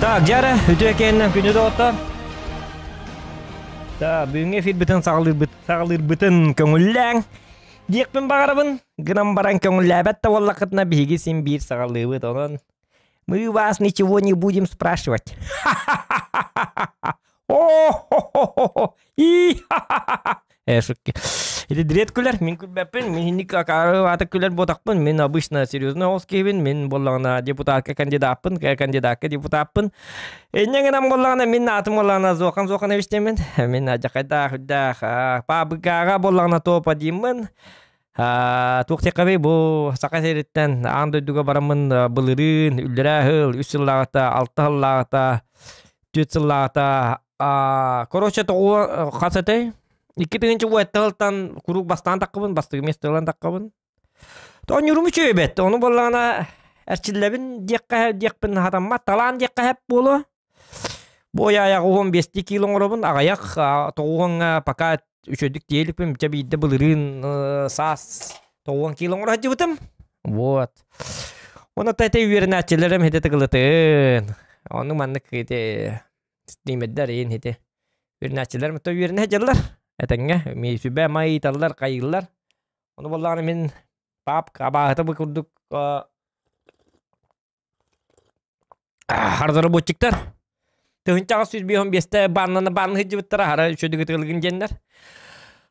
Так, дьара, үтүө кэннэ күнү доҕоттор. Так, бүгүҥҥү эфирбитин саҕалыырбыт, саҕалыырбытын көҥүллээҥ. Диэхпин баҕарабын, гынан баран көҥүллээбэт да буоллаххытына биһиги син биир саҕалыыбыт. Онон мы вас ничего не будем спрашивать. О-хо-хо-хо! И-ха-ха-ха! Э, шутки. Ити дред күлэр, мин күлбэппин, мин инник аата күлэр буотахпын, мин обычно серьезно оҕус киһибин, мин буоллаҕына депутатка кандидаппын, кандидатка депутаппын. Инньэ гынан буоллаҕына мин аатым буоллаҕына Зохан Зоханович диэммин, мин адьахайдаах үрдээх паабыгааҕа буоллаҕына топа дииммин. Туох диэххэбий бу Саха сириттэн аан дойдуга бараммын былырыын үллэрээ сыл, үс сыллааҕыта, алта сыллааҕыта, түөрт сыллааҕыта короче тоҕуо хас этэй? 2000 уэтта сылтан куруук бастаан таххабын, бастакы миэстэ ылан таххабын. Тоонньуурум үчүгэй эбит. Ону буоллаҕына эрчиллэбин диэххэ диэхпин хатаммат, талаан диэххэ сөп буолуо. Бу айаҕы уон биэстии киилэ оҥоробун, аҕыйах тоҕуоҥҥа пока үчүгэйдик тиийэ Чэ биирдэ былырыын саас тоҕуон киилэ оҥоро сылдьыбытым. Вот. Онно ити үөрэнээччилэрим ити тыгылытын. Ону маннык ити стримердэр иин ити үөрэнээччилэрим то үөрэнэ сылдьаллар. Этэҥҥэ ми сүбэ ама ыыталлар, хайыыллар. Ону буоллаҕына мин папка абааһыта бу курдук Разработчиктар 1855-те бааннана баанна сылдьыбыттара хара үчүгэй ытыалыгын диэннэр.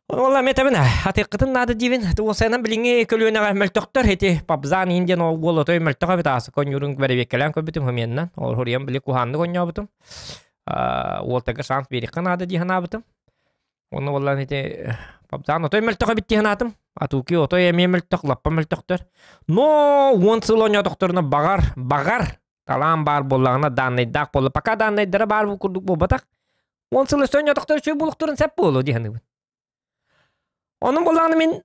Ону уолла эмиэ этэбин атыаххытын наада диибин. Уосайынан билиҥҥи көлүөнэҕэ мөлтөхтөр ити Папзан иин диэн ол уол отой мөлтөх эбит аасы конньуурун бэрэбиэккэлээн көрбүтүм хомианнан. Ол хоруйан били куһааннык онньообутум. Уолтарга шанс биэриэххэ наада дии санаабытым. Онно буоллаан ити Папзан отой мөлтөх эбит дии санаатым. Атуки отой эмиэ мөлтөх, лаппа мөлтөхтөр. Но уон сыл оонньоотохторуна баҕар, баҕар талаан баар буоллаҕына дааннайдаах буолла. Пока дааннайдара баар курдук буолбатах. Уон сыл өссө оонньоотохторо үчүгэй буолуохтарын сөп буолуо дии саныыбын. Онон буоллаҕына мин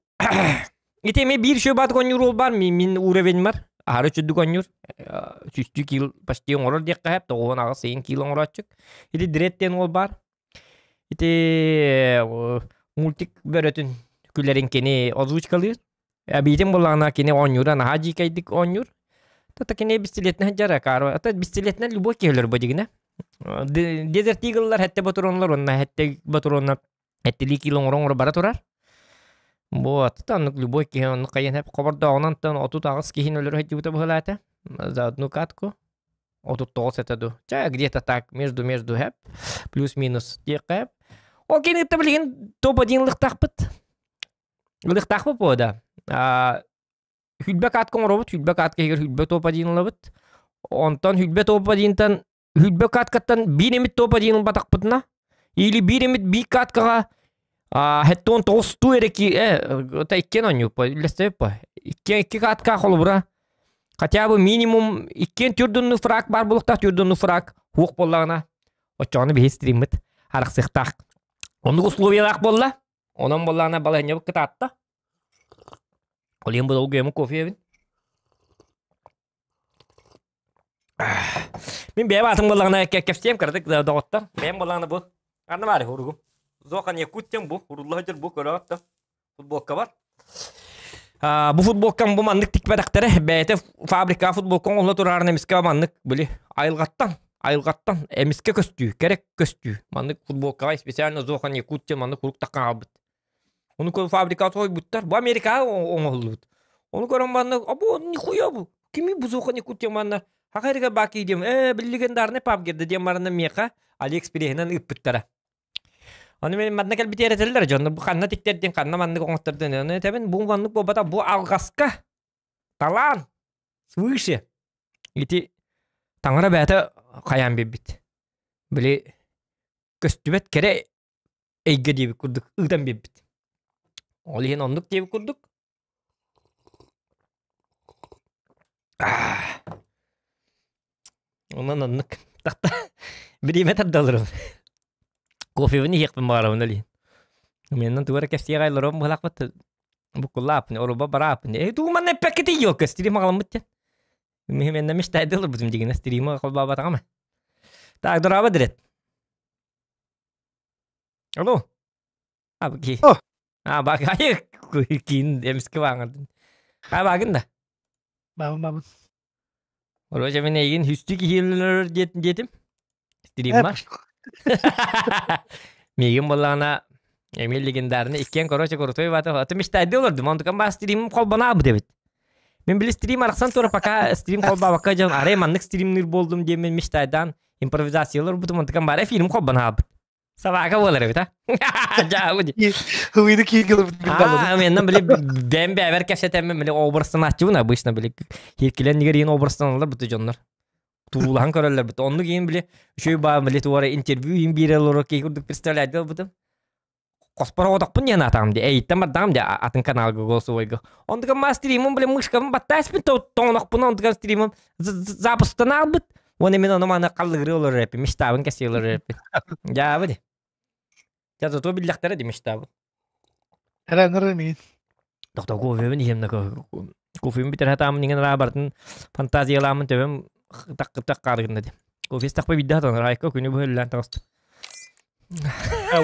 ити эмиэ биир үчүгэй баатык оонньуур уол баар, мин уровеньмар аһары үчүгдүк оонньуур. Сүүстүү киил почти оҥорор диэххэ сөп, тоҕуһун аҕыс ыйын киил оҥорооччук. Ити Дред диэн уол баар. Ити мультик бөрөтүн күлэрин кини озвучкалыыр. Эбиитин буоллаҕына кини оонньуура наһаа дьиикэйдик оонньуур. Тата кини бистилиэтинэн сылдьар акаары. Ата бистилиэтинэн любой киһи өлөр бу дьигинэ. Дезерт Eagle-лар хэттэ ботуруоннар уонна хэттэ ботуруоннар хэттилии киило оҥоро-оҥоро бара турар. Вот, оннук любой киһи оннук хайан хэп хобордооҕунан 38 киһини өлөрө сылдьыбыта быһыылаата. За одну катку. 39 этэ дуу. Чэ, где-то так, между-между хэп, плюс-минус диэххэ. Ол кэнниттэн билигин топ-1 ылыктаахпыт. Ылыктаахпыт буо да. Хүлбэ катка оҥоробут, хүлбэ катка иһигэр хүлбэ топ-1 ылабыт. Онтон хүлбэ топ-1-тан хүлбэ каткаттан биир эмит топ-1 ылбатахпытына, или биир эмит биир каткаҕа хэттон тоҕустуу эрэ ки э иккиэн оонньууппа үллэстэбиппа икки икки катка холобура хотя бы минимум иккиэн түрдунну фраг баар буолуохтаах түрдунну фраг хуох буоллаҕына оччоҕуна биһи стриммит арахсыахтаах оннук условиялаах буолла онон буоллаҕына балаһыанньабыт кытаатта ол иһин бу кофе эбин Мин бэйэм аатым буоллаҕына кэпсиэм кыратык доҕоттор. Бэйэм буоллаҕына бу ханна баарый уругум? Зохан Якут диэн бу урулла сылдьар бу көрөҕүт да футболка бар. Бу футболкам бу маннык тикпэтэхтэрэ бэйэтэ фабрика футболка оҥоһулла турарын эмискэ маннык били айылҕаттан айылҕаттан эмискэ көстүү кэрэ көстүү маннык футболкаҕа специально Зохан Якут диэн маннык урук таххан хаалбыт. Ону көр фабрикаҕа тоһуйбуттар. Бу Америкаҕа оҥоһуллубут. Ону көрөн манна або нихуя бу. Кими бузуха никут диэн манна хахайрыга баки диэн ээ били легендарный паб герде диэн баранна миэхэ Алиэкспреһинэн ыыппыттара. Ону мен манна кэлбит эрэтэллэр дьонно бу ханна тиктэрдин ханна маннык оҥоттордун ону этэбин бу маннык буолбата бу алҕаска талаан свыше ити таҥара бэйэтэ хайаан биэрбит. Били көстүбэт кэрэ эйгэ диэбит курдук ыытан биэрбит. Ол иһин оннук диэбит курдук. Онон оннук. Тахта бириэмэ тардалырым. Кофебын иһиэхпин баҕарабын ол иһин. Менен тугу эрэ кэпсиэҕэ олоруом быһалаахпыт. Буккуллааппын, оруба барааппын. Э, тугу манна эппэккитий ёлка, стрим аҕаламмыт диэн. Мин мечтайды ылырбытым дигинэ стрима холбообатаҕым. Так, дорообо дирет. Алло. А, ки. А, багай киин эмиске бааңардын. А, багын да. Бабын бабын. Короче, мен эйигин хүстүү киһилер диэтим. Стриммар. Миигин буоллаҕына эмиэ легендарный иккиэн короче крутой бата. Аты мечтайды олордум. Онтукан баа стримим холбонаабыт эбит. Мин били стрим арахсан тура пока стрим холбаабакка дьон арай маннык стримнир болдум диэммин мечтайдаан импровизациялар бутум онтукан баара фильм холбонаабыт. Собака буолар эбит а. Дьаабы ди. Хылыйды кииргилибит Аа, мен били бэм бэбер кэпсэтэммин били образтанааччыбын обычно били кииркилен нигер образтаналар буту дьоннор. Туруулаһан көрөллөр бут. Оннук иин били үчүгэй баа били туора интервью иин биэрэ олорор киһи курдук представляйды ылбытым. Хоспор оҕотохпун диэн аатаҕым ди. Эйиттэн бардаҕым ди атын каналга голосовойга. Онтуган маа стримым били мышкабын баттааспын тоҥонохпун онтуган стримым запустан аалбыт. Уонна мин ону маны халлыгырыы олорор эппин, мечтабын кэсии олорор эппин. Дьаабы ди. Дьэ зато биллэхтэрэ ди мечтабын. Эрэнэр миин. Доктор кофебин иһем да кофебин бүтэр хатаамын иҥэн араа барытын фантазиялаамын төбөм тах хаарыгынна ди. Кофе истэхпэ биирдэ хатанар айка күнү быһа үлэлээн таҕыстым.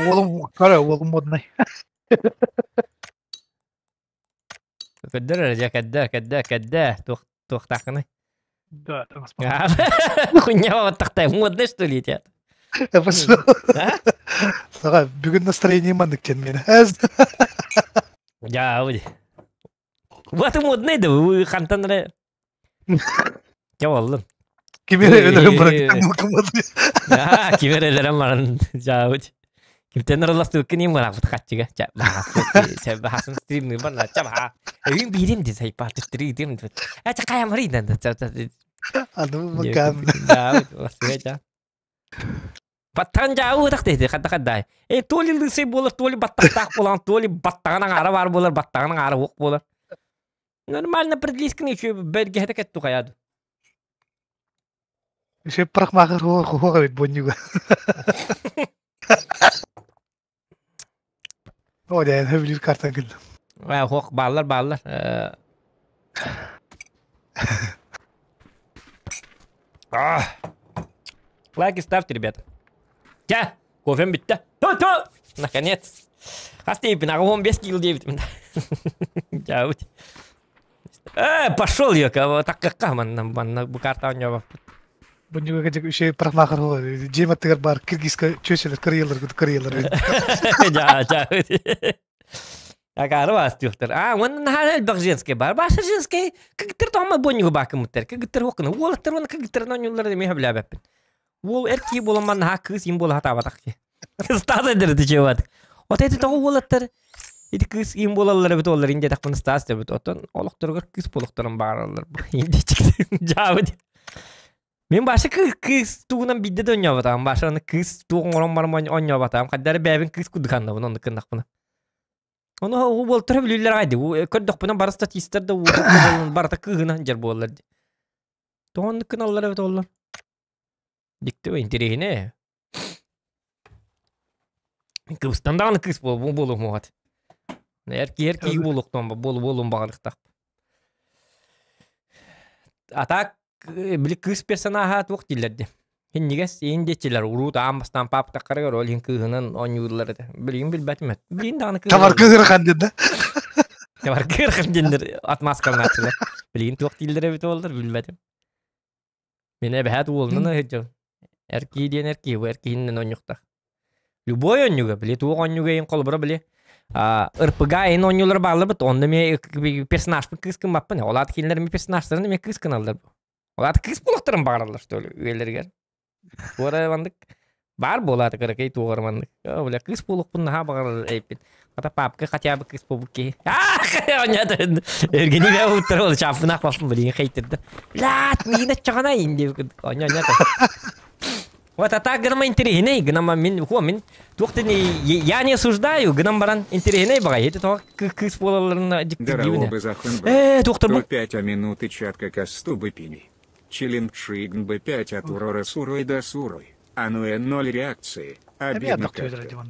Уолум көрө уолум моднай. Көрдөр эрэ дьэ кэрдэ кэрдэ кэрдэ туох туохтааххыный? Да, Хуйня баттахтай модный что ли те? Саға бүгін настроение маннык тен мені. Я Вот и модный да вы хантан эрэ. Дьэ боллун. Кимер өлөрөн баран Аа, кимер өлөрөн баран жаабыт. Кимтен араластыбыккын им барахпыт хаччыга. Ча баһасын стримны бар ча баха. Өйүн биирим ди сайпа түттүрү идим. А ча каям рыйдан да. Аны макан. Жаабыт, ластыга Баттаан дьаабы тахты хадда хаддай. Э то ли лысый буолар, то ли баттахтаах буолан, то ли баттаҕын аҥаара баар буолар, баттаҕын аҥаара уох буолар. Нормально определискин еще бэргэһэтэ кэтту хайаду. Еще парикмахер хуох эбит боннюга. О, дьэ, хөбүлүүр картан кэллим. Хуох бааллар бааллар. Лайки ставьте, ребята. Тя, кофем бүттэ. Ту-ту! Наконец. Хас дейбин, аҕа 15 кило диэбитим. Дьаабыт. Э, пошел я, таккакка манна манна бу карта оонньообоппут. Бунньуга кэдик үчүгэй парикмахер буолар. Дьиэм аттыгар баар киргизка чүөчэлэр кырыйалар кырыйалар. Дьаа, дьаа. Акаары баастыахтар. А, уонна наһаа элбэх женскэй бар. Баша женскэй кыгыттар тоҕо бонньугу баакыммыттар. Кыгыттар уоккуна. Уолаттар уонна кыгыттарын оонньууллар эмиэ сөбүлээбэппин. Уол эр киһи буолан манна наһаа кыыс им буола сатаабатах киһи. Стас эдэр чеват. Вот эти тоҕо уолаттар ити кыыс им буолаллар эбит уоллар инде тахпын Стас дебит. Оттон олохторугар кыыс буолуохтарын баараллар. Инде Мин баша кыыс тугунан биирдэ да оонньооботоҕум. Баша аны кыыс туох оҥорон баран оонньооботоҕум. Хайдах эрэ бэйэбин кыыс курдук аннабын оннук гыннахпына. Ону уу буолтара бүлүүлэр аҕай дии. Көрдөхпүнэ бары статистар да уу барыта кыыһынан дьэр буоллар дии. Тоҕо оннук гыналлар эбит оллор? Дикти интэриэһинэй. Кыбыстан даҕаны кыыс буолуохмуҕат. Эр киһи эр киһи буолуохтуон буолуон баҕарыахтаах. А так били кыыс персонаһа туох дииллэр дии. Иннигэс иин диэччилэр уруут аан бастаан паптаххарыгар ол иһин кыыһынан оонньууллар этэ. Билигин билбэтим эт. Билигин даҕаны кыыһынан. Табар кыырхан диэн да. Табар кыырхан диэннэр отмазкаланааччылар. Билигин туох дииллэр эбит буоллар билбэтим. Мин эбэһээт уолунан ыһыдьым. Эр киһи диэн эр киһи, бу эр киһинэн оонньуохтаах. Любой оонньууга, били туох оонньууга иһин холобура били РПГ иһин оонньуулар баалларбыт, онно эмиэ персонажпын кыыс гыммаппын. Ол аата кинилэр эмиэ персонажтарын эмиэ кыыс гыналлар. Ол аата кыыс буолуохтарын баҕараллар, что ли, үйэлэригэр. Туора маннык баар буолааты кыракый туоҕар маннык. Оо, бля, кыыс буолуохпун наһаа баҕарар эбиппин. Хата папка хотя бы кыыс буолбут киһи. Оонньоотон Өргүнү бээ уттар ол чааппынаах баппын билигин хейтирдэ. Блядь, миигин оччоҕуна иин диэбит курдук оонньо-оонньоото. Вот а так гынама интэриэһинэй гынама мин хуа мин туох да я не осуждаю гынан баран интэриэһинэй баҕайы ити тоҕо кыыс буолалларына дьиктиргиибин Ээ э туохтарбын 5 а минуты чатка кастубы пини. Челленджигн Б5 от Урора Сурой до Сурой. А ну 0 реакции. Обидно как-то.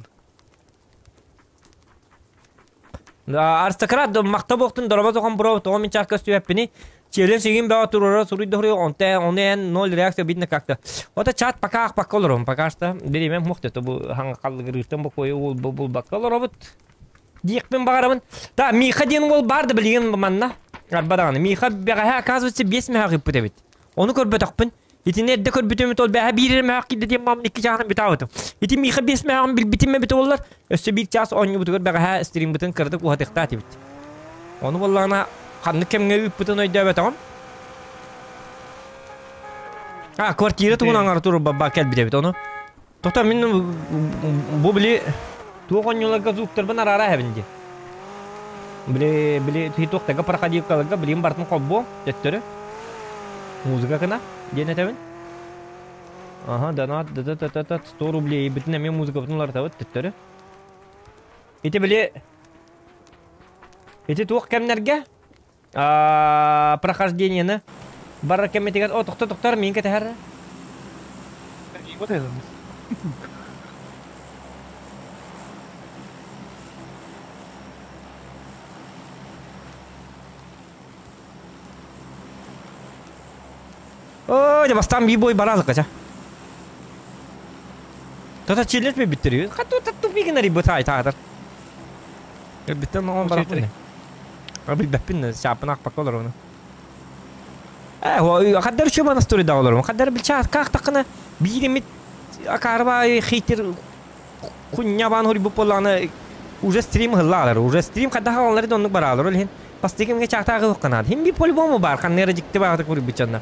Аристократ махта буохтун доробо тохон бро тоҕо мин чаакка көстүбэппини челен сигин бөҕө туруора суруйдохруй онте ону эн ноль реакция видно как-то ото чат пока ахпакка олоробун пока что биримем мух то бу хаҥа бу бу булбакка олоробут диэхпин баҕарабын та Миха диэн уол баар да билигин манна арба даҕаны Миха бэҕэһээ оказывается биэс мөһөөх ыппыт эбит ону көрбөтөхпүн. Итини эрдэ көрбүтүм ол бэһэ биир эрэ мөһөх киирдэ диэн мам икки чааһынан бүтаабытым. Ити миэхэ биэс мөһөҕүн билбитим эбитэ буоллар, өссө биир чаас оонньуубутугар бэҕэһээ стриммытын кыратык уһатыахтаах этибит. Ону буоллаҕына ханнык кэмҥэ ыыппытын өйдөөбөтөҕүм. А, квартира тугун аҥара турбабба кэлбит эбит ону. Тота мин бу били туох оонньууларга звуктарбын араара эһэбин дии. Били били туохтарга проходилкаларга билим бартын холбуом төттөрү. Музыка гына диэн этэбин. Ага, донат, да да да да 100 рублей бүтүн эмиэ музыкабытын уларытабыт төттөрү. Ити били ити туох кэмнэргэ прохождениены барар кэммитигэр о тохто тохтор миин кэтэһэр. Вот это. Ой, дьэ бастаан би-бой бараалыкка ча. Тата чиллет биттери. Хату тату бигинери бытай таатар. Биттен оҕон бараппын. Билбэппин, сааппын аахпакка олоробун. Э, хаддар үчү монастырь да олорум. Хаддар билчаат каахтаххына бииримит акаарба хейтер куннябаан хорбут буоллаҕына уже стрим ыһыллаалар. Уже стрим хайдах аҕаллар да оннук бараалар. Ол иһин бастакы кэмҥэ чаахтааҕы ыһыахха Хим би по-любому баар ханна эрэ дьикти баҕатык буруйбут дьонно.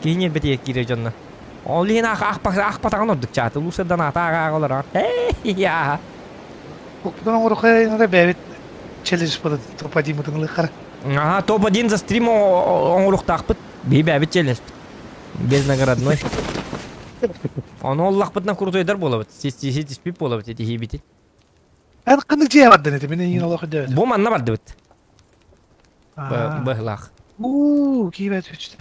Киһи ньиэрбэтигэр киирэр дьонно. Ол иһин аахпатаҕын ордук чааты. Луусардан аата ааҕа олорон. Эй, Кукпутун оҥоруохха бэйэбит челлендж буолан топ-1 ылыаххара. Ага, топ-1 за стрим оҥоруохтаахпыт. Биһи бэйэбит челлендж. Без наградной. Ону оллахпытынан крутойдар буолабыт. Ситиспит буолабыт итиһиибити. Эн ханнык дьиэ бардын эти? Мин эйигин олох өйдөөбөтүм. Бу манна бардыбыт. Быһылаах. Уу, киибэт үчтэ.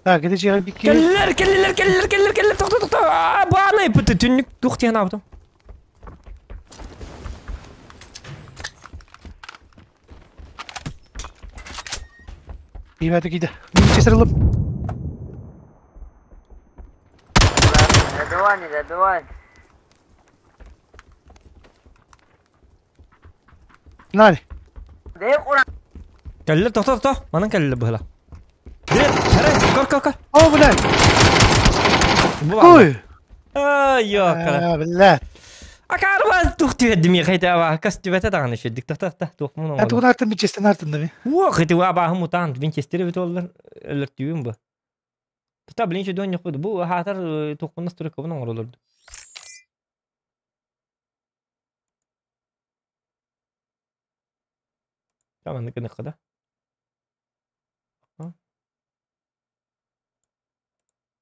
Так, ити дьиэҕэ бикки. Кэллилэр, кэллилэр, кэллилэр, кэллилэр, кэллилэр, тохто, тохто. Аа, баанай пыты түннүк туох диэн аабытым. Киибэти киидэ. Чесер ылып. Добивай, не добивай. Нали. Кэллилэр, тохто, тохто. Манан кэллилэр быһыла. Билет, көр, көр, көр. О, блядь. Бу бааллар. Ой. Ай, ёкара. А, блядь. Акаарба тух түһэрдим миэхэ көстүбэтэ даҕаны үчүгдүк тохто тохто туохмун А оҥордум. тугун артын Винчестер артын да ми? Уох, ити абааһы мутант Винчестер эбит оллар өлөртүүбүн бу. Тута блин үчүгэй дьон бу хаатар туохпун настройкабын оҥоролорду. Маннык гыныахха да.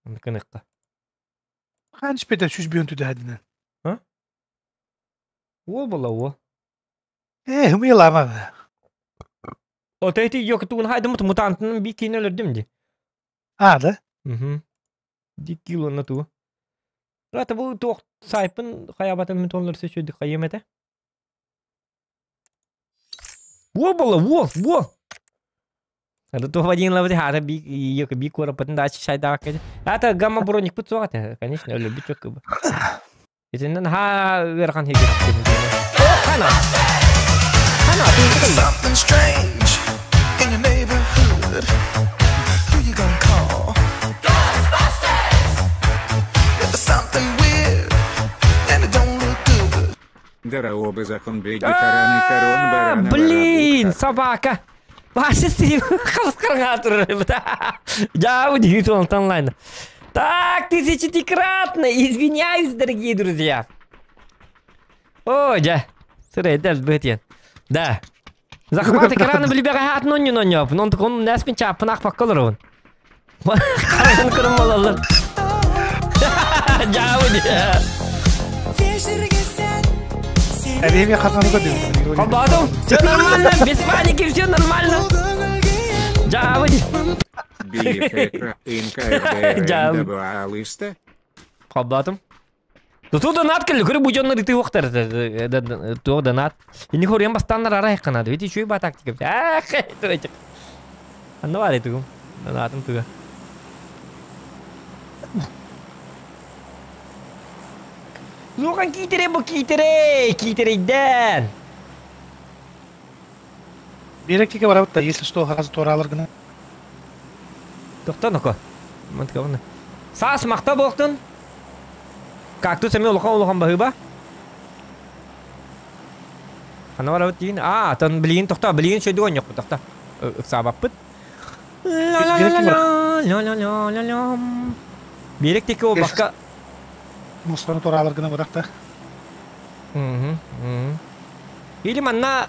Маннык гыныахха. Хаан испетен сүз бүйөн түдэһэдинэн. А? Уол буолла уол. Э, хымыйалаама. Ото ити йокутугун хайдымыт мутантын би киин өлөрдүм ди. А, да? Угу. Ди кило ту. Рата бу туох сайпын хаябатын мутонлар сөчөдү хайым этэ. Уол буолла уол, уол. Это туох один лавы хата би йок би куорапатын да шайдаак кэжэ. Ата гамма броник пут суох этэ, конечно, өлөрбүт чөккө бу. Итиннэн ха ыарахан хиги. Хана. Хана, Something strange in your neighborhood. Who you gonna call? Ghostbusters! If there's something weird and it don't look good. Дараобы захонбеги тараны корон барана Блин, собака. Башы стрим хаскарга турар. Я удивился онлайн. Так, тысячекратно извиняюсь, дорогие друзья. Ой, да. Сырай, да, бытен. Да. Захват экрана билбэҕэ атын онньун онньоп. Он он нэспин чааппын ахпакка олоробун. Харахын кырым болалар. Жаабы. Эми хатаны көрдүм. Холбоотум. Все нормально, без паники, все нормально. Жаабы. Биэхэкра Холбоотум. Туту донат кэлли, көрө бу дьоннор ити уохтар туох донат. Ини хоруйан бастааннар арай канады. Ведь еще и ба тактика. Ах, это Анна бар тугум. Донатым туга. Зухан китере бу китере, китерейден. Бирэктике барабыт да, если что, хазы туоралар гына. Тохтон око. Мантка Саас махта буолтун. Кактус эмиэ улахан улахан баһыыба. Хана барабыт диин. Аа, тон билигин тохто, билигин шөйдүг онньохпут тохто. Ыксаабаппыт. Ла-ла-ла-ла-ла-ла-ла-ла-ла. Биэрек тики ол бакка. Мустаны тураалар гына бырахта. Или манна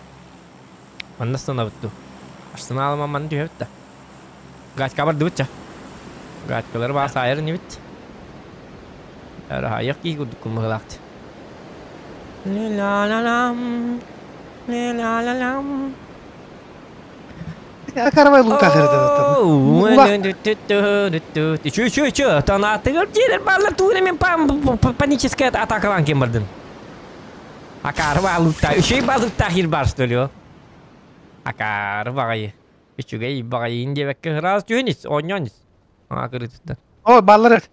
манна станабыт дуу. Арсеналыма манна түһэбит да. Гатька бардыбыт ча. Гаткалары баа саайар инибит. Араайах киһи курдук куммыһылаахт. Ла-ла-лам, ла-ла-лам. Каравай лутах Чү чү чү, танаатыгар дьиэлэр бааллар тугуна мен паническая атакалаан кем бардым. Акары баалыкта, үчүй баалыкта хир бар что ли? Акары багайы. Үчүгэй баҕайын диэбэккэ ыраас түһэн ис, оонньоон ис. Аа кырыытыттан. О, баллар эт.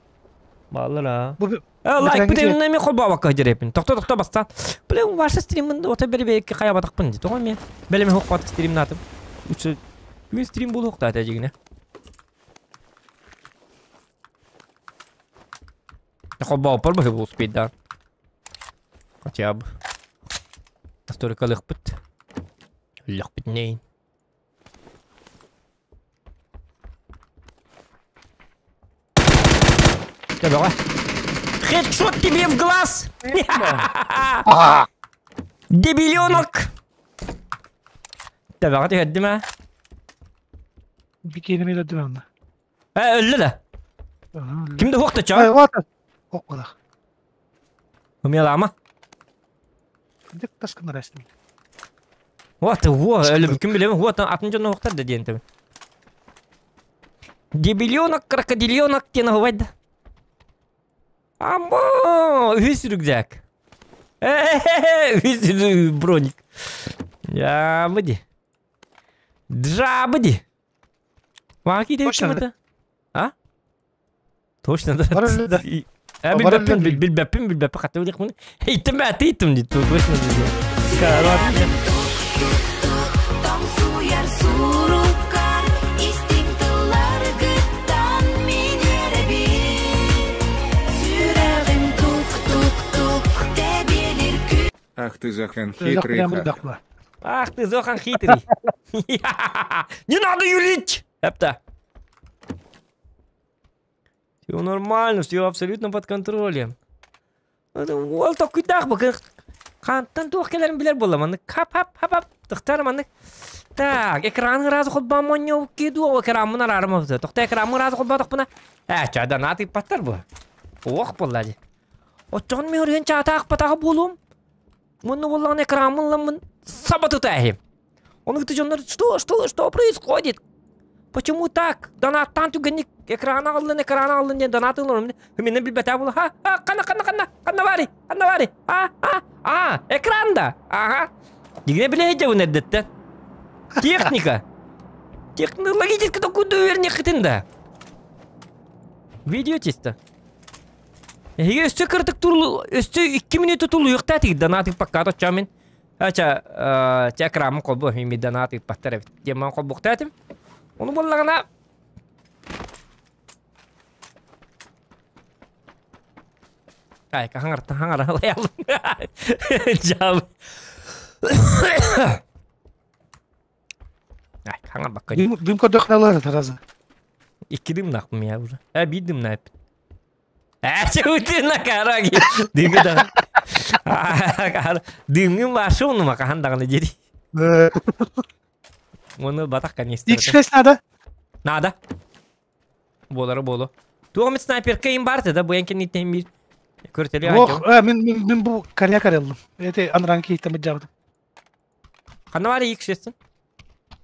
Баллар аа. Бу Лайк бит эми холбообокко дьэрэпин. Тохто тохто бастаан. Блин, ваша стримын ота бери хайабатахпын ди. Тоҕо мен бэлэми хохпат стримнатым. Үчү күн стрим буолуохта этэ дьигинэ. Холбооппор быһы успейдаан. Хотя бы. Настолько лыхпыт. Лыхпыт нейн. Төбөҕө. Хедшот тебе в глаз! Дебиленок! Төбөҕө түһэрдим а? Бикиэним өлөрдүм анна. Э, өллө да. Ким да хуохта чаа? Ай, вот. Хоккулах. Умелама. Дик таскын рәстим. Вот, во, өлүбүккүн билэбин, вот, атын дьон оһохтор да диэн тэбин. Дебилёнок, крокодилёнок диэн оһубай да. Аммо, үһүс рюкзак. Үһүс броник. Жабыди. Джабыди. Маки Точно, это? А? Точно, да. Бар өллө да. Э, Бар билбэппин, өллө. билбэппин, билбэппин, хатта билиэхпин. Иттим бэти иттим дит, точно дит. Тоҥсуйар суруккар истиҥ тылларгыттан мин эрэбин Сүрэҕим тук-тук-тук тэбиэлир күн Ах ты Зохан хитрый хакер. Ах ты, Зохан хитрый. Не надо юлить! Эпта. Все нормально, все абсолютно под контролем. Ол токуйдаах бу хантан туох кэлэрин билэр буолла маннык хап хап хап хап тахтар маннык так экраны разы холбаан монньоу дуо экраммын араарым тохто экраммын разы холбоотохпуна ээ чадан атыппаттар бу ох буолла дии оччоҕун мен өрүһүн чаатаах буолуом мунну буоллаҕына экраммын ламмын саба тутаахим Оны кытта дьоннор что что что происходит почему так донаттаан түгэнник экрана аллын экрана аллын диэн донат ылын минен билбэтэ була ха ха ханна ханна ханна ханна баары ханна баары а а а экранда ага дигине билэ дьабын эрдэттэн техника технологически такую үөрниэххитин да видео чисто эһиги өссө кырытык турул өссө 2 минута тулуйуохтаа тигит донат ыппакка оччоо мин Ача, ча экраммын холбу ми донат ыппаттар эбит диэн холбуохтаатым ону буоллаҕына Ай, хаҥар хаҥар алайалым. Жабы. Ай, хаҥар бакка. Дым дым көрдөхнөлөр таразы. Икки дымнахпын я уже. Э, биир дымна эппит. Э, чөтүн караги. Дымы да. Дымның башы оны макахан дағаны дери. Оны батақ канистр. X6 надо. Надо. Болары болу. Туғым снайперка им барты да, бу энкен итен бир. Көртели Ох, мен мен мен бу карья карелдым. Это анранки итем жабдым. Ханна бар ик шестин.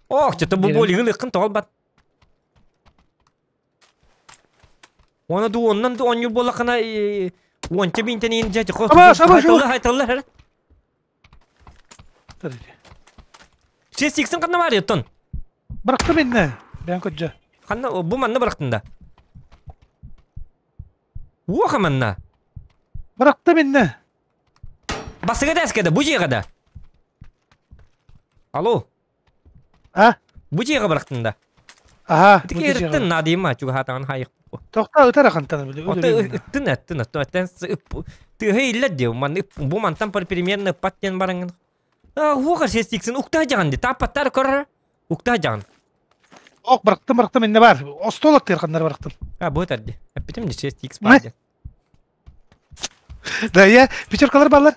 Ох, что-то бу боли гылыкын тоғал бат. Оны ду оннан ду оню бола кана уонча бинтен ин жа жо. Аба, саба, саба. Хайталла хайталла. Шест иксин ханна бар еттон. Быракты менне. Бен көджө. Ханна бу манна бырактын да. Уоха манна. Быракты менне. Басыга дәскеде бу жега да. Алло, А? бу жега бырактын да. Аха, Ити киһиттэн наадыйма чугаһаатаҕын хайык. Тохтоо ытар ахантан били. Ото ыттын эттин ото эттен тыаһа иллэр диэ ман бу мантан примерно ыппат диэн бараҥын. Хуоха сестиксин уктаа дьаҕан ди тааппаттар көрөр уктаа дьаҕан. Ох барахтым барахтым инне бар. Остуол аттыыр ханнар барахтым. А бу этэрди. Эппитим ди сестикс бар диэн. Да я пятеркалар баллар.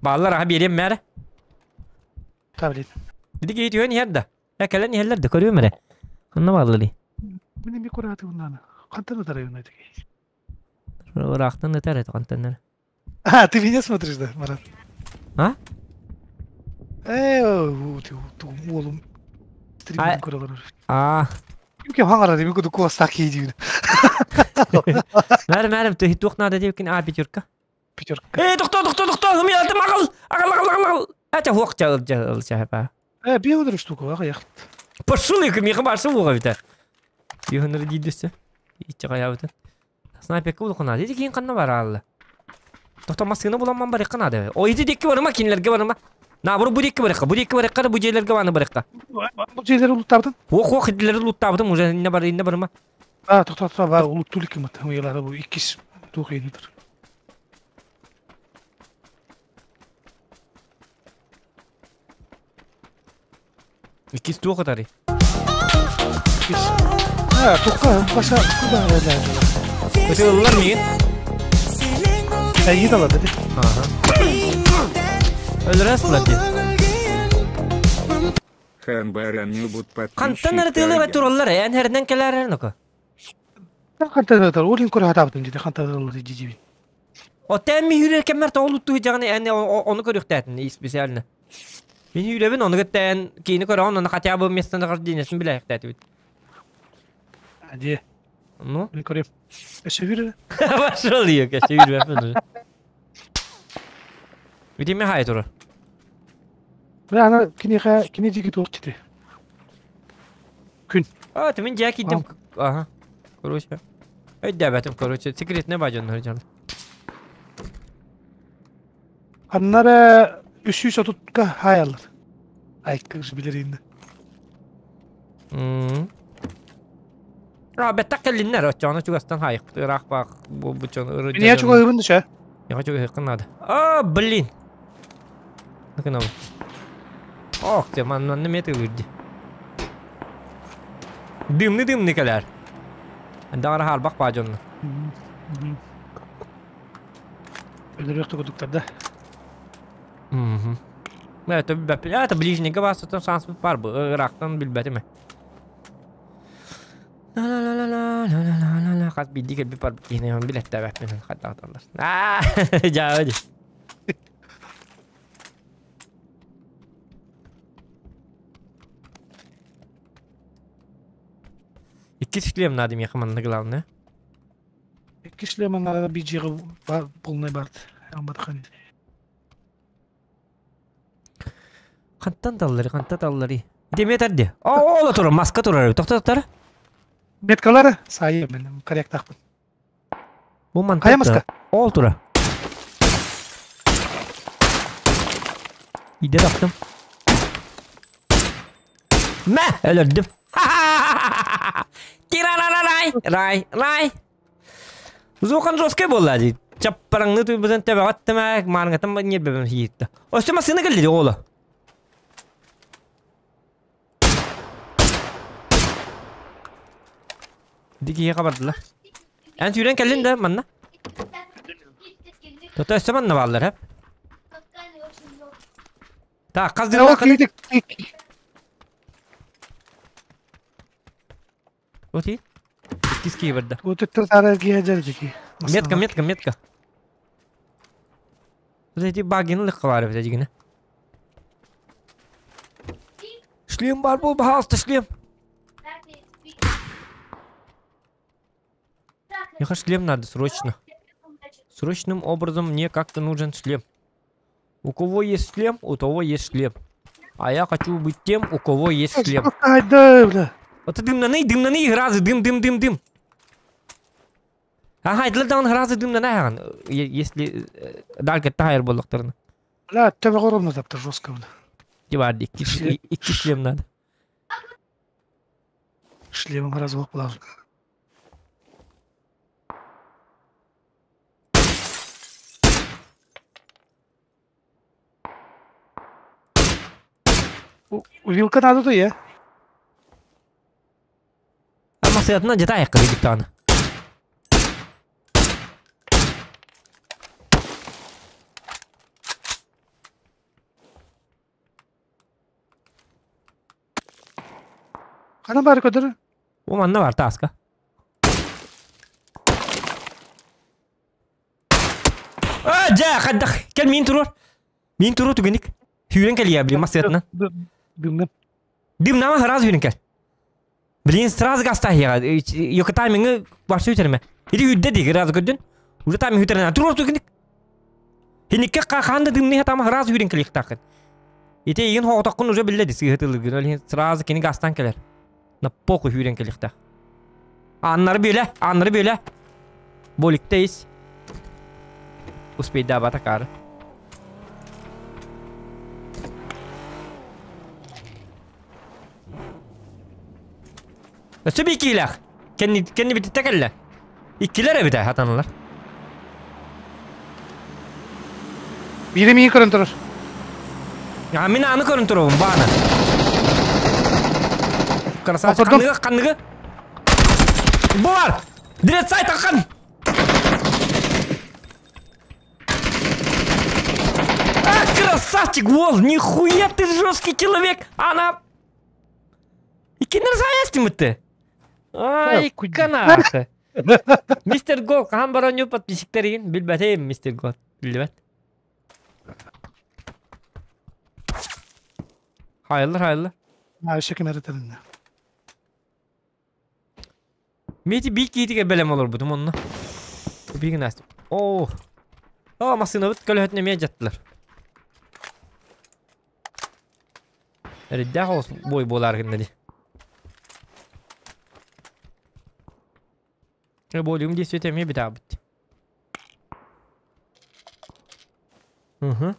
Баллар аха биэриэм мээрэ. Та блин. Диди киһи түһэн иһэр да. Э кэлэн иһэллэр да көрүөм эрэ. Ханна баалларый? Мин эмиэ кураатыбын Хантан ытарайын этики? Ыраахтан ытар это хантан эрэ. А, ты меня смотришь, да, Марат? А? Э, уолум стримин көрөлөр. А. Ким хаҥара дemi куду куостаах киһи диибин. Мәрім, мәрім, туох надо диэбиккин а пятерка. Пятерка. Эй, тохтоо, тохтоо, тохтоо, хымыйалдым, аҕал, аҕал, аҕал, аҕал, аҕал. Этэ хуох чал чал чаһапа. Э, биэ штука, аҕыйах. Пошел я, миэхэ барса буоҕа эбитэ. Юханыр диидүссе. Иччэ хайаабытын. Снайперка улахана. Ити киин ханна бараалла. Тохто массыына буламман барыахха наада. О, ити дикки барыма, кинилэргэ барыма. Наоборот, бу дикки барыахха, бу дикки барыахха, бу дьиэлэргэ бааны барыахха. Бу дьиэлэри улуттаабытын? Ох, ох, итилэри улуттаабытым, уже инне бар, инне барыма. А, тохто, тохто, бар, улуттуу илик Уялары бу иккис туох иинитер. Иккис туох ытарый? Иккис. А, тухка, баса, куда Ытыыллар миигин. Әйгит алады ди. Ага. Өлөрө сылар ди. Хан баран нюбут Хантан ырытыылы тураллар, эн herden келер ноко. Хантан ытар, олин көрө хатабытым диди, хантан ытар дидибин. О тәм ми хүрэр кэммэр тоҕулуттуу дьаҕаны эн ону көрүөхтээтин специально. Мин хүребин ону кыттаан киини көрөҕүн ону хотя бы местонахождениесин билээхтээтибит. Ади. Ну? Мин көрөм. Өссө хүрэ. Пошел ее, кәсе хүрбэппин уже. Видимо, хай турар. Бля, ана киниха кини диги туох чити. Күн. А, ты мин дьэ киирдим. Ага. Короче. Өйдөөбөтүм, короче, секретный бажон дьон. Аннара үсүү сотутка хаялар. Ай, кыз билер инде. А, беттак кэллиннэр, оччоҕуна чугастан хайык ыраах баах бу бучон Меня чуга ыбын дыша. Я хочу ыһыккын надо. А, блин. Накынабы. Ох, ты манна метр вырди. Дымны дымны кэлэр. Андагара харбак баажонна. Өлөрөктө кудуктар да. Это это ближнего басытын шанс бар бу. Ырактан билбетим. Ла-ла-ла-ла-ла-ла-ла-ла-ла. Хас бидди кэлби бар киһини билеттээбэппин хаттааталлар. Аа, жаа Икки шлем надо меха манна главное. Икки шлем надо биджига полный барт. Амбатхан. Хантан таллары, хантан таллары. Деметер О, ола турар, маска турар. Тохтоттар. Меткалары сайы мен корректахпын. Бу ман. Кая маска? Ол тура. Иде таптым. Мә, өлөрдүм. Тирарарарай, рай, рай. Зухан жесткий болла ди. Чаппараңны туйбузан тебе аттыма, марыңатан не бебем хиитта. Өстө масына келди ола. Дики хабардылар. Эн сүүрэн кэллин да манна. Тота өстө манна бааллар хеп. Так, қаз дымна Оти. Киски барда. Вот это тара гиажар дики. Метка, метка, метка. Эти багины лыккалары бит дигине. Шлем бар бул, пожалуйста, шлем. Мне шлем надо срочно. Срочным образом мне как-то нужен шлем. У кого есть шлем, у того есть шлем. А я хочу быть тем, у кого есть шлем. Вот дымнаны, дымнаны, гразы, дым, дым, дым, дым. Ага, для гразы дымнаны, если дальше тайр боллоктарына. Бля, тебе горомно таптыр жестко. Дивар, икки шлем надо. Шлемым развох булар. Вилка надо то я. Масыатынан дьэ таайыкка диктааны. Ханан баар көтөр? Бу манна бар тааска. А, дьэ, хайдах? Кэл миин туруор. Миин туруо түгэнник. Сүүрэн кэлиэ, блин, масыатынан. Дымным. Дымнама сразу сүүрэн кэл. Блин, сразу гастаһыаҕа. Йоко таймингы барсы үтерме. Или үрдэ дии, сразу көрдүн. Уже тайминг үтерен. Туруор түгэнник. Хиникке хаан да дымны хатама сразу сүүрэн кэлиэхтааххын. Ити игин хоҕотоххун уже биллэ ди сыыһытылыгын. Ол иһин сразу кини гастан кэлэр. На похуй сүүрэн кэлиэхтээх. Аннары бүөлэ, аннары бүөлэ. Боликта ис. Успейдаабата каары. Өссө биир киилээх. Кэнни, кэнни бүтүттэ кэллэ. Иккилэр эбитэ хатанылар. Биири миин көрөн турар. А мин аны көрөн турабын бааны. Красавчик Отурдум. ханныгы ханныгы. Бу бар. Дирет сай таккан. А, красавчик, вол, нихуя ты жесткий человек. Она Иккиннэр саайастымыт Ай, канаахы. Мистер Гол, хаһан баран подписчиктарыгын билбэтим, мистер Гол. Билбэт. Хайыллар, хайыллар. Өссө ким эрэ тэриннэ. Мити биир киитигэр бэлэм олорбутум онно. Биир гына Оо. Оо, массыынабыт көлөһөтүн эмиэ дьаттылар. Эрдээх оҕус бой буолаар гынна дии. Болюм действие эмиэ битаабыт. Угу.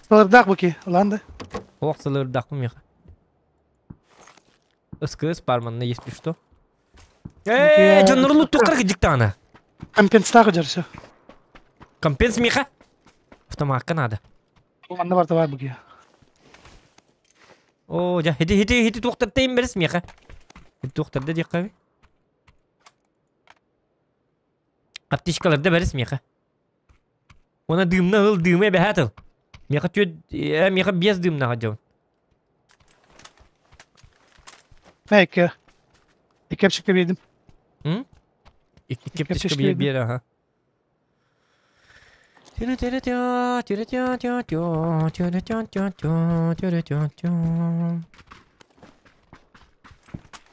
Сылырдаах буки, ылаан да. Ох, сылырдаах миэхэ. Ыскыс бар манна если что. Ээ, дьоннорун туттуктар кыдьыктаана. Компенстаах дьарсы. Компенс миэхэ. Автомакка надо. Манна барта бар буки. О, дьэ, хити хити хити туохтартайым бэрис миэхэ. Хити туохтарда диэххэ. Аптечкаларда бэрис миэхэ. Уонна дыымна ыл, дыымы эбэһээт ыл. Миэхэ түөт, э, миэхэ биэс дыымнаах дьон. Мэ икки. Икки эпчикке биэрдим. М? Икки Икки аптечка эпчикке биэр биэрдим. биэр аха.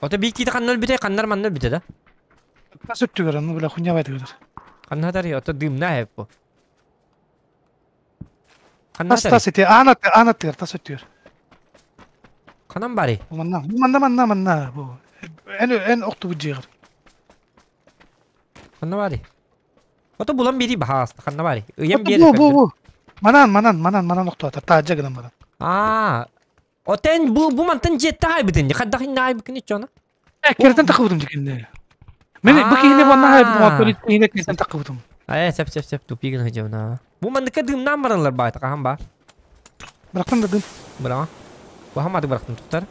Ото биир киитэ ханна өлбүтэй, ханнар манна өлбүтэ да? Тас өттүгэр онну бile хуйня байтыгар. Ханна тарый, ото дыымнаах эбит бу. Ханна Тас тарый? тас ити аан аты аан аттыгар тас өттүгэр. Ханан барый? Манна манна манна манна бу. Эн эн охтубут дьиэҕэр. Ханна барый? Ото булан биэрии баһааста, ханна барый? Ыйан Ото биэр бу бу көрдөр. бу. Манан манан манан манан охтуата таадьа гынан баран. Аа, отен бу бу мантан дьиэтте хаайбытын, хайдах инне хаайбыкын иччона? Э кертен тахыбытым дикинне. Мен бу киһини манна хаайбытым оттон итини кертен тахыбытым. Э, сеп сеп сеп тупигин хыдьабына. Бу манныка дыымнаан бараллар баайта хаһан баар. Бырахтан да дым. Быраҕа. Баһаматы бырахтым туттар.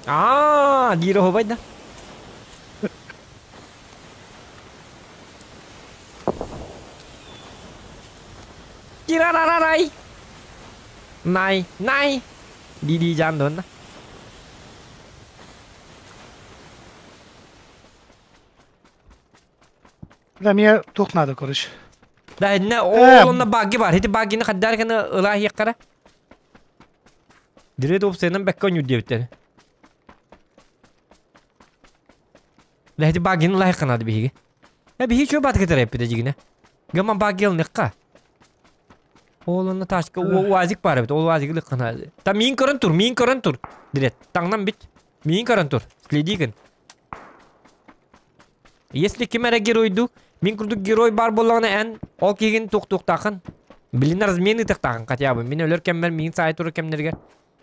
Аа, диир оһубай да. Тирарарарай. Най, най. Дии-дии жаан донна. Да эмиэ туох наада короче. Да, инне Э, ол онно багги бар. Ити баггины хаддар гына ылаа хиэккара. Дирет опсайынан бэккэ онньур диэбиттэр. Да ити баггины ылаа хиэкканады биһиги. Э биһи чуо баатыгытар эппитэ дьигинэ. Гаман багги ылныхха. Ол онно тачка уазик бар эбит. Ол уазик ылыххана. Та миин көрөн тур, миин көрөн тур. Дирет, таҥнан бит. Миин көрөн тур. Следи гын. Если ким эрэ геройду, мин курдук герой баар буоллаҕына эн ол киһигин туохтуохтааххын. Билин размен ыытыахтааххын хотя бы. Мин өлөр кэммэр миигин саай турар кэмнэригэр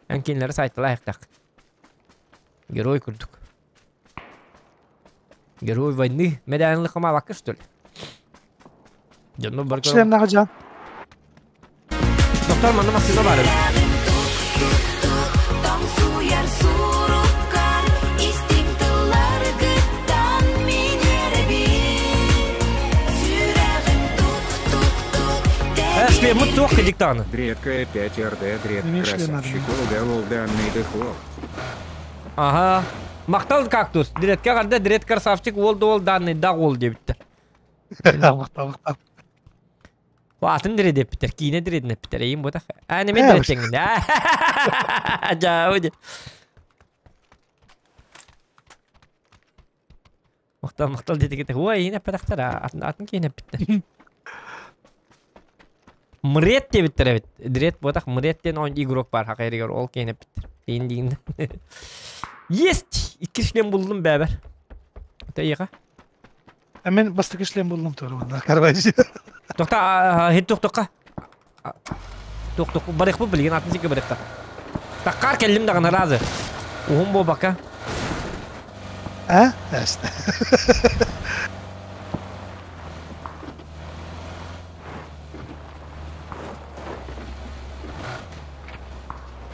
эн кинилэри сайталаахтаах. Герой курдук. Герой войны мэдээлин хамаабакка что ли? Дьонно бар Членнаҕа дьаан. Доктор манна массыына баар эбит. Тоҥсуйар суруккар истиҥ тылларгыттан мин эрэбин. Сүрэҕим тук-тук-тук Шлеммут суох кыдьыктааны. Дредка 5 РД, дред Имеешь ли надо? красавчик, Олда Олданный дыхло. Аха. Махтал кактус. Дредка карда дред красавчик уол да уол данный да уол диэбиттэр. Махтал, махтал. Атын дирэдэппиттэр, киинэ дирэдинэппиттэр, эйин ботах. Аа, немен дирэттеңин. Жаа, Махтал, махтал диэтигит. Ой, эйин эппэтэхтэр, атын атын киинэ эппиттэр. Мрет диэбиттэр эбит. Дрет ботах Мрет диэн он игрок бар хакайрыгар ол киинэ эппиттэр. Эйин диин. Есть! Икки шлем булдум бэбэр. Это иха. А мен бастакы шлем буллум тура манна карбайжы. Тохта хит тохтокка. Тохток барык бу билген атын сикке барыкта. Таккар келлим дагы разы. Ухум бу бака. А? Эсте.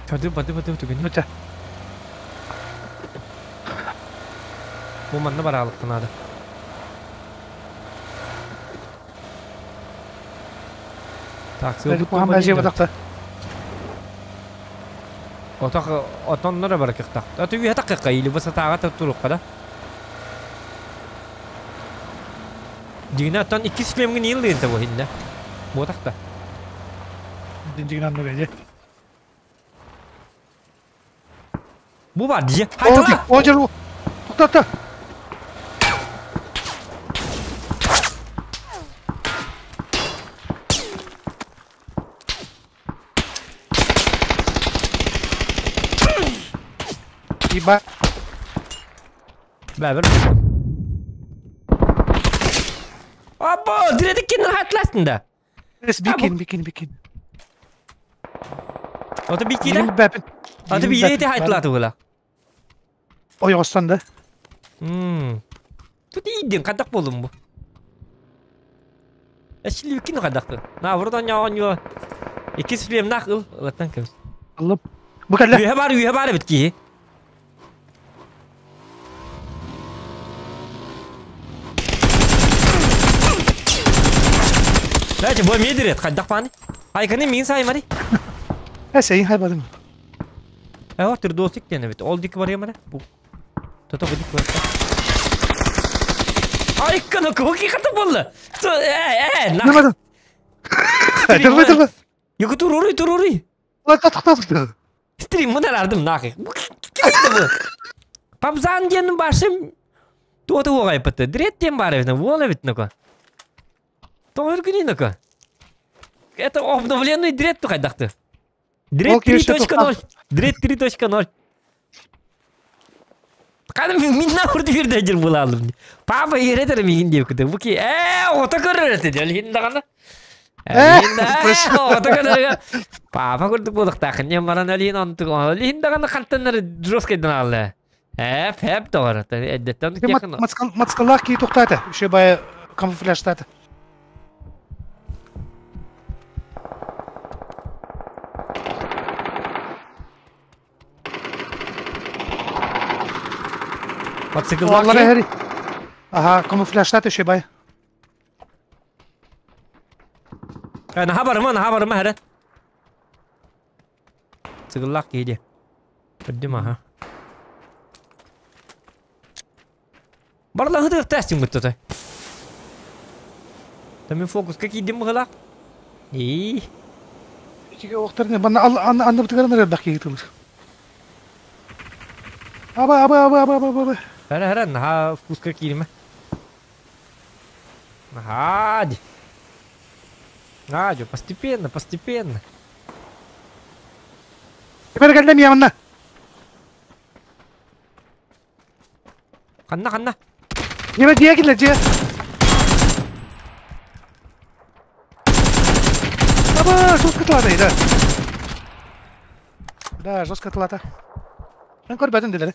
Бады бады бады түгүн. Өтө. Бу манна бараалыкка наада. Так, сылбыт Куһаҕан дьиэ батахта. Отох отоннор бар кыхтах. Аты үһэ такка или высотаға турукка да. Дигина оттон иккис шлемгин иилдыын та бу хинне. Буотахта. Дигин анны бэйэ. Бу бар дии. О, о, жер. Тоқта, тоқта. Иба. Бәбір. Або, диредик кинер хатластын да. Бикин, бикин, бикин. Ото бикиде? Ото биирете хайтлаты була. Ойоҕостон да. Тут иидин кадак болдум бу. Эшли бикин кадакты. На бурдан яғын Икки сүлем нах ыл. Ылаттан кемс. Ылып. Бу кэллэ. Үйе бар, үйе бар бит ки. Дайте бу медирет кадак паны. Айканы мин саймари. Э, сен хайбадым. Э, отыр досик дене бит. Ол дик бар ямара. Бу. Тото бу дик бар. Айканы коки каты болду. Э, э, на. Нема. Дырбы, дырбы. Юку турури, турури. Ла тактап. Стрим мынарардым нахи. Ким бу? Пабзан диэн башым туота уогай пытты. Дрет диэн бар эбит, уол эбит нука. Тоҕор күнү Это обновленный дрет тухайдахты. Дрет 3.0. Дрет 3.0. Кадым мин нахурды бир дер булалым. Папа еретер мигин деп күтө. Буки э ото көрөр эте дел дагана. Ото көрөр. Папа көрдүк болуктак. Не маран алин онтук. Алин дагана кантаннар жесткий алды. Э, фэп догор. Эддеттен Мацкаллах ки токтата. Еще бая камуфляжтата. Мотоцикллах Ага, камуфляжтата еще бай. Наха барыма, наха барыма хәрен. Цикллах кейде. Көрдүм аха. Барла хыдыр тестинг бутты. Там фокус как идем гала. И. Ичиге октарны бана анны анны бутыгар бак кийитилер. Аба аба аба аба аба аба. Хәрә хәрә наха вкус как кириме. Ага. Надю, постепенно, постепенно. Теперь кэллем ямна. Ханна, ханна. Дьиэ дьиэ киллэ дьиэ. Аба, жестко тылата да. Да, жестко тылата. Мен көрбөтүм дилери.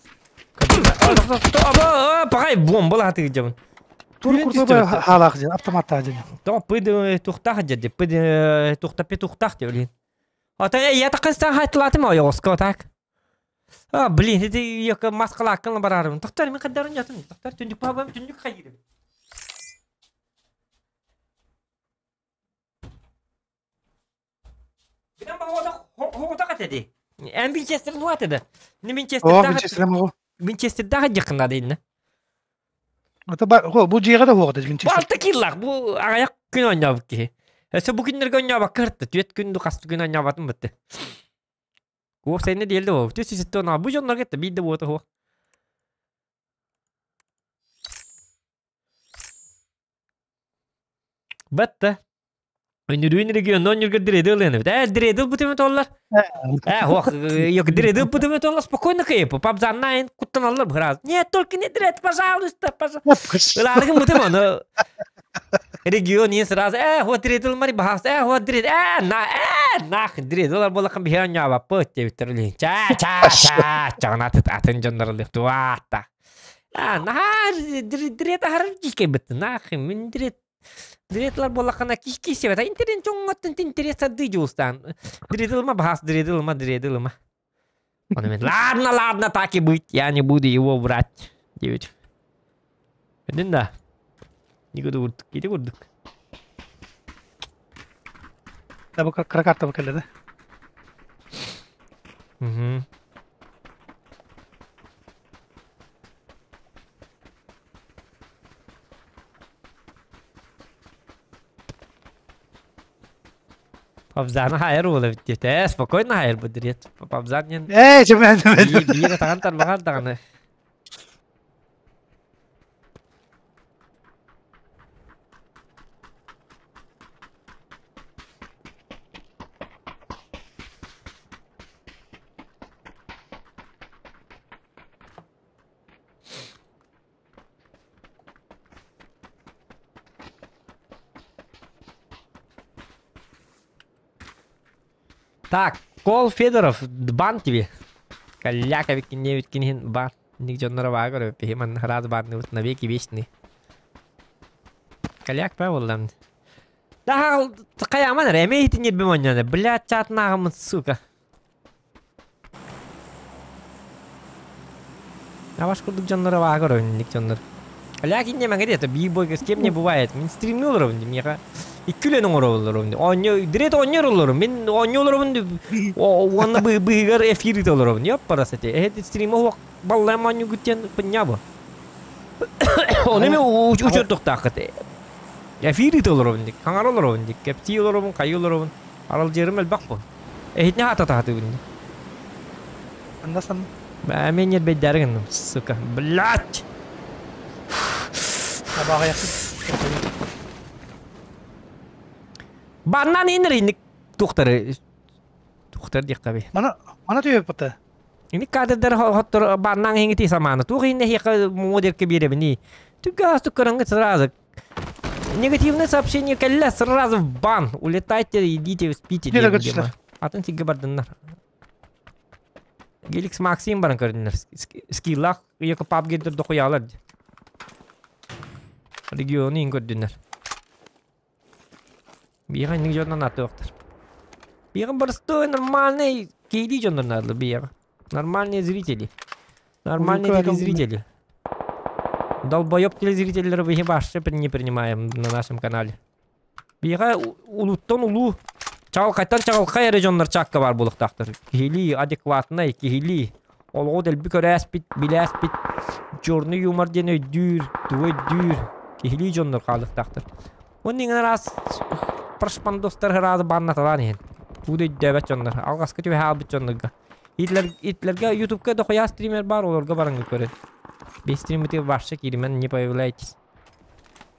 Аба, пагай бомба латы дьабын. Тур курдук хаалаах дьэ, автоматтаах дьэ. То пыды тухтах дьэ, пыды тухтапи тухтах дьэ. Ата я такыстан хайтылатым ойоҕоско так. А, блин, ити яка маскалааккын барарым. Тохтор мен кадарын ятым. Тохтор түндүк бабам түндүк хайырым. Билен хоҕота катеди. Эн Винчестерин хуатыды. Не О, Винчестердагы Винчестер моҕу. Винчестердагы жакынады инне. Ата ба, бу дьиэҕэ да хуоҕата Бу Винчестер. алты киллах бу аяк күн ойнобут киһи. Өссө бу күннэргэ ойнобакка кыртты. Түөт күн хас күн ойнобатын бытты. Уопсайына диэлде ол. Түс үсүттэ она бу дьоннорго этте биир да буота хуох. Бэтте. Өнүрүүн регионна өнүргө дредил ленебит. Э, дредил бутеме толлар. Э, ох, yok дредил бутеме толлар спокойно кайып. Пабзаннайн куттаналлар бхраз. Нет, только не дред, пожалуйста, пожалуйста. Ыларыгын бутеме оны. Регион не сразу, э, вот дредил мари бахас, э, вот дред, э, на, э, нах, дредил болакын бихен яба пыт деп терлин. Ча, ча, ча, чагнат атын жоннарлык туата. А, на, дред ахар дикей бит, нах, мин дред Дретлар боллахана кишки себет. Интерен чоңоттун интерес ады жуустан. Дредылма бахас, дредылма, дредылма. Он говорит, ладно, ладно, так и быть, я не буду его брать. Девять. Один да. Никуда урдук, кити урдук. Да бу кыра карта бу келле да. Угу. Пабзаны хайыр була бит Э, спокойно хайыр бу дирет. Пабзан нен Э, чемен. биир таган тарбаган таганы. Так, Кол Федоров, бан тебе. Каляка викиневиткинин бан. Нигде нарвагор, пихиман раз бан навеки вечный. Каляк павлам. Да, каяман реме итинет бимоньяны. Блядь, чат нахам, сука. А ваш курдук жоннор вагор, ник жоннор. Каляк инне маңа это би-бой с кем не бывает. Мин стримнул ровно, меха. Иккүлен оҥороллорум. Онньо дирет онньор Мин онньолорум уонна быһыгар эфир итолорум. Ёп парасати. Эт стрима хуак баллам онньу гүттен пыннябы. Оны мен учурдуктаакыт. Эфир итолорум дик, хаңаролорум дик, кепти олорум, кайолорум. Арал жерим элбак бу. Эхитне хата тахаты күнде. Андасан. Мен нет беддәрген, сука. Блять! Табага якын. Баннан инер инник тухтары. Тухтар дик каби. Мана мана түйөп бата. Инник кадрдар хоттор баннан хиңити саманы. Тух инне хика модерке беребини. Түгә астык сразу. Негативное сообщение кэллэ сразу в бан. Улетайте, идите, спите. Не диэн дагы дима. Атын сигге бардыннар. Геликс Максим баран көрдүннөр. Скиллах яка пап гедер докуялар. Регионы ин көрдүннөр. Бига ник жоннан аты октар. Бига простой, нормальный кейди жоннан надо бига. Нормальные зрители. Нормальные Ну-ка, телезрители. Долбоеб телезрителлер вы вообще не принимаем на нашем канале. Бига улуттан улу чалкайтан чалкай регионнар чакка бар булуктактыр. Кихили адекватный, кихили. Олго дел бүкөрәс бит, биләс бит. Черный юмор ден өйдүр, туой дүр. Кихили жоннор калыктактыр. Оның раз прошпандостар разы баннаталан ен. Туды дөбәт жоннор. Алгаскы түбә албыт жоннорга. Итлер итлерге ютубка да хуя стример бар, оларга барыңгы көрет. Без стримите вообще киримен не появляйтесь.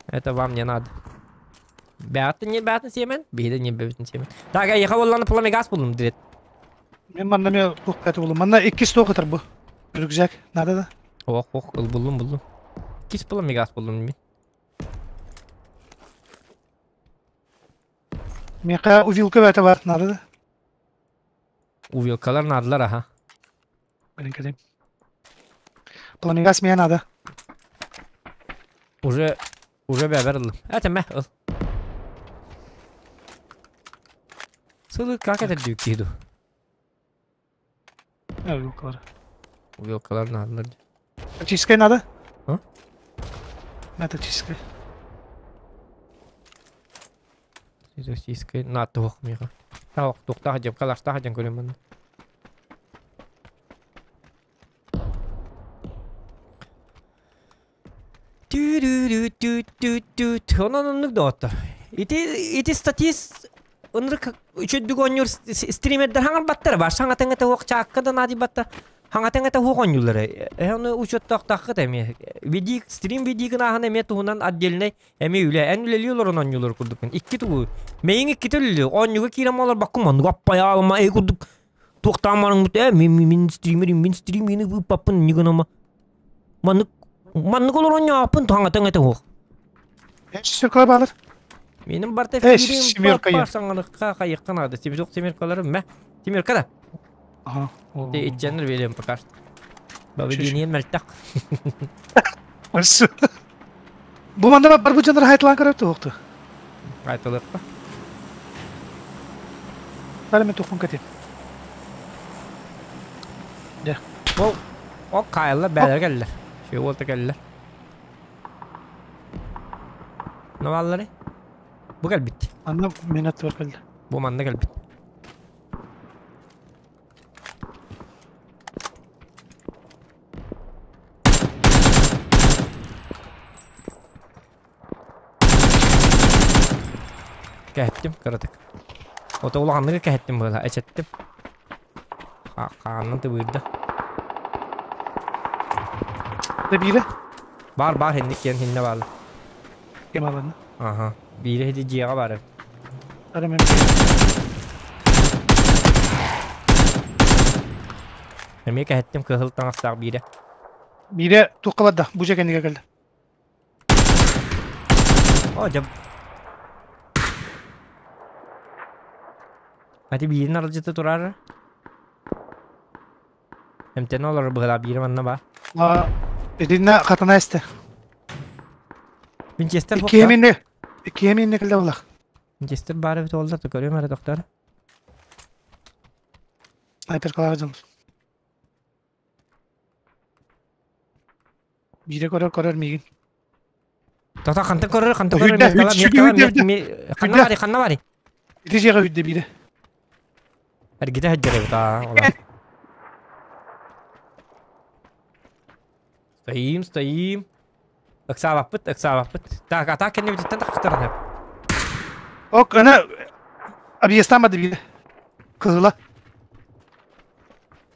Это вам не надо. Бәтін не бәтін семен, бейді не бәтін семен. Так, я ехал на пламегаз булдым, дирет. Мен манна мен тух каты булым. Манна 2 100 кытыр бу. Рюкзак надо да. Ох, ох, ыл булдум, булдум. Иккис пламегаз буллум мин. Миэхэ увилка бэйэтэ баар наада да. Увилкалар наадалар аха. Кэлин кэлин. Пламегаз миэхэ наада. Уже уже бэбэр ыллым. Этэмэ ыл. Сылы как это киһи ду? Увилкалар. Увилкалар наадалар. Тактическая надо? А? На тактическая. Российская на туох миха. Таох туохтаах дьэм калаштаах дьэн көрөм манна. Түү-рүү-рүү-түү-түү-түү. Онон оннук доҕоттор. Ити ити статист ынырык үчүддүк оонньуур стримердэр хаҥарбаттар бар саҥатыҥа туох чаакка да наадыйбаттар хаҥатыҥа туох оонньууллара э ону учуоттаахтааххыт эмиэ види стрим видигин ааһан эмиэ туһунан отдельнай эмиэ үлэ эн үлэлии олорон оонньуулар курдуккун икки тугу мэйиҥ иккитэ үлэлиир оонньууга киирэн олорбоккун маннык аппайаалыма эй курдук туохтаан бараҥмыт э мин мин стример мин стримини ыыппаппын инньэ гынама Маннык маннык олорон ньааппын таҥатаҥ этэ уох. Шестеркалар баалар. Менин барта Э, фигирим семерка я. саҥалыкка хайыкка наада. Тимирок семеркаларым мэ. Тимирка да. Ага. Те итченер берем пока что. Бабединиен мөлтөх. Барсы. Бу манна бар бу дьоннор хайтылаан көрөр туохту. Айтылыкка. Бары мен тухпун кэтим. Дьэ. Ол ол хаайылла бээлэр кэллэр. Үчүгэй уолта кэллэр. Наваллары. Бу кэлбит. Манна мен аттыбар кэллэ. Бу манна кэлбит. Кэһэттим кыратык. Ото улаханныгы кэһэттим быһыла, эчэттим. Хааннан тыбыырда. Да биирэ? Бар бар хинник киэн хиннэ баалла. Ким алана? Аха. Биирэ хити дьиэҕэ баар эбит. Ара мен Эмиэ кэһэттим кыһыл таҥастаах биирэ. Биирэ туохха барда? Бу дьэ кэннигэр кэллэ. О, дьэ. Ати биирин аралдьыта турар. Эмтэнэ олорор быһыылаах биирэ манна баар. А, итиннэ хатана эстэ. Винчестер Иккиэминне иккиэминне кэллэ булах. Винчестер баар эбит уоллар, көрүөм эрэ доктор. Снайперкалаах дьон. Биирэ көрөр көрөр миигин. Тота хантан көрөр, хантан көрөр, Үрдэ, миэккалар, үрдэ, миэккалар, үрдэ, миэк- ханна үрдэ. барый, ханна барый? Ити дьиэҕэ үрдэ биирэ. Эргитэ сылдьар эбит аа, ола. Стоим, стоим. Ыксаабаппыт, ыксаабаппыт. Так, а так кэннибититтэн тахтаран эп. Ок, ана объездтаамады биирэ. Кыһыла.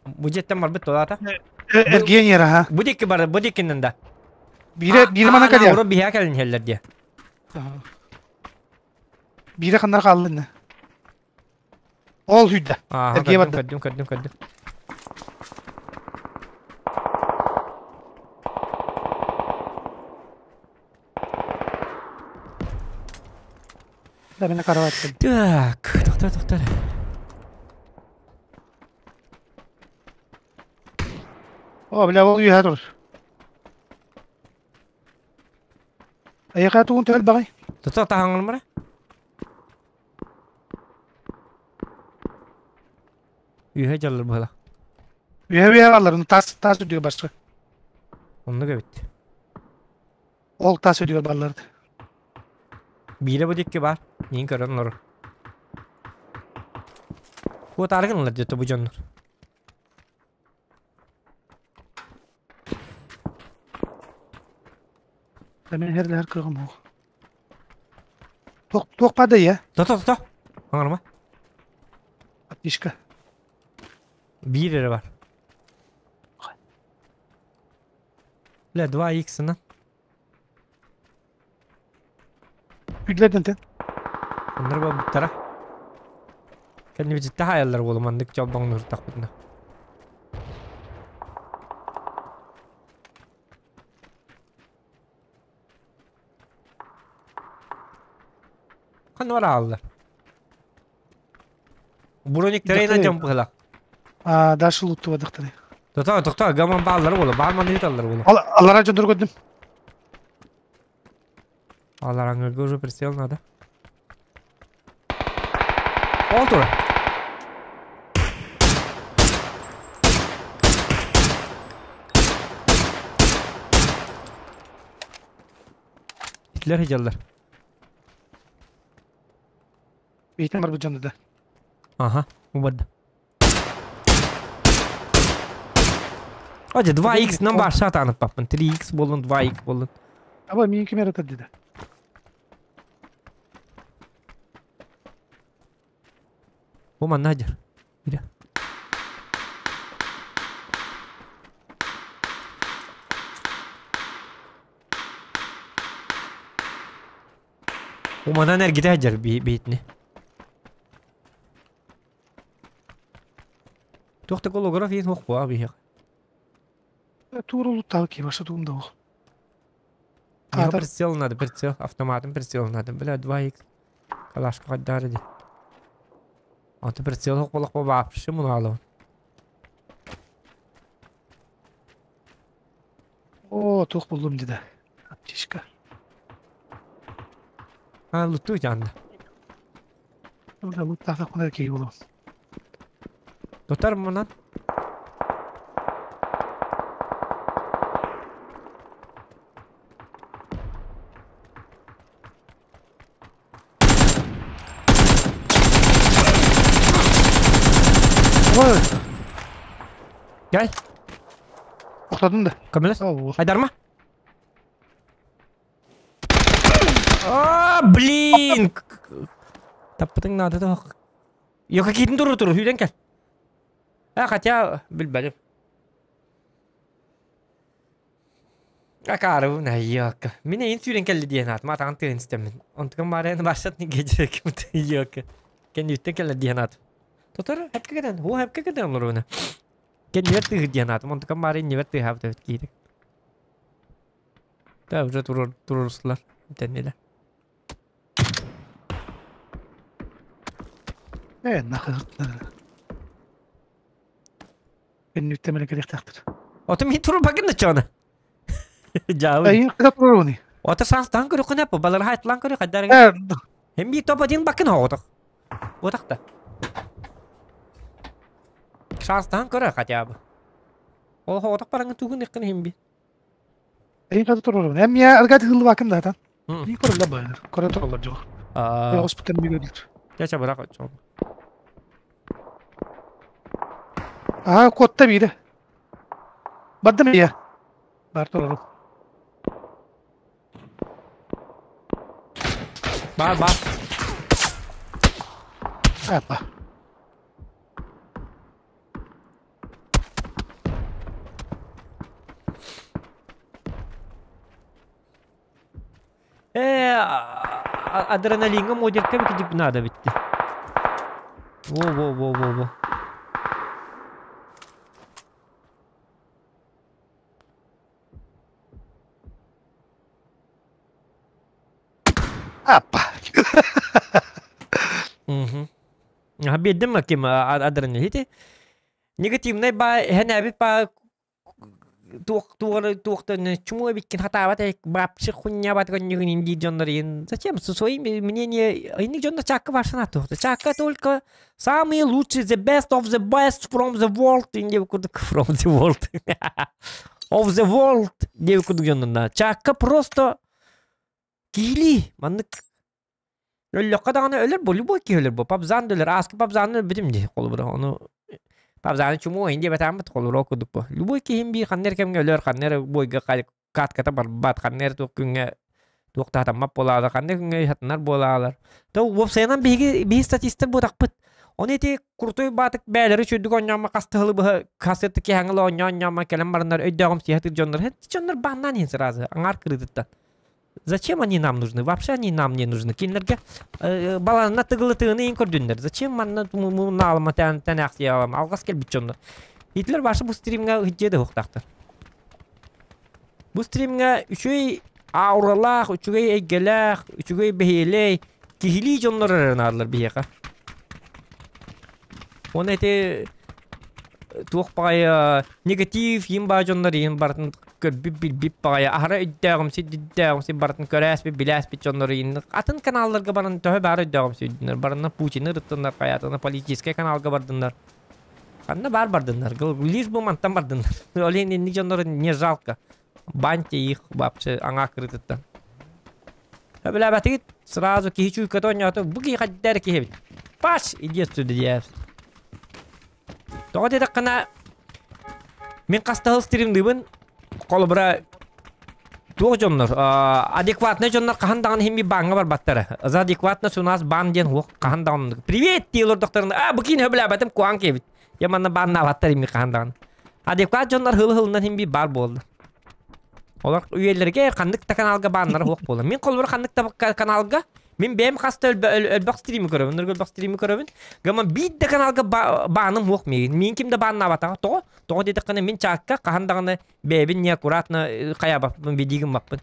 Бу дьиэттэн барбыт тулаата. Эргиэн иһэр аха. Бу диэки бар, бу диэкинэн да. Биирэ биирэ манан кэлиэ. Урут биһиэхэ кэлин иһэллэр диэ. Биирэ ханнар хааллын. Ол сүүрдэ. Ааха, Эргиэ көрдүм, барда. көрдүм, көрдүм, көрдүм. Да, мен карават кэлдим. Так, тоқтар, тоқтар. О, бля, ол үөһэ турар. Эйиэхэ тугун төһө элбэҕий? Тута таһаҥҥын Үөһэ дьаллар быһыла. Үөһэ үөһэ бааллар, таас таас үрдүгэр барсар. Оннук эбит. Ол таас үрдүгэр бааллар. Биирэ бу диэки баар. Миин көрөн олорор. Куотаары гыналлар дьэ бу дьоннор. Да мин иһэр кыаҕым суох. Туох туох баар да ийэ? Тото тото. Оҥорума. Отличка. Биир эрэ бар. Бля, 2x-ынан. Күүдлэрдэн Оннор буолбуттара. Кэннибититтэ хаайаллар буолу маннык чолбоҥнууртахпытына. Ханна барааллар? Брониктарынан дьон быһылах. А, дальше луттубадыктары. Тота, тота, гаман бааллары буола, баар манны ыыталлар буола. Аллара дьоннор көрдүм. Алараңырга уже прицел надо. Ол тура. Итлер хиджаллар. Бейтен бар бу дьонно да. Ага, убады. Оже 2x нам бар шатанып баппын. 3x болун, 2x болун. Аба мин кемер атар деди. Бу манна жар. Бире. Бу манан эргите жар бейтини. Туох да голограф иин суох буа биһиэх. Тур улуттаабыт киһи баша тугум да ол. Миэхэ прицел надо, прицел, автоматым прицел надо. Бля, 2х. Калашка хайдаары ди. Аты прицел суох буоллахпа вообще мунаалабын. О, туох буллум дида. Аптечка. А, луттуу жанна. Да, луттаахтахпына киһи буолуом. Тутар мунан. Ой, Gel. Охтодум да. Көмөлөс. Оо. Айдарма. А, блин! Таппытың надо да. Yok киитин туру туру сүүрэн кэл. А, хотя билбэтим. Акаарыбын айыакка. Мин эйин сүүрэн кэлли диэн аат. Матаҕын тыын истэммин. Онтукам баарайын барсат гечереким тыйыакка. Кэнниттэн кэллэ диэн аат. Тотор хепке кэтэн, ху хепке кэтэн олоруна. Кэннибэр тыыһыр диэн аатым. Онтукам баарайын нибэр тыыһаабыт эбит киирик. Да, уже турur турурсулар. Тэннилэр. Ээ, нахы. Кэнниттэн мэлэ кэлиэхтээхтэр. Ото мин турur багын да чона. Жаабы. Айын кыта туруруни. Ото шанстан көрө кына бу балар хайтлан көрө кадарың. Ээ, Hem bir топ один бакын хоғытық. Отақта. Шанстан көрө хотя бы. Ол хоғытық бараңы тугын иққын hem bir. айын кыта туруруни. Эм я аргат хылы бакын да атан. М. Ни көрөллөр байыр. Көрө тураллар жок. Аа, Госпиталь ми көрдүр. Жача бырақ чоң. Аа, куотта биирэ. Бардым я. Бар турарым. Бар, бар. Апа. Э, адреналинга модерка бит надо битти. Во, во, во, во, во. Апа. Мгм. А беддим ким адреналин. Негативный ба хэнэбит ба туох туох туохтан чуму эбиккин хатаабат бапчы хуннябат көннүгүн инди дьоннор иин зачем со своим мнение инник дьоннор чакка барсана туохта чакка только самые лучшие the best of the best from the world диэбит курдук from the world of the world диэбит курдук дьоннор чакка просто киһилии маннык өллөххө даҕаны өлөр бу любой киһи өлөр бу пабзан да өлөр ааска пабзаны өлбүтүм дии холобура ону Пабзаны чуму инди бэтааммыт холобура курдук бу. Любой киһим биир ханна эрэ кэмҥэ өлөр, ханна эрэ бойга катката барбат, ханна эрэ туох күҥҥэ туох таатаммат буолаалар, ханна күҥҥэ хатынар буолаалар. То уопсайынан биһиги биһи статистар буотахпыт. Ону ити крутой баатык бээлэри үчүрдүк оонньомо хастыһылы быһа хасыт киһаҥыл оонньоо оонньоомо кэлэн бараннар өйдөөҕүм сиһатыр дьоннор. Дьоннор бааннаан иһин сразу аҥаар кырыытыттан. Зачем они нам нужны? Вообще они нам не нужны. Кинилэргэ баланна тыгылы тыгыны иин көрдүннэр. Зачем манна мунаалыма тэн тэнээхсийалам алгас кэлбит дьоннор. Итилер башы бу стримҥа ыһдьиэ да уһуктаахтар. Бу стримҥа үчүгэй ауралаах, үчүгэй эйгэлээх, үчүгэй бэһиэлэй, Киһилии дьоннор эрэ наадалар биһиэхэ. Уонна ити туох баҕайы негатив иин баа дьоннор иин барытын көрбүт билбит баҕайы аһара өйдөөҕүмсүй өйдөөҕүмсүй барытын көрөөспүт билээспит дьоннор иин атын каналларга баран төһө баар өйдөөҕүмсүйдүннэр барына Путины ырыттыннар хайаатына политическай каналга бардыннар ханна баар бардыннар лишь бы мантан бардыннар ол иһин инник дьоннору не жалко баньте их вообще аҥаа кырыытыттан Сөбүлээбэтигит сразу киһи чуйката оонньоото бу киһи хайда эрэ киһи эбит Паш иди отсюда диэт Тоҕо диэтэххинэ мин хаста сыл стримныыбын холобура туох дьоннор адекватнай дьоннор хаһан даҕаны иһин бааҥҥа барбаттара за адекватность у нас баан диэн суох хаһан даҕаны привет дии олордохторуна а бу киһини сөбүлээбэтим куһаҕан киһи эбит я манна бааннаабаттар ими хаһан даҕаны адекват дьоннор хыл-хылынан иһин баар буолла Олор үйэлэргэ ханнык да каналга бааннара суох буолар. Мин холобур ханнык да каналга мин бэйэм хаста өлбөх стрими көрөбүн, өлбөх стрими көрөбүн. Гама биир да каналга бааным суох миигин. Миин ким да бааннаабатаҕа. Тоҕо? Тоҕо диэтэххинэ мин чаакка хаһан даҕаны бэйэбин неаккуратно хайаабаппын, видигин баппын.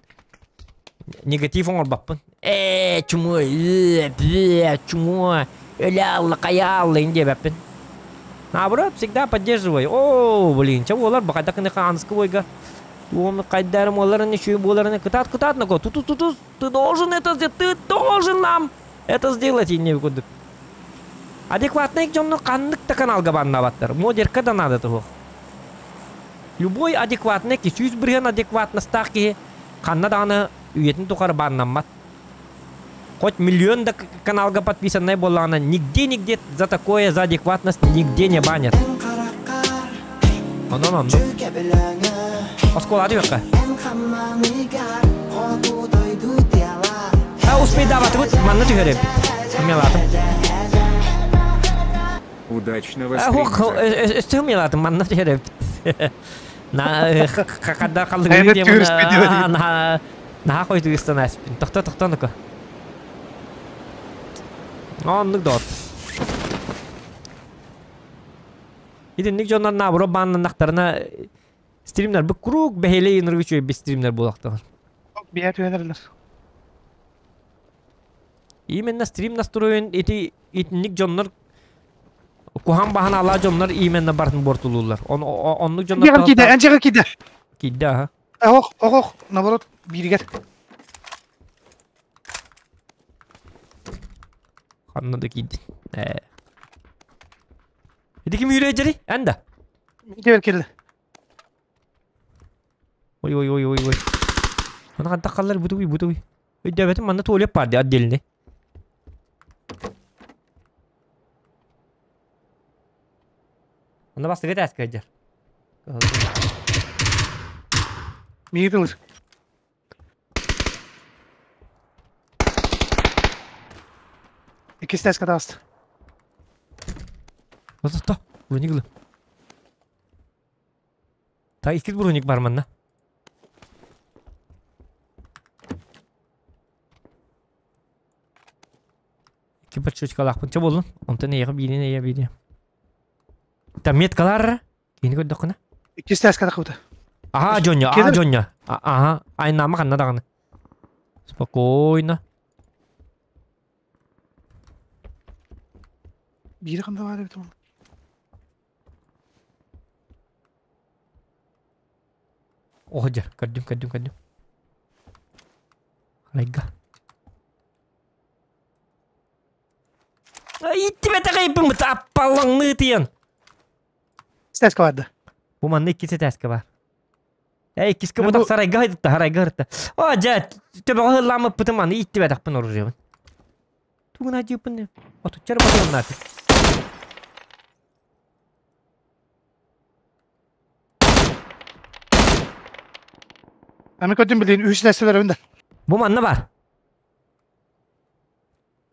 Негатив оҥорбаппын. Ээ, чумуо, ээ, чумуо, өлө алла, хайа алла диэбэппин. Наоборот, всегда поддерживай. О, блин, чэ буолар, бахайда кыны хаанскы бойга. Туом хайдарым оларын еще буоларын кытаат кытаат нако тутус тутус ты должен это сделать, ты должен нам это сделать и не курдук. Адекватный дьонно ханнык да каналга баннабаттар. Модерка да надо того. Любой адекватный ки 100% адекватностаах киһи ханна даҕаны үйэтин тухары бааннаммат. Хоть миллион да каналга подписанная буоллаҕына нигде-нигде за такое, за адекватность нигде не банят. Онон оннук. Оскуола түһүөххэ. А успейдаабатыбыт манна түһэрим. Мелатым. Удачного Ох, стрима. өстүм мелатым манна түһэрим. На хакада қалдыгы Айна түһүспүт диэбит. на наха хойдугустан аспин. Тохто тохто нука. Оннук дот. Итинник дьоннор наоборот бааннаннахтарына стримнер бу круг бэһэлэй ынырык үчүгэй стримнер буолахтар. Биһэ түһэнэрлэр. Именно стрим настроен ити итинник дьоннор куһаҕан баһан алаа дьоннор именно бартын буортулууллар. Оннук дьоннор Энчиҕэ киирдэ, энчиҕэ киирдэ. киирдэ аха. Ох, ох, наоборот, бииригэр. Ханна да киирдин. Ээ. Ити ким үүрэ дьэри? Эн да? Мин кэллэ. Ой ой ой ой ой. Аны хантах халлар бутугуй бутугуй. Өйдөөбөтүм манна туалет бар ди отдельный. Онно бастакы этээскэ сылдьар. Миигин ылыр. Иккис этээскэ таҕыста. Тохто, броник ылы. Та иккис броник бар манна. Икки подшечкалаахпын. Чэ буоллун. Онтон эйиэхэ биирин эйэ биири. Та меткалар. Кини көрдөххүнэ. Иккис этээскэ таххыбыта. Аха, дьонньо, аха, дьонньо. Аха, айнаама ханна даҕаны. Спокойно. Биири ханна баар эбит ол? О, дьэ, көрдүм, көрдүм, көрдүм. Арайга. Иттибэтэҕэйбин аппалаҥныы тиэн. Этээскэ барды. Бу манна иккис этээскэ бар. Э, иккискэ бу сарайга хайдытта, сарайга ырытта. О, дьэ, төбөҕө ылламмыппытым аны иттибэтэхпин оружиебын. Тугун дьыппын отуччар батырым нафиг. Ами көрдүм билин үһүс этээскэлэр өндө. Бу манна бар.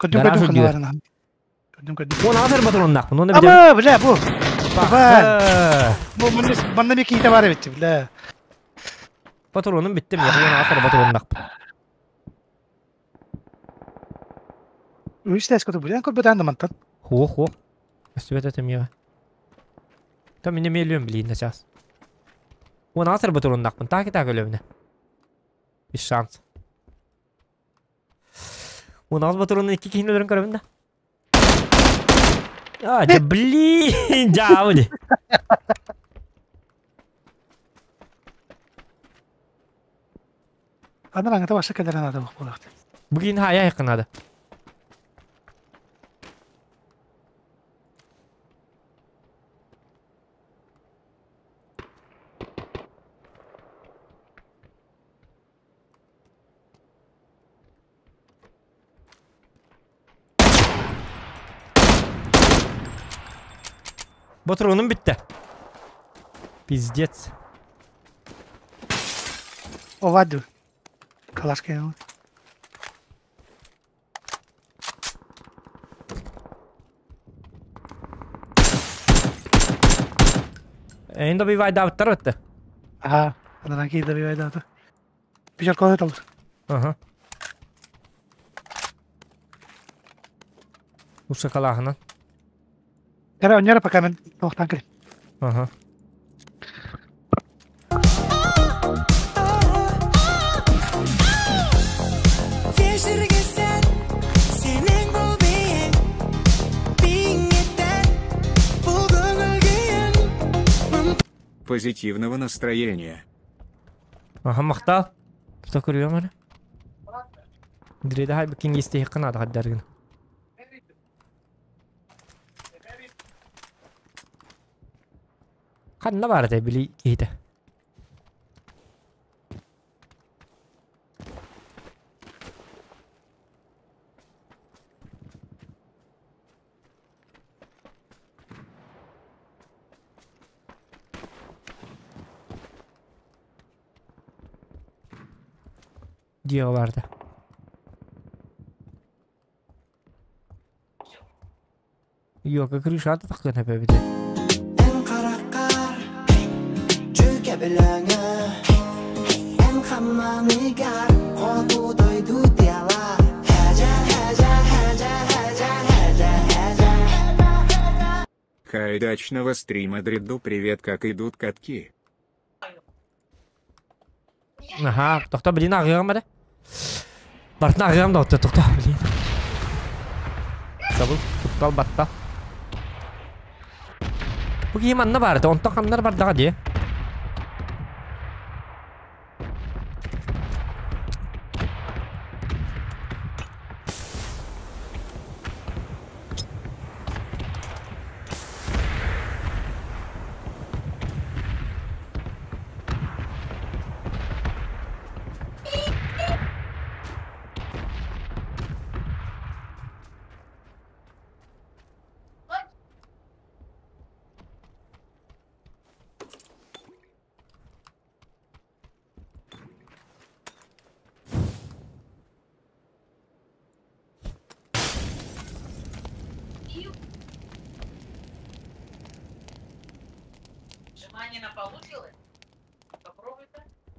Көрдүм Гараж көрдүм ханна үрдүгэр. баарына. Көрдүм көрдүм. Уон аҕыс батырыннаахпын, уонна билэбин. Аба, бля, бу. Пахы. Бу манна манна ми киһитэ баар эбит, бля. Патронум бүттүм, я уон аҕыс батырыннаахпын. Үһүс этээскэ ту бля, көрбөтөөн да мантан. Хуох, хуох. Өстүбэт этим я. Там мине мелион блин на час. 16 батырыннаахпын, так и так өлөбүнэ. Без шанс. Унаас батыруны икки киһини өлөрөн көрөбүн да. А, да блин, дьаабы ди. Анар аңата баша кэлэрэ наада буолуохтаах. Бүгүн хаайа айыкка наада. Ботуруунум бүттэ. Пиздец. Оваду. Калашка. Эйн добивайдаабыттар өттө. Аха, анан кии добивайдаата. Пижар коһө талыр. Ага. Ушакалааһынан. Эрэ онньоро пока мен туохтаан кэлин. Ага. Позитивного настроения. Аха, махтал. Тута көрүөм эрэ. Дреда хай бикин истиһиккин ада хаддаргын. Ханна баар этэ били киһитэ. Дьиэҕэ барда. Йока крышата таххан эбэбит. Эн хараххар дьүкэбилэҥэ Эн хамнаныгар хоту дойду тыала Хэжэ хэжэ хэжэ хэжэ хэжэ хэжэ Хайдачного стрима дреду привет, как идут катки. Аха, тохто блин аҕыам эрэ. Бартын аҕыам да тохто блин. Сабыл, туттал батта. Бу киһи манна баар этэ, онтон ханнар бардаҕа дии.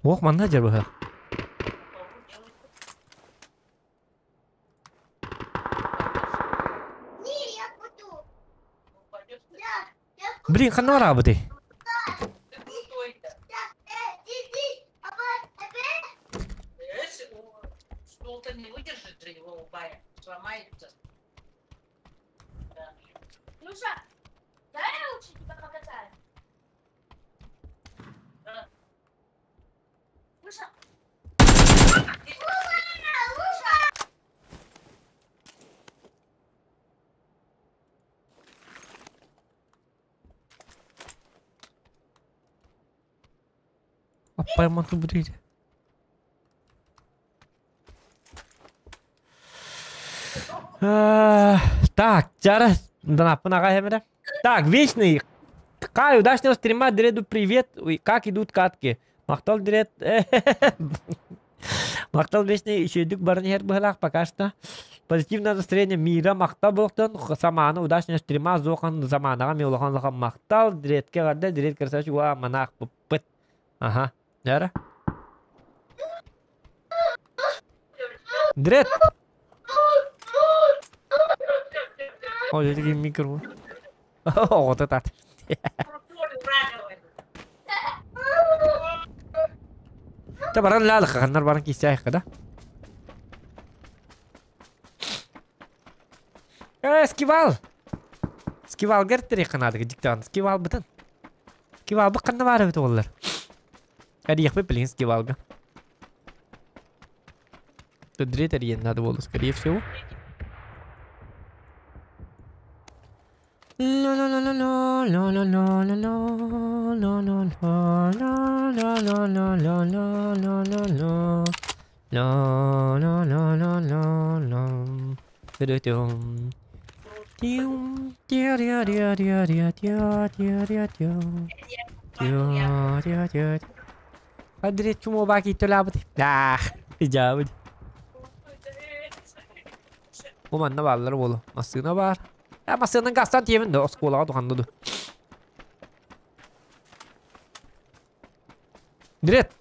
Ох, манна дьэ быһа. Блин, ханна бараабытый? Аппайман тубут Так, чара, донаппын аҕа эмэрэ. Так, Вечный, Кай, удачного стрима, Дреду привет. Ой, как идут катки? Махтал Дред. Махтал Вечный, үчүгэйдик баран иһэр быһылаах пока что. Позитивное настроение мира махтал буолуохтун самааны удачного стрима зохан заманаҕа ми улахан улахан махтал Дредке эҕэрдэ Дред красавчик уа манаах быппыт. Ага. Нера? Дред! О, дии микрофон. Оҕото тат. Та баран лаалыха, ханнар баран киисээххэ да. Э, скивал! Скивалга эртэрих ханаадыгы дьиктаҕын. Скивалбытын. Скивалбыт ханна баар эбит уоллар? Эрийэхпит билигин скивалга. Төдүрүт эрийэн надо было, скорее всего. Адрет чумо баки төлабыт. Ах, жабыт. Бу манна бааллар буолу. Массыына баар. Э, массыынан гастан тиэмин да оскуолаҕа туханна ду. Дирет.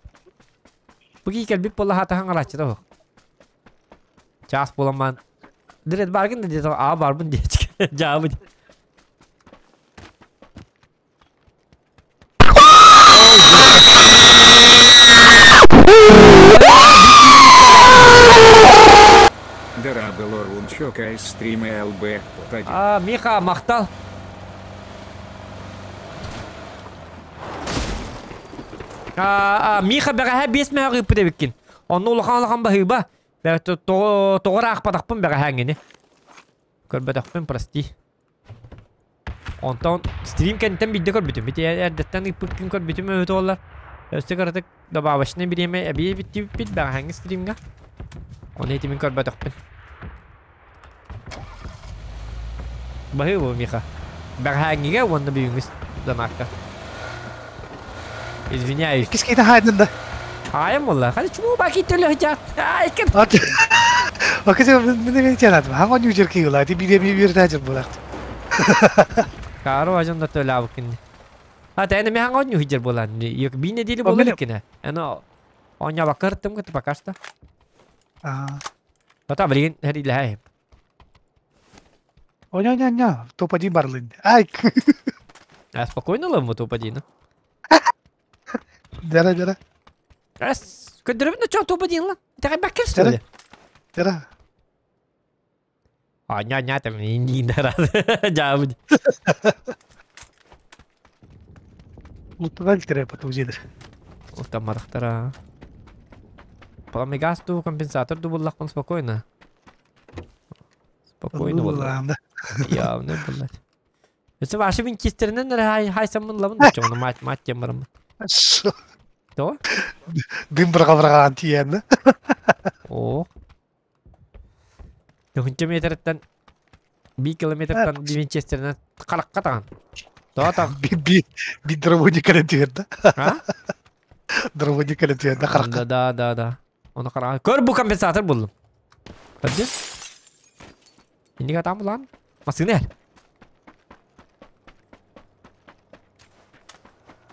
Бу кии кэлбит буолла хаатахан харааччыта суох. Чаас буолан баан. Дирет бааргын да диэтэ аа баарбын диэчик. Дьаабыт. А, Миха, махтал. А, Миха бэҕэһээ биэс мөһөҕ ыыппыт эбиккин. Онно улахан-улахан баһыыба. Тоҕо ыраахпатахпын бэҕэһээҥҥини. Көрбөтөхпүн, прости. Онтон стрим кэнниттэн биирдэ көрбүтүм. Ити эрдэттэн ыыппыккын көрбүтүм өһүтэ буоллар. Өссө кыратык добавочнай бириэмэ эбии эбиттибиппит бэҕэһээҥҥи стримҥа. Ону ити мин көрбөтөхпүн. Баһыыба Миха. Бэҕэһээҥҥигэ уонна бүгүҥҥү донакка. Извиняюсь. Иккис киһи хаайдын да. Хаайан буолла. Хали чумуу баки төлө жат. Ай кет. Окей, мен мен тянат. Ханго нью жерки юла. Ти бире би бир тажыр булакт. Каро ажон да төлө абыкын. А тәне мен ханго нью жер болан. Yok би недели болар екен. Ана оня бакыртым кыты пока что. А. Бата билигин хәрилэһэ. Оня ня ня топ-1 барлын. Ай. А спокойно лом топ-1. Дара дара. Ас көдөрөбүн чо топ-1 лан. Тагай баккер что ли? Дара. А ня ня там не дара. Жабы. Луттан тире потузидер. Там марахтара. Пламегас ту компенсатор ду буллахпын спокойно. Спокойно булла. Явно буллать. Өсө ваши винчестеринен эрэ хай хайсаммын лабын дочоҥно мать мать диэн бараммын. То? Дым бырҕа-бырҕаан тиийэн. Оо. Тыһынча метртэн 1 километртан винчестеринэн харахха таҕан. Тоҕо таҕ? Би би дровоник кэлэн түһэр да. А? Дровоник кэлэн түһэр да харахха. Да да да да. Ону хараҕа. Көр бу компенсатор буллум. Көрдүн? Инник атаан булаан. Массыына эр.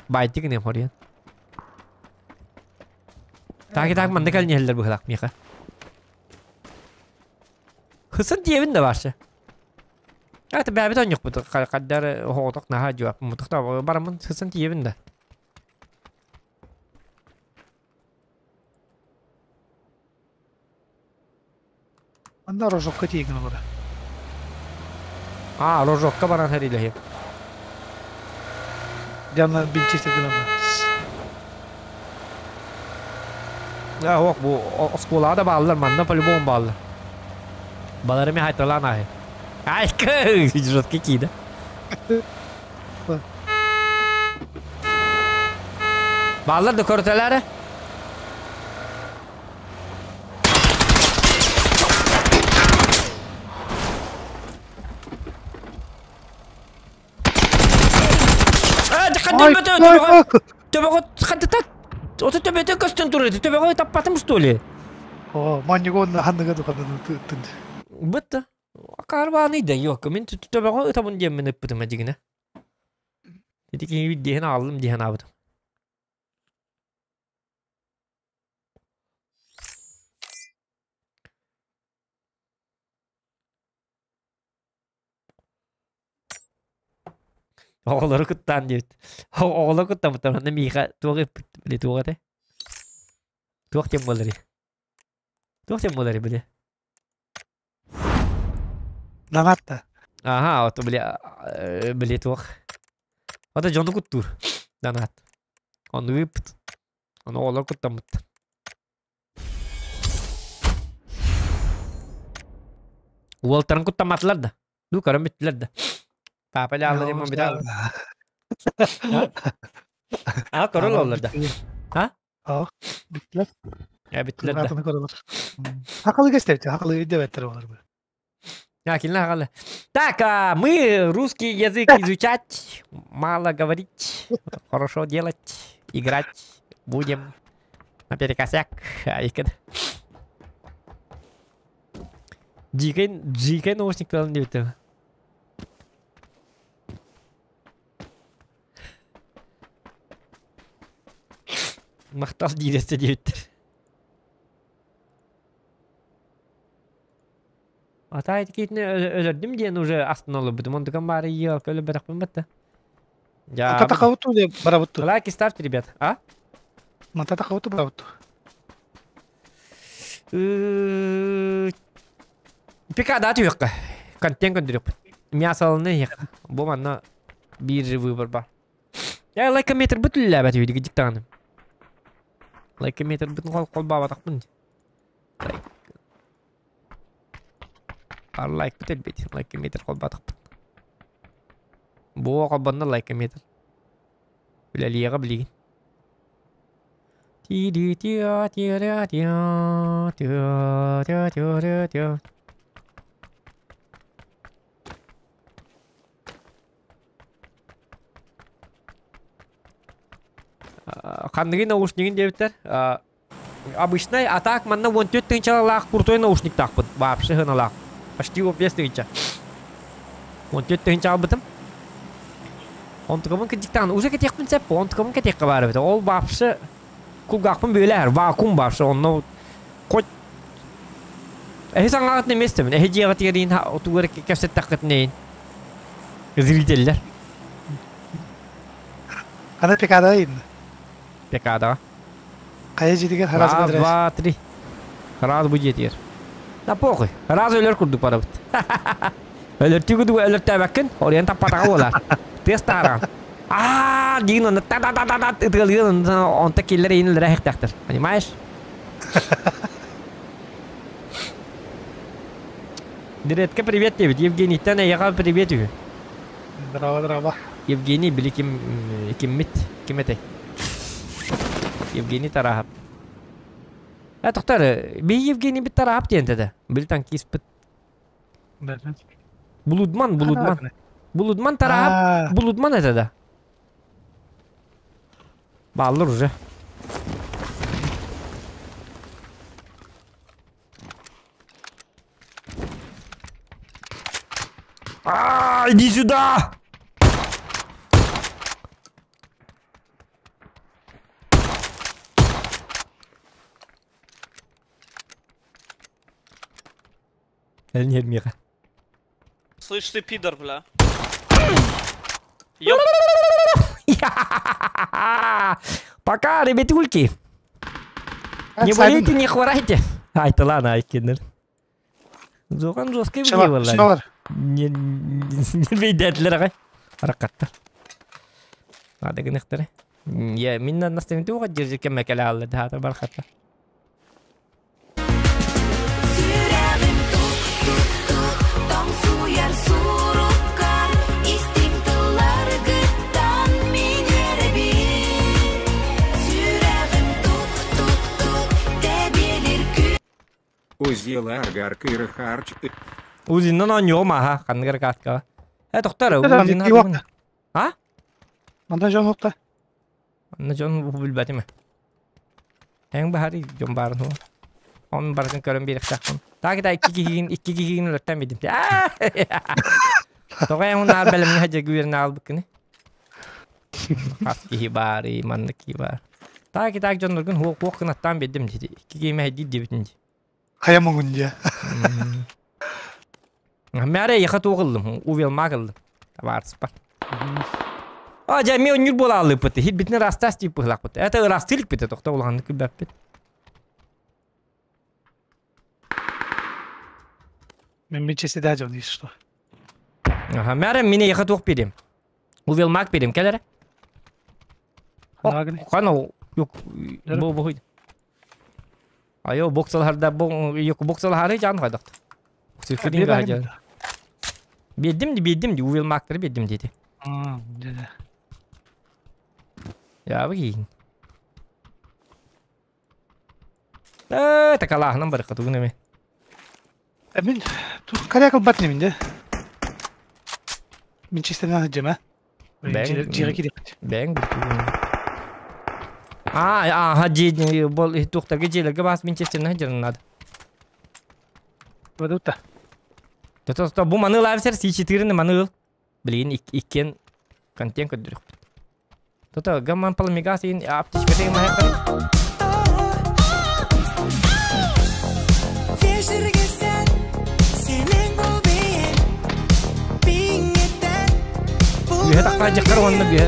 Байтик гынем хоруйан. Так так манна кэлин иһэллэр быһылаах миэхэ. Хысын диэбин да баарча. Это бэбит онньукпут хаддар оһоҕотох наһаа дьуап мутухта бараммын хысын тиийэбин да. Манна рожокка тиийгин олоро. А, рожокка баран хэрилэһиэм. Дьанна билчистер гынан А, ох, бу оскуолаҕа да бааллар, манна по-любому бааллар. Балары мен хайталаан аһы. Ай, жесткий киида. Бааллар да көрүтэлээрэ. Төбөҕө хантата ото төбөтө көстөн турар төбөҕө таппатым что ли? О, манньыгон ханныга духанын тыттын. Бытта. Карбаны да yok. Мен төбөҕө ытабын диэммин ыппытым дигинэ. Ити киһи диэһин ааллым диэһин аабытым. Оҕолору кыттаан диэбит. Оҕолору кыттаммыттар манна миэхэ туох ыппыт били туох этэ? Туох диэн буоларый? Туох диэн буоларый били? Донат-то. Ага, вот били били туох. Ата дьону куттуур. Донат. Ону ыыппыт. Ону оҕолор куттаммыт. Уолтарын куттамматылар да. Ну, көрөн бүттүлэр да. Папа эле алла диэн бит А, көрөн оллар да. А? Аа, бүттүлэр. Я бүттүлэр да. Көрөлөр. Хакалы кестерти, хакалы дебеттер олар бу. А, килна хакалы. Так, а, мы русский язык изучать, мало говорить, хорошо делать, играть будем наперекосяк. Дикой, дикой наушник диэбиттэр. Махтал диирэстэ диэбиттэр. Ата киитини өлөрдүм диэн уже астына олорбутум. Онтукам баары елка өлөрбөтөхпүн батта. Я... Татакабыту деп барабытту. Лайки ставьте, ребят. А? Мататакабыту барабытту. Пика да түһүөххэ. Контент көрдөрүөхпүт. Мясалыны иһиэххэ. Бу манна биир выбор бар. Я лайкометр бут үллээбэт үһү диктаҕаным. Лайкометр бутун хол холбаабатахпын. Лайк. Бар лайк бут элбит. Лайкометр холбаатахпын. Бу холбонно лайкометр. Үлэлиэҕэ билигин. Ханныгын наушнигын диэбиттэр. Обычный атак манна 14 тыһыынчалаах крутой наушниктаахпын. Вообще сыаналаах. Почти 15 тыһыынча. 14 тыһыынча албытым. Онтукабын кырдьыктаан уже кэтиэхпин сөп, онтукабын кэтиэххэ баар эбит. Ол вообще кулгаахпын бүөлээр, вакуум вообще онно хоть эһи саҥаҕытын эмиэ истэбин. Эһи дьиэҕитигэр иин тугу эрэ кэпсэттэххитинэ зрителлэр. Ана пекада иин. Пекадаҕа. Хайа дьиэтигэр хараас Раз, два, три. Раз бу дьиэтигэр. Да похуй. Раз өлөр курдук барабыт. Өлөртүү курдук өлөртөөбөккүн, оруйан таппатаҕа буолар. Тыас тааран. Аа, диин онно та та та та та ытыалыыр онто киллэр иин өлөрө иһихтэхтэр. Понимаешь? Диретка привет диэбит. Евгенийтэн эйиэхэ привет үһү. Здорово, здорово. Евгений били ким киммит? Ким этэй? Евгений Тараһап. Э, тохтор, би Евгений бит Тараһап диэн да. Били танкиспыт. Булудман, Булудман. Булудман Тараһап. Булудман это да. Бааллар уже. А, иди сюда! Элнер миэхэ. Слышь ты, пидор, бля. Ёп. Пока, ребятульки. Не болейте, не хворайте. Ай, да ладно, айкинер. Зохан жесткий Чего? Не бейдәтлер агай. Аракаттар. Надо гынахтары. Я миннан настайын туға держи кемме кэлэ алла да бархатта. Сүрэҕим тук-тук-тук тоҥсуйар суруккар истиҥ тылларгыттан мин үөрэбин. Сүрэҕим тук-тук-тук тэбиэлир күн Узел аргар кырахарч. Узиннан оонньуом аха ханныгар кааскаҕа. Э тохтор Узин А? Манна дьон уохта. Манна дьон билбэтим. Эҥ баһари дьон баарын хуо. Onun барытын көрөн биэриэхтээхпин. Таак да икки киһигин икки киһигин өлөртөн бидим. Тоҕо эн унаар бэлэмҥэ садьагы үөрэнэ аалбыккыный? Хас киһи баарый, маннык киһи баар. Таак таак дьонноргун хуох хуох гынаттаан биэрдим дии. Икки киһи мэһэйдиир диэбитин дии. Хайа муҥун дьэ. Мээрэ эйиэхэ туох ыллым? Увелмак ыллым. Табаарыспар. А, дьэ, эмиэ онньур буола аалыыппыт. Хирбитин ыраастаас диир быһыылаахпыт. Это ыраастыы иликпит, тохто улаханнык күлбэппит. Мен мечесе да дьон что. Аха, мәрі мені еха туох берем. Увел мак берем, кәләрі. Қана, yok, бу бу. Айо, боксаларда бу yok боксалары жан кайдак. Сөкүрин гажа. Бердим ди, бердим ди, увел мактыры бердим деди. Я бу Э, такалаһынан барыкка тугун эме. Мин коряк албат немин де. Мин чистенен жема. Жига кирек. Бәң А, ага, жи бол тухтарга жилерге бас мин чистенен жырнады. Бадута. То бу маны лавсер С4-ни маны. Блин, иккен контент көдүрүк. Тото гамман паламигас ин аптечка деген махакар. Бүйе таққа жыққар онны бүйе.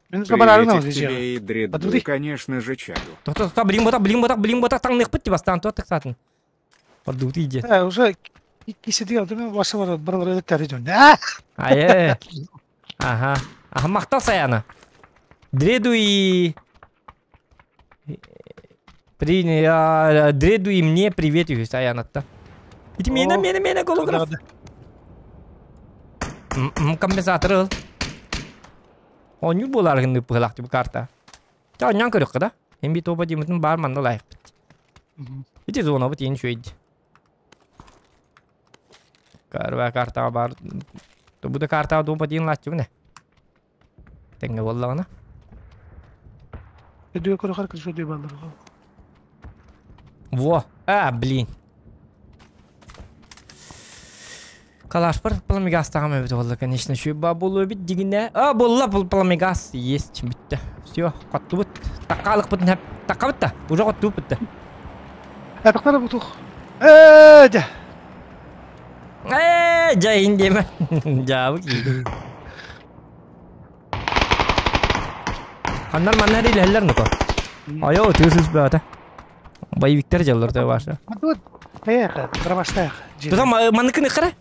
Мен хабар Приветик тебе и дредду, конечно же, чаду. Тоқта, тоқта, блин ботақ, блин ботақ, блин ботақ, таңнық бітті бастан, тоқ тықсатын. Ордуты иде. Уже киседи алды мен басы бар, бір бір тәрі жөн. Айы. Ага. Ага, мақтал саяны. Дреду и... При... Дреду и мне привет, саянатта. Ити мені, мені, мені, голограф. Компенсатор ыл. Оню болар гынды пылак бу карта. Та нян көрөк да. Эм би тоба димитин бар манда лайык бит. Ити зона бит ен шөйд. Карва карта бар. То бу да карта доба дин лачы не. Теңге боллагана. Дүө көрө кар кыр шөдө балдар. Во. А, блин. Калаш бар пламегас тагам эбит болла, конечно, şu бабулу бит дигине. А, болла пламегас есть битте. Все, катту бит. Таккалык бит хеп. Такка битте. Уже катту битте. Атактар бутух. Э, жа. Э, жайын деме. Жабы ки. Ханнар маннар илелер нуко. Айо, төсүз бата. Боевиктер жаллар да баша. Мадут. Таяк, карабаштаяк. Тута маныкын кара.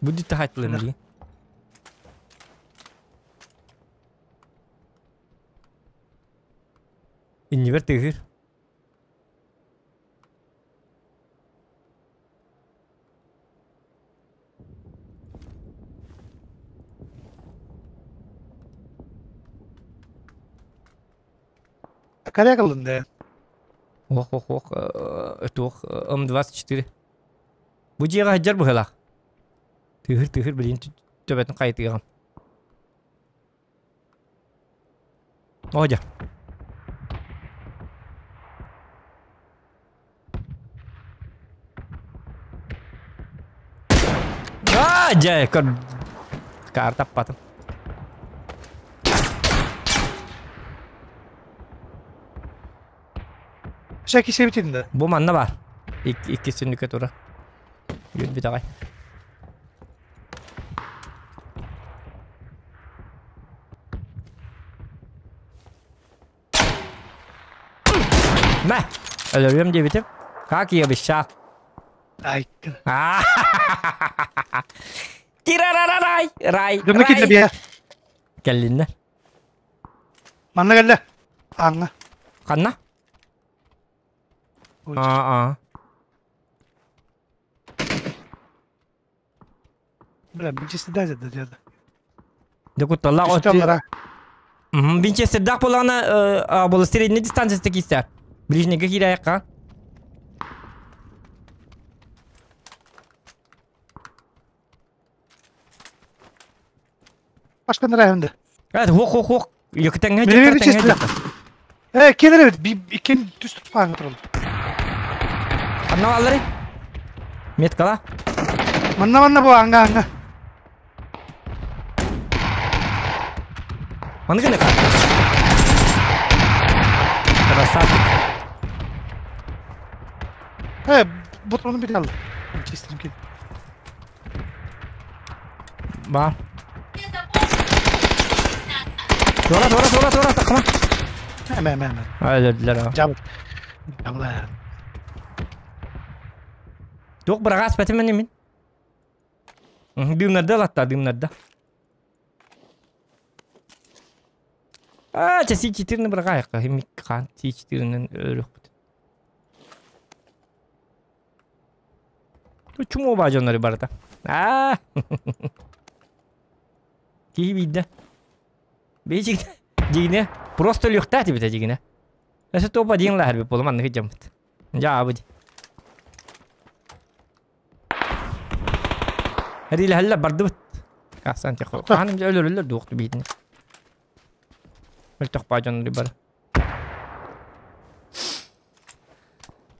Будет тахатлым ли? Иннибер тыгыр. Коряк алынды. Ох, ох, ох, ох, М24. Бу жига хаджар бухалах. Тыгыр, тыгыр, блин, төбәтен кайтыган. Одя. А, жай, көр. Карта патым. Шаки себетинде. Бу манна бар. Икки сүндүкө тура. Жүр бит агай. Мә! Өлөрүм дебитим. Как я обещал. Ай. Тирарарарай! Рай! Дымны китте бия. Келлиннер. Манна келле. Аңна. Канна? А-а. Бля, Винчестер да деді. Декутталла Үстемлара. Винчестер дак болана бол средний дистанциясы кистер. Ближнийге кираяққа. Башка нырайынды. Evet, хок хок хок. Якытаңа Мене Винчестер. Э, келер бит, икен түс tutпаган туралы. Канна алары? Меткала. Манна манна бу аңга аңга. Маны кene Красавчик. Э, бутону бит алды. Винчестерим кел. Бар. Тура, тура, тура, тура, такма. Әмә, әмә, әмә. Өлдүлөр. Жабыт. Бла. Туох быраҕаас бэтим мин. Дыымнарда ылатта, дыымнарда. Аа, чэ сичитирни быраҕаайыққа, химик хаан сичитиринен өлүөхпүт. Чумо баа дьоннору барыта. Аа! Киһи биирдэ. Бейчик дигине просто өлүөхтээх дибитэ дигине. Өсө топ один лаһар би болум анныгы дьаммыт. Дьаабы ди. Хәрилэһэллэр бардыбыт. Каасан тихо. Ханым дьэ өлөрөллөр дуохту биитини. Мөлтөх баа дьоннору бары.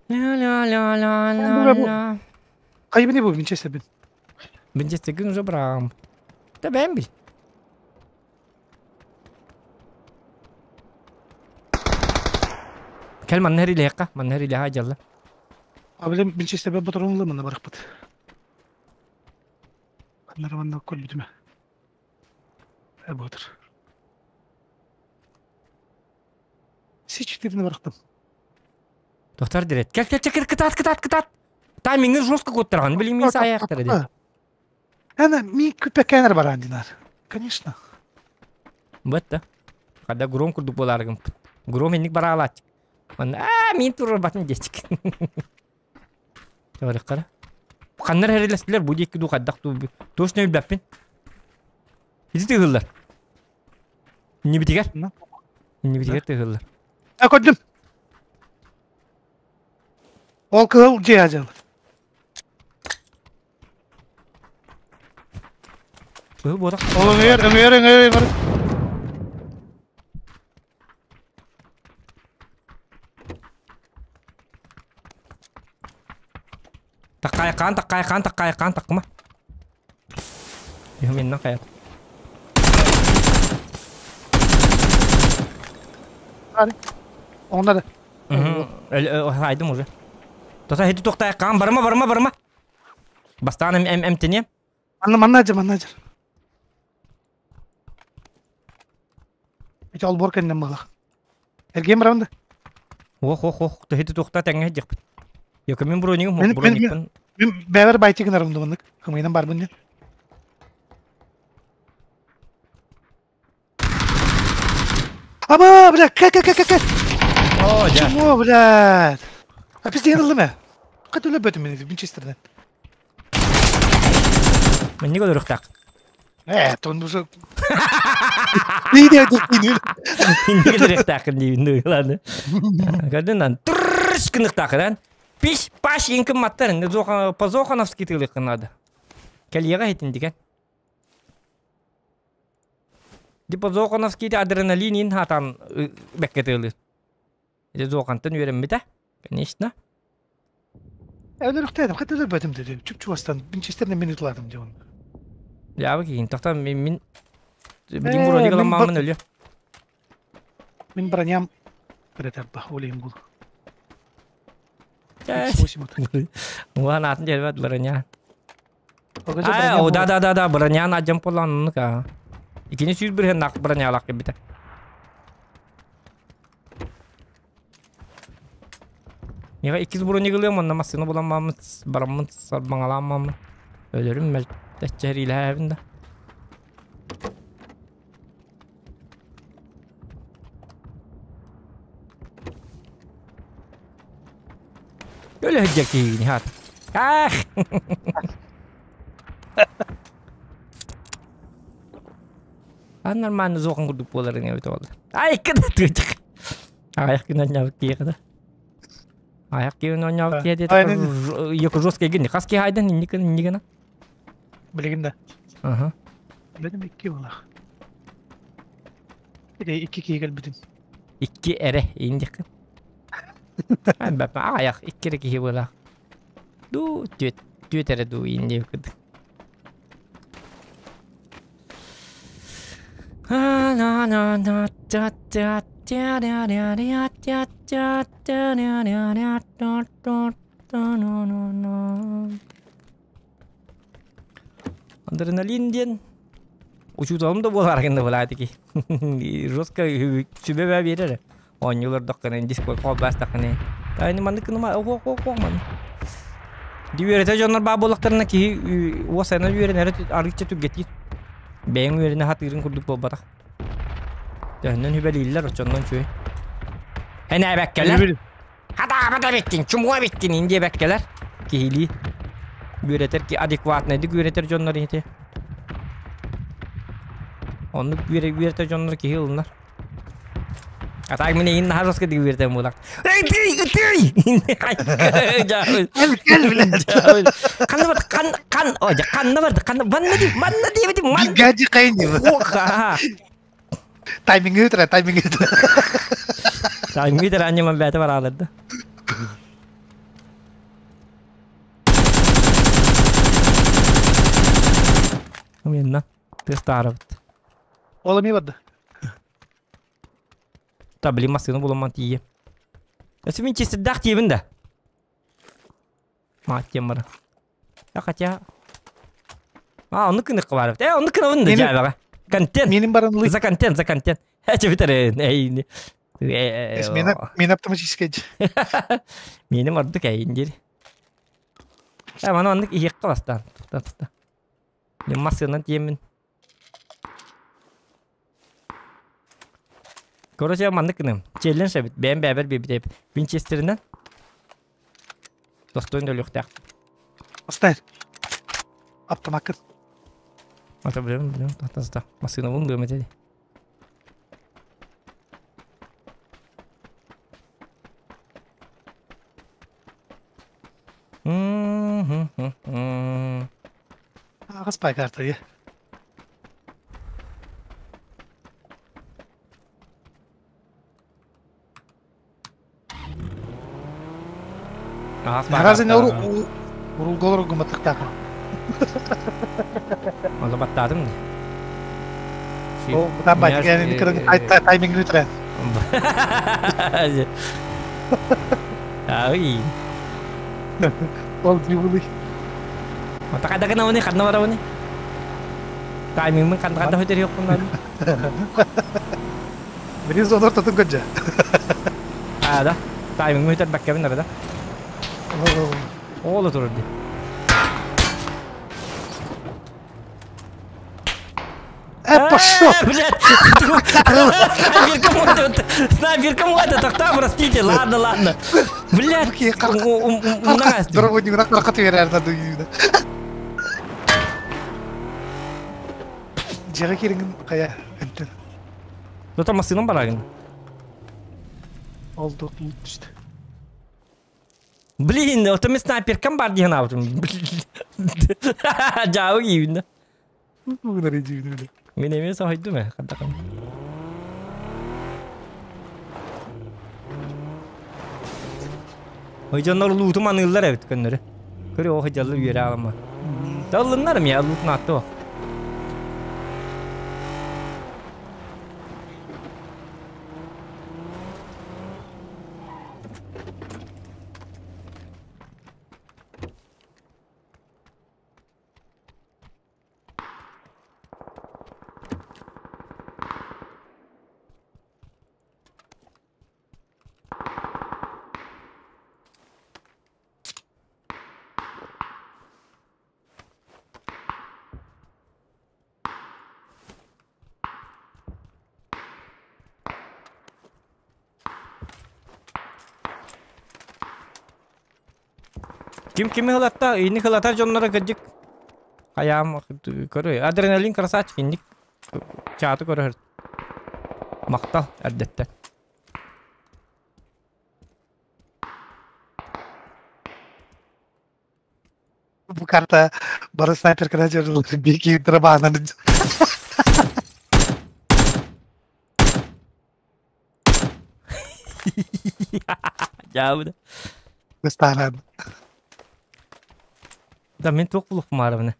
Ля-ля-ля-ля-ля-ля. Хайбини бу Винчестербин. Винчестергин уже браам. Да бэм бил. Кэл манна хәрилэһиэххэ, манна хәрилэһэ дьалла. Абилем Винчестербе ботурунла манна барахпыт. Аннара манна көрбүтүмэ. Э ботур. Си-четырны барахтым. Доктор дирет. Кел кел кел кытаат кытаат кытаат. Таймингы жестко куттарган билим мин саяктыр ди. Ана ми күпекенер баран динар. Конечно. Бытта. Когда гром курдук боларгым. Гром инник баралач. Ман а мин турар батын дечик. Товарищ кара. Ханнар хәриләстиләр бу диэки ду хайдах ду точно билбэппин. Ити тыһыллар. Иннибитигэр. Иннибитигэр тыһыллар. А көрдүм. Ол кыһыл дьиэ дьыл. Кыһыл буотах. Ол өҥөйөр, өҥөйөр, өҥөйөр, өҥөйөр. Таккайкаан, таккайкаан, таккайкаан, таккыма. Миннен хайат. Онда да. Хайдым уже. Тоса хити тохтай каан барма барма барма. Бастаан эм эм эмтением. Манна манна жа манна жа. Ити олбор кэннен быһылах. Эргиэн барабын да? Ох, ох, ох, төһөтө туохта тэҥҥэ сылдьыахпыт. Йоко мин бронигым, броникпын. Мин бэйэбэр байтик гынарым думаннык. Хымыйынан барбын диэн. Аба, бля, кэ кэ кэ кэ кэ. О, дьэ. Чмо, блядь. А пиздец ыллым ээ. Хат өлө бөтүм мин Винчестерден. Манньык өлөрүхтээх. Ээ, тон уже... Иди, иди, Инник өлөрүхтээххин диибин дуу, ладно. Көрдүн трррш гыныктаахын, пиш паш инкин маттарын, по-зохановски тыылыххын надо. Кэлиэҕэ иһитин Типа Зохановский адреналин ин хатан бэккэ тыылыыр. Ити Зохантан үөрэммитэ, конечно. Өлөрүхтээдим, хат өлөрбөтүм dedi. Чуп-чугастан, Винчестерден мен ытладым дион. Дьаабы киһин, тохтон мин мин билин броник ыламмаммын өлүө. Мин броням кыратарба, олейм бул. Уан атын дербет броня. А, о, да, да, да, да, бронян ажам полан ка. Икини сүүс бирһен нак бронялак кебите. Мига иккис бронигылыам, онна массыына буламмаммыт, бараммын, сарбаҥалааммаммын. Өлөрүм мэлтэччэриилэһэбин да. Өлө сылдьар киһигини хаат. Ах! А нормально зохан курдук буоларын эбит буолла. Ай, кыда тыычык. Аяқ күн ойнабыт киһи да. Аяқ күн ойнабыт киһи диэт. Екі жесткий гин. Хас киһи айдан инник иннигена. Билигин да. Аха. Билигин икки буолах. Или икки киһи кэлбитин. Икки эрэ индик. Аяқ икки эрэ киһи буолах. Ду түөт түөт эрэ ду индик. Адреналин диэн учууталым да буолар гынна булаатики. Жестко сүбэ биэрэр. Оонньуулар дохкана диско колбастахына. Ини маннык гыныма оһуох оһуох ман. Ди үөрэтэ дьоннор баа буоллахтарына киһи уос айна үөрэнэрэ арыычча түргэтиир. Бэйэҥ үөрэнэ сатыырын курдук буолбатах. Төһөннөн үбэлииллэр оччоннон үчүгэй. Энээбэккэлэр. Хатаабат эбиккин, чумуа эбиккин ин диэбэккэлэр. Киһилии үөрэтэр ки адекватнайдык үөрэтэр дьоннор ити. Оннук үөрэтэр дьоннор киһи ылынар. А так мин эйин наһаа жестко үөрэтэн буолар. Ытый, ытый! Кэл, кэл, блядь. Ханна бар, хан, хан, о, ханна барды, ханна, манна ди, манна диэбитим, ман. Гади кайни. Ха. Таймингы өтөрө, таймингы өтөрө. Таймингы өтөрө анньаман бэйэтэ барааларды. Уменно. Тыас таарабыт. Ол эмиэ барда. Та блин массыына буламан тиийэ. Өссө мин чистирдээх тиэбин да. Маат диэн бара. Я хотя... А, оннук гыныхха баар эбит. Э, оннук гынабын да дьээбэҕэ. Контент. Менин баран За контент, за контент. Эчи бүтэр эйини. Мен автоматически. Меним ордук эйин диир. Э, маны оннук иһиэххэ бастаан. Тутта, тутта. Мен массыынан тиэммин. Короче, маннык гыным. Челлендж эбит. Бэйэм бэйэбэр биэрбит эбит. Винчестеринэн. Достойн өлүөхтээх. Оставь. Автомаккын. Ата билем, билем. Тахтаста. Массыынабын быам этэ. Аҕыс пай карта дии. Аҕас Наразы баар урулга олорор гымматыктаахын. Онно баттаатым дии. Ол бытаан байтик таймингын үтүрэн. Ай. Ол дьыбылый. Хата гынабыный, ханна барабыный? Таймингмын ханна хөтөрүөхпүн наада. Били зонор татын көрдө. А, да. Таймингмын хөтөрбөккөбүн да. Ол турар дии. Э, пошел! Блядь! Снайперка мой, снайперка мой, это простите, ладно, ладно. Блядь, Дорогой, не ракаты веряр надо. Дьиэҕэ киириҥин хайа энтэн. Зато массыынам барагын. Ол туох түстэ. Блин, это мен снайперкам бар диэн аабытым. Дьаабы киибин да. Гынар идиибин биле. Мин эмиэ соһуйдум ээ, хардакам. Ой дьоннор лууту маныыллар эбит көннөрү. Көрү ол дьаллы үөрэ аалама. Таллыннар эмиэ луутун аатты Ким кими хылатта, ини хылатар дьонноро кырдьык хайаам көрө. Адреналин красавчик инник чааты көрөр. Махтал эрдэттэн. Бу карта бары снайперкада дьарылыр бики драбанан. Дьаабыда. Ыстааран. Да мин туох булуохпун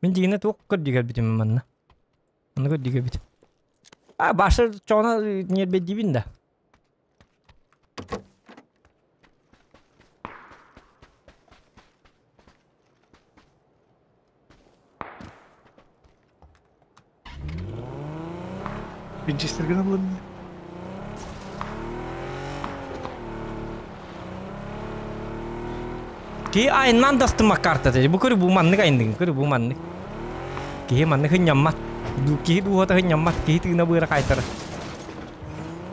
Мин дьиҥинэ туох көрдүгэрбитим манна. Манна көрдүгэрбит. А баша чоҕуна ньиэрбэйдиибин да. Винчестерген ылын. Киһи айынан дастыма карта бу көрү бу маннык айындыгын көрү бу маннык. Киһи маннык хынньаммат. Киһи дууһата хынньаммат, киһи тыына быара хайтара.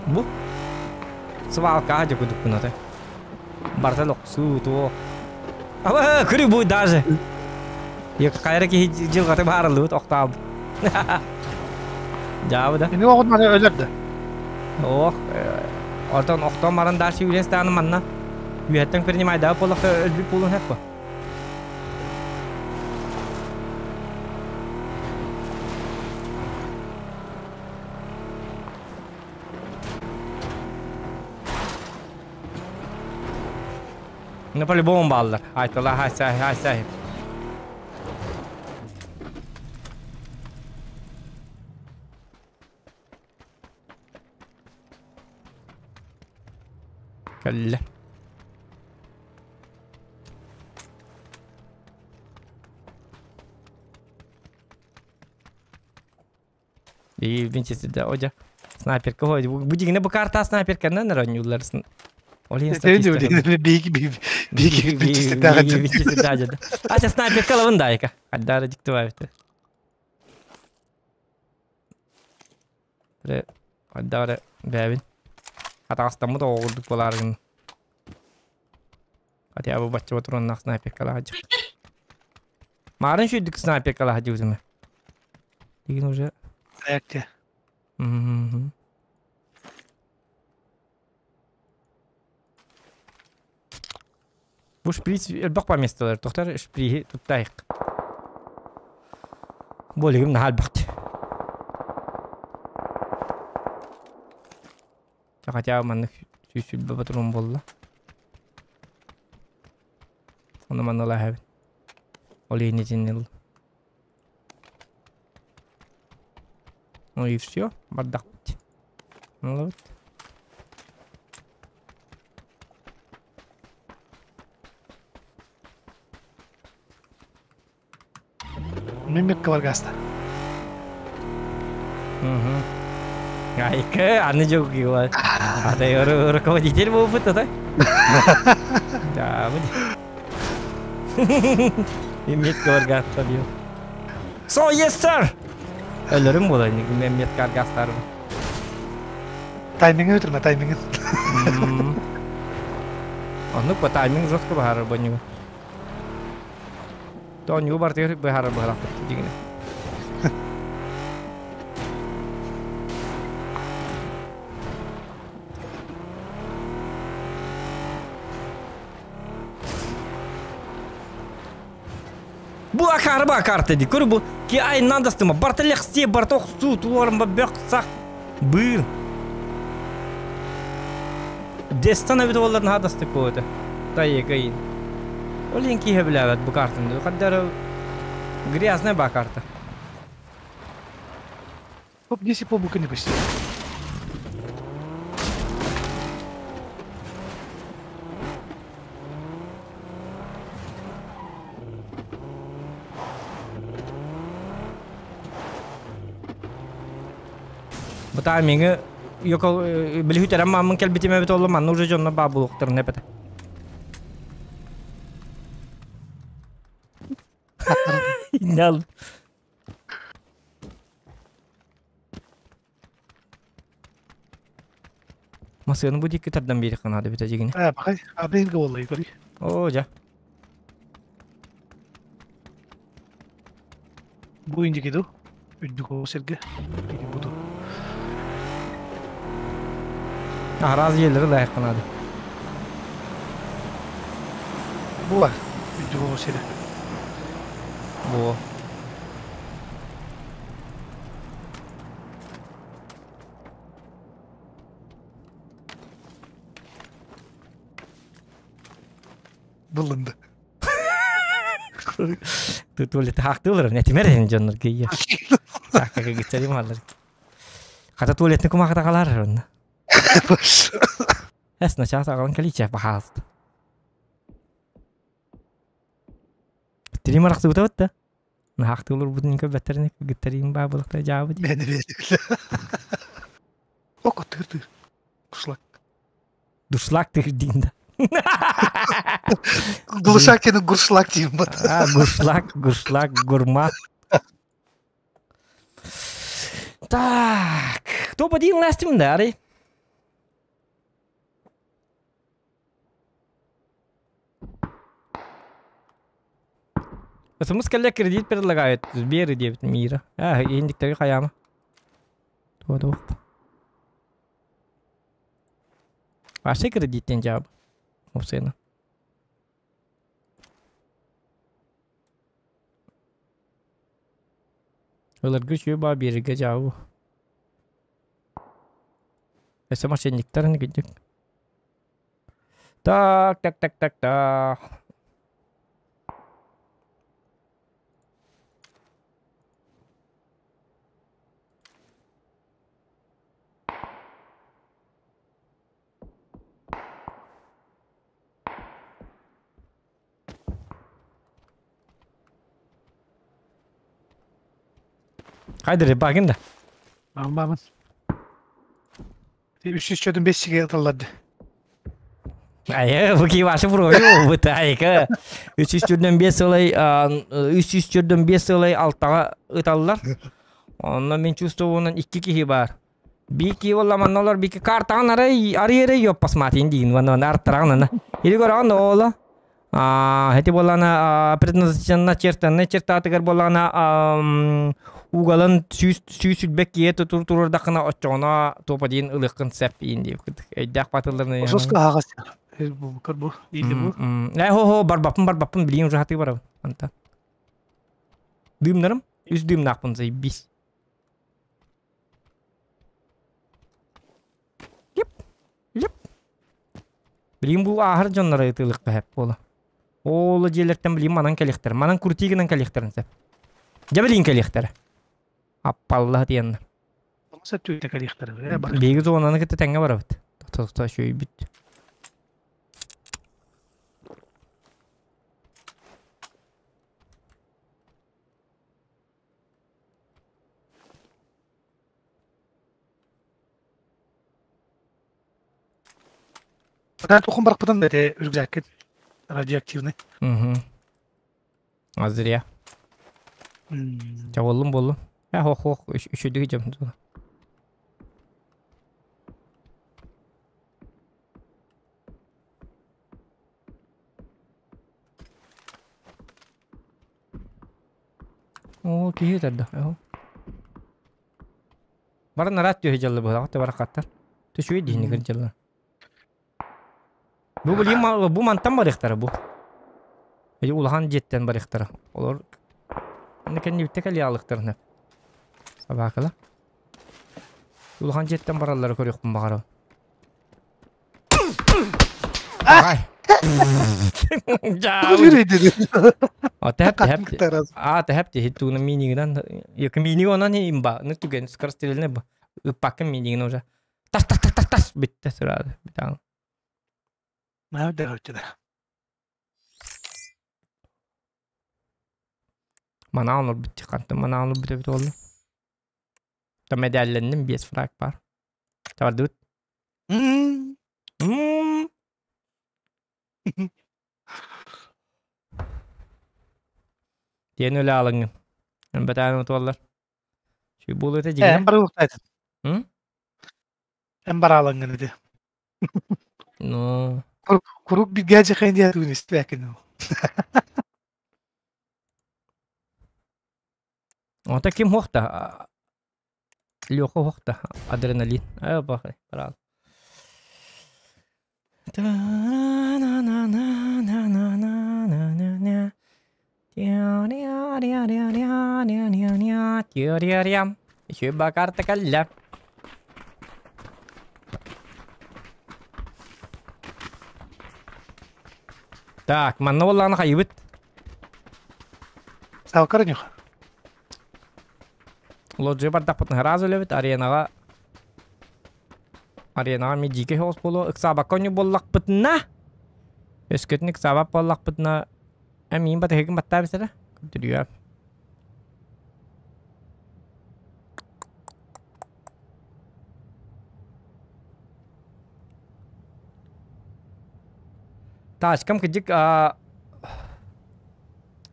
Бу свалка дьокудуккуната. Барта лохсуу туох. Аба көрү бу даже. Хайра киһи дьылҕата баарыллыбыт охтаабыт. Дьаабы да. Ини оҕун маны өлөр да. Ох, отон охтон баран дальше үлэс дааны манна. Үөһэттэн принимайдаа буоллахта өлбүт буолуон сөп бу. Ну по-любому бааллар. Айтала хай хай хай. Кэллэ. И винчестерде одя снайперка ой бу дигине бу карта снайперканан оонньууллар. Ол иһин статистика. Биги биги винчестердээҕи. Винчестердээҕи. Ача снайперка лабын даайка. Аддара диктыбайбыт. Аддара бэбин. Атаҕастаммыт оҕо курдук буолаарыгын. Хотя бы бачча туруннах снайперкалаах дьык. Маарын сүүрдүк снайперкалаах дьыбытыма. Деген уже. Аякте. Бу шприц элбэх поместалар. Тохтар шприхи туттайык. Болигим наһаа элбэхти. Хотя маннык сүүс патрон буолла. Ону манна ылаһабын. Ол иһин итинни Ну и все, бардахпыт. Ылабыт. Мимикка баргаста. Угу. Айка, аны жок Ата руководитель болупут ата. Да, вот. Метка баргаста диyor. So yes sir. Өлөрүм буолар мен метка аргастарым. Таймиңи өтүрмө, таймиңин. Оннук по тайминг жестко баһарар боннюгу. Тоонньугу бартыгар быһаарар быһалаахпыт дигинэ. Бу акары ба карта ди. Көрү бу ки айынан дастыма. Барта лехсте, барта охсу, туарым ба бөх сақ. Быр. Дестан эбит олларын хадастык бу өтө. Тайы кайын. Ол ең киһе билээбэт бу картаны. Хаддары грязная ба карта. Топ 10 полбука не почти. Бу таймингы йоко билихүтерен мамын кэлбитиме бит оллу манна уже дьонно баа булуктарын эпете. Инал. Масыны бу дикки тардан бери канады бите жигине. Э, бакай, абейин боллай көрүй. О, жа. Бу индики ду. Үддүк о серге. Иди буду. Раз елleri лайык канады. Бу бар. Үддүк о серге. Бу. Булынды. Туалетте хаактылар, не тимер эн дьоннор кийе. Сакка гиттерим алар. Хата туалетни кумаката калар онна. Эс начаас агалан каличе бахаалт. Тирим араксы бутабытта. Наахтылар бутун көбөттерин гиттерим баа булакта жаабы ди. Мени бери. Око тыр тыр. Кушлак. Душлак тыр динда. Глушак диэн гуршлак диэн бат. А, гуршлак, гуршлак, гурма. Так, топ-1 ластим да, арай? СМС кэллэ кредит предлагают. Сбер диэбит Мира. А, индиктэри хайаама. Туа туох. Вообще кредиттен жаабы. Опсайна. Ыларгы үчүгэй баа биэрэргэ дьаабы. Өссө мошенниктар кырдьык. Так, так, так, так, так. Хайдыр багын да. Баамын. 305 сиге ыталларды. Айы, бу ки вашы прою бытайка. 345 сылай, 345 сылай алтаға ыталлар. Онно мен чувствую, икки киһи бар. Бики болла маннолор бики картаҕын арай арыйары йоп посмотрин диин ванна арттараҕын Или көрөҕүн ола. Эти боллана предназначена чертанна чертатыгар боллана угалын сүүс сүүс сүлбэк кие тутур турурдахына оччоҕуна топа диин ылыххын сеп иин дип өйдөөх батылларны Жестко аҕас. Бу бу или бу. Э хо хо барбаппын барбаппын билиин уже хатыы барабын анта. Дыымнарым үс дыымнаахпын заебись. Yep. Yep. Билигин бу ааһар дьоннор ытыылыкка хэп буола. Ол дьиэлэртэн билигин манан кэлиэхтэр. Манан крутигынан кэлиэхтэрин сөп. Дьэ билигин кэлиэхтэрэ. Аппалла диэннэр. Сөп түүтэ кэлиэхтэрэ. Биһиги зонаны кытта тэҥҥэ барабыт. Тохто шөйбүт. Пока тухум барпытын да рюкзакет радиоактивный. Угу. А зря. Ча боллум боллум. Э хох хох үчүдүгү жам. Оо киһи тарда. Баран араат түһэ дьалла быһалаах да барахаттар. Түшүгэй диһини кырдьалла. Бу билим бу мантан барыахтара бу. Эти улахан дьиэттэн барыахтара. Олор кэннибиттэ кэлиалыктарына. Собакала. Улахан дьиэттэн бараллары көрүөхпүн баҕарабын. Ай. А тэп тэп. А тэп ти туна минигинан. Yok миниг онан имба. Ну түген скорострельный бу. Ыппакын минигин уже. Тас тас тас тас тас битте сразу. Битан. Манаан олбут хантан манаан олбут эбит буолла. Та медалленним биэс фраг бар. Табардыбыт. М. Диэн өлө алыҥҥын. Бэтаан утуаллар. Шүй буолу этэ Эн барылыктайтын. Эн бараалаҥҥын ити. Ну. Курук билгээдьи хэн диэн тугун истибэккин. Ота ким хуохта? Леха хуохта. Адреналин. Ай бахай. Барал. Еще карта калля. Так, манна боллааны хайыбыт. Савкар нюх. Лоджи бардахпытын сразу өлөбүт аренаға аренаға ми дьике соҕус буолуо ыксаабакка онньу буоллахпытына өскөтүн ыксаабат буоллахпытына эмиин батыһыгын баттаабысара көрдөрүө Тачкам кыдьык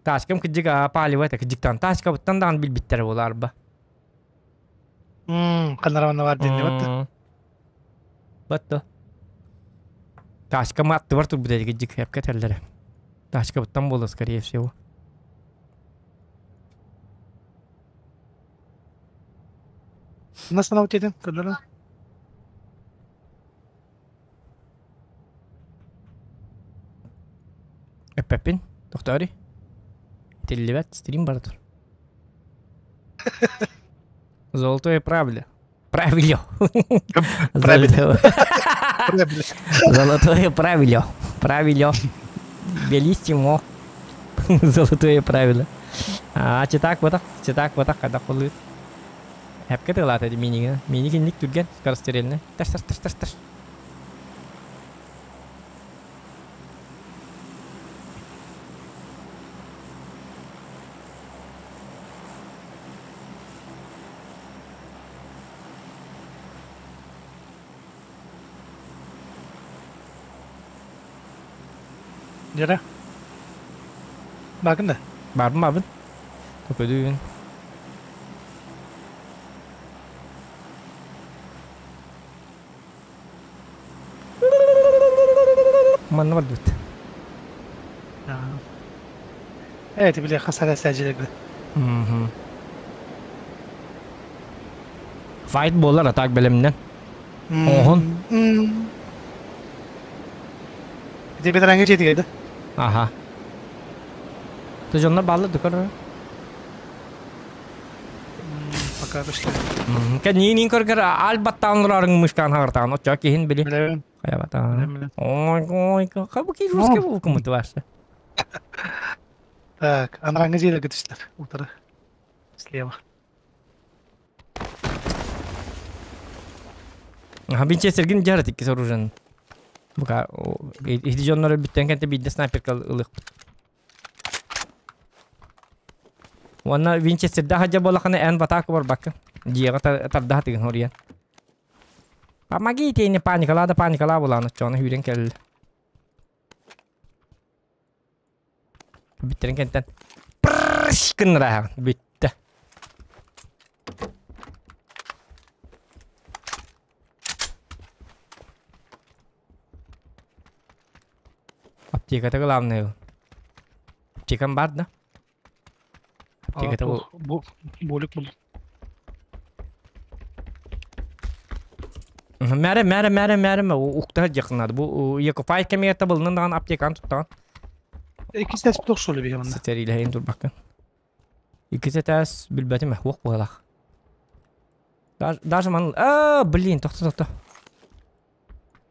Тачкам кыдьык палево это кыдьыктан тачкабыттан даҕаны билбиттэрэ буолаарба. Ханнараманна бар диэн батта. Батта. Тачкам аттыбар турбут эти кыдьык хепке тэллэрэ. Тачкабыттан буолла скорее всего. Нас анау дедин кыллара. Эппэппин, тохтоорий. Итиллибэт, стрим бара тур. Золотое правило. Правило. Правило. Золотое правило. Правило. Белиссимо. Золотое правило. А, читак вот читак вот когда холы. Хәпкә тыгылата ди миниге. Миник инник түргән, скорострельный. Таш таш таш таш таш. Дьэрэ. Баакын да? Баарбын баарбын. Көкөдүүн. Манна барбыт. Ээ, ти били хас арас сәдьилэрбин. Файт буолар, а так бэлэмнэн. Оһун. Ити бетеранга дьиэтигэр да? Аха. Ты дьоннор бааллар да көрөр. Пока көстөр. Кэ ниин көргөр аль баттаан олорарың мышкаан хаҕыртаан оччо киһин били. Билэбин. Хайабатаан. Ой, ой, хабыки русский булкумут ваша. Так, анараңы дьиэлэргэ түстэр. Утары. Слева. Аха, Винчестерген дьарат иккис оружен. Бука, ити дьоннор бүттэн кэнтэ биирдэ снайперка ылыхпыт. Уонна Винчестерда хадьа буолахына эн в атаку барбакка. Дьиэҕэ тардаха тыгын хоруйан. Помогите, не паникала да паникала булаан оччоҕуна сүүрэн кэллэ. Бүттерин кэнтэн прррш гыннарааһаҕын бүттэ. Аптеката главное. Аптекам бар да? Аптеката бу. Бу болик бул. Мәрэ, мәрэ, мәрэ, мәрэ, уктар дьахнад. Бу Якуфай кэмиэта булнан даҕан аптеканы туттаҕын. Иккис тәс тох шулы бии манна. Ситэриилэһин турбаккын. Иккис этээс билбэтим уох буолах. Даже ман а блин, тохто тохто.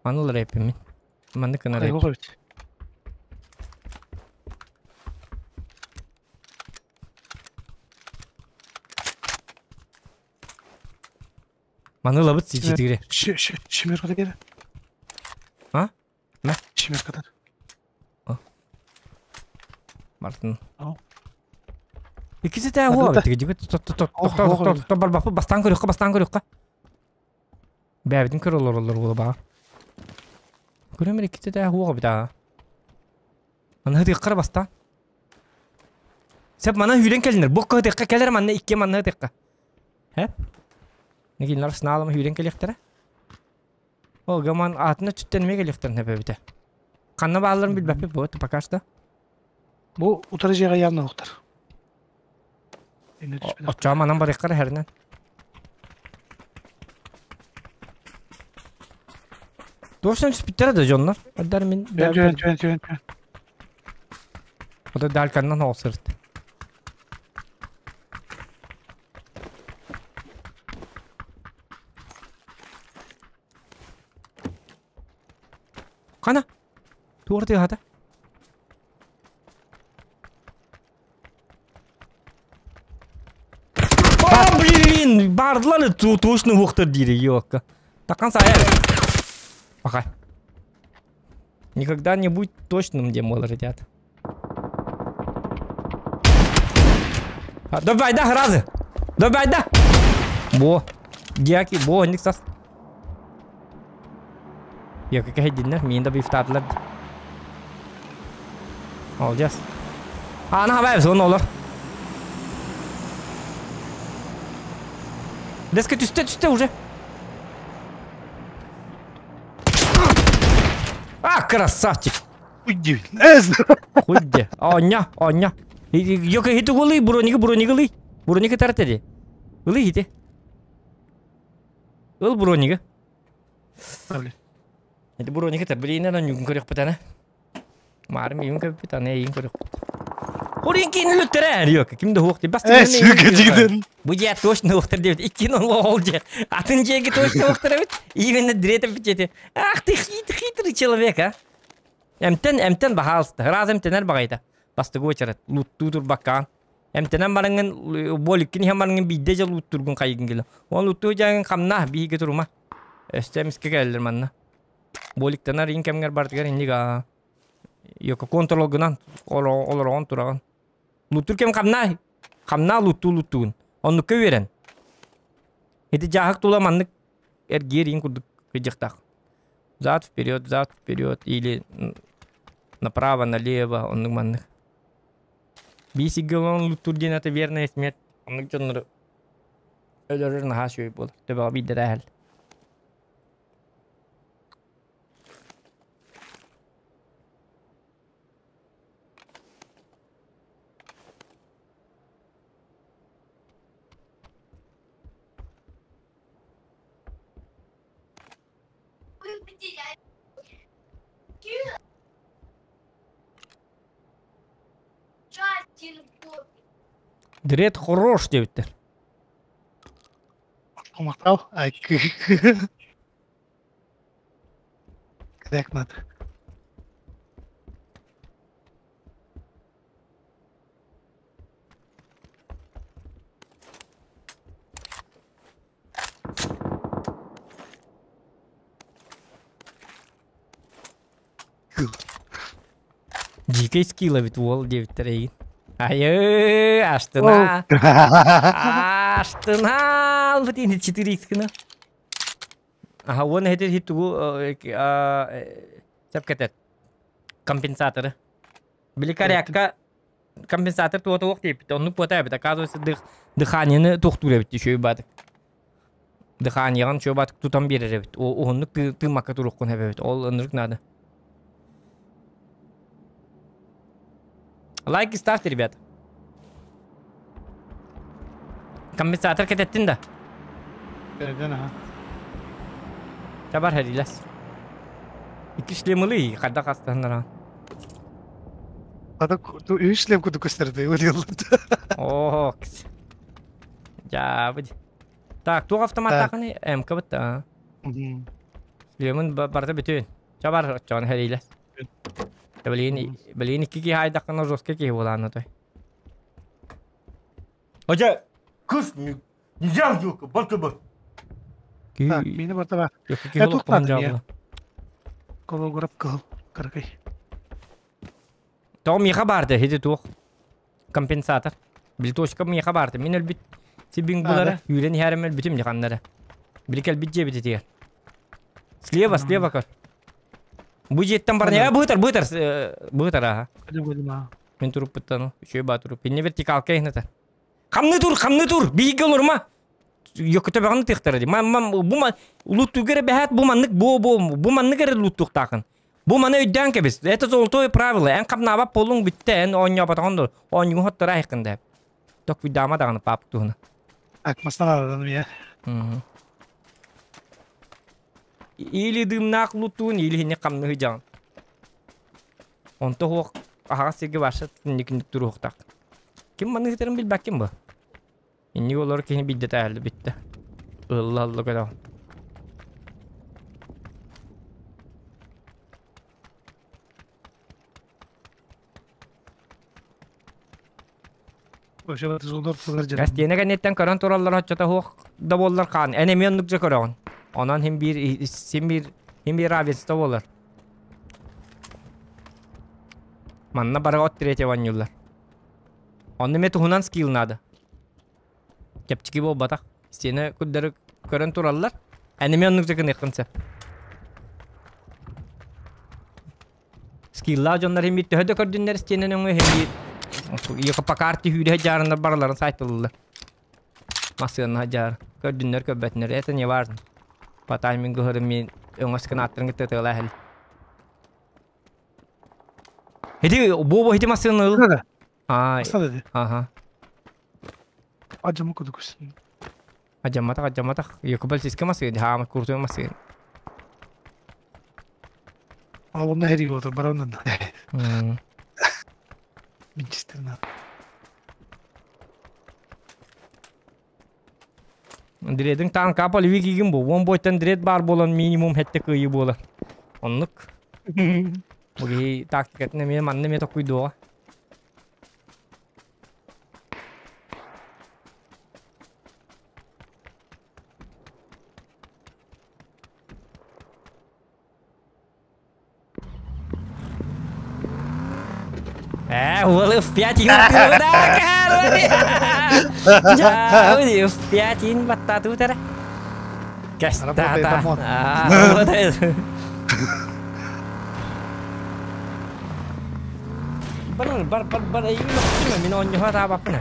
Маныл рэпимин. Манны кына рэп. Маны ылабыт ситигире. Шимер ката кere. А? Мә? Шимер катар. Мартын. Иккиси тää huo тиги жигит тохто барбапы бастан көрүккө бастан көрүккө. Бэбитин көр олор олор була баа. Көрөмөр иккиси тää хуо бит аа. Аны тыккара бастан. Сеп мана хүрен келинер. Бокка тыкка келер манна икки манна тыкка. Хеп? Нэгиннар снаалама хүрен келихтера. Ол гаман атына түттенме келихтерин хепебите. Канна бааларын билбеппи бу пока что. Бу утары жега явно октар. Оччоҕо манан барыаххара хэринэн. Туох түспүттэрэ да дьоннор? Ардар мин... Түөн, түөн, түөн, түөн. Ота дальканнан оҕсырыт. Қана? Туор тыаһата? О, блин, бардылар точно уохтар дири, ёлка. Такан саяр. Пока. Никогда не будь точным, где мол ребят. Давай, да, разы. Давай, да. Бо. Дяки, бо, никсас. Я какая динна, мин да бифтадлар. Молодец. Аны хабайбыз, оны олор. Деска түсте, түсте уже. А, красавчик. Уйди. Эз. Хуйде. Оня, оня. Йока хиту гулы, брониги, брониги лый. Брониги тартеди. Ылы хити. Ыл брониги. Эти брониги тар, блин, ана нүгін көрек бітаны. Марым ийин көппүт, аны эйин көрөкпүт. Хорин кийин үлүттэрэ Yok, ким да хуох ти. Бас Э, сүргө дигден. Бу дьэ точно уохтар диэбит. Иккин ол дьэ. Атын дьиэги точно уохтар эбит. Именно дретеп бичети. Ах ты хит хитрый человек, а. Эмтен, эмтен баһаалыста. Раз эмтенер баҕайта. Бастыгы очерет. Луттуу турбаккаан. Эмтенен барыңын боликкин иһэн барыңын биирдэ дьэ луттургун хайыгын кэлэ. Ол луттуу дьаҥын хамнаа биһиги турума. Өстө эмискэ кэлэллэр манна. Боликтанар ин кэмҥэр бартыгар инник аа. Йоко контролгунан олороҕон тураҕын. Луттур кэм хамнаа хамнаа луттуу луттугун. Оннукка үөрэн. Ити дьааһык тула маннык эргиэр иин курдук кыдьыктаах. Зад вперед, зад вперед или направо, налево, оннук маннык. Биир сигге луттур диэн это верная смерть. Оннук дьоннору өлөрөр наһаа үчүгэй буолар. Төбөҕө биирдэрэ эһэл. Дред хорош диэбиттэр. Махтал. Ай. Кряк надо. Дикий скилл эбит уол диэбиттэр эйигин. Айыы, астына. Астына албыт ини 4x гына. Аха, уон хетер хит тугу сеп кетет. Компенсаторы. Били корякка компенсатор туота уох диэбит. Оннук буота эбит. Оказывается, дыханиены тохтуур эбит үчүгэй баатык. Дыханиеҕын үчүгэй баатык тутан биэрэр эбит. Уһуннук тыыммакка туруоххун эбит. Ол ынырык надо. Лайки ставьте, ребят. Компенсатор кэтэттин да? Кэрдэн аха. Табар хэрилэс. Икки шлемылы хайдах астаһыннара. Ата үс шлем курдук көстөрдө ылыыллар. Оо. Дьаабы. Так, туох автоматтаахыный? МК бытта. Шлемин барыта бүтүн. Чабар оччоҕун хэрилэс. Билигин билигин икки киһи айдаххына жесткий киһи буолаанна той. Хотя, кыз нельзя вилка, бак бар. Так, мини барта бар. Э, туох наада Кологурап кыһыл каракай. Тоҕо миэхэ баарда хити туох компенсатор. Били точка миэхэ баарда. Мин өлбүт сибиҥ булара, үүрэн иһэрим өлбүтүм дьаханнара. Били кэлбит дьиэбит этигэр. Слева, слева көр. Бу дьиэттэн баран, э, быытар, быытар, быытар аха. Мин туруппуттан, үчүгэй баа туруп. Инне вертикалка иһинэтэ. Хамны тур, хамны тур, биһиги олорума. Йөкөтөбөҕүн тыахтара дии. Бу луттугу эрэ бэһээт бу маннык бу бу бу маннык эрэ луттуохтаахын. Бу маны өйдөөн кэбис. Это золотое правило. Эн хамнаабат буолуҥ бүттэ, эн оонньообатаҕын да оонньуугун хоттора айыккын да. Токуйдаама даҕаны паап туһуна. Так, мастан арадан я. Или дымнаах луттуун, или хинни хамныһы дьаҕын. Онто хуох аһаҕас сиргэ барса инникинник туруохтаах. Ким маныһытарын билбэккин бу. Инник олор киһини билдэ таһалла бүттэ. Ылла ылла көтөҕ. Гостиנה кэнниттэн көрөн тураллар оччото суох да буоллар хаан. Эн эмиэ оннук дьэ көрөҕүн. Онон син биир син биир син биир равенство буолар. Манна бары от третьего оонньууллар. Онно эмиэ туһунан скилл наада. Чэпчэки буолбатах. Стена курдары көрөн тураллар. Эн эмиэ оннук дьэ гыныаххын сөп. Скиллаах дьоннор химир төһө да көрдүннэр стенен өҥө химир по карте хүүрэ дьаарыннар барыларын сайтылылар. Массыанна дьаар. Көрдүннэр көрбөтүннэр это не важно. По таймингу мен өҥөс кынааттарын кытта тыала хэл. Хити бу хити массыаны ыл. Ай. Ага. Ажамы кудукус. Ажаматах, ажаматах. Якубал сиска массыын, хаамат куртуя массыын. Ал онно хери отыр бар оннан. Винчестерна. Дредин таан капал вигигин бу. Вон бойтан дред бар болан минимум хетте кыйы болар. Оннук. Бу киһи тактикатын эмиэ манна эмиэ токуйдуоҕа. Э, уол F5 иин F5 иин баттаатыбыт эрэ. Кэстаата. Бар бар бар бар эйигин мин оонньоһо таабаппын.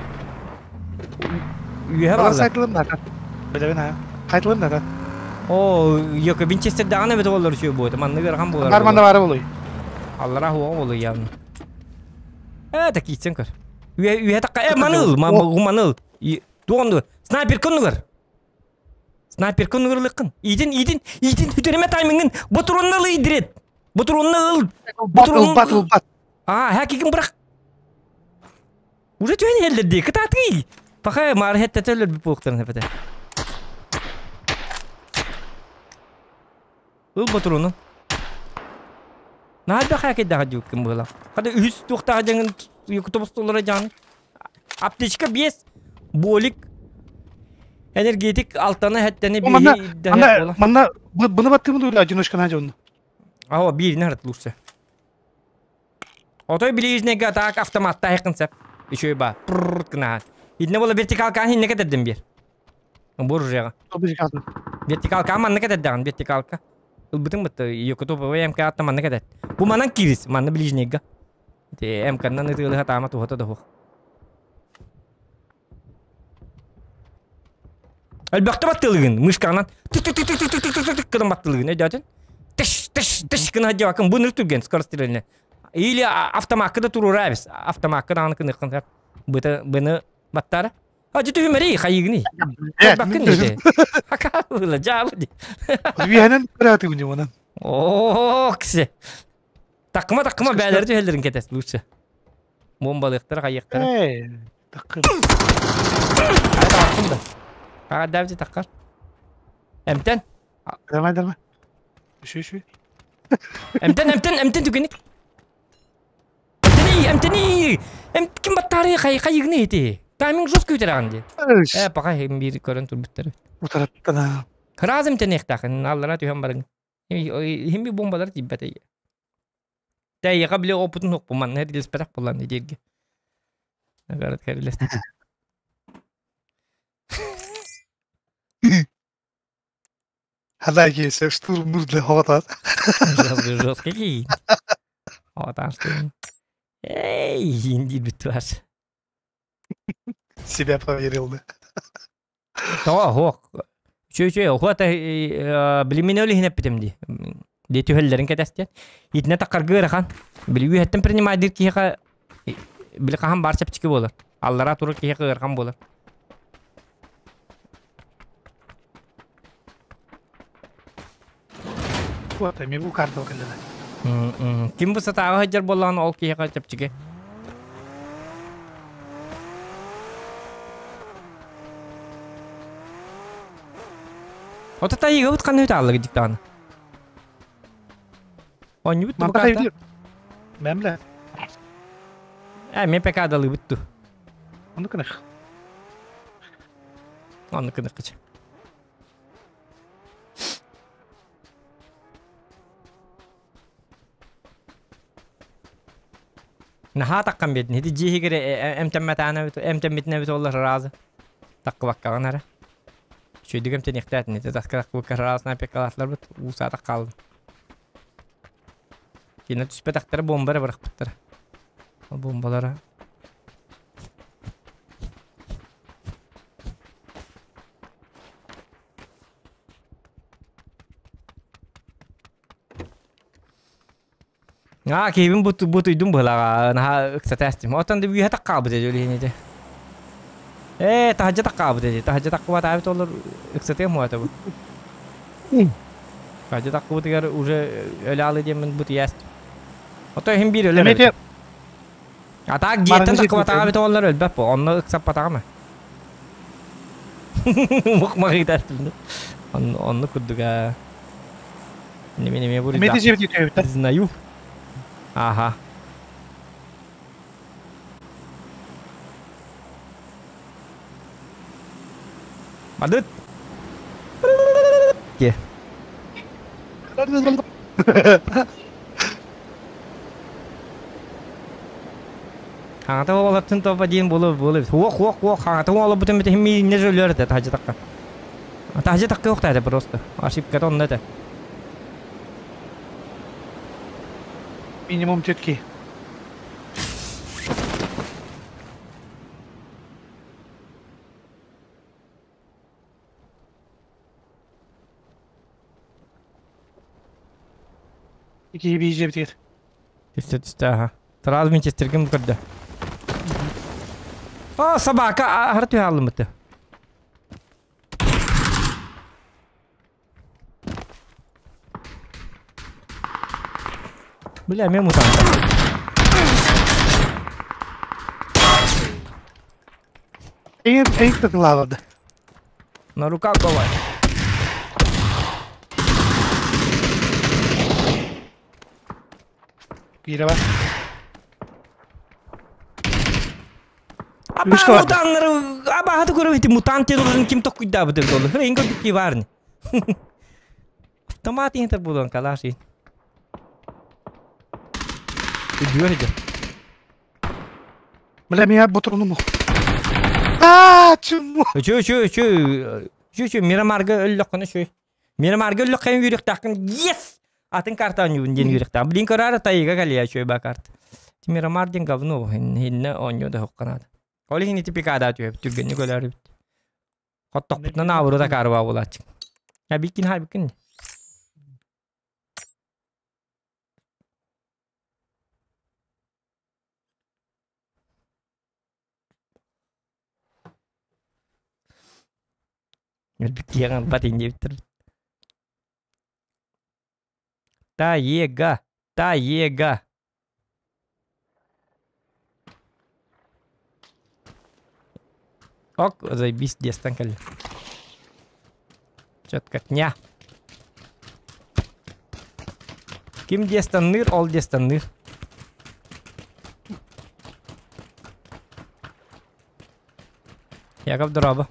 Үөһэ Бар сайтылым да. Билэбин аа. Хайтылым да. Оо, ёко Винчестер даҕаны эбит олор үчүгэй буолуо. Маннык ыарахан буолар. Бар манна баара буолуй. Аллара хуоҕа буолуй явно. Э, такийтсен көр. Үө үө такка э маныл, маныл. Туонду. Снайпер коннугар. Снайпер коннугар лыккын. Идин, идин, идин хүтереме таймингин. Ботуронна ыл идрет. Ботуронна ыл. Ботурон. Бат, бат. А, хакигин бырах. Уже түһэн иһэллэр дии, кытаатый! Паха маары хэттэтэ өлөрбүт буолуохтарын эбэтэ. Ыл ботуруну. Наһаа элбэх хакейдаах дьүккүн быһыылаах. Хата үһүс туохтаах дьаҥын якутобустулара дьаҥын. Аптечка 5, болик, энергетик алтаны хэттени биһи манна манна бұны баттымын дула одиночка на дьонну. Ао биирин харат лучше. Отой ближнега так автоматта айқын сәп. Еще ба. Прррр гына. Идне бола вертикалка хинне кетердим бир. Бу оружияга. Вертикалка манна кетердаган вертикалка. Ылбытың бытты Якутоп МК атта манна кетет. Бу манан кирис, манна ближнега. Те МК-нан ытыылыха таама тухата да Элбэхтэ баттылыгын мышканан тык-тык-тык-тык-тык-тык гынан баттылыгын өйдөөтүн. Тыш тыш тыш гына дьабакын бу ныр түргэн скорострельне. Или автомакка да турура эбис. Автомакка даҕаны кыныххын быта быны баттара. А дьэ түһүмэри хайыгыный. Баккын диде. Хакаабыла жаабы ди. Үөһэнэн көрөөтүгүн дьомонон. Оо, кисе. Таккыма таккыма бээлери түһэллэрин кэтэс лучше. Бомбалыктара хайыктара. Ээ, таккым. Айда да. Ага, давайте таккар. Эмтен. Давай, давай. Үшү, үшү. Эмтен, эмтен, эмтен түгеник. Эмтени, эмтени. Эм ким баттары хай хайыгны ити. Тайминг жестко үтераган ди. Э, пока бир көрөн турбуттар. Утараттана. Разым тенехтахын аллара түһэн барың. Химби бомбалар тииббэтэй. Тэйэҕэ били опытын укпу манна эрилиспэтэх буолан дииргэ. Нагарат кэрилэстэ. Хада киэсэ штурм для хоҕотаат. Жесткий, жесткий. Отан штурм. Эй, инди бүтүаш. Себя проверил, да. Тоҕо, хуох. Үчү үчү, хуата билимин өлүһүн эппитим дии. Дии түһэллэрин кэтэстиэн. Итинэ таккаргы ыарахан. Били үөһэттэн принимайдыыр киһиэхэ били хаһан баар чэпчэки буолар. Аллараа турар киһиэхэ ыарахан буолар. Хуата, ми бу карта кэллэ. Ким бу сатааҕа сылдьар буоллаҕына ол киһиэхэ чэпчэки. Ото тайыгабыт ханна үтааллыгы диктааны. Оонньубут Манта хайдыр. Мэмлэ. Э, мен ПК-далыыбыт ту. Онну кынах. Онну кынах кычы. Наһаа таххан биэрдин. Ити дьиэ иһигэр эмтэммэтэҕинэ эмтэммитинэ эбит буоллар ыраазы. Таххыбаккаҕын эрэ. Үчүгэйдик эмтэниэхтээтин. Ити таска таххыбакка ыраазына опекалаатыларбыт. Уу саатах хааллын. Кинилэр түспэтэхтэрэ бомба эрэ бырахпыттара. Ол бомбалара. Аа, киһибин бутуйдум быһылаҕа, наһаа ыксата эстим. Оттон да үөһэ таккаабыт этэ үлэһин этэ. Ээ, таһырдьа таккаабыт этэ. Таһырдьа таккыбатаабыт олор ыксатыам хуата бу. Таһырдьа таккыбытыгар уже өлө аалы диэммин бутуйа эстим. Ото иһин биир өлөр эбит. А так дьиэттэн таккыбатаҕа эбит олор өлбөт бу. Онно ыксаппатаҕым. Мух-мах ыытаастым. Онно курдуга. Неме Эмиэ дьиэбит үтүөбүттэр. Знаю. Ага. Мадыт. Ке. Хаҥата олоптун топа диэн буолу буолу. Хуох хуох хуох хаҥата олоппутун бит химми не жөлөр этэ тахжы такка. Тахжы такка уохта это просто. Ошибка онно это. Минимум тетки. Ики бийже битигер. Түстэ түстэ аха. Сразу Винчестерген көрдө. О, собака аһары түһэ алыммыты. Бля, мен мутант. Эйр эйр тылаабады. На руках давай. Биирэ бар. Аба Үскэ бар. мутаннары абаһаты көрөбүт ити мутант диэн ким токкуйдаабыт эбит ол. Хрен көрдүк ки баарни. Автомат иһитер буолан калаш ин. Үдүөр дьэ. Бля, меня ботурунум. Аа, чуму. Үчү үчү үчү үчү үчү Мирамарга өллөххүнэ үчү. Мирамарга өллөххүнэ үөрүөхтээххин. Yes! Атын карта оонньуубун диэн үөрүөхтээх. Блин көрөөрү тайыга кэлиэ үчүгэй баа карта. Мирамар диэн говно хиннэ оонньуу да хохханаата. Ол иһин ити пикада түһэбит түргэнник өлөөрүбүт. Хоттохпутунан аабыры да каарыбаа буолааччы. Я биккин хай биккин. Өлбүт албат диэбиттэр. Таега, таега. Ок, заебись, дестан кэллэ. Четко дня. Ким дестанныр, ол дестанныр. Яков дороба.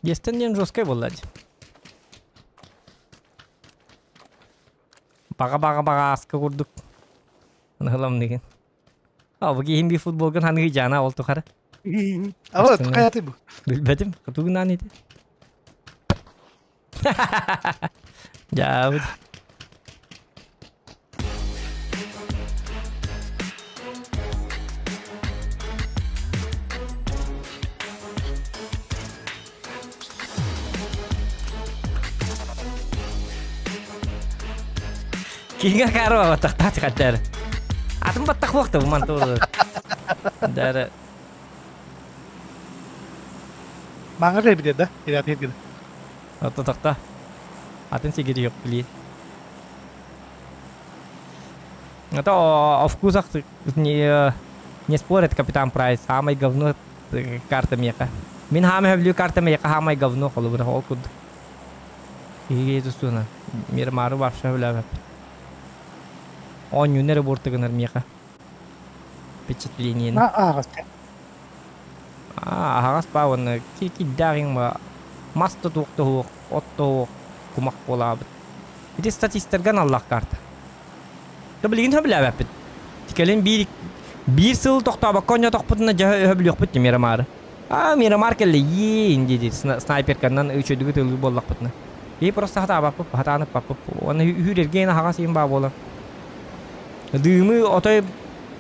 Дестен диэн жесткай буолла дии. Баҕа-баҕа-баҕа ааска курдук. Ныһыламныгын. А, бу киһим би футболгын ханыгы жана ол тухары. Ала, хайаты бу. Билбэтим. Тугунан ити. Дьаабыт. Кинге карва баттахтаати хаттар. Атын баттах буохта бу манту. Дара. Маңыр бит да, ират хетгин. Отто тохта. Атын сигири yok блин. Это о вкусах не, не спорит капитан Прайс. Самый говно карта меха. Мин хаамы хөблүү карта меха хамай говно холобура ол курдук. Иһиге тустууна. Мир мары вообще хөблөбөп. Оонньууннары буортугунар меха. Впечатление. На аагас. Аа, аһаҕас баа уонна киддааҕыҥ ба мас да туох да суох, от да суох, кумах буолаабыт. Ити статистарга аналлаах карта. Да билигин сөбүлээбэппит. Кэлин биир биир сыл тохтообокко оонньоотохпутуна дьэ өһөбүлүөхпүт дии Мирамары. Аа, Мирамар кэллэ иин дии снайперканан үчүгэй тылы буоллахпытына. Киһи просто хатаабаппыт, хатааныкпаппыт. Уонна үһүр эргиэн аһаҕас иһин баа буолар. Дыымы отой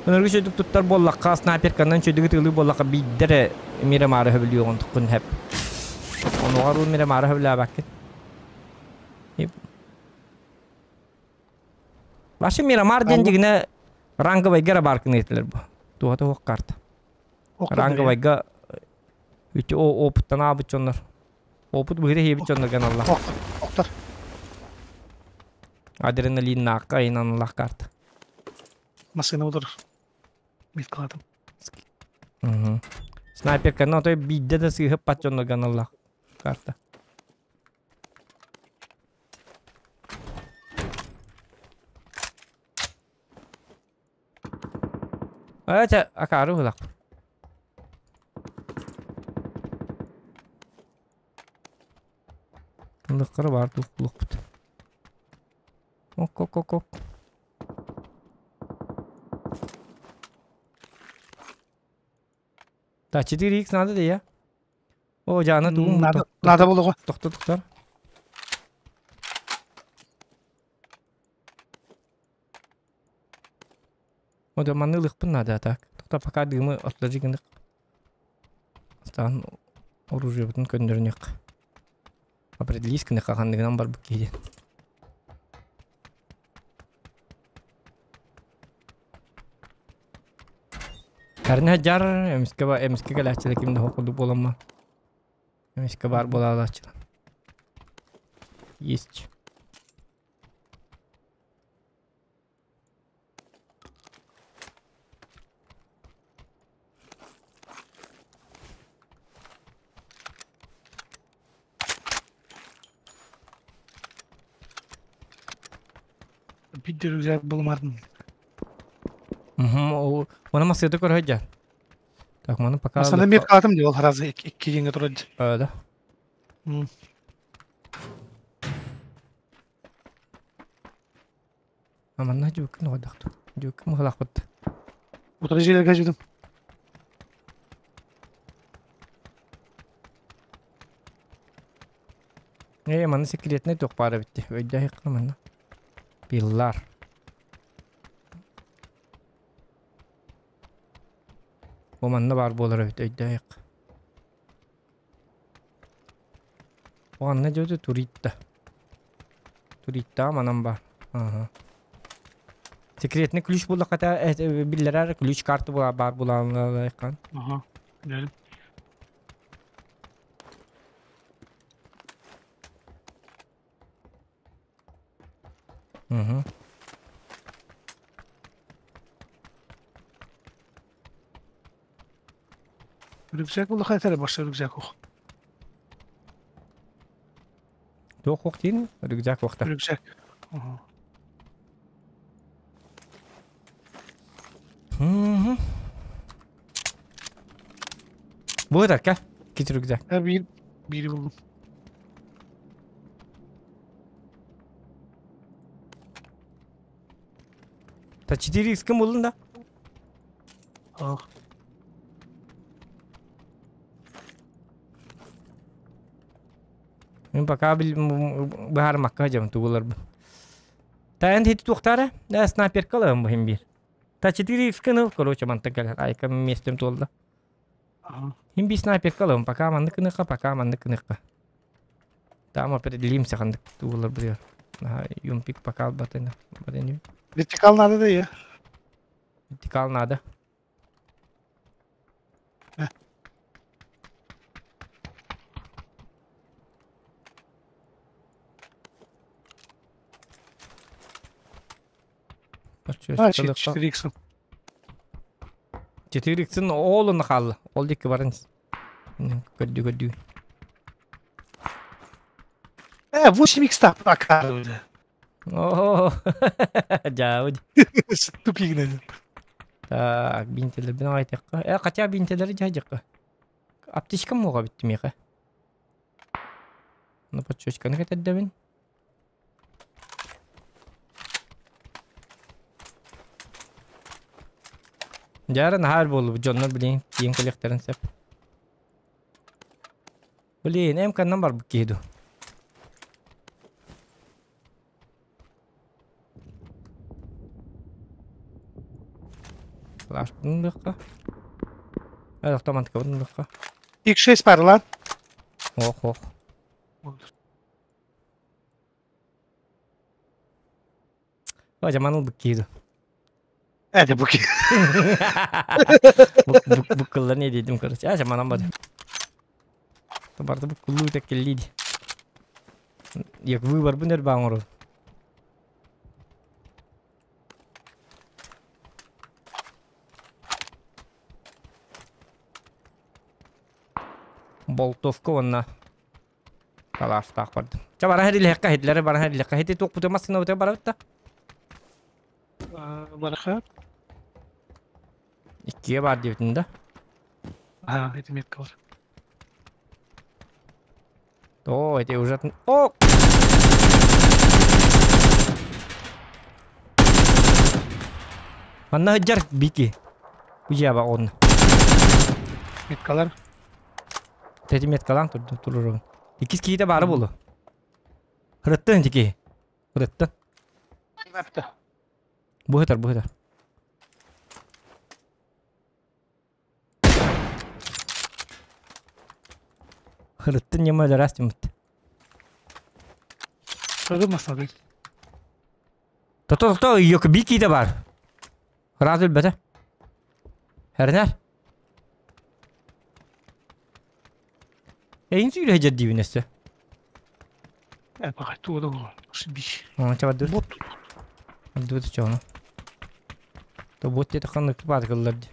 ыныргы сөдүк туттар буоллахха, снайперканан сөдүгү тыылыы буоллахха биирдэ эрэ мире-маары хөбүлүөҕүн туккун хэп. Онуоҕар ул мире-маары хөбүлээбэккин. Вообще Мирамар диэн дьигинэ ранговайга эрэ баар кыныытылар бу. Туһата суох карта. Ранговайга үтү опыттан аабыт дьоннор. Опыт быһыта хиэбит дьоннор гыналлар. Охтор. Адреналиннаахха айнаналлах карта. Массыына олорор. Миткаладым. Снайперканы отой биирдэ да сыыһыппат дьоннор гыналлах карта. Ээ, акаары быһылах. Ыллыккара баар туох Ок, ок, ок, ок. Да, 4х надо да я? О, Жана тугун Надо, надо болуға. Тохто тохтор. О, да манны ылыхпын надо так. Тохто пока дымы отложи гынык. Стан оружиебытын көннөрүнүк. Определись гынык ханныгынан барбыт киһи. Кәрнэ дьар эмискэ эмискэ кэлээччилэр ким да курдук буоламма. Эмискэ баар буолаалааччылар. Есть. Биир рюкзак булмадым. Угу. Оны масыты көрө сылдьар. Так, маны пока... Масаны мир калатым дии ол харазы икки деңге турар. Да. А манна дьүккүн оҕодохту. Дьүккүн мыһылахпыт. Утары жиэлэргэ жудум. Ээ, манна секретный туох баар эбит дии. Өйдөөх манна. Пиллар. Бу манна баар буолар эбит өйдөөх. Манна дьэ туритта. Туритта манан баар. Ага. Секретный ключ буллахата биллэрэр ключ карта була баар булаанлайхан. Ага. Билэрим. Угу. Рюкзак улахан этэрэ башта рюкзак ох. Туох ох диин? Рюкзак охта. Рюкзак. Ага. Бу ытарка. Кит рюкзак. Биир биири булдум. Та 4 ким булдун да? Ох. Мин пока быһаарымакка дьам тугуларбын. Та эн хити туохтара? Да снайперка ылабын бу хим биир. Та 4 ыл, короче, мантан кэлэр. Айка местем туолла. Хим биир снайперка ылабын, пока маннык ыныхха, пока маннык ыныхха. Там определимся ханнык тугулар быгар. Юмпик пока албатына. Вертикал надо да я. Вертикал надо. А, 4 х 4 х ол оны хаалла. Ол дикки баран. Көрдү көрдү. 8 х так показывали. О, дьаабыт. Тупигнен. Так, бинтелер бин айтыққа. Хотя бинтелери жайдыққа. Аптечка муға бітті меха. Ну, подчечканы кетердебин. Дьара нахаар буолу дьоннор блин тиен кэлиэхтэрин сөп. Блин, эм каннан барбыт киһи ду. Калашпын ылыахха. Автоматкабын ылыахха. X6 бар lan. Ох, ох. О, жаман ылбык киһи Это бу киһи. Бу не дедим, короче. А, жаман бады. Барды бу куллуу теккеллиди. Як выбор бунер бааңору. Болтовка онна. Калаштаах бардым. Ча бара херилэхка хитлere бара херилэхка хити туох буту массына буту бара битта. Бараха. Иккиге бар диэбитин да. А, эти метка бар. О, эти уже... О! Манна сылдьар бики. Уйаба он. Меткалар. Тети меткалаан турду турурун. Иккис киһитэ баара буолуо. Ырыттын ити Ырыттын. Бу сытар, бу сытар. Ырыттын ньыма өлөрөөс тиммит. Көрдүм маслады. Тото тото йок би киитэ бар. Ыраас өлбөтө. Эрнэр. Эйин сүүрэ сылдьар диибин өссө. Э, баҕай туга да буолуо. Биш. Чабардыр. Бот. Ардыбыт чоҕуна. То бот диэтэ ханнык баатыкыллар дии.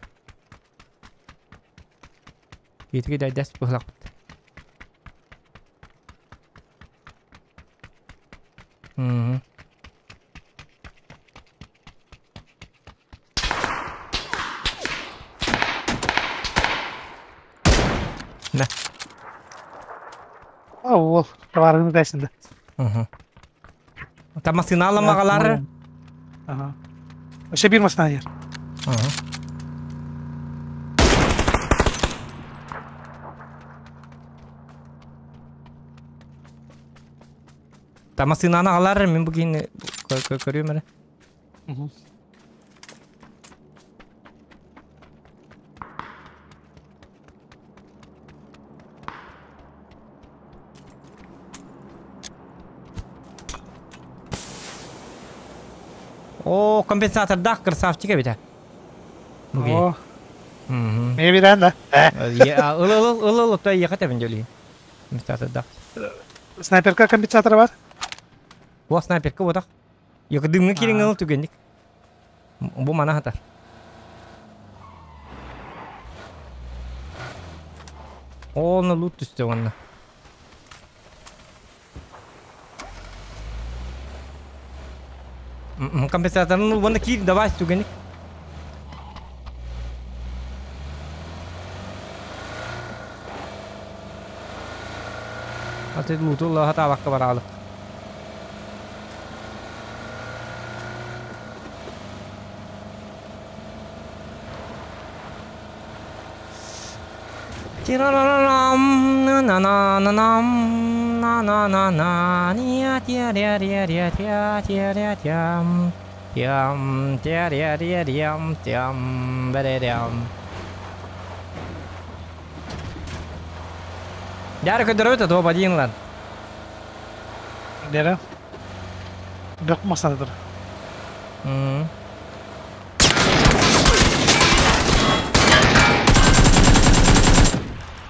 Киитиги дайдас быһылахпыт. Мм. На. А, ол товарыңды дайсында. Угу. Там машина аламагалары. Ага. Вообще бир машина ер. Ага. Там машинаны алар, мен бүгін көрüyorum эрэ. О, компенсатордаах красавчик эбит. О. Мен бирэн да. Ыл ыл ыл ыл той ехать эбин дьоли. Компенсатордаах. Снайперка компенсатора бар. Бу снайперка ботах. Йок дымҥа кириҥ ыл түгэнник. Бу мана хатар. Онно лут түстэ уонна. Компенсаторын уонна киир давай түгэнник. Аты луту хатаабакка бараалык. Тирарарам, на на на нам, на на на на ния тя ря ря ря тя тя ря тям, тям тя ря ря рям тям бэрэрям. Дяры көдөрөбүт топ один лан. Нere? Бök masadadır.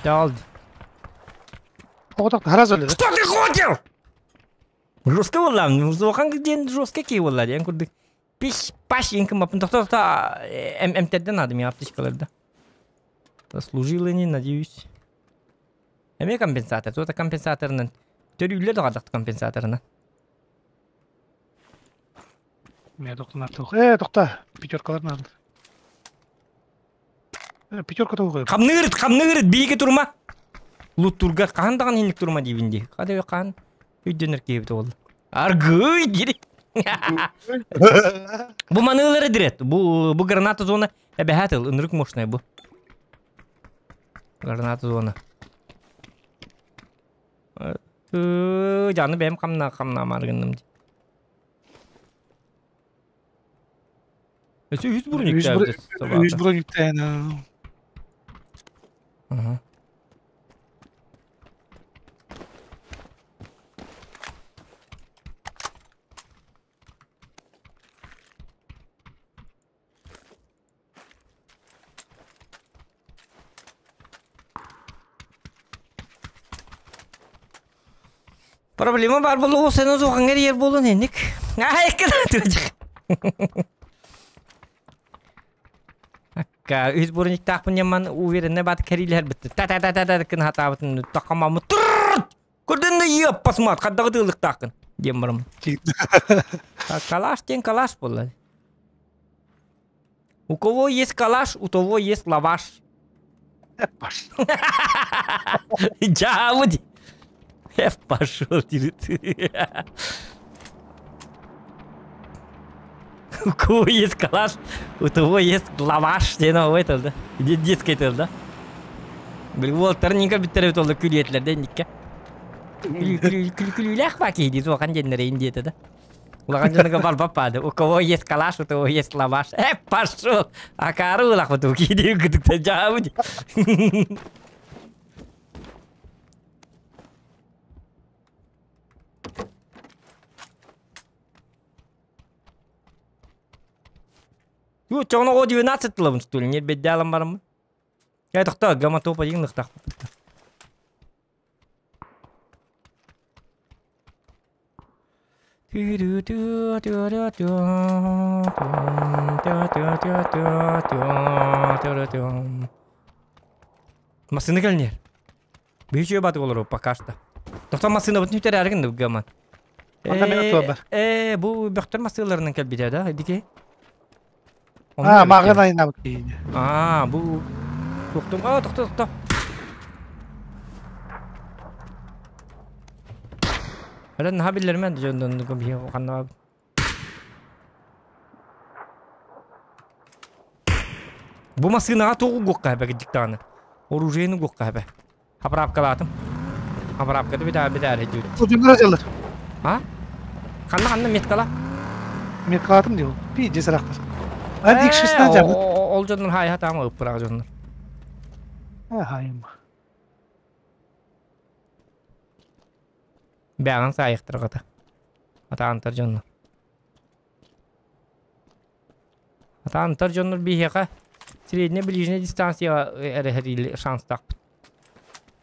Алды. Оҕотох хараз өлөдө. Что ты хотел? Жестко болла, улахан диэн жестко кии болла диэн курдук. Пиш паш инкым бапын тохто тохто МТД надо мне аптечкаларда. Заслужил они, надеюсь. Эме компенсатор, то компенсаторынан. Төрүллер да компенсаторынан. Мен тоқтан артық. Э, тоқта. Пятеркалар надо. Э, пятерка тоғы. Хамныгырыт, хамныгырыт, биге турма. Лут турга хаан даҕаны инник турма диибин дии. Хада хаан өйдөнөр киһибит ол. Аргый дири. Бу маныылары дирет. Бу бу граната зона эбэхэтил ынырык мощная бу. Граната зона. Жаны бэм хамна хамна маргынным. Өссө үһүс брониктаабыт Үс брониктаан. Ага. Проблема бар болугу сен узугаңар ер болун эник. Акка үс брониктаахпын яман уверенне бат кэрилэр битти. Та та та та та кын хатаабытын тақамамы турр Көрдөн да иаппасмат хаддагы тыылыктаахкын диэн барым. Калаш диэн калаш буолла. У кого есть калаш, у того есть лаваш. Паш. Дьаабы Пошел дири. У кого есть калаш, у того есть лаваш диэн ол это да. Детский тыл да. Били уолтар ника бүттеребит ол күлүөтлер да инникке. Күлүүлээх ба киһи дии суохан диэннэрэ индиэтэ да. Улахан дьонуга барбап баады. У кого есть калаш, у того есть лаваш. Пошел! Акары улахпыт киһи дии кытыкта дьаабы ди. Ю, чоҕно о 12 тылабын что ли? Не беддялам бараммын. Я тохто гаматопа дигин ныхтах. Массыына кэлнер. Биһи баты олору пока что. Тохто массыына бутун үтер әргин гаман. Онда мен туа Э, бу бөхтөр массыыларынан кэлбитэ да, дики. А, мағын айнабыт кейіне. А, бу Тохтум, а, тохто, тохто. Әле наха биллермен дьондон бихи ханна. Бу массыынаҕа тугу гуққа бэ диктаны. Оружиены гуққа бэ. Хаправкалаатым. Хаправкада битаа битаа дьүт. Удюнра жалар. А? Ханна ханна меткала? Меткалатым дей ол. Пи жесірақтар. Ан X16 жабы. Ол жоннор хай хатама ыппыраҕа жоннор. Хайым. Бэҕин саайыктырҕата. Атаантар дьоннор. Атаантар дьоннор биһиэхэ средняя ближняя дистанцияҕа эрэһэриили шанстаахпыт.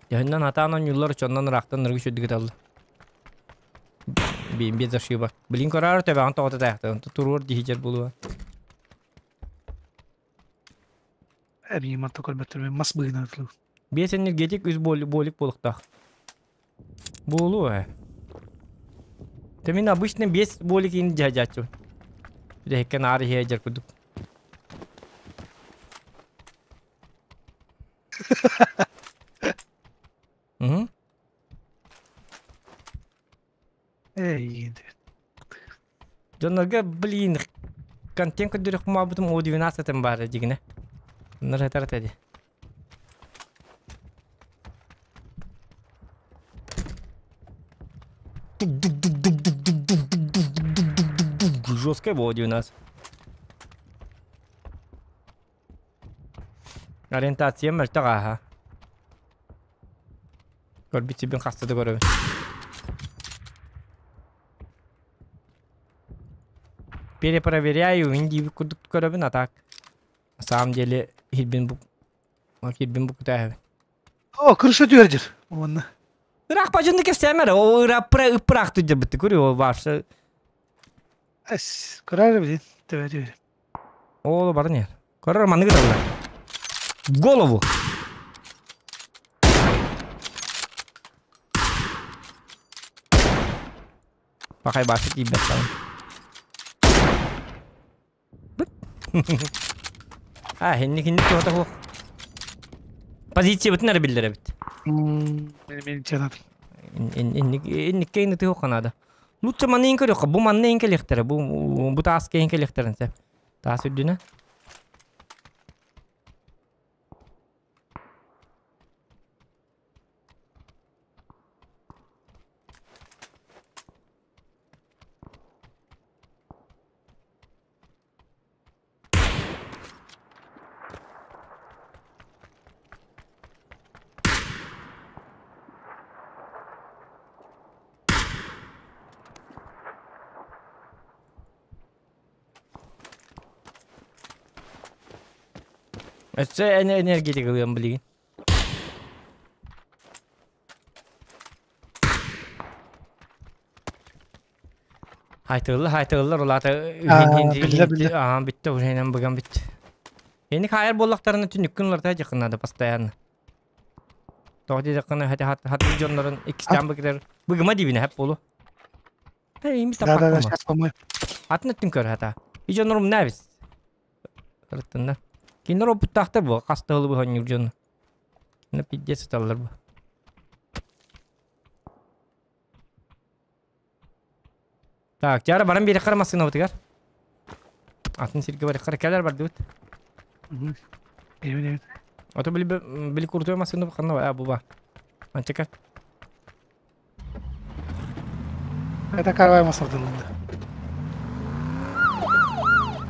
Дьоһуннан атаан оонньууллар очоннон ыраахтан ныргы үчүгдүк Бин без ошибок. Блин, көрөр төбөҕүн тоҕото таайахтан туруор диһижер булуа. Эбии манта көрбөттөр мас быгына тылы. Бес энергетик үс болик болуктаах. Болу э. Ты мин обычно бес болик ин жажачу. Дехкен ары хежер кудук. Угу. Эй, Дьоннорго, блин, контент көрдөрөх мабытым о 12 бары дигине. Ныр этар теди. Жесткая боди у нас. Ориентация мөлтөх аха. Көрбүт сибин хастады көрөбүн. Перепроверяю, инди курдук көрөбүн, а так. На самом деле, хилбин бу хилбин бу кутаһыбын. О, крыша түөрдир. Онна. Ыраах бажынды кепсэмэр, о ыра ыпыраах түдер битти көрү, о барсы. Эс, көрөр билин, төбө түөр. О, барын ер. Көрөр манныгы да В голову. Пахай башы тиибет салын. А, хинник хинник туота хуох. Позиция бутын эрэ биллэр эбит. Мен чанат. Инник инникке тыһуох надо. Лучше манны ин көрүөххэ, бу манны ин кэлиэхтэрэ, бу бу тааска ин кэлиэхтэрин сөп. Таас үрдүнэ. Өссө энергетик ылыам билигин. Хайтыллар, хайтыллар, улаата Биллэ, биллэ. Аа, бүтте, уже быган бүтте. Эни хайар буоллахтарына түнүккүн уларта дьахынада постоянно. Тоҕо диэтэххинэ хаты дьоннорун иккистээн быгытар быгыма диибинэ хэп буолу. Да, да, да, сейчас помою. Атын өттүн көр хата. И дьоннорум набис. Ырыттыннар. Кинилэр опыттаахтар бу, хас да ылы быһанньур дьону. На пиздец сыталлар бу. Так, жара баран биэрэххэр массыынабытыгар. Атын сиргэ барыххар кэлэр бардыбыт. Эбин, эбин. Ото били били куртуй массыына ханна ба бу ба. Анчака. Это каравай масырдылынды.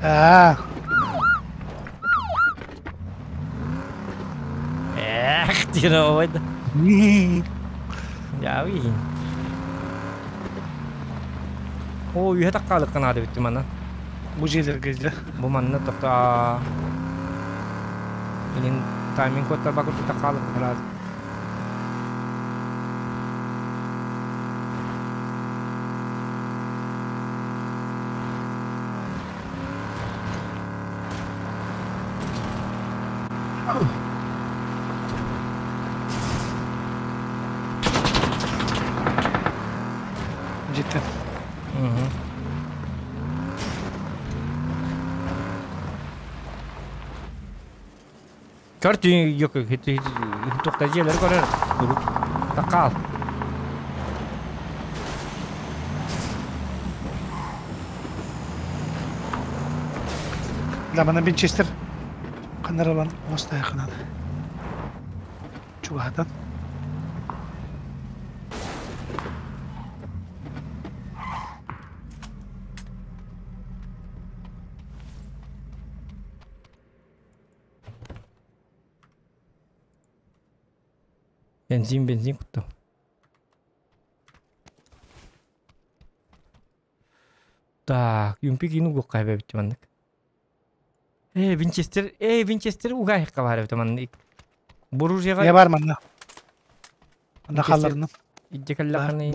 Аа. Эх, тировой да. Яви. О, үйэ таккаалыкка наада бүттү манна. Бу дьиэлэргэ дьэ. Бу манна тохто Илин тайминг кодтар бакыр таккаалык раз. Дьиттэн. Көр yok туохта дьиэлэри көрөр. Таккаал. Да, мана Винчестер ханаралан оҥостойоххунан чугаһатан. Бензин, бензин куттум. Так, юмпи кину гукка бэбит маннык. Э, Винчестер, э, Винчестер угайыкка бар эбит маннык. Буружьяга Я бар манна. Манна халларына. Идде каллаханы.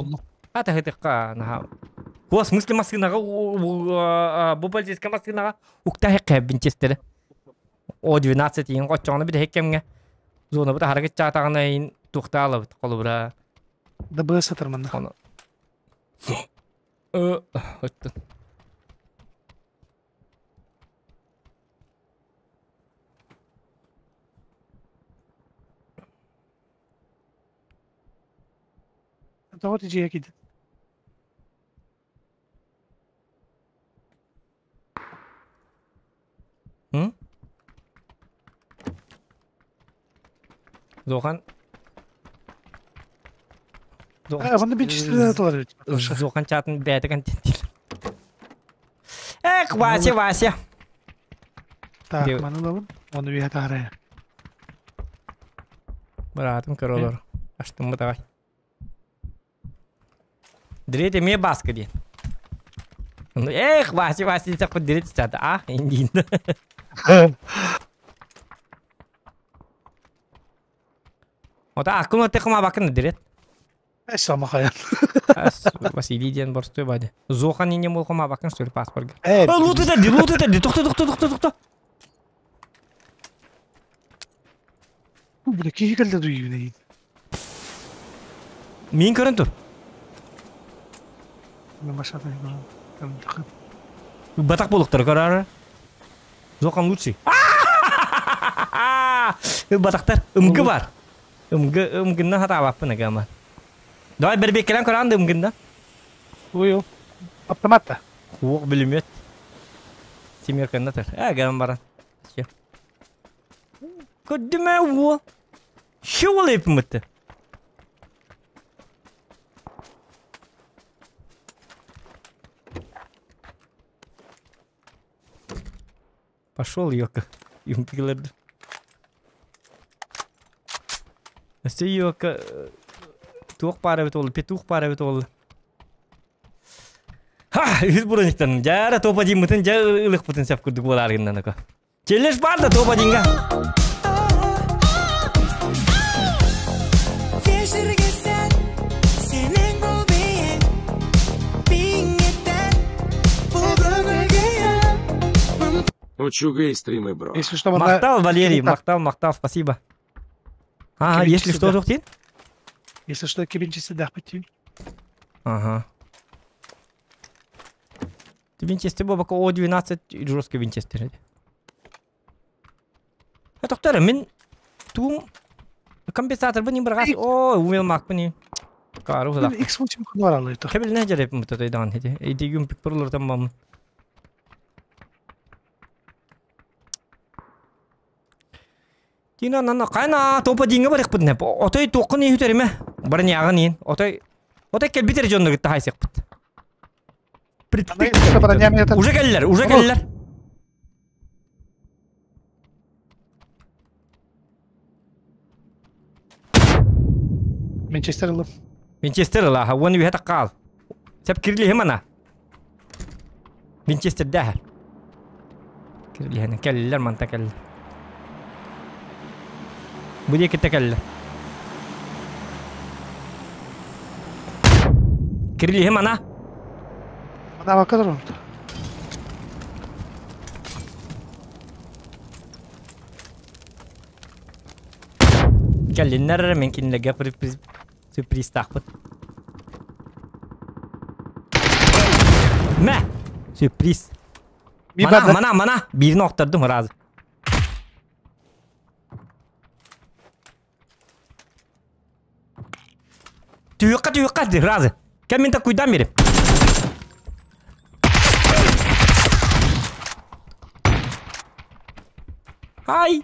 Ата хытыкка наха. О, смысле массыынага бу полицейская массыынага уктаһыкка Винчестер. О 12 иин коччоҕуна бүтэһик кэмҥэ зона быта харакет чаатаҕына иин тухтаалабыт холобура. Да быа сытар манна. Ону. Өттүн. Тоҕо тидьиэ киирдин? М? Зохан. Манна Винчестер тулар эбит. Зохан чатын бэйэтэ контент. Эх, Вася, Вася. Так, маны ылабын. Оны үөһэ таһаарайа. Быраатым көрө олор. Аштыммыт аҕай. Дрет эмиэ бааска диэн. Эх, Вася, Вася диэтэхпит дрет истээтэ. А, индиин. Ота аккун оттехма бакын дрет. Самахайан. Василий диэн борстуой бады. Зохан ине молхома бакын что ли паспорга. Лут это, лут это, тохто, тохто, тохто, тохто. Бу киһи кэллэ дуйүүнэ. Мин көрөн тур. Батак болуктар көрөр. Зохан лучший. Батактар ымгы бар. Ымгы ымгынна хатаабаппын агама. Давай бір беккелен көрәнді ымгында. Ой, автоматта. Хуок билимет. Тимир кэннатыр. Ә, гам баран. Көддүмэ уо. Шуул эпимытты. Пошел, ёка. Юмпилерді. Өстө ёка туох пара бит ол, петух пара бит ол. Ха, үс брониктан. Жара топа дин мытын, жа ылык пытын сәп күрдүк болар гыннан ака. Челлеш бар да топа динга. Учугэй стримы, бро. Если что, манна... Махтал, Валерий, махтал, махтал, спасибо. А, если что, туох Если что, кибинчиси дахпытти. Ага. Ты винчестер буолбакка О12 жесткий винчестер этэ. Тоқтар, мин туум компенсаторбын им бырҕас о умел макпын Кару хыла. X8 кунар алыйты. Кебилне жереп мутатай даҕан хити. Ити юмпик пырлыртан мам. Тина нана кайна топа динге барык бит. Отой туқын и хүтериме. Барняғын ин. Отой отой келбитер жонно гитта хайсык бит. Уже келлер, уже келлер. Манчестер ылым. Винчестер ыла, уон үһэ таққаал. Сәп кирлиһим ана. Винчестер дәһә. Кирлиһен кэллэр манта кэллэр. Бу диэки кэллэр. Кирлиһим ана. Ана бакадыр Кэллиннэр мен кинилэргэ сюрприз таахпыт. Мэ! Сюрприз. Мана, мана, мана. Биирин охтордум ыразы. Түһүөххэ, түһүөххэ, разы. Кэм мин такуйдан берем. Ай!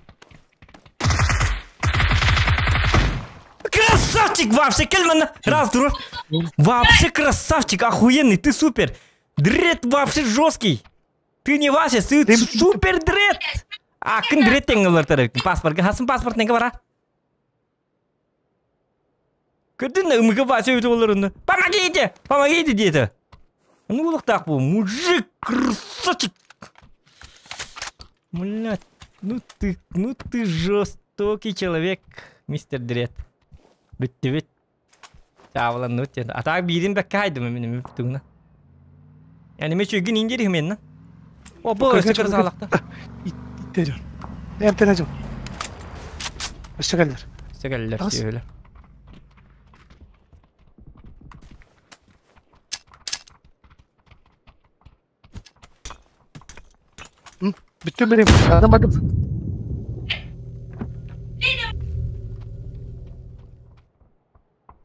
Красавчик вообще, кельман раз, друг. Вообще красавчик, охуенный, ты супер. Дред вообще жесткий. Ты не Вася, ты супер дред. А, кын дред теңгелер тарап. Паспорт, хасын паспорт неге бара? Көрдүн ымыгы Вася өтіп олар Помогите! Помогите, дети! Ну, так был, мужик, красавчик! Блядь, ну ты жестокий человек, мистер Дред. Бүтті бит. Чавлан ну те. А так бирин бәккә хайдым мен бүтүгүнә. Яни мен чүгін индер мен. О, бу өсө кыр салакта. Иттерер. Эмтене жол. Өссө келлер. Өссө келлер, сүйөлөр. Бүттүм берем. Адам бардым.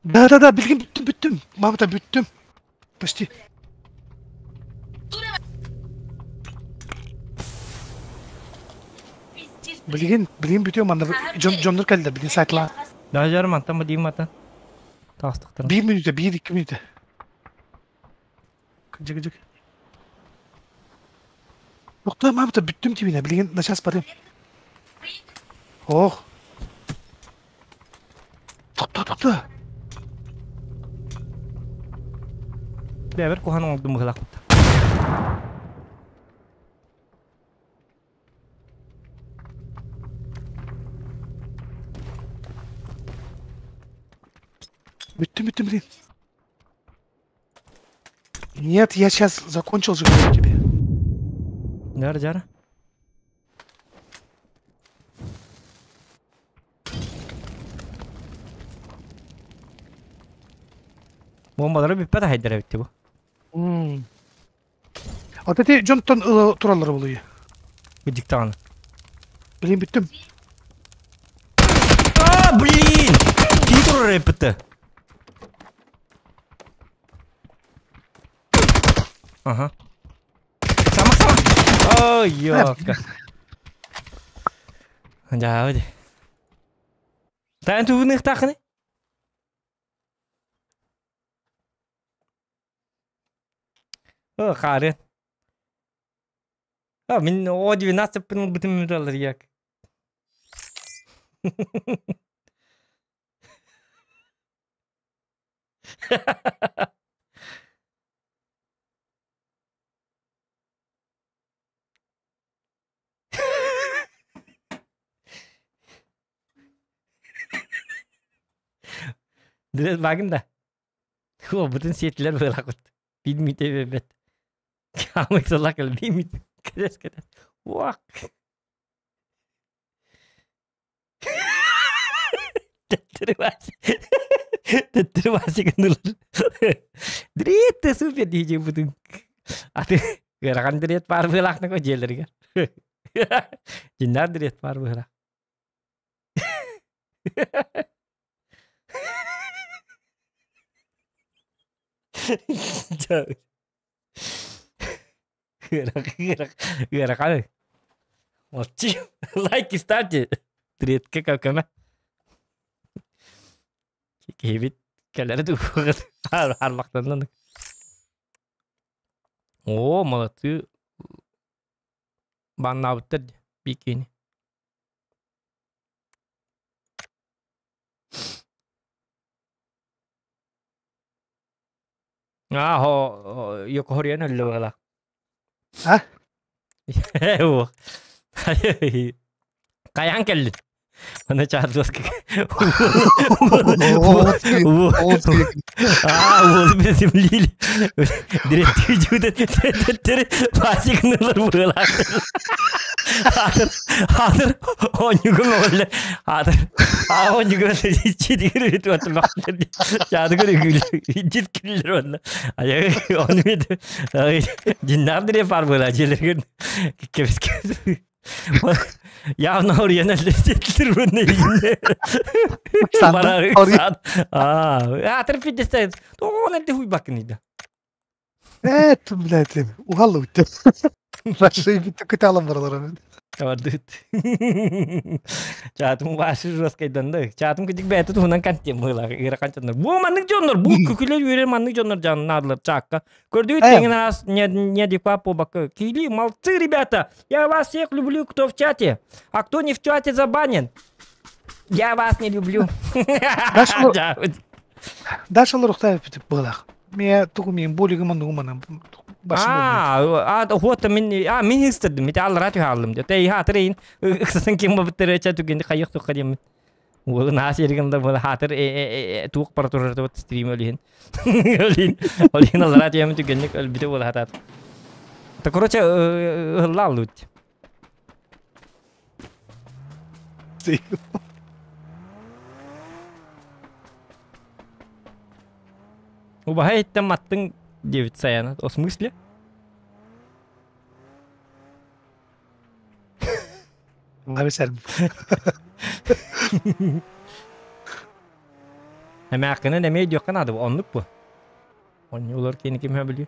Да, да, да, билгин бүттүм, бүттүм. Мамыта бүттүм. Почти. Билгин, билгин бүтүм, анда жоннор келди, билгин сайтла. Да, жарым антан ба дейм ата. Тастыктыр. 1 минута, 1-2 минута. Жык, жык. Токто, мамыта бүттүм тибине, билгин начас барым. Ох. Токто, токто. Бәбер кухан оңдум мыгылак бутта. Бүттүм, бүттүм, блин. Нет, я сейчас закончил же, говорю тебе. Жара, жара. Бомбалары бүппә да хайдара битти бу. Вот эти жонтон тураллары булую. Диктан. Блин, бүттүм. А, блин! Кий турар эппитти. Ага. Сама, сама! Ой, ёпка. Да, оди. Тайын тугуны тахны? О, хары. А, мин о 12 пын бүтүн мүталар як. Дырет багын да. Уолбутун сиэтилэр быылакыт. Билмите бэбет. Камык сылак билмит. Кэтэс кэтэс. Уак. Төттөрү бас. Төттөрү басыгынылар. Дрет супер дии бутун. Аты ыарахан дрет бар быылаахна ко дьиэлэригэр. Дьиннэр дрет бар быылаах. Ыарахан. Молчи. Лайки ставьте. Третке көмө. Киһибит кэлэри тугугат арбактанан. О, молодцы. Баннаабыттар бикини. Аа, йокоһоруйан өллө быһыылаах. А? Хайаан кэллин? Аны чаардыаска Аа, уолу приземлили. Директив жуутан төттөрү пасигынылар быһыылаахтар. Хатыр, хатыр, оонньугум оҕоллор. Хатыр, аа оонньугум читигир үт оттубахтар. Чаадыгыр үгүл, дит күллэр онно. Ая, ону бит диннар дире пар була желерген кебис Явно ориен эллер bunne Бара Аа, атыр фидесте. Тоон элде хуй бакын Эт, блядь, угаллы үттем. Раши бит көтә алам баралар. Кабардыт. Чатым башы жесткайданды. Чатым кидик бәйті туһунан кантем мыла. Ырахан дьоннор. Бу маннык дьоннор, бу күкүлер үөрэр маннык дьоннор дьаннаадылар чаакка. Көрдүгүт теңин аас неадекват буолбакка. Киили, молодцы, ребята! Я вас всех люблю, кто в чате. А кто не в чате, забанен. Я вас не люблю. Даша лорухтаев бүтүп быылах. Мия тугу миин болигым оннугу манан А, а, вот мин, а, мин истердим, мит аллара түһаллым. Те хатыр ыксасын ким бабыттыр ча түгенди хайык туққа деймин. Уолун аас эригин да була хатыр туох бара турар вот стрим өлүһүн. Өлүн, өлүн аллара түһэмин түгенник өлбүтэ буола хатаат. Та короче, ыллааллыбыт. Убаһа иттен маттың диэбит Саяна. О смысле? Лабисер. Эмээххинэн эмиэ диэххэ наада оннук бу. Онньуулар кини ким билиэ.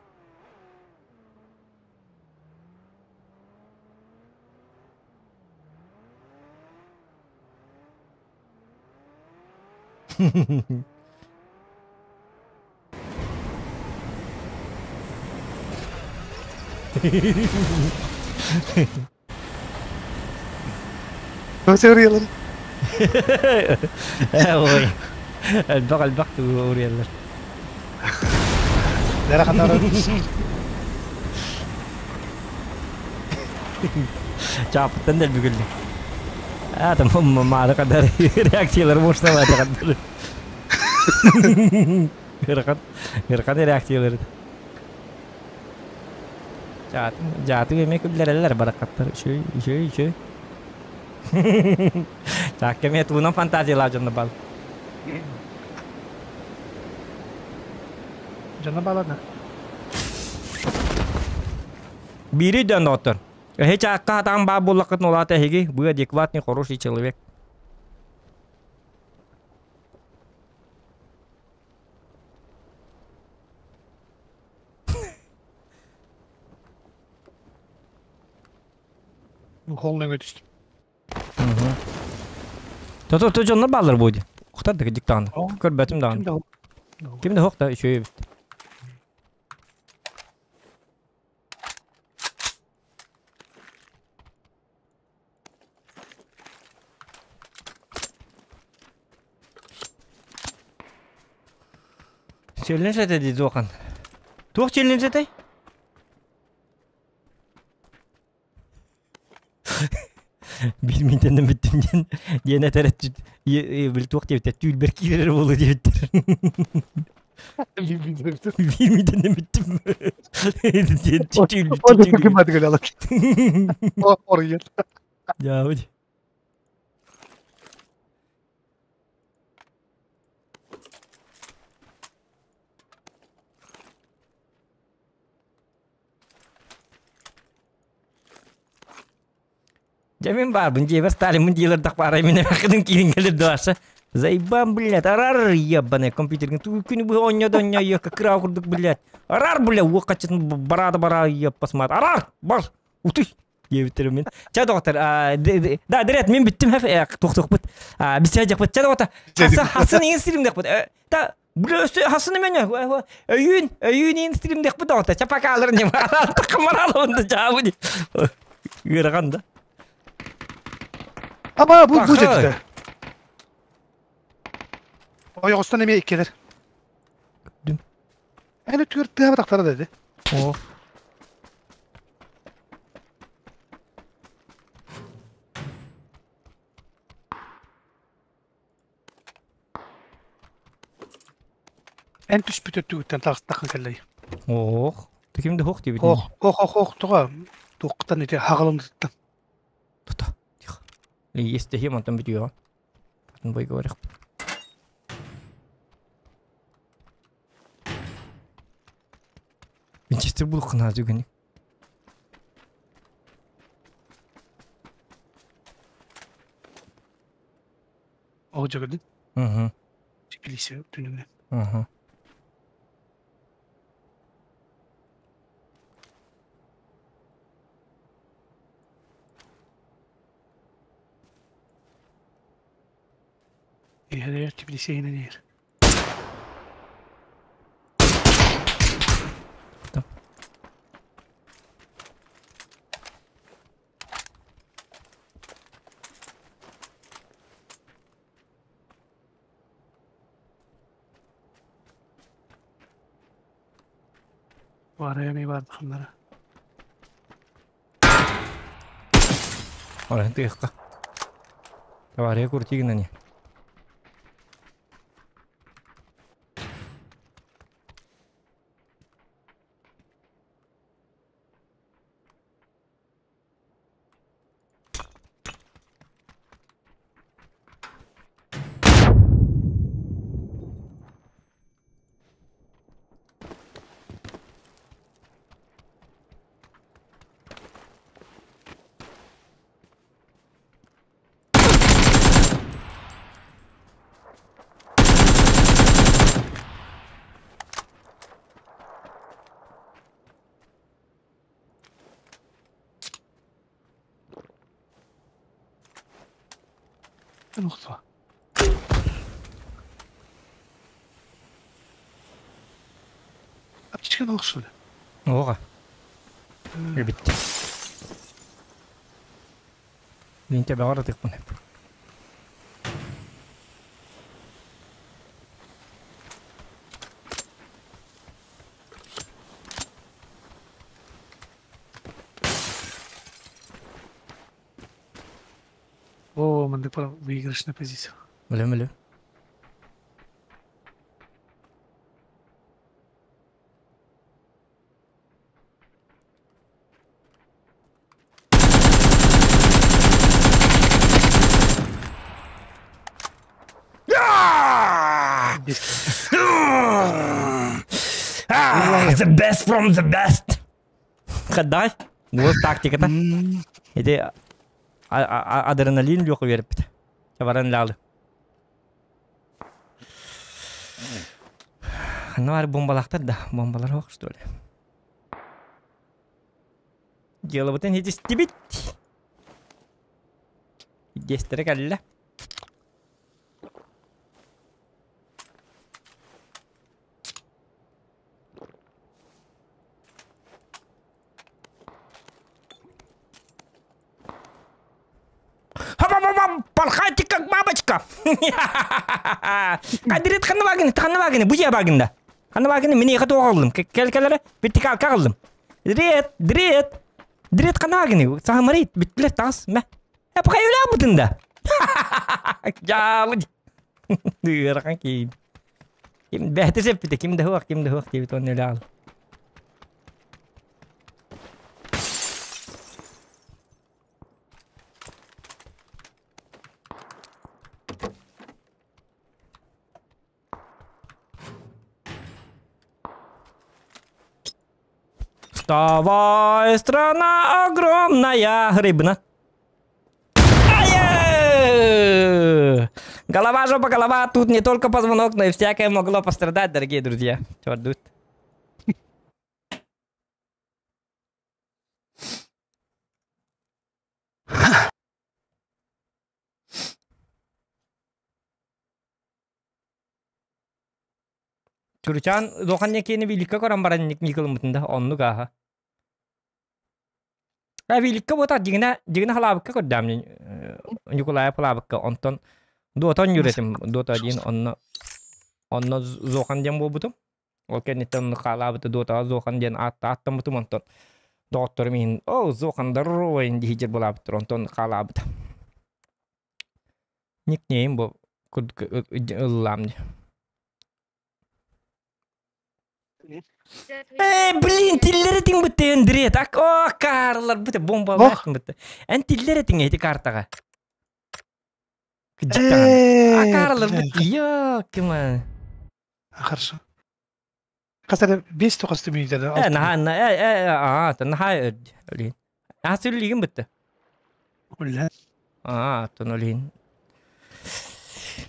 Teoriyaları. Ой. Элбэх элбэх теориялар. Нere kadar Чаапыттан да бүгүллү. А, там маары кадар реакциялар мушталар кадар. Ырахан, ырахан реакциялары. Жаатын, жааты эме күллерелер баракаттар. Үчүй, үчүй, үчүй. Чаакка ме туунан фантазиялар дьонно бал. Дьоно балана. Бири дьон доҕоттор. Эһи чаакка хатаан баа буоллаххытын улаата эһиги вы адекватный хороший человек. Холл өҥө түстүм. То то дьоннор бааллар буо дии. Ухтар да кырдьык даҕаны. Көрбөтүм даҕаны. Ким да суох да үчүгэй эбит. Челлендж этэ дии Зохан. Туох челлендж этэй? Биир миитэннэн бүттүм диэн диэн этэр били туох диэбиттэр түүл киирэр буолуо диэбиттэр. Биир миитэннэн бүттүм диэн түүл Оройен. Дьаабыт. Дьэ мин баарбын дьиэбэр Сталиммын диэлэрдэх баарай мин эмээххитин киирин кэлэр дуаша. Заебан, блядь, арар ебаный компьютерин ту күнү быһа оонньоду оонньоо кыра курдук, блядь. Арар, бля, уох хаччытын бараада бараа еппасмаат. Арар, бар, утуй диэбиттэрим мин. Чэ доҕоттор, да, дирет мин бүттүм туохтуохпут. Бисэ дьахпыт. Чэ доҕоттор, хасын иин стримдехпут. Та Бля, өссө хасын эмэнэ өйүүн өйүүн иин стримдехпут доҕоттор. Чэ покалар не тахамаралабын да жаабы. Ыарахан да. Аба бу бу дедилер. Ойоҕостон эмиэ иккилэр. Көрдүм. Эн өттүгэр тыаһабатахтара да ди. О. Эн түспүт өттүгүттэн таҕыстаххын кэллэй. Ох, ты кимде хох диэбит. Ох, ох, ох, ох, тоҕо туохтан ити хаҕылымтыттан. Тута, тихо. Есть онтон бүтүөҕө. Атын бойга барыахпыт. Винчестер булуххун зүгүнү. Ол дьөгүрдүн. Угу. Тбилиси түнүгүнэн. Угу. Иһэр Тбилиси иһинэн иһэр. Там. Баарайа эмиэ баардаханнара. Ora тыахха. Товария куртигинани. Охтуо. Аптечканы охсуна. Оҕа. Эбит. Мин тебеҕэр ытыахпын сөп. О, маннык выигрышная позиция. Билем билем. The best from the best. Хадай. Вот тактиката. Ити адреналин люк бериппит. Баран лаалы. Ханна бар бомбалахтар да, бомбалар ох что ли. Дело хитистибит. Дестере кэллэ. Порхайте как бабочка. Кадырет ханна багын, ханна багын, бу же багында. Ханна багын мени хат оғалдым. Кел келлere вертикал калдым. Дрет, дрет. Дрет ханна багын. Сахамарит битле тас мә. Эпхайулаабытын да. Дьаалы. Ыарахан киин. Ким бэһти сеппите, ким да хуах, ким да хуах диэбит онно өлөөл. Вставай, страна огромная, рыбна. Голова, жопа, голова. Тут не только позвонок, но и всякое могло пострадать, дорогие друзья. Черт дует. Чурчаан улахан киэни биликкэ көрөн баран Николыммытын да оннук ааһа. Э биликкэ буота дьиҥинэ дьиҥинэ халаабыкка көрдөм Ньукулаев халаабыкка онтон дуота онньуур этим дуота диэн онно онно Зохан диэн буолбутум. Ол кэнниттэн онно хаалаабыта дуотаҕа Зохан диэн ааттаммытым онтон доҕотторум иһин о Зохан здоровый диһидьир булаабыттар онтон хаалаабыта. Никнейм бу курдук ыллаам дии. Э, блин, тиллер этиҥ бытты Андрей, так, о, карлар быты бомбалаах бытты. Эн тиллер этиҥ эти картаҕа. А карлар бытты, ёкима. Хорошо. Хас эрэ биэс тоҕус мүнүүтэ Э, наһаа, э, э, аа, наһаа өлин. Аа, сүллигин бытты. Үллэ. Аа, оттон олин.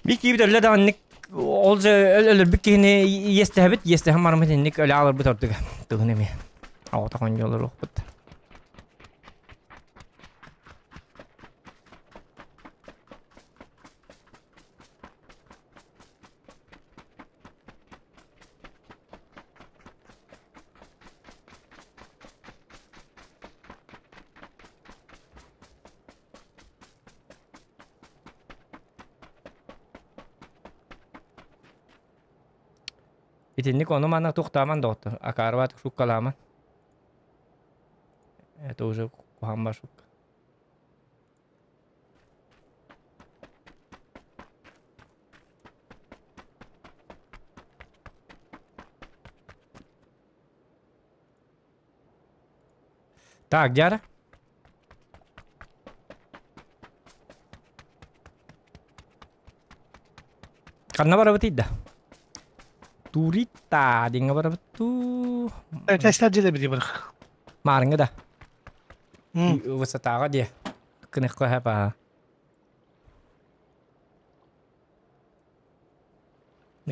Би киибит өллө да онник ол же өлөрбүт киһини иэстэһэбит, иэстэһэн бараммыт инник өлө аларбыт ордуга. Тугун эми. Оҕото хонньолор охпут. Итинник ону манна тухтааман доҕоттор. Акаарбаат шуккалааман. Это уже куһаҕан шукка. Так, Дяра. Ханна барабыт да? Турита диҥҥэ барабыт туу. Тестер дьиэ били барах. Маарыҥҥа да. Высотаҕа диэ. Кыныкка хэпа.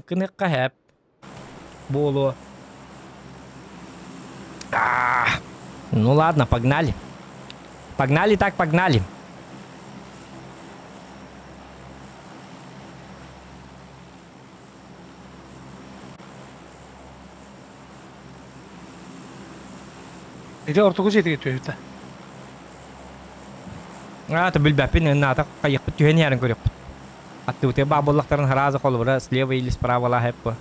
Кыныкка хэп. Буолуо. Ну ладно, погнали. Погнали так, погнали. Ити ортоку дьиэтигэр түһүтэ. А, билбэппин, наата хайыхпыт түһэн иһэрин көрүөхпүт. Аттыбытыгар баа буоллахтарын сразу холобура слева или справа лаһэппы.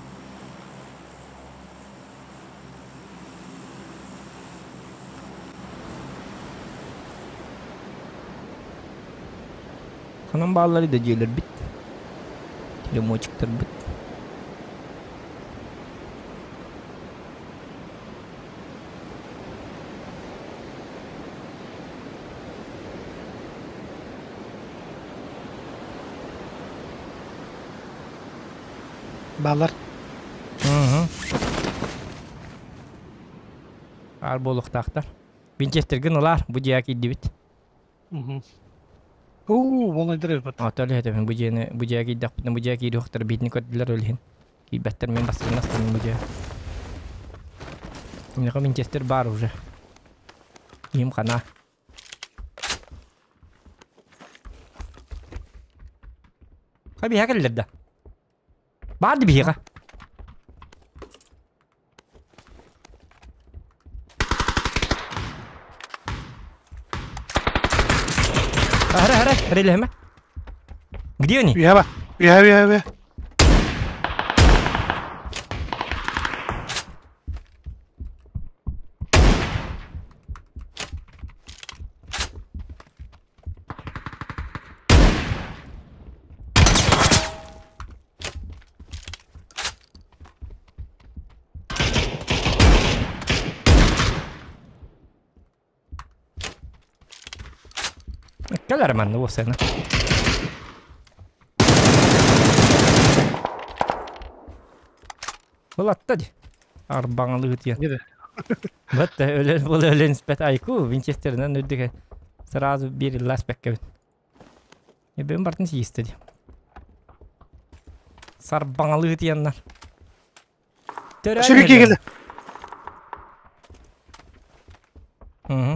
Ханан бааллары да дьиэлэрбит, телемочиктарбыт. Бааллар. Аар буолуохтаахтар. Винчестергин ылаар, бу дьиэҕэ киирдибит. Уу, волнайдар эбит. Ото үлэһэтэбин бу дьиэни, бу дьиэҕэ киирдэхпитинэ, бу дьиэҕэ киириэхтэр биитини көрдүлэр ол иһин. Киирбэттэр мин бастыҥ астынным бу дьиэ. Миэхэ Винчестер баар уже. Им хана. Ха биһиэхэ кэллэр да. Баар да биһиэхэ. Хара, хара, релеме. Где они? Үһэ ба. Үһэ, үһэ, үһэ. Кэлэр манна уопсайынан. Ылатта ди. Арбаҥалыы диэн. Где? Бат өлөн бұл өлөн испэт айку винчестеринен үрдүгэ сразу биир илласпеккэбит. Эбэм бартын сиисте ди. Сарбаҥалыы диэннэр. Төрөөн Сүрүкки иһэллэр. кэллэ. Мгм.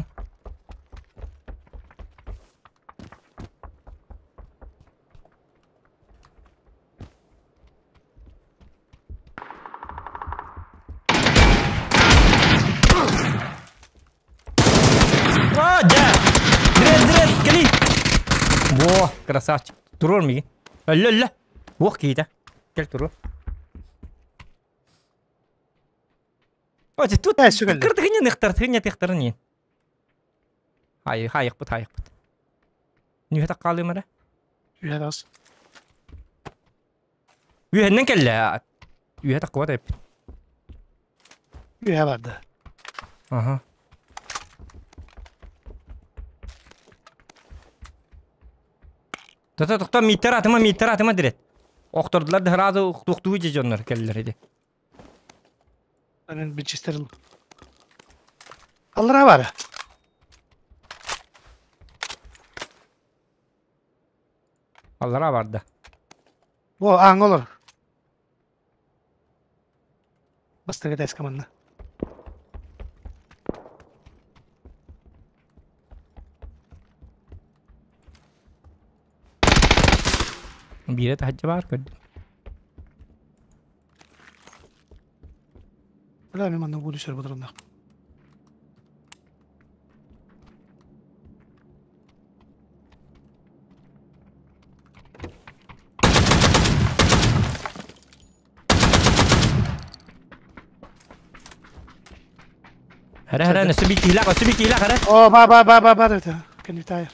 А, дьэ! Дред, дред, кэлий! Во, красавчик. Туруор миги. Өллө, өллө. Уох киһитэ. Кэл туруор. Ой, тут Э, сүгэллэр. кырдыгыня ныхтар, тыгыня тыхтарын иин. Хай, хайықпыт, хайықпыт. Нүһэ таққалым эрэ. Үһэ тас. Үһэннэн кэллэ. Үһэ таққыбат эппит. Үһэ барды. Ага. Тото тохто миттер атыма миттер атыма дирет. Охтордулар да сразу тухтуу же дьоннор кэллэр иди. Анын Винчестерин. Аллара бар. Аллара барда. Бу аң олор. Бастыгы тәс команда. Биирэ таһаджа бар көрдүм. Бля, мен манна буду сер бодурунда. Хара хара өссө бит киһилээх, өссө бит киһилээх хара. О, ба ба ба ба ба это. Кенитайр.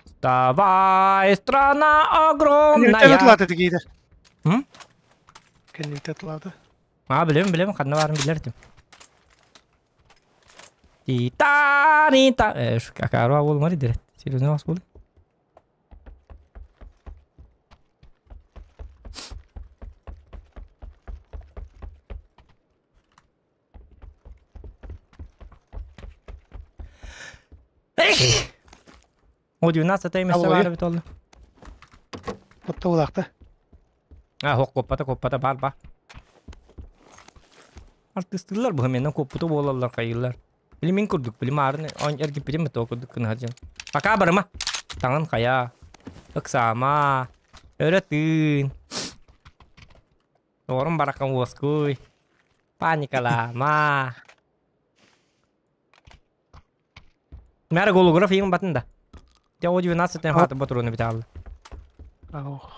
Вставай, страна огромная. Кенитайр атлады дигейді. М? Кенитайр атлады. А, билем, билем, ханна барын билер этим. Титанита. Э, какаруа болмар дирет. Серьезно вас болды. О, 12 месте Алло, бар бит олду. Отта улакта. А, хок коппата коппата бар бар. Артыстылар бу менен коппута болалар кайылар. Билимин курдук, билим арын он эрги билим то курдук кын хаджан. Пока барма. Таңын кая. Ыксама. Өрөтүн. Орун баракан воскуй. Паникалама. Мәрі голограф ең батында. Тя о 12 хаты батыруны бит алды. Ох.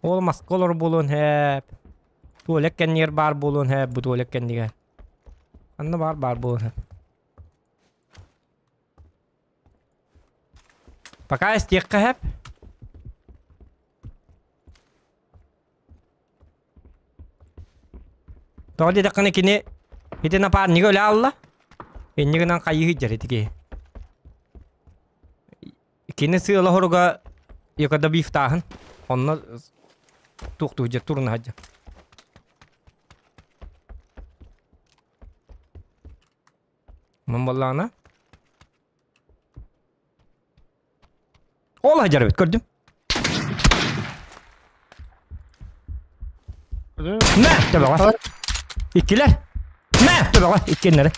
Ол масколор болуын хэп. Туалет кэннигэр баар буолуон хэп, бу туалет кэннигэр. Анна бар бар буолуон хэп. Пока истиэххэ хэп. Тоҕо диэтэххинэ кини ити напарнига өлө аалла. Иннигинэн хайыы сылдьар ити киһи. Кини сыала хоруга якада бифтааһын. Онно туохтуу дьэ туруна сылдьар. Мын буоллаҕына Ол сылдьар эбит, көрдүм. Мэ, төбөҕө. Иккилэр. Мэ, төбөҕө, иккиэннэри.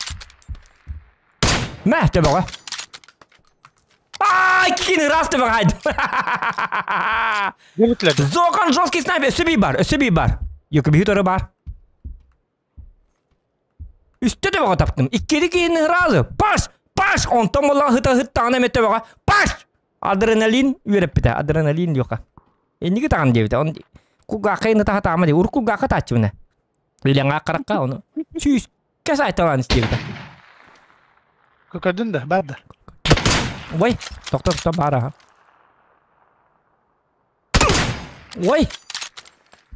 Мэ, төбөҕө. Ай, кини раз төбөҕө хайдым. Зохан жесткий снайпер, өссө бии бар, өссө бии бар. Екі бии торы бар. Үстэ төбөҕө таптым. Иккили киһини разы. Паш! Паш! Онтон буоллаҕа ыта ыттаҕына эмэ төбөҕө. Паш! Адреналин үөрэппитэ. Адреналин диэххэ. Инники таҕан диэбитэ. Он кулгаахха ины таха таама дии. Урут кулгаахха тааччыбына. Илэҥэ харахха ону сүүскэ сайталаан истиэбитэ. Көрдүн да, бар да. Ой, тохто тохто баар аха. Ой!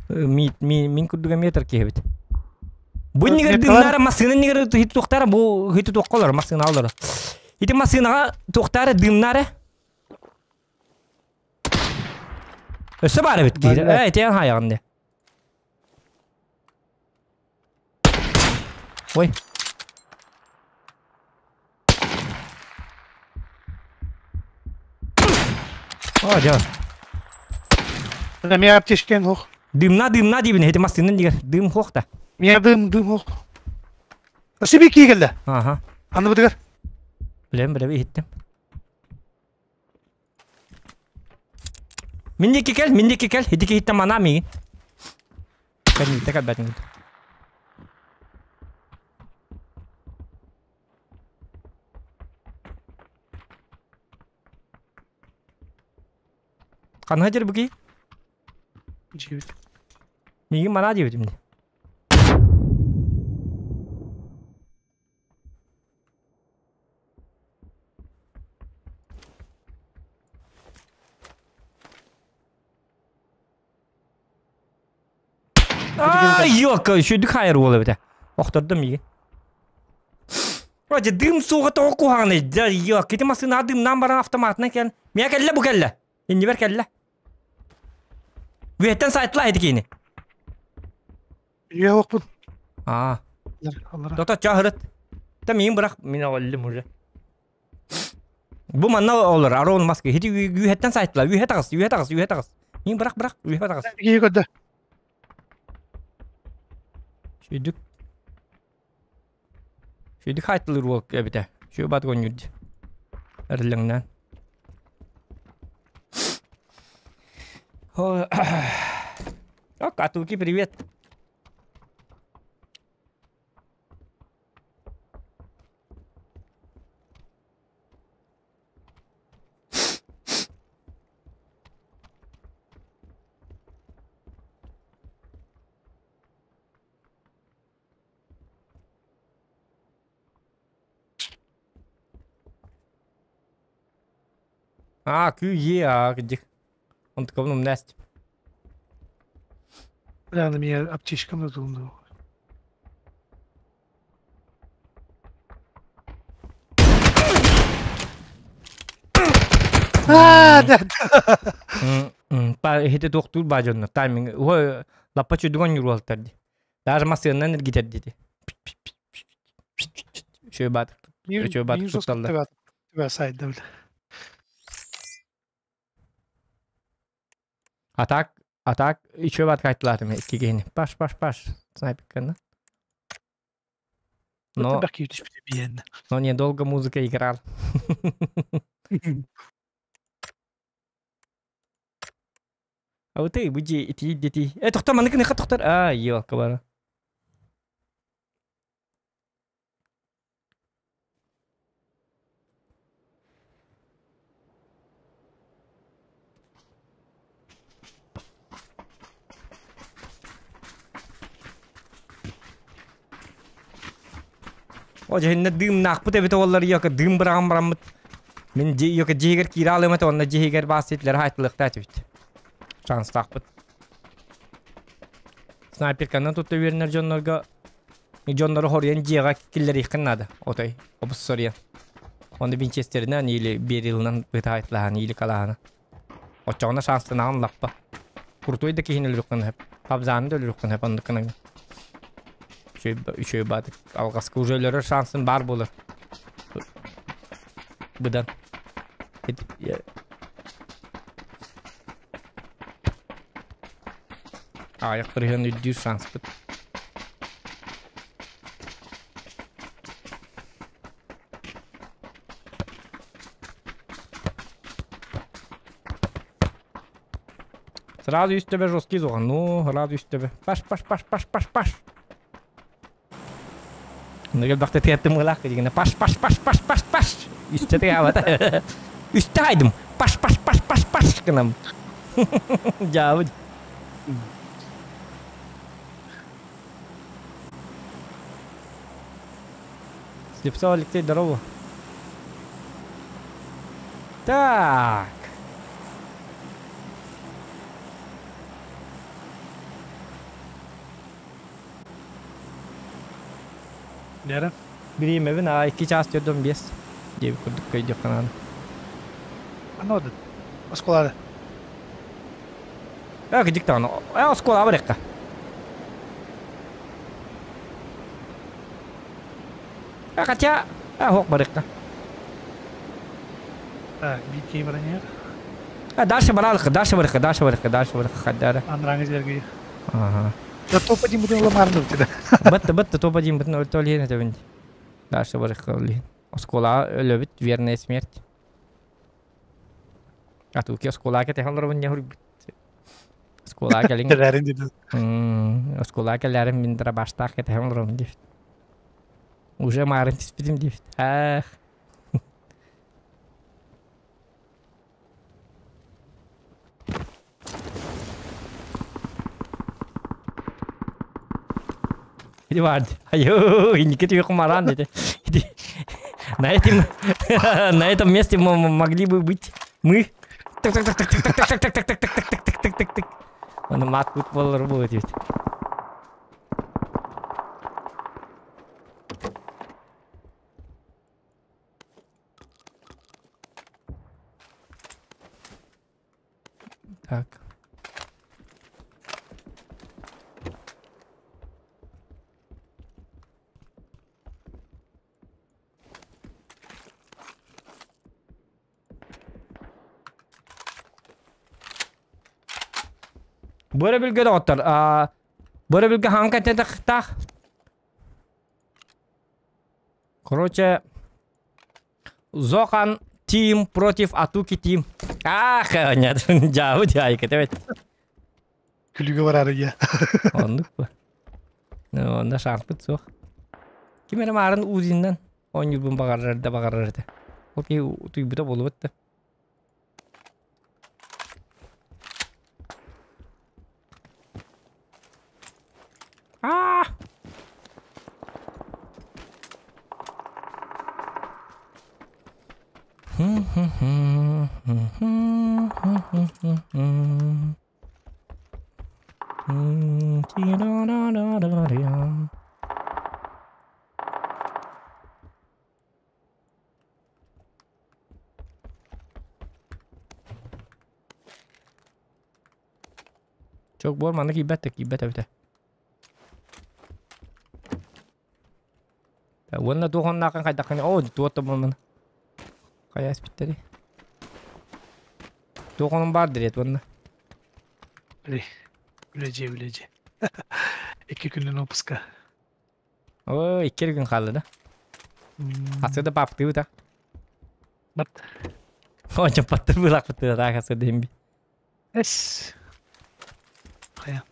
Мин курдуга метр киһибит. Бу нигер дымнара массыына нигер туохтара бу хити туохколор массыына олор. Ити массыынаҕа туохтара дымнара Өссө баар эбит киһи. Ээ, ити хаайаҕын де. Ой. О, дьэ. Миа аптечкен хох. Дымна, дымна диибин, ити массыынан дигер. Дым хох да. Миа дым, дым хох. Сиби киигелле. Ага. Аны бытыгар. Билем, билем, иһиттим. Мин диэки кэл, мин диэки кэл. Ити киһиттэн манаа миигин. Кэнниттэ кэлбэтин. Ханна дьэр бу Дьиэбит. Миигин манаа диэбитим дии. Йока, үчүгдүк хайар уол эбитэ. Охтордум миигин. Вроде дым суоҕа тоҕо куһаҕаный? Да, йок, ити массыынаҕа дымнаан баран автоматынан кэлэн. Миэ кэллэ бу кэллэ. Иннибэр кэллэ. Үөһэттэн сайтла ити киини. Үйэ уохпун. Аа. Тото чаһырыт. Та миин бырах мин оллум уже. Бу манна олор Арон маска хити үөһэттэн сайтла үөһэ таҕыс үөһэ таҕыс үөһэ таҕыс. Миин бырах бырах үөһэ таҕыс. Киһи көрдө. Сүйдүк. Сүйдүк хайтылыр уол эбитэ. Сүйү бат гоннюрд. Эрлеңнен. О, Катуки, привет. А, Q, Е, А, где? Он такой, ну, Настя. Бля, на меня аптечка надумала. Аа, да. Иһити туохтуур баа дьонно тайминг уо лаппа чүдүгэн юруалтар ди. Даже массыыннан эргитэр дити. Үчүгэй баатык. Үчүгэй баатык тутталлар. Сайда бile. Атак, атак, үчүгэй баатык айтылаатым икки киһини. Паш, паш, паш. Снайперканы. Но, но недолго музыка играл. А вот ты, буди, ити, дети. Тохтор, маннык ныха тохтор. А, елка бара. О, дьэһиннэ дыымнаахпыт эбитэ буоллар йока дыым быраҕан бараммыт. Мин йока дьиһигэр киирэ алыам этэ, онно дьиһигэр баас ситлэри хаайтылыахтаа этибит. Шанстаахпыт. Снайперканан тутта үөрэнэр дьоннорго дьоннору хоруйан дьиэҕэ киллэриэххин наада. Отой, обус соруйан. Онно винчестеринэн или берилынан бытаайтлаһан или калаһана. Оччоҕуна шанстанаҕын лаппа. Крутой да киһини өлөрүөххүн сөп. Хабзааны да өлөрүөххүн сөп оннук гынан. Үчүгэй баатык алҕаска уже өлөрөр шансын баар буолар. Быдан. Аҕыйах бырыһыан үрдүүр шанспыт. Сразу үс төбө жесткий зоған. Ну, сразу үс төбө. Паш, паш, паш, паш, паш, паш. Нөге бакта тиэттим ылаах дигэнэ паш, паш, паш, паш, паш, паш. Үстэ тыгаабата. Үстэ айдым. Паш, паш, паш, паш, паш гынам. Дьаабыт. Слепцов Алексей, здорово. Так. Дьэрэ. Бириэмэбин аа 2 чаас 45 диэбит курдук өйдүөххэ наада. Ханна бардын? Оскуолада. Ээ кыдьык даҕаны. Ээ оскуолаҕа барыахха. Э хотя э суох барыахха. Так, биир киһи баран иһэр. Э дальше баралыкка, дальше барыахха, дальше барыахха, дальше барыахха хайдара. Андрааҥы дьэргийэр. Ага. Да топ один бутын ыламаарын ылчыда. Бытты бытты топ один бытын өлтө олиһин этебин. Дальше барыахха олиһин. Оскуолаҕа өлөбүт, верная смерть. А туки оскуолаҕа кэтэһэн олоробун дьэ хуруйбут. Оскуолаҕа кэлиҥ. Кэлээрин дедин. Оскуолаҕа кэлээрин мин дробаштаах кэтэһэн олоробун диэбит. Уже маарын түспүтүм диэбит. Ах. Ити баар Айо, инники түһүөх маран деді. На этом, на этом месте могли бы быть мы. Так так так так так так так так так так так так так так так так. Оны мат бут болар будет ведь. Так. Бу өрөбүлгэ доҕоттор, бу өрөбүлгэ хаҥ кэтэтэх Короче, Зохан Тим против Атуки Тим. Ах, нет, дьаабы дьаайка эбит. Күлүгө бараары дьэ. Оннук бу. Онно шанспыт суох. Ким эрэ маарын Узиннан оонньуурбун баҕарар да баҕарар этэ. Ол киһи утуйбута буолубут да. Аа! Чок буор манна киирбэт да киирбэт эбитэ. Уонна туох оннаахын хайдаххын оо туох да буолмана. Хайа испиттэрий? Туох онун баар дириэт уонна. Били, үлэдьиэ үлэдьиэ. Икки күнүн опуска. Оо, икки эрэ күн хаалла да. Хасыда паптыыбыт а. Бат. Онча паттыр быылаахпыт таах хасыда иһин Эс. Хайа.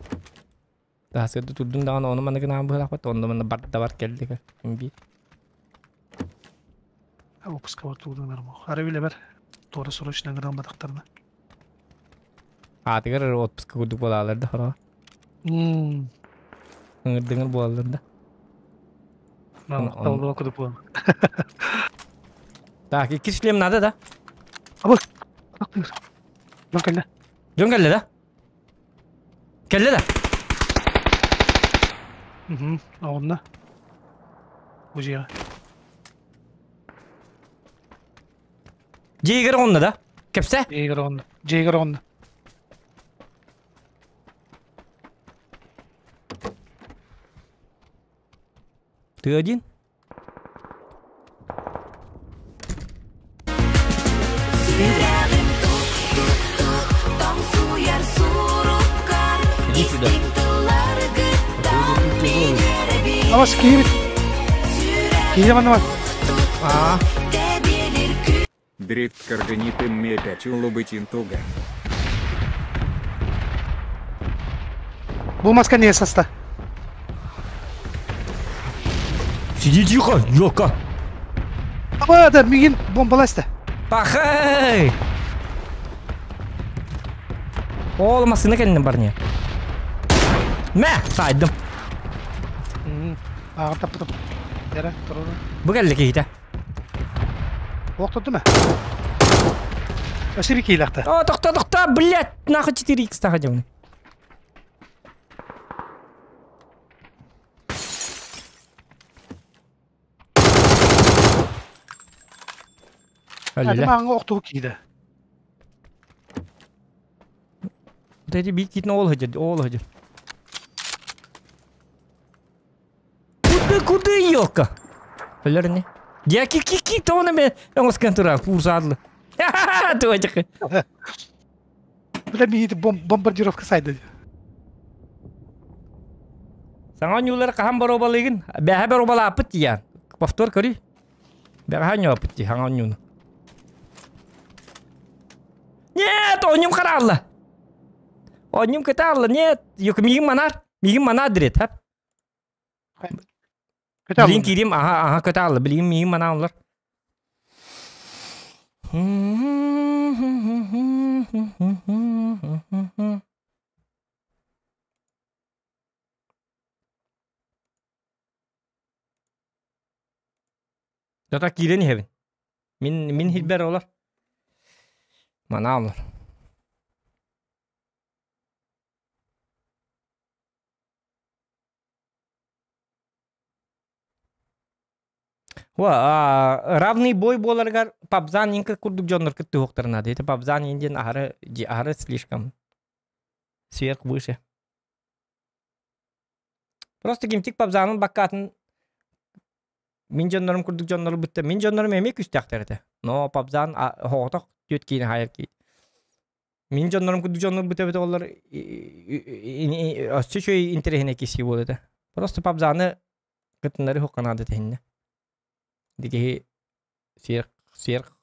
Таһасыда турдун даҕаны ону манна гынаан быһалаахпыт, онно манна бар да бар кэллик имби. Выпуска бар тугунан Ара билебер. Туора срочно гынан батахтарына. Аатыгар эрэ отпуска курдук буолаалар да хороҕо. Ыҥырдыҥыр буолаллар да. Махталлыа курдук буолан. Так, икки шлем надо да? Абы! Дьон кэллэ. Дьон кэллэ да? Кэллэ да? Угу, оҕунна. Бу дьиэҕэ. Дьиэгэр оҕунна да? Кэпсэ? Дьиэгэр оҕунна. Дьиэгэр оҕунна. Ты один? Иди сюда. Авас киһибит. Киһи манна бар. Аа. Дрифт карганитын ме 5 улубытин туга. Бу маска не саста. Сиди тихо, ёлка. Аба да мигин бомбаласта. Пахай! Ол массыына кэннин барня. Мэ, саайдым. Ааҕын таппытым. Дэрэ, туруру. Бу кэллэ киһитэ. Охтоту ма? Өсө киилэхтэ. О, тохто, тохто, блядь, нахуй 4х таха дьоҥ. Аты мааҥҥа охтубут киһитэ. Вот эти биир киитин ол сылдьар, ол сылдьар. Куды, куды, елка? Өлөр не? Я ки ки ки тоны ме оҥоскан турар, курсадлы. Туочка. Бля, миит бомбардировка сайды. Саҥа ньуулары хаһан боруобалыыгын? Бэһэ боруобалааппыт тиийэн. Повтор көрүй. Бэҕэһээ ньооппут дии, хаҥа оонньууну. Нет, оонньуум хараалла. Оонньуум кытаалла, нет. Юк, миигин манаар. Миигин манаар дирет, хап. Билин киирим, аха, аха, кытаалла. Билигин миигин манааллар. Дата киирэн иһэбин. Мин мин хилбэр олор. Манаа олор. Ва, равный бой буоларыгар Пабзан инка курдук дьоннор кыттыһыахтарын наада. Это Пабзан индиэн аһары аһары слишком сверх выше. Просто кимтик Пабзанын баккаатын мин дьоннорум курдук дьоннору бытта мин дьоннорум эмиэ күстэхтэр этэ. Но Пабзан оҕотох түөт киини хайар киит. Мин дьоннорум курдук дьоннор быта бит олар өссө үчүгэй интэриэһинэй киси буол этэ. Просто Пабзаны кытыннары хукканаада тэһиннэ. Дикиһи сверх сверх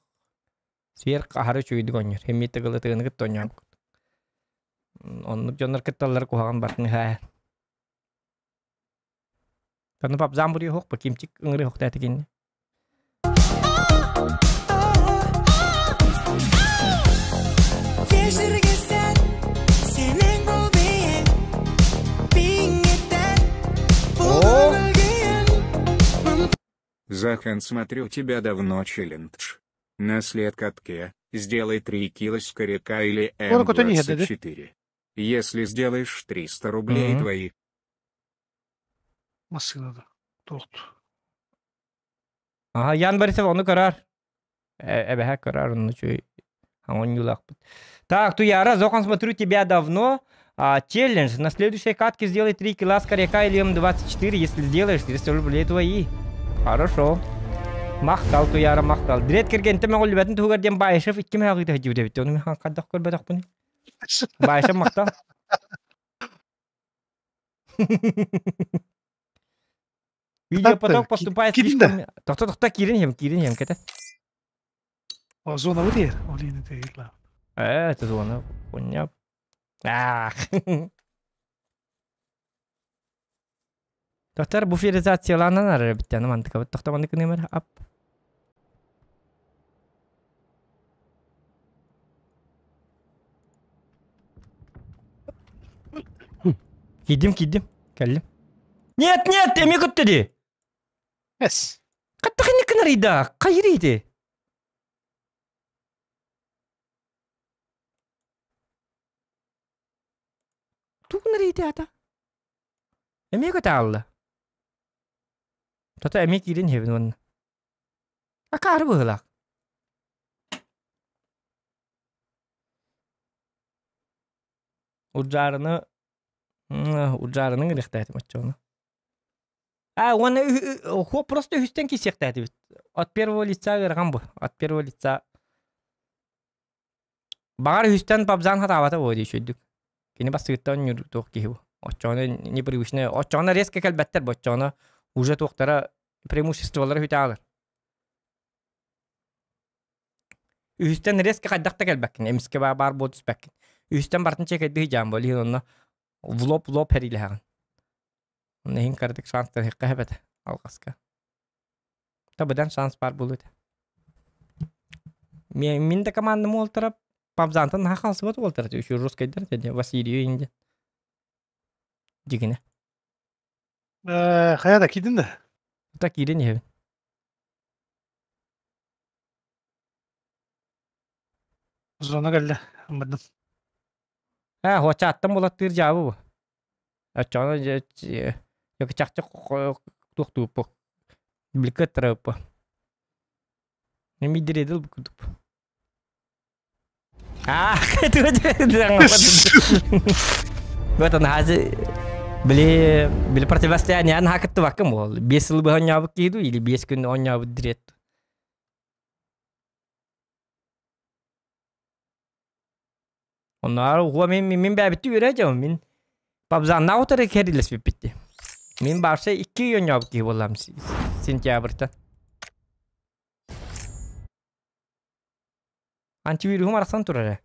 сверх аһары үчүгэйдик оонньуур. Эмиэ тыгылы тыгыны кытта оонньообуккут. Оннук дьоннор кытталлар куһаҕан бартын ыһаа. Таны папзаан буруйа суох кимчик ыҥырыы суохтаата кинини. Захан, смотрю тебя давно челлендж. На след катке, сделай 3 кило с коряка или М24. Если сделаешь 300 рублей твои. Массыынада. Торт. Аха, Ян Борисов ону көрөр. Эбэһэ көрөр, онну чуй оонньуулаахпыт. Так, Туяра, Зохан, смотрю тебя давно. А, челлендж. На следующей катке сделай 3 килла с коряка или М24. Если сделаешь, 300 рублей твои. Хорошо. Махтал, Туяра, махтал. Дрет кергентем оҕоллубатын туһугар диэн Баишев икки мөҕүтэ сылдьыбыт эбит. Ону мен хайдах көрбөтөхпүн. Баишев махтал. Видеопоток поступает слишком... Тохто, тохто, киирин иһэм, киирин иһэм, кэтэ. О, зона вот ер. Олин это ирла. Это зона. Понял. Ах. Доктор, буферизацияланан арар биттен мантыка. Тохто маннык нөмер ап. Киирдим, киирдим. Кэллим. Нет, нет, эмиэ көттө дии. Эс. Хаттах инник гынарыйда? Хайыр ити? Тугу гынарыйды ата? Эмиэ көтө Тата эмиэ киирэн иһэбин уонна. Акаары быһыылаах. Удьаарыны удьаарыны ыҥырыахтаатым оччоҕуна. А уонна хуо просто үһүстэн киирсиэхтээтибит. От первого лица ыарахан бу. От первого лица Баҕар үһүстэн пабзаан хатаабата буо дии үчүгэйдик. Кини бастыгыттан оонньуур туох киһи бу. Оччоҕуна непривычная. Оччоҕуна резко кэлбэттэр бу. Оччоҕуна уже туохтара преимуществолара үтэ аалар. Үһүстэн резко хайдах да кэлбэккин, эмискэ баар баар буол түспэккин. Үһүстэн бартын чекэйдии дьаам буол, иһин онно в лоб лоб хэриилэһэҕин. Онно иһин кыратык шанс таһыахха эбэтэ алҕаска. Табыдан шанс баар буолуо этэ. Мин да командам уолтара Пабзантан наһаа хаалсыбат уолтара үчү русскайдар этэ Василий инде. Дьигинэ. Хайа да киирдин да? Та киирэн иһэбин. Зона кэллэ. Бардым. Ээ, хуочааттан булаттыыр дьаабы бу. Оччоҕуна чахчы туохтууппу. Биликкэ ыттарабыппы. Мидиредил курдук. А, Вот он хази били били противостояние ан хакытты баккым ол. 5 сыл быһа оонньообут киһи дуу или 5 күн оонньообут дирет. Онноор уһуа мин мин бэбитти үөрэ дьон мин пабзаннаах утары кэрилэспиппитти. Мин барса 2 оонньообут киһи буоллам сентябрьта. Антивируһум арахсан турар ээ.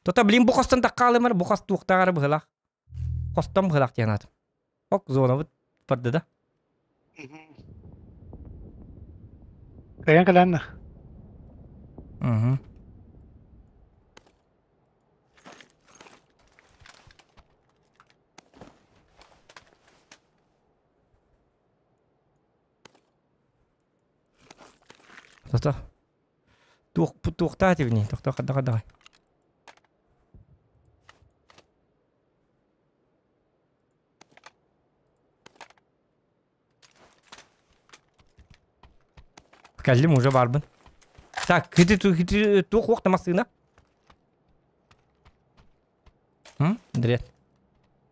Тота блин бу хостон таккаалымар бу хос туохтааҕар быһылаах. Хостон быһылаах диэн аатым. Ок зонабыт барда да. Кайан кэлээннэ. Угу. Тота. Туох туохтаа этибиний? Тохтоо хадда хаддаҕай. Кэллим уже баарбын. Так, хити хити туох уох массыына? М? Дрет.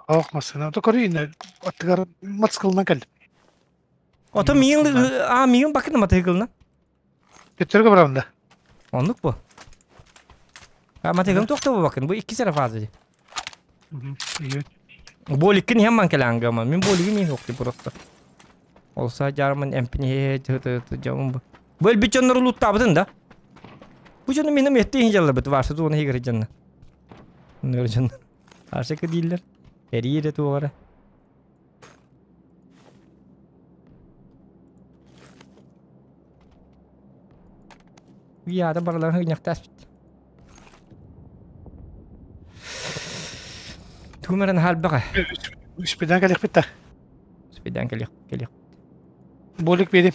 Ох, массыына. То көрүү аттыгар мотоциклынан кэллим. Ото миин а миин бакын мотоциклынан. Төттөргө барабын да. Оннук бу. А мотоциклын тохто бакын. Бу икки сера фаза ди. Боликкин иһэн ман кэлээн Мин болигин иһин охти просто. Олса жармын эмпини жамын бу. Бу элбит дьоннор улуттаабытын да. Бу дьону минем этти иһин жаллабыт варса туона хигер дьонна. Нөр дьон. Арсека дииллер. Эриире туоҕара. Уйаада барыларын хыгньахтааспыт. Тугумаран хаалбаҕа. Спидан кэлиэхпит да. Спидан кэлиэх кэлиэх. Болик биэрим.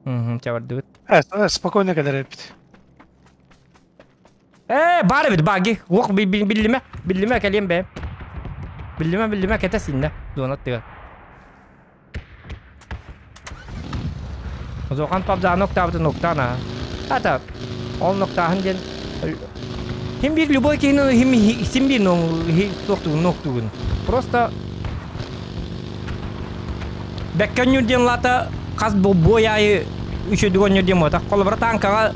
Угу, чабардыбыт. Спокойно кэлэр эбит. Ээ, баар эбит баги. Уох биллимэ, биллимэ кэлиэм бэйэм. Биллимэ, биллимэ кэтэ синнэ. Дуонат тыга. Зохан пабза ноктаабытын ноктаана. Ата, ол ноктааһын диэн Хим бир любой киһини хим сим бир ноктугун ноктугун. Просто бэккөннүр диэн лата хас бой аайы үчүдүгөннүр диэн буолбатах. Холобура танкаҕа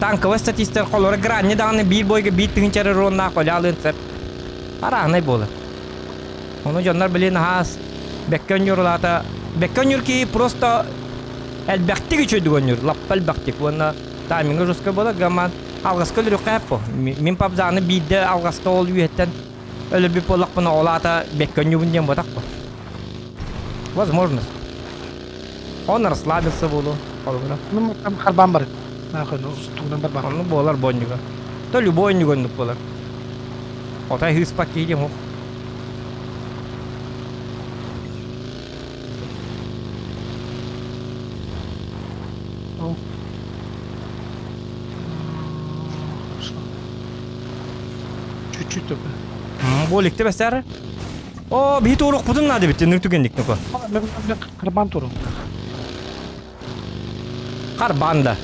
танковай статистар холобура гранни даҕаны биир бойга биир тыһыынча уроннаах олялыын сөп. Арааһынай буолар. Ону дьоннор билин аһаас бэккөннүр улаата бэккөннүр киһи просто элбэхтик үчүдүгөннүр лаппа элбэхтик уонна тайминга жестко буолар гаман алҕаска өлөрүөххэ эппо. Мин пабзааны биирдэ алҕаска ол үөһэттэн өлөрбүт буоллахпына ол аата бэккөнньүбүн диэн буотах бу. Возможно. Он расслабился буолуо холобура. Ну, там харбаан барыт. Тугунан барбаан. Онну буолар бонньуга. То любой оннук буолар. Отай хыыспак киһи диэн Ол. Чуть-чуть только. Боликте бэсээр. О, биһи туоруохпутун наада эбит, ныр түгэнник нука. Карбан туру. Карбан да.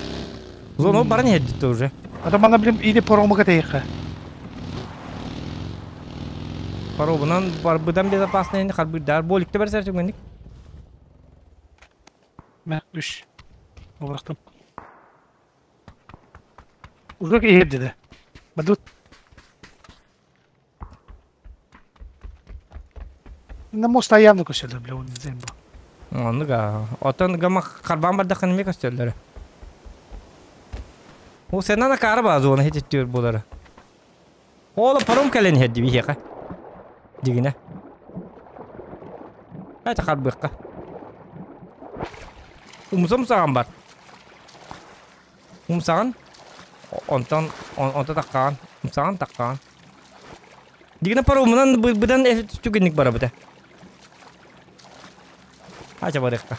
Зону баран иһэрдит уже. А мана блин или паромы катейха. Паромунан барбыдан безопасный харбыдар. Боликте бэрсээр түгэнник. Мә, үш. Олақтым. Уже иһэрдиде. Бадут. На моста явно көсөлөр, бля, он зембо. Оннуга. Отон гама карбан бардахын эме көстөллөрө. О сенана кара ба зона хететтер болары. Ола паром кэлэн иһэрди биһиэхэ. Дигинэ. Айта харбыахха. Умса умсаҕан бар. Умсаҕан онтон онто таккаҕан умсаҕан таккаҕан. Дигинэ паромунан быдан түгэнник барабыта. Ача барыахха.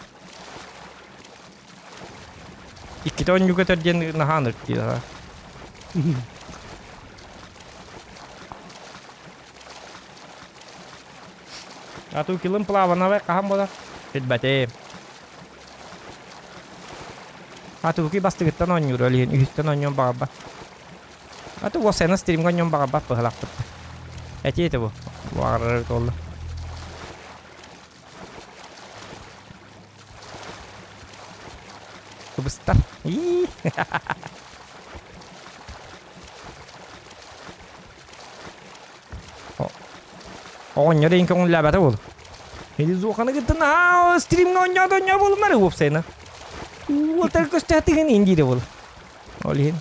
Иккитэ онньу көтөр диэн наһаан ыртыыра. Ату килым плаванабай хаһан буолар? Билбэтим. Атыгы бастыгыттан оонньуур, ол иһин үһүстэн оонньуон баҕарбат. Аты уосайна стримҥа оонньуон баҕарбат быһалаахпыт. Этиэ этэ бу. Баҕарар эбит буолла. Кыбыстар. Ии. Оҕонньор иһин көҥүллээбэтэ буолу. Или зуоханы кытта наһаа стримҥа оонньоото оонньоо буолумар уопсайына. Уотар көстөөтүгүн иин диирэ буолу. Ол иһин.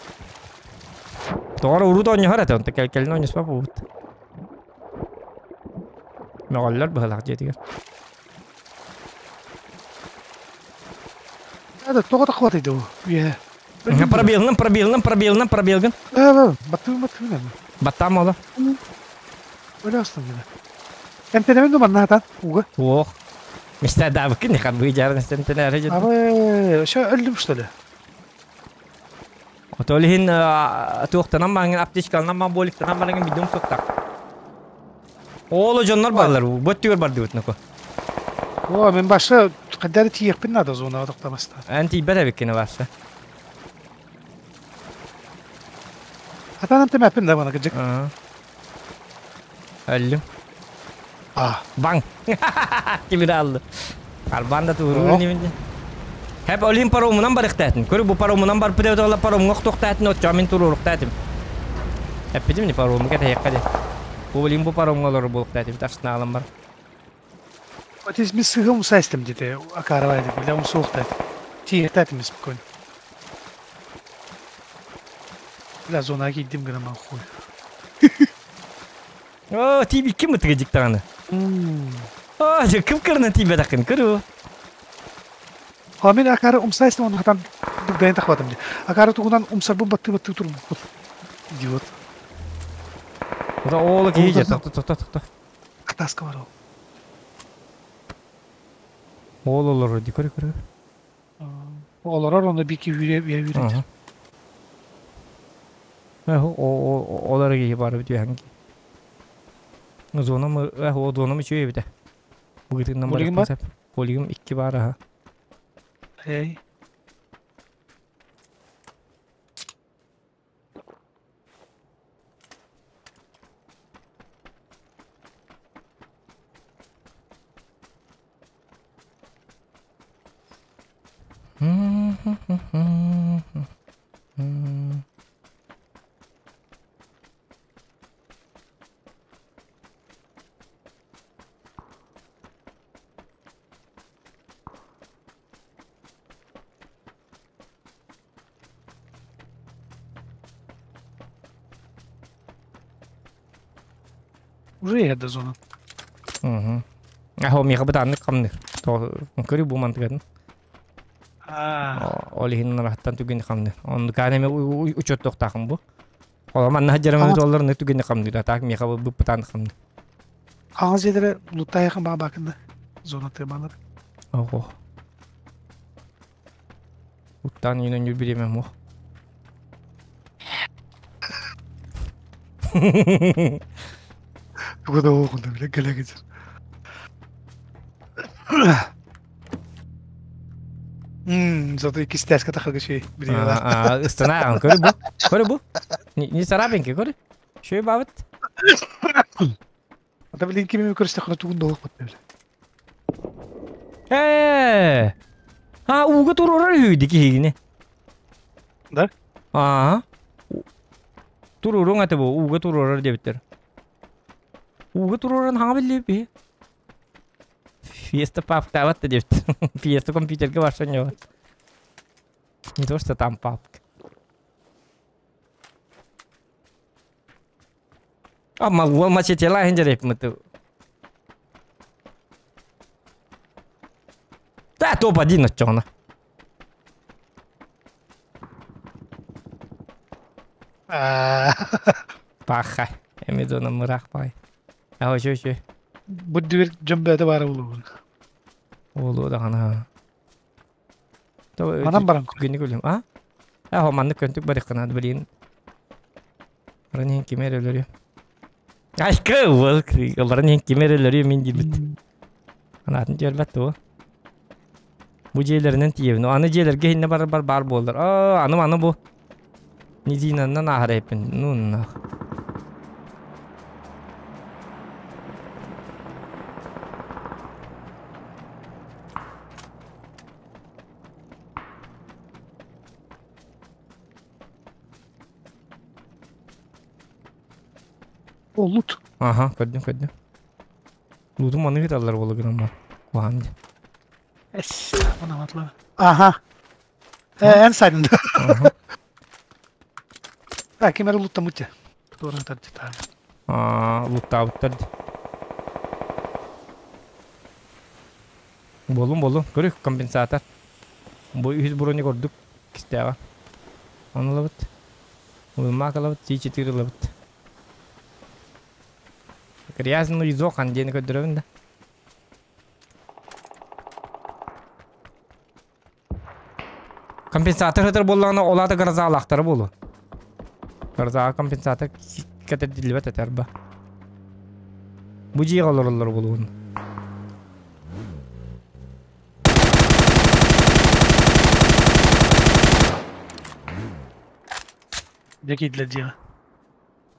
Тоҕо урут оонньоһор этэ, онто кэлин оонньоспат буолбут. Мөҕөллөр быһылаах дьиэтигэр. Это тоҕо тахватый да үөһэ. Пробелынан, пробелынан, пробелынан, пробелгын. Баттыын баттыын. Баттаам ола. Өлө астан гына. Эмтэнэбин ду манна хатан уга. Ох. Мистер Давыкин не хабы жарын стентенер жет. Абы, ошо өлдүм что ли? Отол иһин туохтанан бааңын аптечкалынан баан боликтанан бараңын бидум суттак. Ооло дьоннор бааллар, бу өттүгэр бардыбыт нако. О, мен башы кадары тиекпин надо зонага токтамаста. Эн тиийбэт эбиккини барса. Хатан эмтемеппин да бана кыжык. Өллүм. А. Баң. Тимир алды. Арбан да тууруу ниминде. Хеп олим паромунан барыктаатын. Көрү бу паромунан барып бите ола паромга токтаатын отча мен туруруктаатым. Эппитим не паромга таяққа де. Бу олим бу паромга олору болуктаатым. Ташына алам бар. Отец ми сыгым сайстым дете акарвайды. Бля умсуохтат. Тиектатым спокойно. Бля зона кийдим гына ман хуй. О, тиби ким ытыгы жиктаганы? О, же ким кырны тибе такын көрү. А мен акары умсайстым оны хатан дугдайын тахватым. Акары тугунан умсарбын батты батты турум. Идиот. Ота оолу киһи же тохто тохто тохто. Атаска бар ол. Оол олорор ди көрү көрү. Олорор оны бики үйре үйре үйре. Олар киһи бар бит үһәнги. Зонам о зонам үчүгэй эбитэ. Быгытынан Полигым бар? Полигым икки бар аха. Эй. Уже я зона. Мгм. Ахо миха бытааннык хамныр. Көрү бу мантыгатын. А. Ол иһин рахтан түгэн хамныр. Он канеме учет тохтахым бу. Ола манна жарамы долларны түгэн хамныр. А так миха бу бытаан хамныр. Аңыз едері лутайқын баға бакында. Зона темалар. Ого. Уттан юнен жүр мо. Тугуда оғынды біле келе кетер. Зато икки стяжка тахырга шей биле. Ыстана көрү бу. Көрү бу. Не сарабенке көрү. Шөй бабыт. Ата билин кими көрүстө кына тугунда олуп кетти. Э! А, уга турурар үйдү кихигини. Да? Аа. Туруруң аты бу, уга турурар дебиттер. Уга туруран хаңа билли би. Фиеста папка тават дебит. Фиеста компьютерге барса не Не то, что там папка. А, могу мачете хинджереп мыту. Да, топ-1 отчёна. Паха. Эмидона мырах пай. А, ошо, ошо. Бу дивер жөмбөдө бары болу. Олу да хана. Манан баран. Күнү көлүм, а? А, хо манны көнтүк барык кына билин. Ранен кимер өлөрү. Ай, кыл, ранен кимер өлөрү мин дибит. Анатын жөрбөт ту. Бу дьиэлэринэн тиийэбин. Аны дьиэлэргэ иһиннэ бар бар баар буоллар. Аа, аны аны бу. Низинаннан ааһар эппин. Ну нах. О, лут. Аха, көрдүм, көрдүм. Лутум маны ыыталлар буола гынан бар. Куһаҕан дии. Эс, анаmatла. Аха. Э, эн сайдын. Аха. Так, ким эрэ луттаммыт дьэ. Туоран тардытаан. Аа, луттаабыттар дии. Буоллун, буоллун. Көрүк, компенсатор. Бу үһүс броник ордук кистээҕэ. Ону ылабыт. Улумаак ылабыт, Си-4 ылабыт. Грязный зохан диэни көрдөрөбүн да. Компенсатор сытар буоллаҕына, ол аата грозалаахтара буолуо. Грозаҕа компенсатор кэтэрдиллибэт этэ арба. Бу дьиэҕэ олороллор буолуон. Дьэ киирдилэр дьиэҕэ.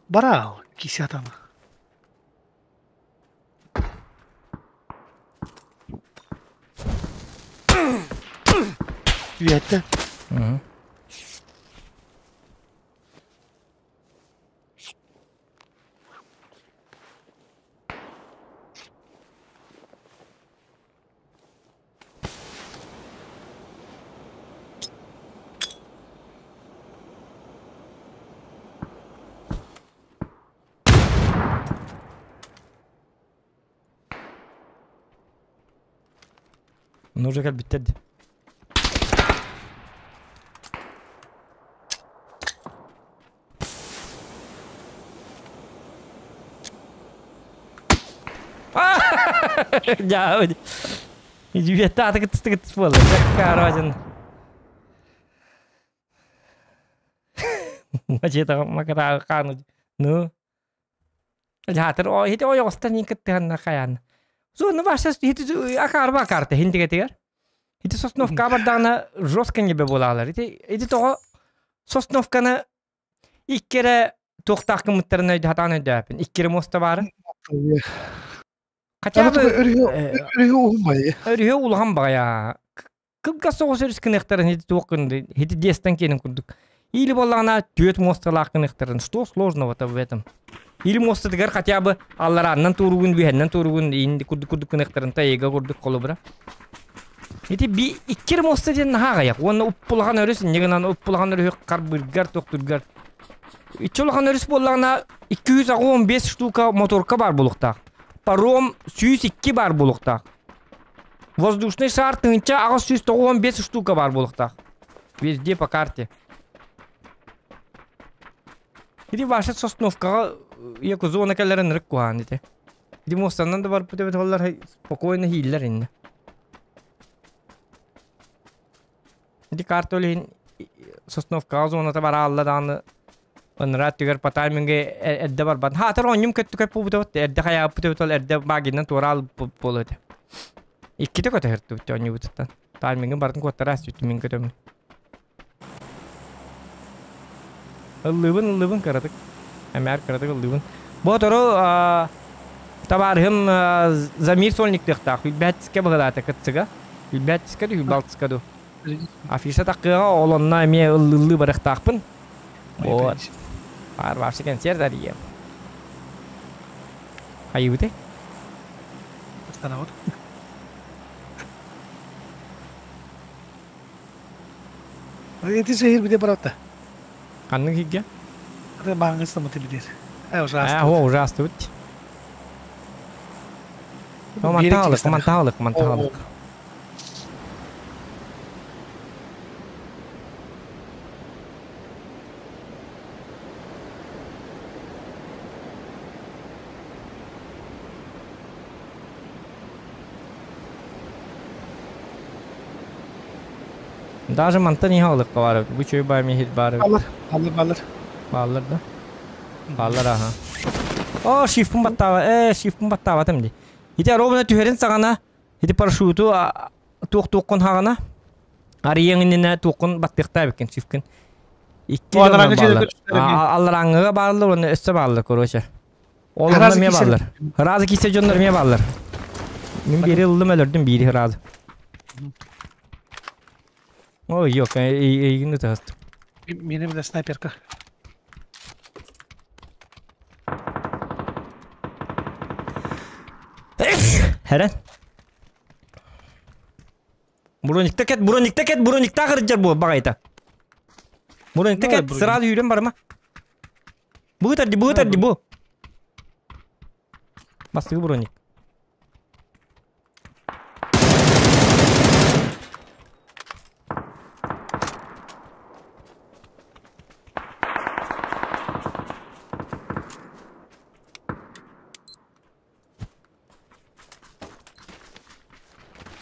Бараал, кисятана. Үөттэ. Мгм. Нужа кэлбиттэр дии. Дьаа, Үөттэ кыттыс буолла. Короче. Мачета маката хааны. Ну. Дьаатыр о хити ойоҕостон иин кыттыһанна хайаан. Зону ваша хити акаарба акаарта хинтигэтигэр. Ити Сосновка бардаҕына жестко небе буолаалар. Ити ити тоҕо Сосновканы икки эрэ туохтаах гыммыттарын өйдө хатаан өйдөөппүн. Икки эрэ муоста баарын. Хотя бы Өрүһү уһун баҕайы. Өрүһү улахан баҕайа. Кылгас соҕус өрүс гыныахтарын ити туох гынды ити диэстэн киэнин курдук. Или буоллаҕына түөрт муосталаах гыныахтарын. Что сложного-то в этом? Или муостатыгар хотя бы алларааннан тууругун, үөһэннэн туругун инди курдук курдук гыныахтарын тайыга курдук холобура. Ити би иккир муоста диэн наһаа аҕыйах. Уонна уппулахан өрүс инньэ гынан уппулахан өрүһү харбыыргар, тохтуургар. Иччи улахан өрүс буоллаҕына 215 штука моторка баар буолуохтаах. Паром 102 баар буолуохтаах. Воздушный шар 1895 штука баар буолуохтаах. Везде по карте. Ити ваша Сосновкаҕа якузона кэлэрин ырык куһаан ити. Ити муостанан да барбыт эбит оллар спокойно хииллэр иннэ. Ити карта ол иһин Сосновкаҕа зоната бараалла даҕаны ыныраа өттүгэр по тайминге эрдэ барбат. Хаатар оонньум көттүкэ буолбут эрдэ хайаабыт эбит ол эрдэ магинан туораал буолуо этэ. Иккитэ көтөһөртүбүт оонньуубутуттан. Таймингын барытын куоттара астүттүм мин көтөмүн. Ыллыыбын, ыллыыбын кыратык. Эмээр кыратык ыллыыбын. Бу отору табаарыһым Замир Сольниктыахтаах. Билбэт быһылаата кытсыга. Билбэт ду, билбалтыска ду. Афиша таккыаҕа ол онно эмиэ ыллыы барыахтаахпын. Вот. Баар вообще концерт арыйыам. Хайыбыты? Остановот. Эти шehir bir de баратта. Ханнык хигге? Это маңыз тамы теледер. Э, А, ужасно. о, ужасно. Мантаалык, мантаалык, мантаалык. Даже мантан иһэ алыкка бар. Бу чөй баар михит бар. Алыр, алыр, алыр. Бааллар да. Бааллар аха. О, шифпын баттаава. Э, шифпын баттаабатым ди. Ити ровно түһэрин саҕана ити парашюту туох-туоххун хаҕана арыйыаҥ иннинэ туоххун баттыахтаа эбиккин сүфкүн. Икки О, дьоннор алларааҥҥы бааллар. дьиэлэргэ түстэр эмиэ. Алларааҥҥыга бааллар уонна өссө бааллар, короче. Ол онно Разы эмиэ киирсэр. бааллар. Разы киирсэр дьоннор эмиэ бааллар. Мин биири ыллым өлөрдүм биири разы. Ой, ёк, эйигин ытаһыстым. Миэнэ бile снайперка. Хэрэн. Броникта кэт, броникта кэт, броникта кырдьар буол баҕайыта. Броникта Ну, кэт, броник. сразу үүрэн барыма. Бу тарди, бу тарди, бу. Бастыгы броник.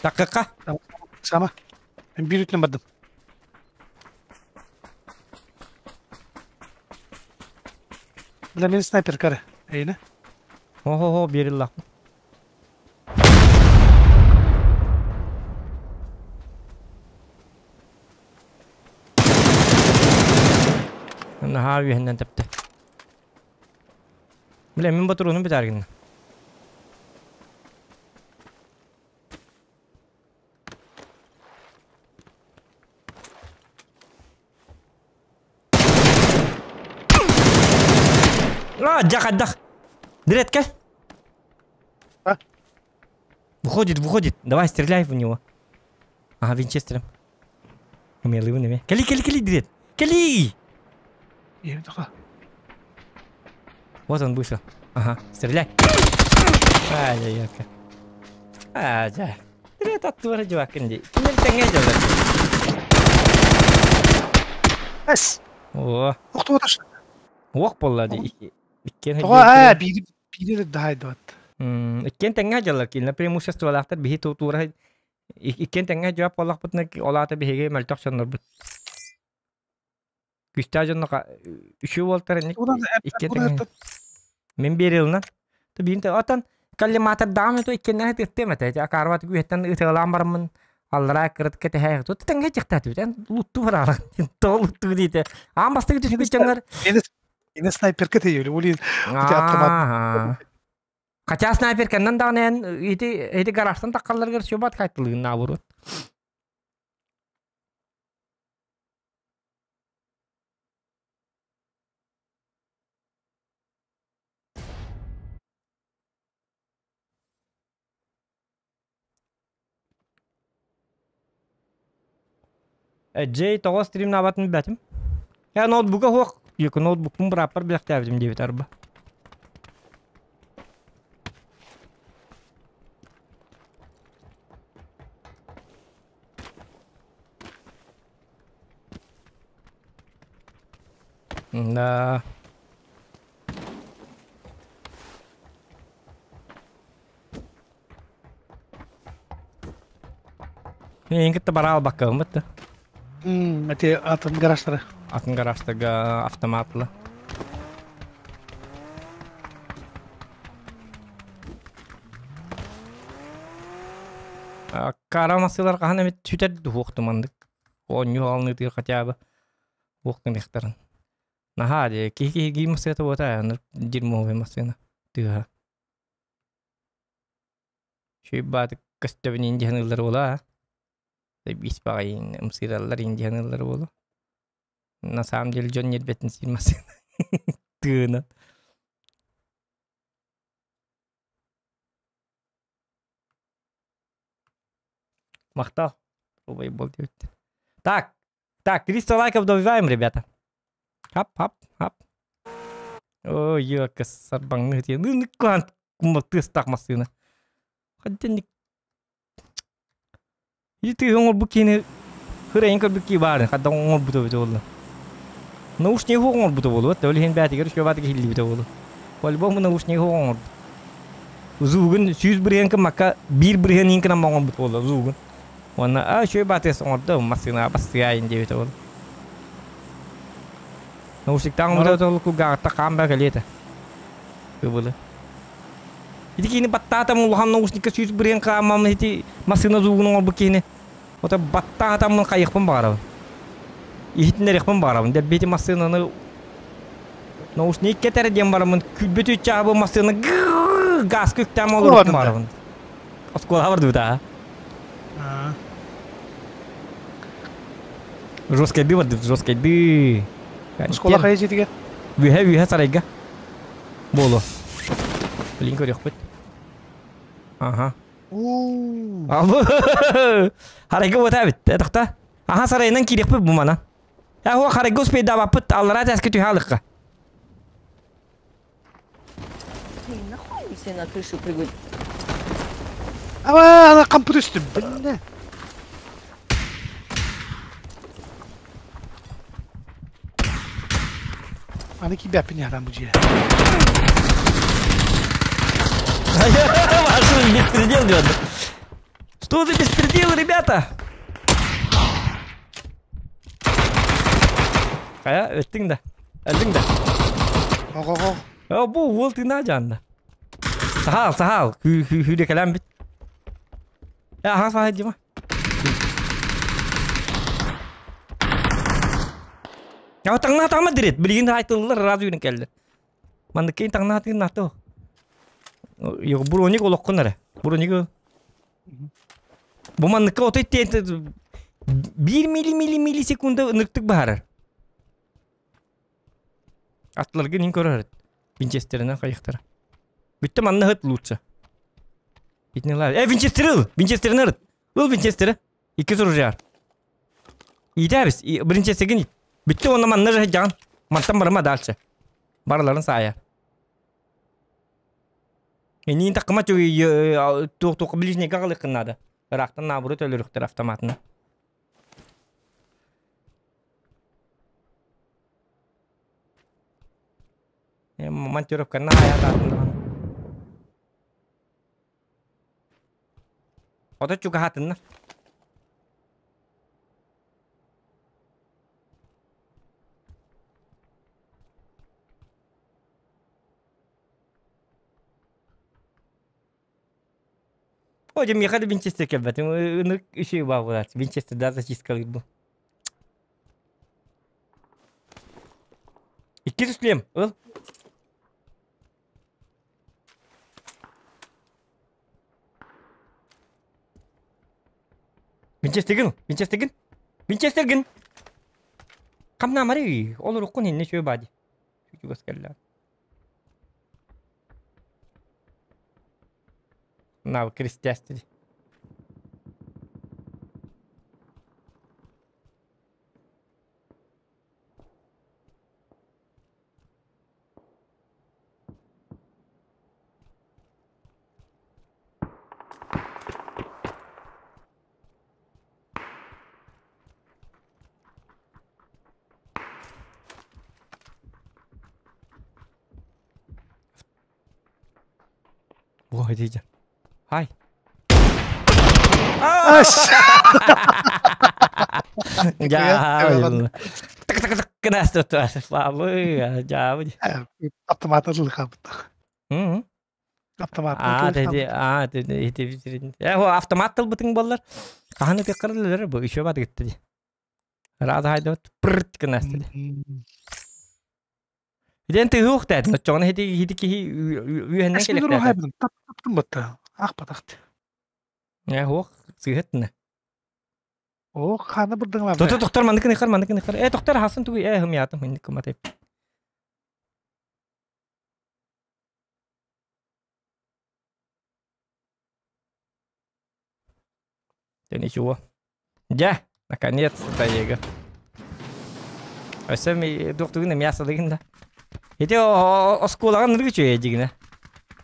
Такка. Сама. Мен биир үтүнэн бардым. Бля, мен снайпер кары. Эйне. Хо-хо-хо, биэриллах. Наһаа үөһэннэн тэптэ. Бля, мин ботуруунум бүтээр гынна. А, дьах, отдах. Дредка. А? Выходит, выходит. Давай, стреляй в него. Ага, винчестером. Умелый неме. Кали, кали, кали, дред. Кали! Ийэм тоҕо. Вот он вышел. Ага, стреляй. Ай, яка. А, да. Дред аттуара дьуакын ди. Кинер тэҥэ дьалар. Эс! О, Охтуо ташла. уох болла ди. Иккен Тоҕо аа биири биири даһайдыбат. Иккен тэҥэ дьалар килна преимуществолаахтар биһи туура иккен тэҥэ дьуап боллахпытына олаата биһиги мөлтөх дьоннорбут. Күстээх дьонно үчү буолтар инник иккен тэҥэ. Мин биэрилна. Ту биин отан коллиматор даам ту иккеннэ тыттым этэ. Акарват күһэттэн ытыалаан бараммын аллараа кырытка тэһэ. Тут тэҥэ тихтаат бүтэн лутту бараалар. Тоо лутту диите. Аан бастакы түспүт дьоннор Мени снайперка тейели. Ули автомат. Хотя снайперканнан даҕаны эн ити ити гаражтан таххалларыгар сүбат хайтылыгын наоборот. Джей тоҕо стримнаабатын билбэтим. Я ноутбука суох. Юку ноутбукпун бырааппар билэхтээбитим диэбит арба. Да. Мин кытта бара албаккабын бытты. Эти атын гаражтары. Атын гаражтарга автоматла. Кара масылар хаһан эмит сүтэр дуһуохтумандык. Оонньуу алынытыгар хотя бы уохтун Наһаа дии, киһи киһи массыына буота, дерьмовый массыына тыаһа. Шүйбааты көстөбүн индиһэн ыллар буола, бис баҕайын ымсыыраллар индиһэн ыллар буола. На самом деле дьон ньирбэтин сиир массыына тыына. Махтал. Убай бол диэбиттэр. Так, так, 300 лайков добиваем, ребята. Хап, хап, хап. Ой, ёка, сарбаңны тиэ. Ну, куан тыастаах массыына. Хадден Ити тыһы оҥорбут киһини хырайын көрбүт киһи баарын, хадда оҥорбута эбитэ буолла. Наушник оҥорбута буолуо, ол иһин бээтигэр үчүгэй баатыгар иһиллибитэ буолуо. По-любому наушник оҥорбут. Зуугун сүүс бырыһыан кыммакка биир бырыһыан иин гынан оҥорбут буолла зуугун. Уонна а үчүгэй баатыгас оҥордо массыынаҕа бастыгаайын диэбитэ буолла. Наушниктаах оҥорбута буолла кулгааҕыттан хаан баа кэлиэ этэ. Кыбылы. Ити киһини баттаатам улахан наушникка сүүс бырыан хаамам ити массыына зуугун оҥорбут киһини. Ото баттаатаммын хайыахпын баҕарабын. Иһитиннэриэхпин баҕарабын. Дэлби ити массыынаны наушник кэтэр диэн бараммын күлбүт үччаабы массыына газка үктээн олоруохпун баҕарабын. Оскуолаҕа бардыбыт аа. Жесткайды бардыбыт, жесткайды. Оскуола хайа дьиэтигэр? Үөһэ үөһэ сарайга. Буолуо. Билин көрүөхпүт. Аха. Харайга уота эбит. Тохта. Аха сарайынан киириэхпит бу мана. Э, хуа харайга успейдаабаппыт, аллараа тээскэ түһэ алыкка. Нахуй все на крышу прыгают? Ама, ана кампы түстүм. Бинне. Аны киирбэппин яһатан бу дьиэ. Ваш беспредел диэн. Что за беспредел, ребята? Хайа, өттүҥ да. Өллүҥ да. Оҕо-оҕо. О, бу уол тыынаа дьаанна. Сахал, сахал. Хүү кэлэн бит. Э, аха сахал Дима. Я таҥна таҥма дирет. Билигин айтыллар раз үүнэн кэллэ. Маннык кин таҥна тыын нато. Йо броник олоххун эрэ. Броник Бу манныкка отой тиэн биир милли милли миллисекунда ыныктык баһарар. Атларгын ин көрөр. Винчестеринен хайыктара. Бүттэ манна хыт лучше. Итинелар. Э, Винчестер ыл! Винчестерин ырыт. Ыл Винчестері. Икки суружар. Иитээбис. Винчестерген ит. Бүттэ онна манна же жан. Мантан барыма дальше. Барыларын саайар. Эниин такыма туох ближнийга аҕалыаххын наада. Ыраахтан наоборот өлөрүхтэр автоматына. Монтировканы айаатаатын даҕаны. Ото чугаһаатыннар. О, дьэ миэхэ да винчестер кэлбэтим. Ынырык үчүгэй баа буолааччы. Винчестердаах зачисткалыыр бу. Иккис үслем, ыл. Винчестергин, Винчестергин, Винчестергин. Хамнаамары, олоруккун инне үчүгэй баа дии. Чугас кэллэ. На, крестястили. Ой, дидя. Хай. Ас! Я. Так так так кынас Бабы, жабы. Автомат ылыхабыт. Автомат. Аа, деди, аа, деди, ити автомат тылбытың боллар. Хаһан ити кырылыр бу еще бады гитти. Рада хайдабыт пырт гына эстеди. Итен тыһыох тээтин оччоҕуна хити хити киһи үөһэннэн кэлэхтээт. Таптым батта. Ах батахт. Э хуох сыһыттына. О, хана бырдыңлар. Тото тохтор маннык ныхар маннык ныхар. Э тохтор хасын тугуй э хымятым инник кыматай. Да ничего. Дьэ, наконец-то Егор. Өссө туохтугун мясо дыгын да. Ити оскуолаҕа ныргы үчүгэй дигинэ.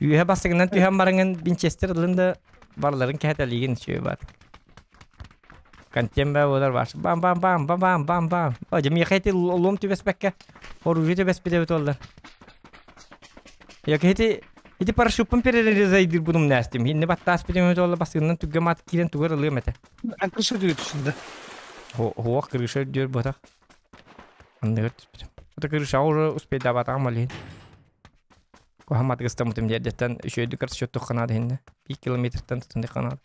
Үөһэ бастыгынан түһэн бараҥын Винчестер ылын да барыларын кэһэтэлиигин үчүгэй баат. Контент баа буолар баш. Бам бам бам бам бам бам бам. О, дьэ миэхэ ити лом түбэспэккэ оружие түбэспит эбит оллар. Я ити Ити парашюппун перерезайдыыр нэстим. Инне баттаас бүтүм туолла басыгынан түргө маат киирэн тугар ылыам этэ. Эн крыша үрдүгэр түстүн да? Хуох крыша үрдүгэр буотах. Анныгар түспүтүм. Это крыша уже успейдаабатаҕым ол иһин. Куһаҕан матыгыстаммытым диэрдэттэн үчүгэйдик көрсүөттүк ханаада иһиннэ. Биир километртан тутун ханаада.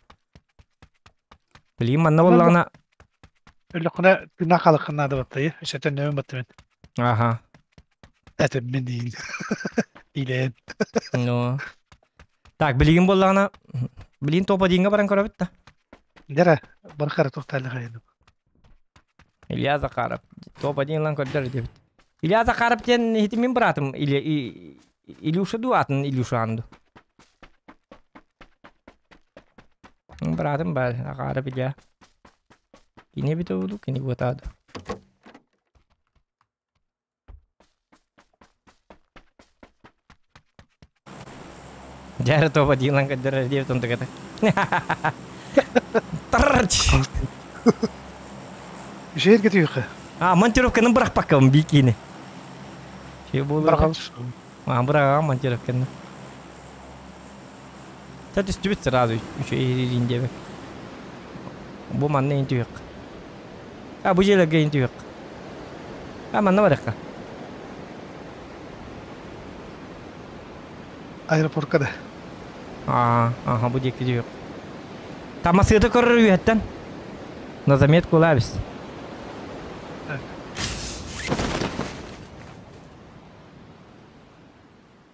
Билигин манна буоллаҕына Өлөххүнэ тыыннаах хаалыаххын наада баттайы. Өссөтөн нөмөн баттымын. Аха. Этэммин диин. Илээн. Ну. Так, билигин буоллаҕына билигин топа дииҥҥэ баран көрөбүт да. Дера, бархара тохтааллах айыным. Илья Захаров. Топ-1 ылан көрдөр диэбит. Илья Захаров диэн иһити мин быраатым Илья Илюша дуу атын Илюша анду. Быраатым бар, Захаров Илья. Кини эбитэ буолуу, кини буотаады. Дьэ топ один ылан көрдөрөр диэбит онтуката. Тарч! Үчүгэй кетүүхэ. А, монтировканы бырахпаккабын бикини. Че буолар? Быраҕалыс. А, быраҕаҕын монтировканы. Та түстүбүт сразу үчүгэй диэбэк. Бу манна ин түһүөх. А, бу дьиэлэргэ ин түһүөх. А, манна барыахха. Аэропортка да. Аа, аха, бу диэки түһүөх. Тамасыыта көрөр үөһэттэн. На заметку лабис.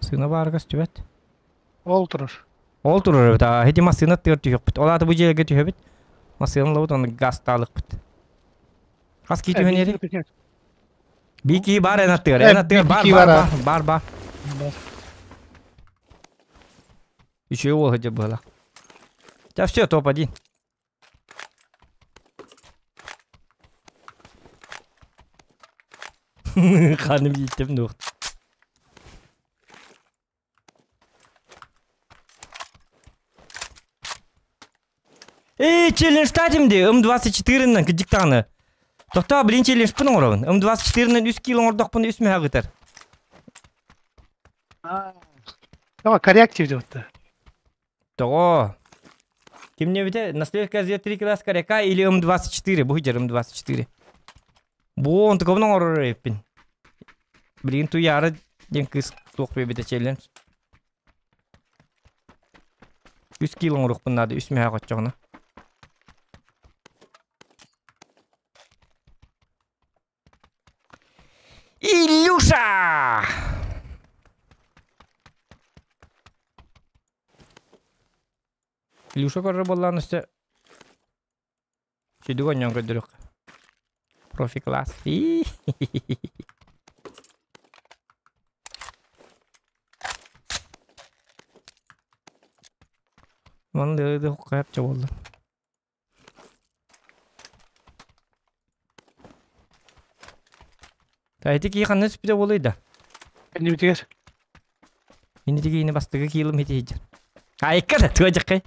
Сына баарга түбэт. Ол турар. Ол турар эбит. Аа, ити массыына аттыгар түһүөхпүт. Ол аата бу дьиэлэргэ түһэбит. Массыынаны ылабыт, оны газтаалыкпыт. Хас кии түһэн иһэрий? Бии кии бар эн аттыгар, эн аттыгар бар, бар, бар, бар, бар. Үчүгэй уол сылдьар быһыылаах. Да все, топ-1. Ханым ииттим дуох. Эй, челленджтаатым дии, М24-нан кырдьык даҕаны. Тохтоо, блин, челленджпын оҥоробун. М24-нан үс кило оҥордохпуна үс мөһөөх ытар. Давай, корректив деп Тоҕо? Ким не бите? Наследка 3 класс коряка или М24? Бу сылдьар М24. Бу онтукабын оҥорор эбиппин. Билигин Туйаара диэн кыыс туох биэрбитэ челлендж. Үс кило оҥоруохпун наада, үс мөһөөх оччоҕуна. Илюша! Илюша көрөр буоллаҕына өссө сүдүг оонньоон көрдөрүөххэ. Профи класс. Манна хайап буолла. Та ити кии ханна түспүтэ буолуй да? Кэннибитигэр. Инити киини бастакы киилым хити сылдьар. Айка да туа дьаккай.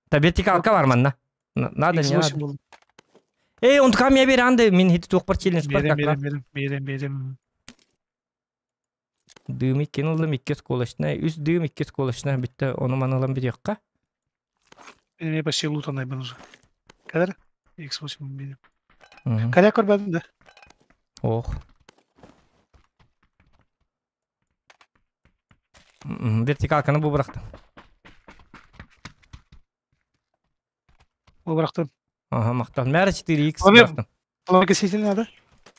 Та вертикалка бар манна. Надо не надо. Эй, он ткам я беранды, мин хити туох челлендж бар как Берем, берем, берем. Дыым иккини ыллым, икки оскуолачнай, үс дыым, икки оскуолачнай бүттэ, ону маны ылан бүтүөххэ. Мин эмиэ почти лутанайбын уже. Кэлэр X8 берем. Кэлэ көрбөтүм да. Ох. Вертикалканы бу бырахтым. Бу бырахтым. Ага, махтал. Мэра 4X бырахтым. Пламя надо?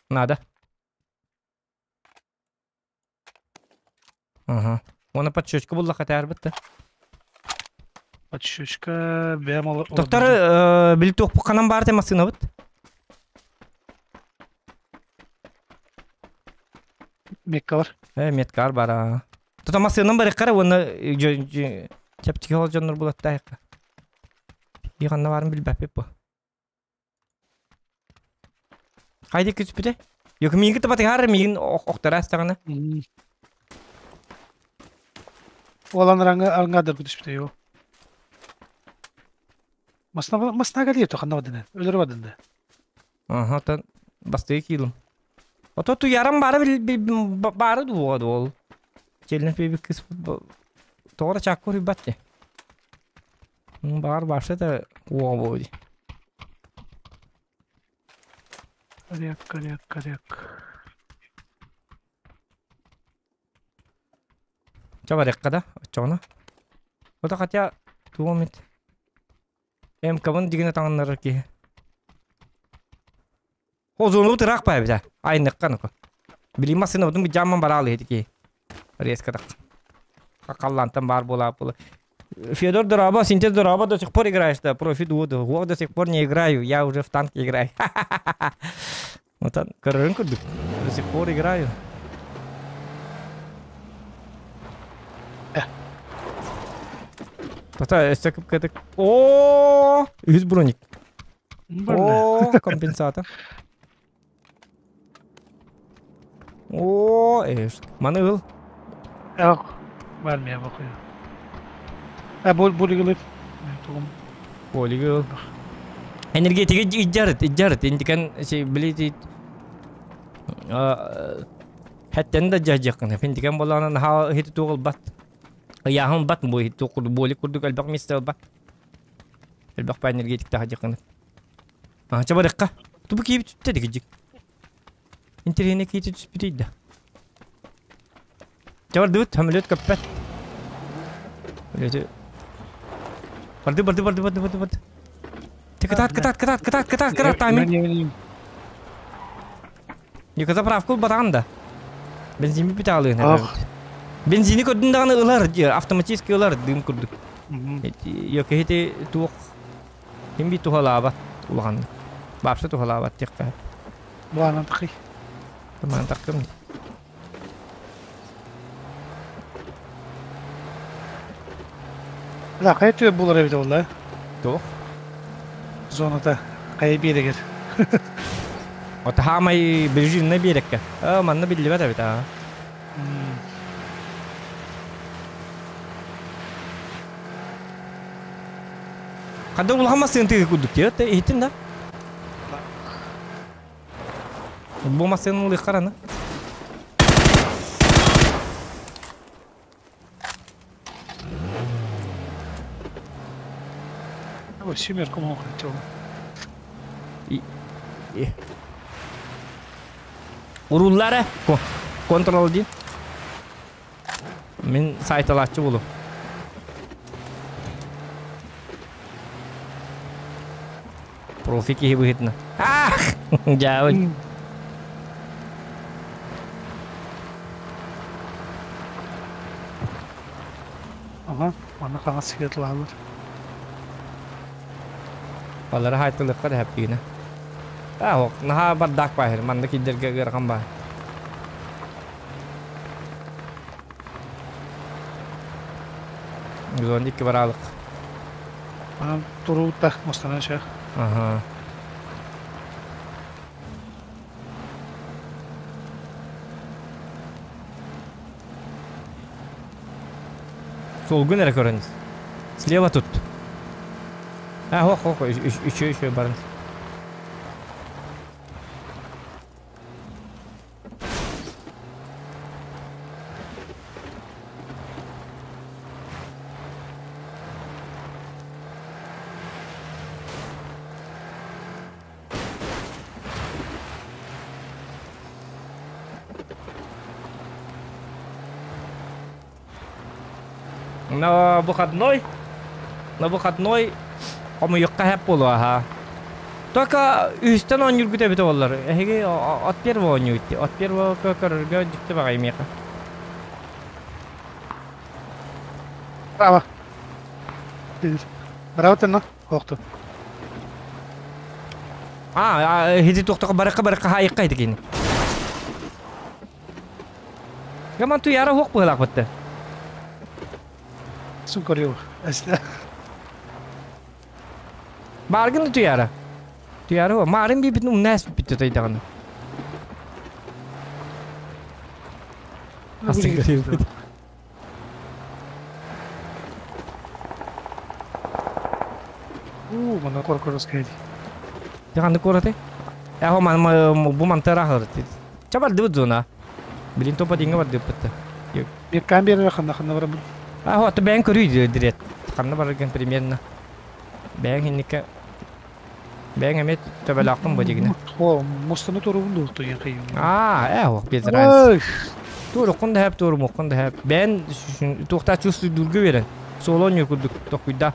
Надо. Ага. Уонна подщечка буллахха таарбыт да. Подщечка бэм ол. Доктор, били туохпут ханан баар массыынабыт? Метка бар. Э, метка бар аа. Тута массыынам барыххара уонна чэпчэки ол дьоннор булаттаайыкка. Ии ханна баарын билбэппит бу. Хайда күспүтэ? Yok миигин табатыһаар миигин охторо астаҕына. Уолан араҥа араҥадар күтүспүтэ юу. Масна масна кэлиэ то ханна бадын. Өлөр бадын да. Аха, тан бастыы киилым. Ото туярам бары бары дуоҕа дуол. Челнеп бэби кыс тоҕо чаккур батте. Баар баша да уоҕа буолуо. Коряк, коряк, коряк. Чэ барыахха да, оччоҕуна. Ото хотя туом ит. МК-бын дигинэ таҥыннарар киһи. Озону ыраах баа эбит айныкка нука. Билим массыына бутун быдьаамман бараал иһити киһи. Резко так. Халлантан баар буолаа буола. Федор Дораба, Синтез Дораба до сих пор играешь, да, профи дуоду. Уох до сих пор не играю, я уже в танк играю. Вот көрөрүн курдук. До сих пор играю. Тота өссө кып-кытык. О, үс броник. О, компенсатор. О, эш. Маны ыл. Ах, бар мен бақы. А бол болигылып. Тугум. Болигыл. Энергетиги иджарыт, иджарыт. Индикан билити Хэттен да дьаһдьыаххын. Финдикан болаанан наһаа иһити туох ылбат. Ыйааһын ылбат бу иһит туох курдук буолик курдук элбэх миэстэ ылбат. Элбэх баа энергетик таһдьыаххын. Аа, чэ барыахха. Тубу киибит түттэ дигидьик. Интэриэһинэй киити түспүтүй да. Чэ бардыбыт, самолет көппөт. Самолеты... Барды, барды, барды, барды, барды, барды. Ты кытаат, кытаат, кытаат, кытаат, кытаат, кытаат, тайминг. Ника заправка ылбатаҕын да. Бензин бүппүт аалыын Бензини көрдүн даҕаны ылар, автоматически ылар дым курдук. Йокеһити туох ким би туһалаабат улаханнык. Баапса туһалаабат диэххэ. Буанан тахый. Тамаан тахтым. Да, хайа түө булар эбит ол Туох? Зоната хайа биэрэгэр. Ото хаамай ближинна биэрэккэ. Аа, манна биллибэт эбит аа. Хадда улахан массыын тыгы курдук диэт иһиттин да. Бу массыын ылыаххар аны. Ой, семерку мог хотел. Уруллара контрол ди. Мин сайталааччы булу. Профи киһи быһыытынан. Ах! Дьаабын. Ага, манна хаҥас светлаалар. Балары хаайтылыахха да хэппигинэ. Аа, наһаа бардак баахыр, манна киирдэргэ ыарахан баар. Зон икки бараалык. Манан туруутта мустанан шах. Ага. Суолгун эрэ көрөн Слева тут. А, хох, хох, еще, еще баран. На выходной, на выходной хомуйукка хэп буолуо аха. Только үстэн оонньуургут эбитэ буоллар. Эһиги от первого оонньуугут От первого көрөргө дьикти баҕайы миэхэ. Браво. Браво тэнно. Хоохту. А, хити туохтаха барыкка барыкка хаайыкка хити кини. Яман туяра хуох быһылаах бытты. Сун көрүө. Эстэ. Бааргын да туяра. Туяра маарын биибитин умнаас бүттэ тойдаҕына. Астын көрүө. Уу, мана кор-корос кэди. Ханнык куораты? Эхо бу мантара хырыт. Ча бардыбыт зона. Билин топа динге бардыппыт. Bir камера ханна ханна барабын. Ахо, аты бэйэн көрүй дирет. Ханна бараргын примерно. Бэйэн хинникке бэйэн эмиэ төбөлөөххүн бу дигинэ. О, мостаны турубун дууту ян кыйым. Аа, эхо, без разницы. Туоруккун да хэп, туорумуккун да хэп. Бэйэн туохтаа чувствуйдуурга үөрэн. Суолу оонньуур курдук токуйда.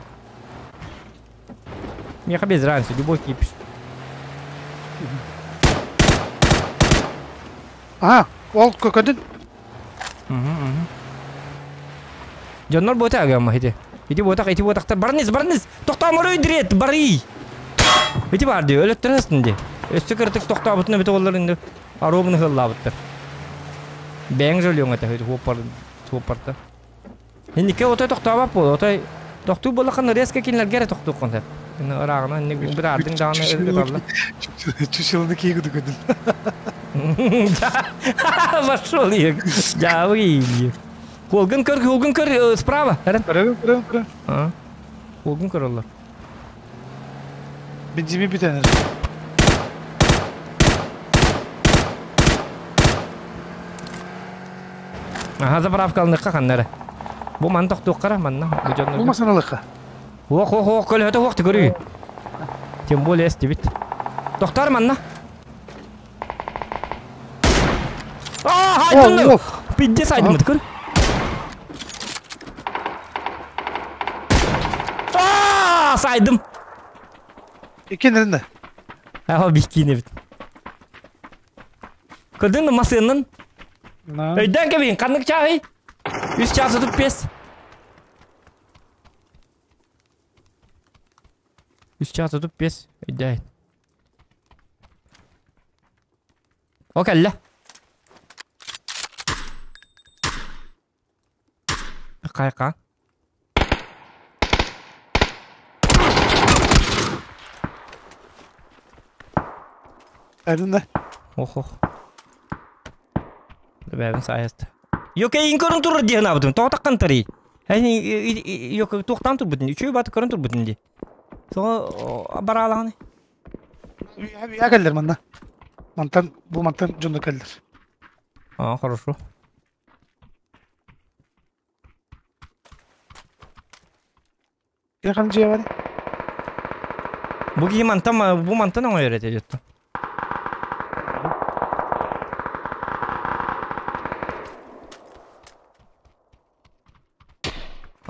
Миэхэ без разницы, любой кипиш. А, ол көкөдүн. Дьоннор буота агамма ити. Ити буотах, ити буотахтар барнис, барнис! Тохтоомору өйдүрет, барый! Ити бар дии, өлөттөрөстүн дии. Өссө кырытык тохтообутун эбит оллар инде аробны хыллаабыттар. Бэйэҥ жөлүөҥ этэ хуоппар хуоппарта. Инникке отой тохтообот буол, отой тохтуу буоллаххына резко кинилэргэ эрэ тохтуоххун сөп. Ырааҕына инник быраардыҥ даҕаны ыталла. Чучеланы кии кудукудун. Пошел ек. Дьаабы Холгун көр, холгун көр справа. Эрен. Көрөбүн, көрөбүн, көрөбүн. Холгун көр оллар. Бензими бүтэн Аха заправка алыныхха ханна эрэ. Бу ман тохтуоххара манна. Бу дьоннорго. Бу масаналыхха. Ох, ох, ох, көлөһөтө ох көрүү. Тем более эстибит. Тохтор манна. Аа, хайдын. Пиздец айдымыт көр. Аа, сайдым. Иккенеринде. Аха биккине бит. Көрдүң да масыыннан? Өйдөөн кэбиһин, ханнык чааһый? Үс чаас отут пес. Үс чаас отут пес. Өйдөөн. О кэллэ. Хайка. Эрдин да. Ох ох. Бэбин сааһыста. Йоке ин көрөн турар диэн абытым. Тоҕо таххан тарый? Йоке туохтаан турбутун? Үчүгэй бааты көрөн турбутун дии. Тоҕо бараалаҕыный? Үйэ кэллэр манна. Мантан бу мантан дьонно кэллэр. А, хорошо. Киһи дьиэ бар. Бу киһи мантан бу мантан оҥойор этэ дьоттон.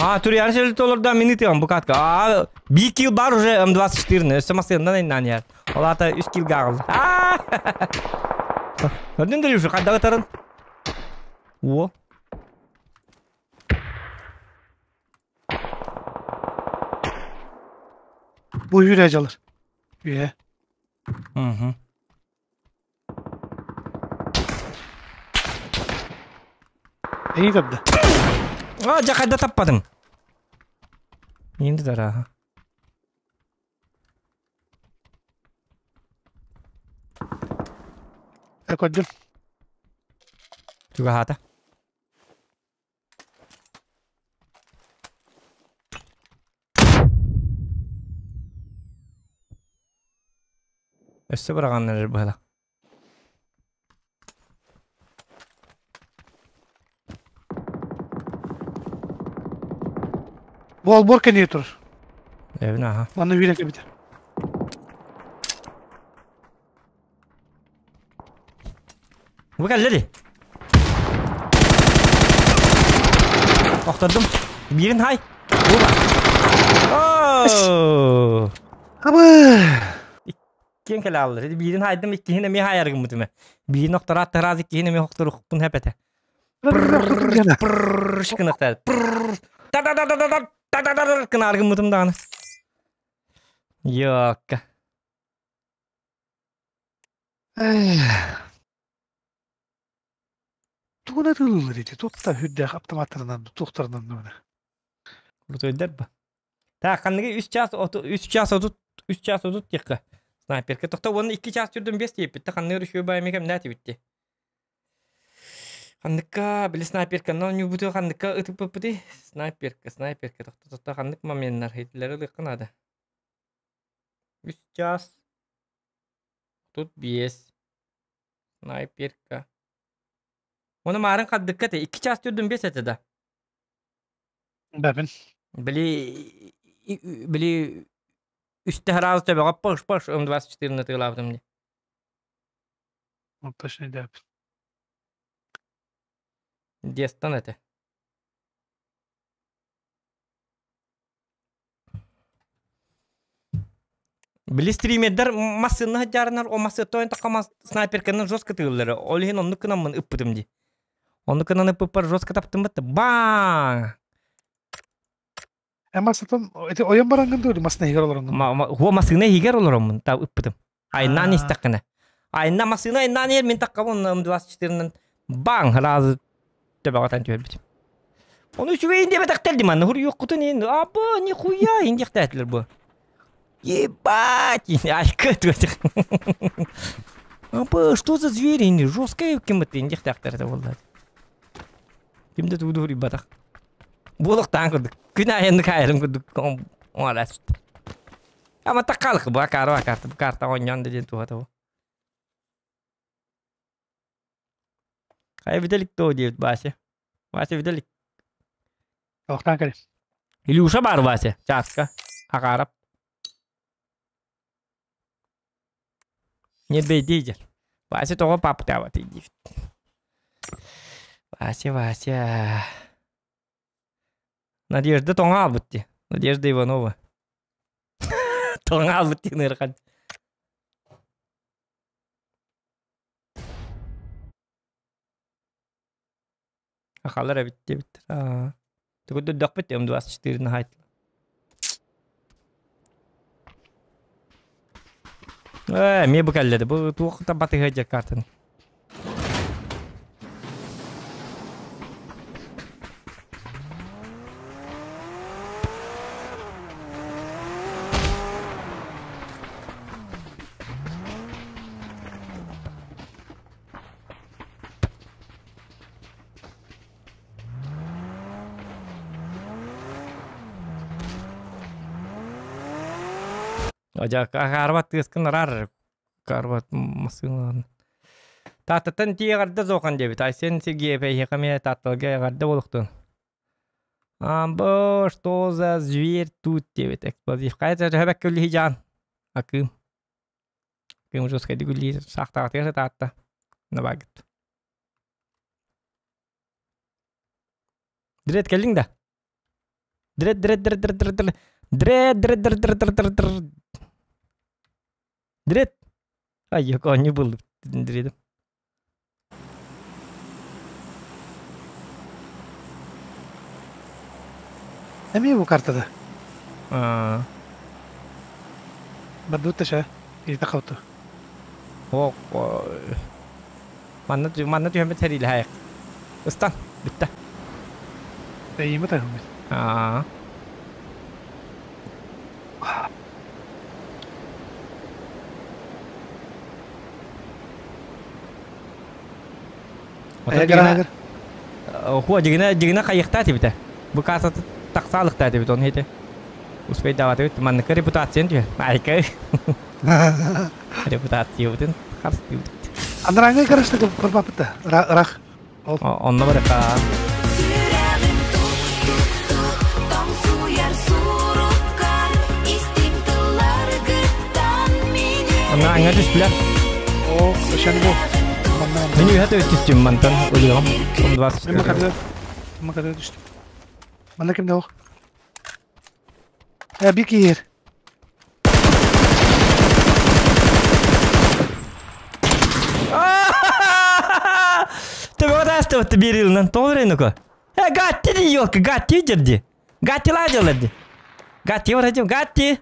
А, Турьян сөлүт олордо мин ытыам бу катка. А, 1 килл бар уже М24-ны. Өссө массыыннан айнаан иһэр. Ол аата 3 киллга аҕалла. Көрдүн да Люша, хайдах ытарын? О. Бу үүрэ дьалар. Үе. Угу. Эйи тапты. А, дьэ хайда таппатым. Енді тараха. Көрдүм. Чугаһаата. Өссө быраҕаннар эрэр быһыылаах. Бу олбуор кэннигэр турар. Эбин аха. Манна үүрэн кэбитэр. Бу кэллэ дии. Охтордум. Биирин хай. Бу бар. Оо! Абы! Иккиэн кэлэ ааллар. Биирин хайдым, иккиһин эмиэ хайар гыммытым. Биирин охтораат тараас иккиһин эмиэ охторухпун хэпэтэ. Прррр гынахтар. Прррр. Та-да-да-да-да та-да-да-да гынаар гыммытым даҕаны. Йоокка. Тугун атыылыыллар ити? Туохта үрдээх автоматтарынан, туохтарынан да Крутойдар ба. Так, ханныгы 3 час 3 час 30 3 час 30 диэххэ. Снайперка тохто уонна 2 час түрдүн 5 диэппит. Ханныгы үшүө баайми кэмнээтэ битти. Ханныкка били снайперканан оонньуубуту ханныкка ытыппыппытый? Снайперка, снайперка тохто тохто ханнык моменнар хейтилери ылыахха наада. 3 час 35 снайперка. Оны маарын хардыкка этэ 2 час түрдүн 5 этэ да. Бэбин. Били били үстэ сразу төбөҕө пыш пыш М24 ытыалаабытым дии. Точно дэбин. Дестан этэ. Били стримердэр массыына сылдьарынар, ол массыыттан тахха мас снайперканан жестко тыыллара. Ол иһин оннук гынаммын ыппытым дии. Оннук гынан ыппыппар жестко таптым бытта. Баң! Э массыынаттан ити ойон бараҥҥын дуо массыына иһигэр олороҥҥун? Хуо массыына иһигэр олороммун та ыппытым. Айнаан истэххинэ. Айна массыына айнаан иһэр мин таххабын М24-нан баң разы төбөҕө түһэрбитим. Ону үчүгэй диэбэтэхтэр ди манна хуруйуоххутун иһин аба нихуя иһин диэхтээтилэр бу. Ебать! Айка туотих. Аба, что за звери ини жесткая ким это индихтээхтэр это буолла. Ким да тугу дуруйбатах. Буолуохтаан курдук. Күн айанны кайрым курдук оҥорас. Ама таккалык бу акаары акаарта бу карта оонньоон да диэн туһата бу. Хайа бүтэлик то диэбит Вася. Вася бүтэлик. Туохтаан кэлин. Илюша бар Вася. Чааска. Акаарап. Не бейдейдер. Вася тоҕо паптаабатый диэбит. Вася, Вася. Надежда тоҥаабыт дии. Надежда Иванова. Тоҥаабыт диэн ыарахан. Ахалар эбит диэбиттэр. Аа. Тугу дөхпүт М24 наһайт. Ээ, эмиэ бу кэллэ Бу туох да батыһа дьэ картаны. Дьэ, тыаскын араар Карбат массыыналарын. Тааттаттан тиийэ эҕэрдэ Зохан диэбит. Айсен Сергеев эйиэхэ эмиэ Таатталга эҕэрдэ буолуохтун. Амбо, что за зверь тут диэбит. Эксплозив. Хайа төһөбөккө үллиһи дьаан. Акыым. Акыым жесткайдык үллиир. Саахтаҕатыгар Таатта. Набагыт. Дред кэллиҥ да? Дред, дред, дред, дред, дред, дред, дред, дред, дред, дред, дред, дред, дред. Дред. Ай, оонньуу булдум. Дредим. Эмиэ бу картада. Аа. Бардыбыт да Илдэ хауты. Ох, манна манна түһэммит сэриилэһээйэх. Ыстан, бүттэ. Эйиме таһыммыт. Аа. Эгер Хуа дьигинэ дьигинэ хайыхтаа тибитэ. Бу каасаты тахсаалыктаа тибит он хите. Успейдаабатыбыт манныка репутациян түһэр. Айка. Репутациябытын харыстыыбыт. Анарааҥҥа гаражтыгы барбаппыт да ырах. Ол. Онно барыха. Сүрэҕим тук-тук-тук тоҥсуйар суруккар истиҥ тылларгыттан мин Онно аҥа түстүлэр. О, өшен бу. Мин үһэ түстүм мантан ылыам. Он 24. Мен макады. Макады түстүм. Манна ким да Э, bir киир. Төбөҕө таастыбытты биир ылынан тоҕо эрэ Э, Гатти ди елка, Гатти дерди. Гатти ладилар ди. Гатти вроде, Гатти.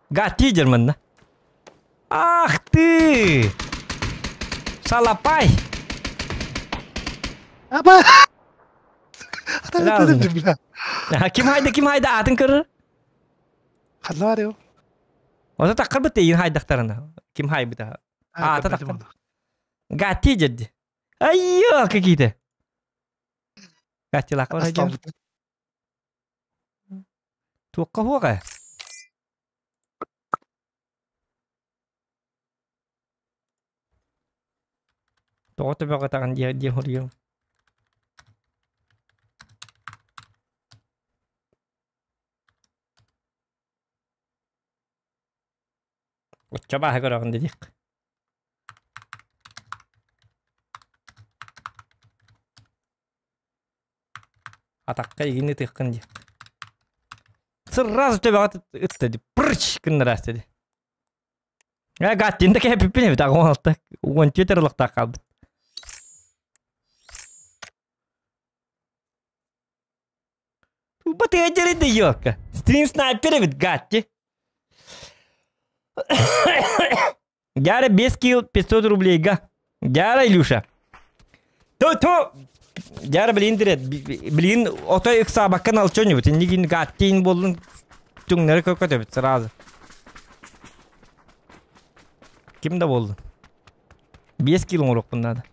Гатти дер манна. Ах ты! Шалапай! Аба! Ким хайда, ким хайда атын көрөр? Ханна бар eo? Ота таққыр бітті ең хайдақтарына. Ким хайбыта? А, та таққыр. Гатти дерди. Айё, какие-то. Гатти лаққыр хайда. Туаққа хуаға. Тоҕо төбөҕө таҕын диэ диэ хоруйуом. Оччо бааһы көрөҕүн дедих. Атахха игини тыаххын дии. Сразу төбөҕө ытта дии. Прыч гыннараас дии. Э, гаттин да кэппиппин эбит, аҕа 16 14 ырылыктаах хаалбыт. Тупо тыадьары да ёлка. Стрим снайпер эбит, гатти. Гара 5 килл 500 рублейга. Гара, Илюша. То-то! Гара, блин, дирет. Блин, отой ыксаабакка налчонньубут. Иннигин гаттин боллун түҥнэри көкөтөбүт сразу. Ким да боллун. 5 килл оҥоруохпун наада.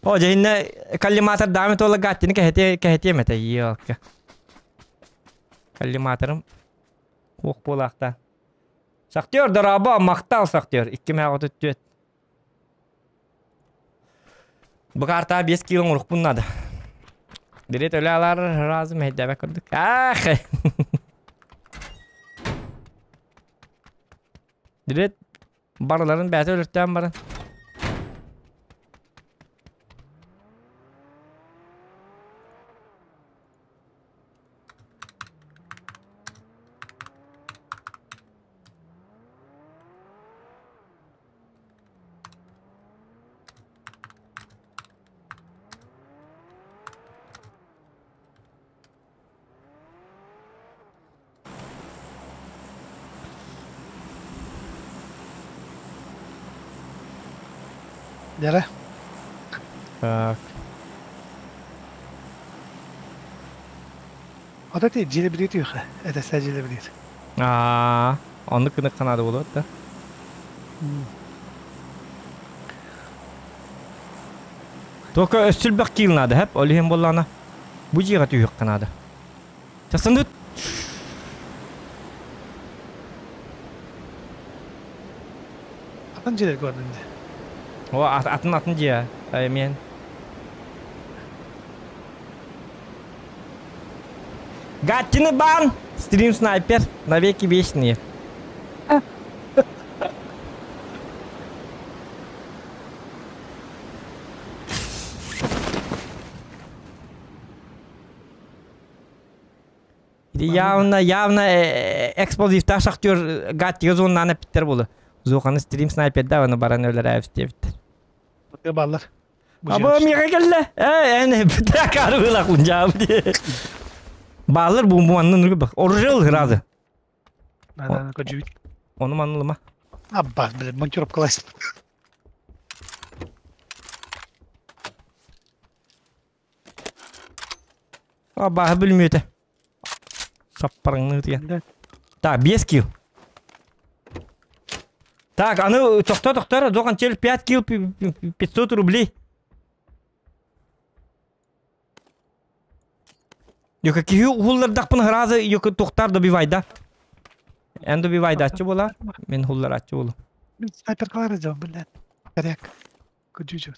О, дьэ, коллиматор даамы туола гаттини кэһэтиэ кэһэтиэм этэ, елка. Коллиматорым Уох буолаахта. Шахтер, дорообо, махтал, Шахтер. 2 34. Бу картаҕа 5 кило оҥорохпун наада. Билет өлө алар разум мэһэйдээбэт курдук. Ах! Билет барыларын бэйэтэ өлөртөөн баран. Дьэрэ. Так. Вот эти дьиэлэ билиит үөхэ. Это дьиэлэ билиит. Аа, оннук гынах ханаада буолуо да. Только өссүлбэх киил наада, хэп, ол иһин буоллаҕына бу дьиэҕэ түһүөххэ наада. Тахсандыт. Атын дьиэлэр көрдүн дии. О, атын атын дьиэ, мен. Гаттины бан! Стрим снайпер, навеки вечные. Явно, явно эксплозивтаах шахтер гаттига зоннан эпиттер болу. Зоханы стрим снайпер да, оны баран өлөр әбістебіттер. Баллар. Аба мига келле. Э, эне битә карыла кунжабы ди. Баллар бу бу аннан үргү бак. Оружие разы. Да, да, Оны манылыма. Абба, блин, монтировка лазит. Абба билмейді. Саппарыңны деген. Так, 5 килл. Так, аны тохто тохтор, доған чел 5 килл 500 рублей. Йока кихи хуллардақпын разы йока тохтар добивайда. Эн добивайда ачы бола, мен хуллар ачы болу. Мен снайперкалар идем, блядь. Коряк. Күдүжү.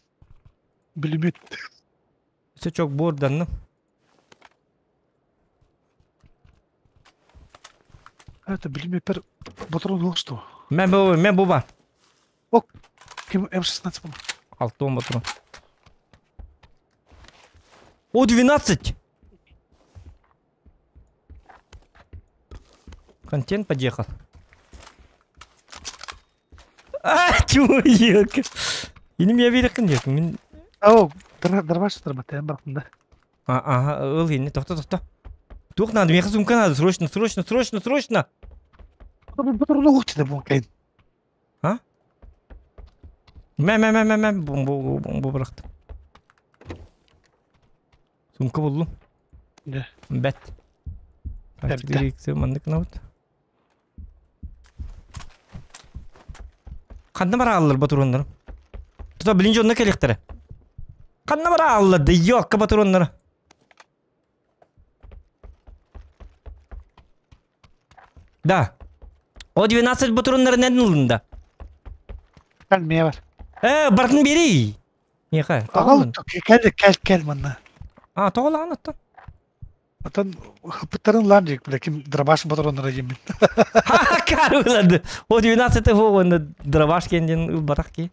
Бүлүмөт. Все çok борданны. Это бүлүмөт бір батырон ол что? Мен бу, мен бу бар. Ок. Ким М16 был. Алтын батырон. О, 12! Контент подъехал. А, чего елка? Ini меня видел нет, мен... Ау, дробаш дробат, барқында. А, ага, ыл ini, тохта, тохта. Тух надо, мне сумка надо, срочно, срочно, срочно, срочно. Батырон ол что бұл кайын. А? Мә, мә, мә, мә, мә, бу, бу, бу, бу бырақты. Сумка булду. Да. Бәт. Бәт. Мандык навыт. Қанна бара аллар батуроннар? Тута билинчи онна келиктер. Қанна бара аллар, да ёкка батуроннар. Да. О 12 батуроннар нәдін ылында? Кәл мия бар. Э, бартын бери. Неха? Ағал, кәл, кәл, кәл манна. А, тоғалаған аттан. Атан хыпыттарын лан жек, бля, ким дробаш батыроннар жемин. Ха, карылады. О 12 фо онда дробаш кенден ылбатак ки.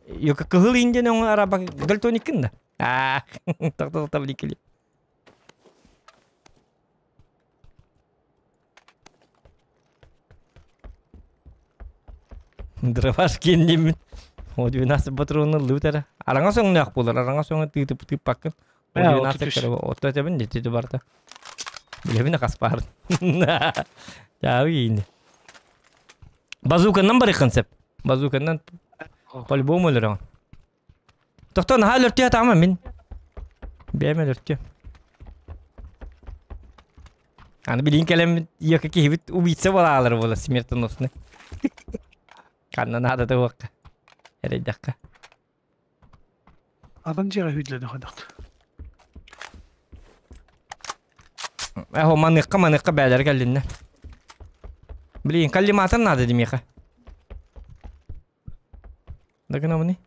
Йока кыһыл индиан оҥо араба дальтониккин да? Аа, тохто табликили. Дроваш киэнниммин. О 12 патронны ыллыбыт эрэ. Араҥас өҥнөөх буолар, араҥас өҥө тыытып тыыппаккын. О 12 көрө отто этэбин дити барда. Билэбин хаспаарын. Чаабы киинди. Базуканнан барыххын сөп. Базуканнан по-любому өлөрөҕүн. Тохтоо наһаа өлөртүө атаама мин. Бэйэм өлөртүө. Аны билин кэлэммит иэкэ киһибит убийца буолаалар буола смертоносный. Ханна наада да уокка. Эрэйдэххэ. Атын дьиэҕэ хүйдүлэнэ хойдохт. Эхо маныхха маныхха бээлэр кэллиннэ. Блин, коллиматор надо димиэхэ. Да гынабыный?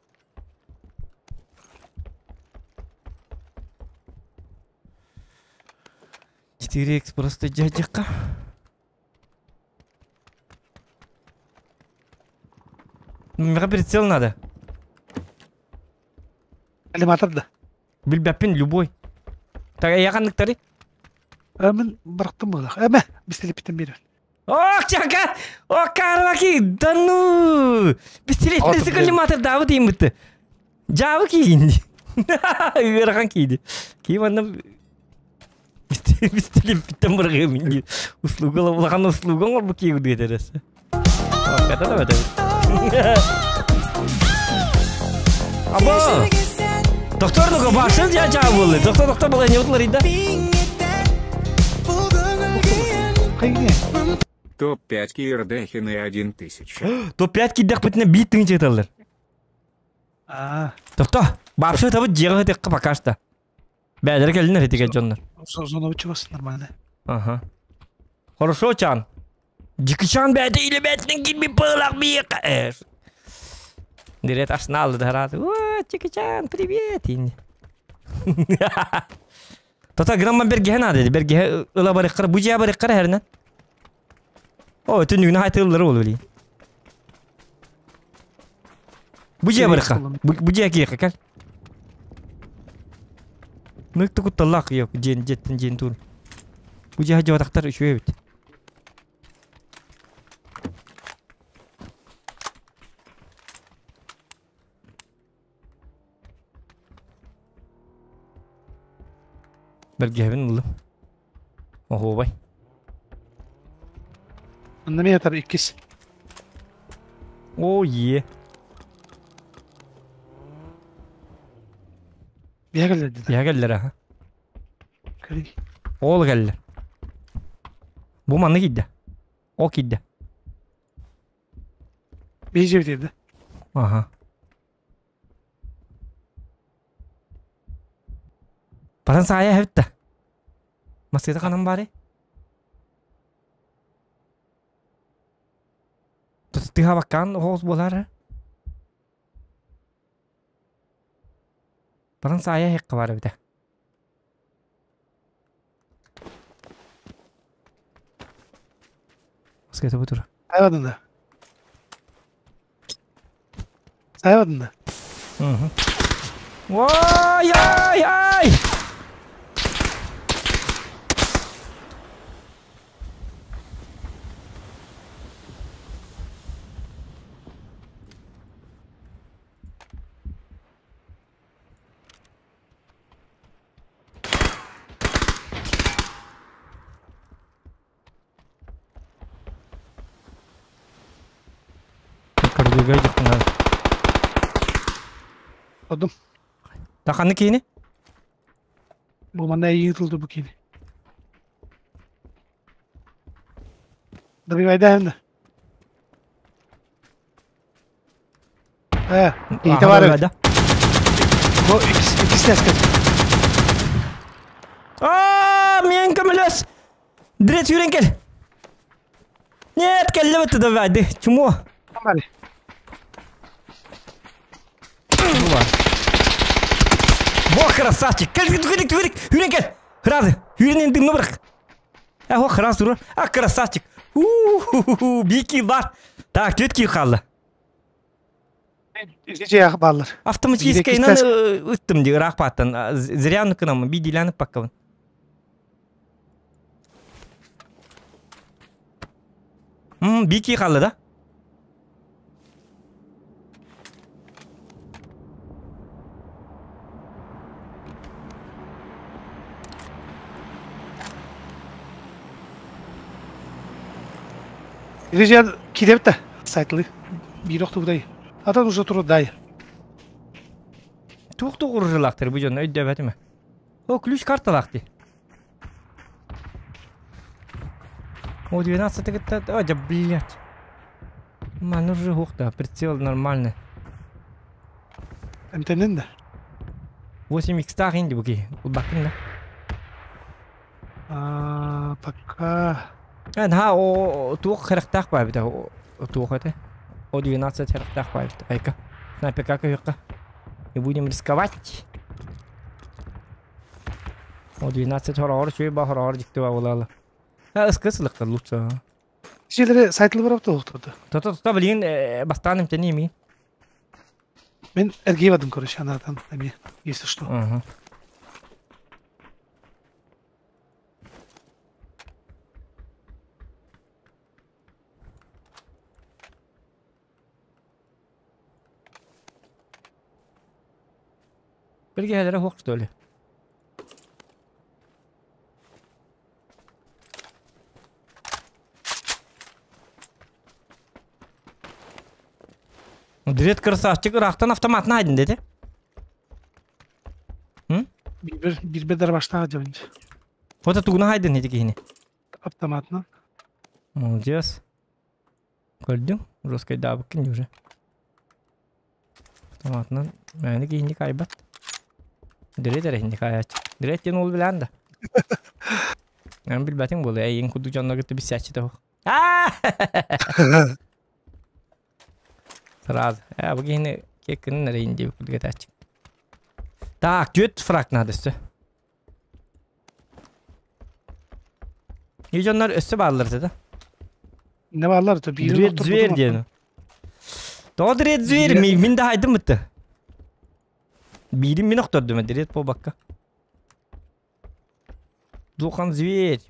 Четыре икс просто дядяка. Миэхэ прицел надо. Коллиматор да. Билбэппин любой. Так эйэ ханныктары? Мин барахтым буолах. Эмэ, бистилиппитин биэрэн. Ох, чака! О, карваки! Да ну! Пистолетный коллиматор даабы тииммитти. Жаабы киинди. Ыарахан кииди. Киим анна пистолеттен быргым инди. Услуга улахан услуга оҥорбу киигу диэтерес. Ката да бөтө. Аба! Доктор ну башын я жаабы болду. Доктор доктор була не утлар ида. Топ-5 Кирдехин и 1000. Топ-5 кирдехпитинэ биир тыһыынча ыталлар. Тохто, бапшы табыт дьиэҕэ ытыахха пока что. Бээлэрэ кэллинэр итигэ дьоннор. Зонович нормально. Ага. Хорошо, Чан. Дикичан бэйэтэ илэ бэйэтинэн киирбит быылах биэхэ. Дирет арсенал да О, Чикичан, привет. Тота грамма бергеһэ наада дии. Бергеһэ ыла барыххара, бу дьиэ барыххара хэринэн. О, түннүгүнэ хайтыллары ол билии. Бу дьиэ барыхха. Бу дьиэ киэхэ кэл. Нык кутталлаах yok дьиэн дьиэттэн дьиэн туун. Бу дьиэ дьуотахтар үчүгэй эбит. Бэргэһэбин ыллым. Оһуобай. Онно метр иккис. О, е. Биһэ кэллэр Биһэ кэллэр аха. Кэлий. Ол кэллэр. Бу манна киирдэ. Ол киирдэ. Биһи дьиэбитигэр да. Аха. Баран саайа эһэбит да. Массыыта ханан баарый? Тыһабаккаан оҕус буолар. Баран саайа эһэххэ баар эбитэ. Маската бу тура. Айбадын да. Сайбадын да. Ой, ай, ай! Көрдүүгэ дьахтанар. Одум. Таханы киини? Бу манна эйиин тылды бу киини. Добивайда да. Э, киһитэ баар эбит. Бу иккис тэскэ. Аа, мен көмөлөс. Дрет сүүрэн кэл. Нет, кэллэбит давай, чмо. Бары. Во, красавчик. Кэл, кэл, кэл, хүрэн кэл. Хразы, хүрэн дымны бырах. Э, храз тура. А, красавчик. У-ху-ху, бики бар. Так, түөрт киһи хаалла. Ити бааллар. Автоматическайынан ыттым дии ыраах бааттан. Зря ныкынаммын, биидиилээн ыппаккабын. Бики қалды да? Ити кидэбит да сайтлы. Биир охтубутай. Атын уже турдай. Туох тугуржылаахтыр бу дьон өйдөбөтүм. О, ключ карталаах дии. О, 12 кытта... О, да, блядь. Ман уже да, прицел нормальный. Эмтенин да. 8 х инди буки. Улбакын да. А, пока. Эн ха о туох харахтаах баабыта туох это? О 12 харахтаах баабыта. Айка. На ПК күйыққа. Не будем рисковать. О 12 хороор чүй ба хороор дикти ба болалы. А ыскысылыкка лучше. Силери сайтлы барап тоқтырды. Тота тота блин бастаным тени ми. Мен эргейбадым, короче, анадан, эми, если что. Ага. Бирге хәлere хук что ли? Direkt красавчик ырахтан автоматын айдын dedi. Бир бир бедер баштаға жабынчы. Ота тугуна айдын деди кихини. Автоматына. Молодец. Көрдүң? Жесткой дабыккин уже. Автоматынан мәні кихини кайбат. Direkt эрехинди каяч. Direkt ден ол билен да. Мен билбетиң болу. Эйин куду жонно кытты бисячы да. Сразу. Бу кихини кеккинин эрехинди куду кетачы. Так, жөт фраг надо өссө. И жоннор өссө баалар да. Не баалар то бир Дред зверь диэн. Тоҕо дред зверь мин да хайдым бытты. Биирим мин охтордум дред по бакка. Духан зверь.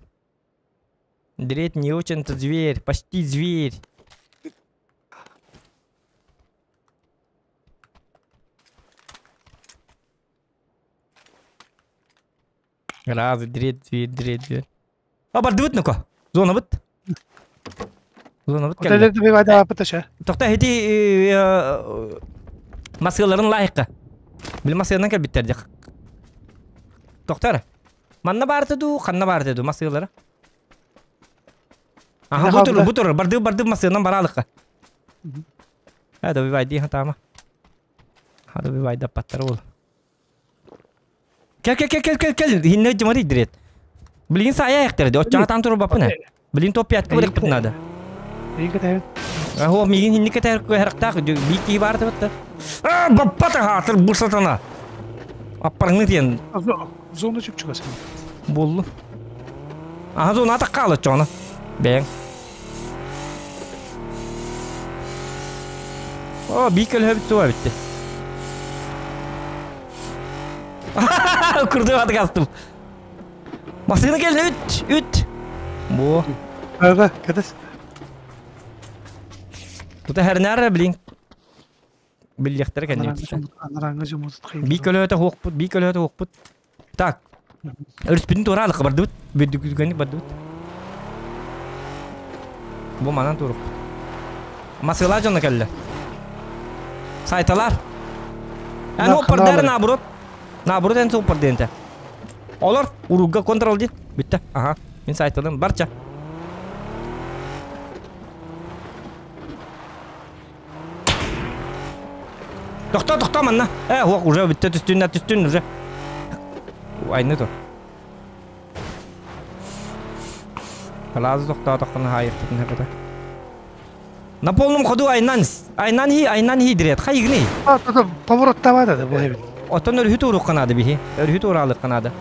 Дред не очень-то зверь, почти зверь. Раз, дред, зверь, дред, зверь. А, бардыбыт ну-ка. Зона быт. Зона быт кэллэ. Отеллерде байда апыташа. Тохта хити масыларын лайыққа. Бил масыларынан кэлбиттер дек. Тохтар. Манна барды ду, ханна барды ду масылары. Аха, бу тур, бу тур, барды барды масыларынан баралыкка. Hadi bir baydi hatama. Hadi bir baydi patlar ol. Кел кел кел кел кел кел. Хинне жымары дирет. Билин сая яктырды. Очча тан туруп бапына. Билин топ пятка бирек бит надо. Эйге тайын. Ахо мигин хинни кетер херактак бики барды битте. А баппата хатыр бурсатана. Аппарыңны тиен Зона чүп чыгасың. болду. Аха зона ата калы чона. Бәң. О, бикел хөбүт туа битте. Курду аты кастым. Масыгына кел үт, үт. Бу. Да, кадас. Тута хәрнәр билин. Биллехтер кәнне. Анараңга жумут кыйды. Бикел өтө хуқпут, бикел өтө хуқпут. Так. Өрүспүтүн тура алык бардыбыт. Бүдүгүгөнү бардыбыт. Бу манан туруп. Масыла жона келди. Сайталар. Эн оппар наоборот. Наоборот эн оппар денте. Олар уругга контрол ди. Битте. Аха. Мин сайталым барча. Тохто, тохто манна. Хуак уже битте түстүн, түстүн уже. Айны тур. Сразу тохто, тохто хайыр хапата. На полном ходу айнан, айнан хи, айнан хи дирет. Хайгни. А, то поворот тавада да бу хебит. Отон өрү турук канады бихи. Өрү тууралык канады.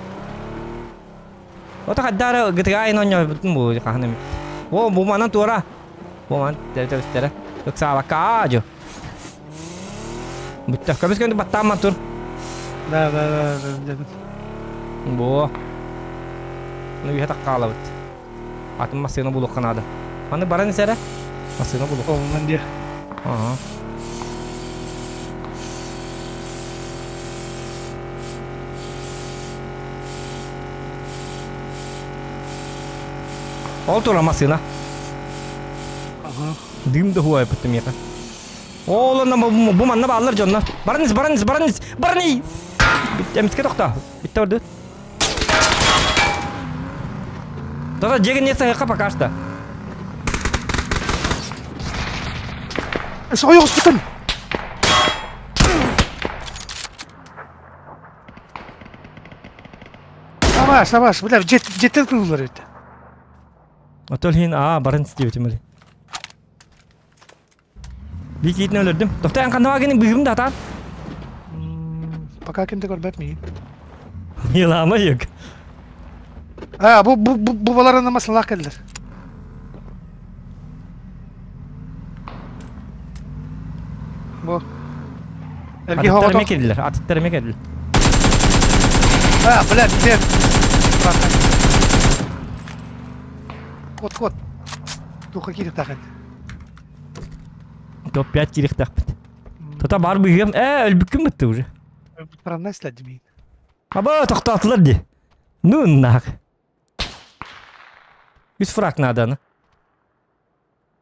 Ота хаддара гытыга айнан нё бутун бу кахны. О, бу манан тура. Бу ман тер-тер. Ыксаала каажу. Бүттэ. Көмүс көнү баттааман тур. Да, да, да, да, да. Бу. Ну үйэ таккаалабыт. Атын массыына булуохха наада. Маны баран исэрэ. Массыына булуох. Олунан диэ. Ага. Ол тура массыына. Ага. Дым да хуай бутта миэхэ. Ол онно бу манна бааллар дьоннор. Баран ис, баран ис, баран ис, баран ис! Эмискэ тохтоо. Бүтте барды. Тогда дьиэгин не саһыахха пока что. Ойоҕоспутун! Сабаш, сабаш, бля, жеттен кылылар эбит. Отол хин аа баран диэбитим эле. Биир өлөрдүм. Тохтоо эн ханна гинин быһым да атаан. Пока ким да көрбөт миин. Милама юк. А, бу бу бу бу баларына масалаах кэллэр. Бу. Эрги Атыттар хоҕото. эме кэллилэр, атыттар эме кэллилэр. А, блядь, где? Кот, кот. Туха киирихтаахын. Топ 5 киирихтаахпыт. Тота бар быһыам. Ээ, өлбүккүн бытты уже. Странно следмин. Аба, тохтоотулар ди. Ну нах. Үс фраг нааданы.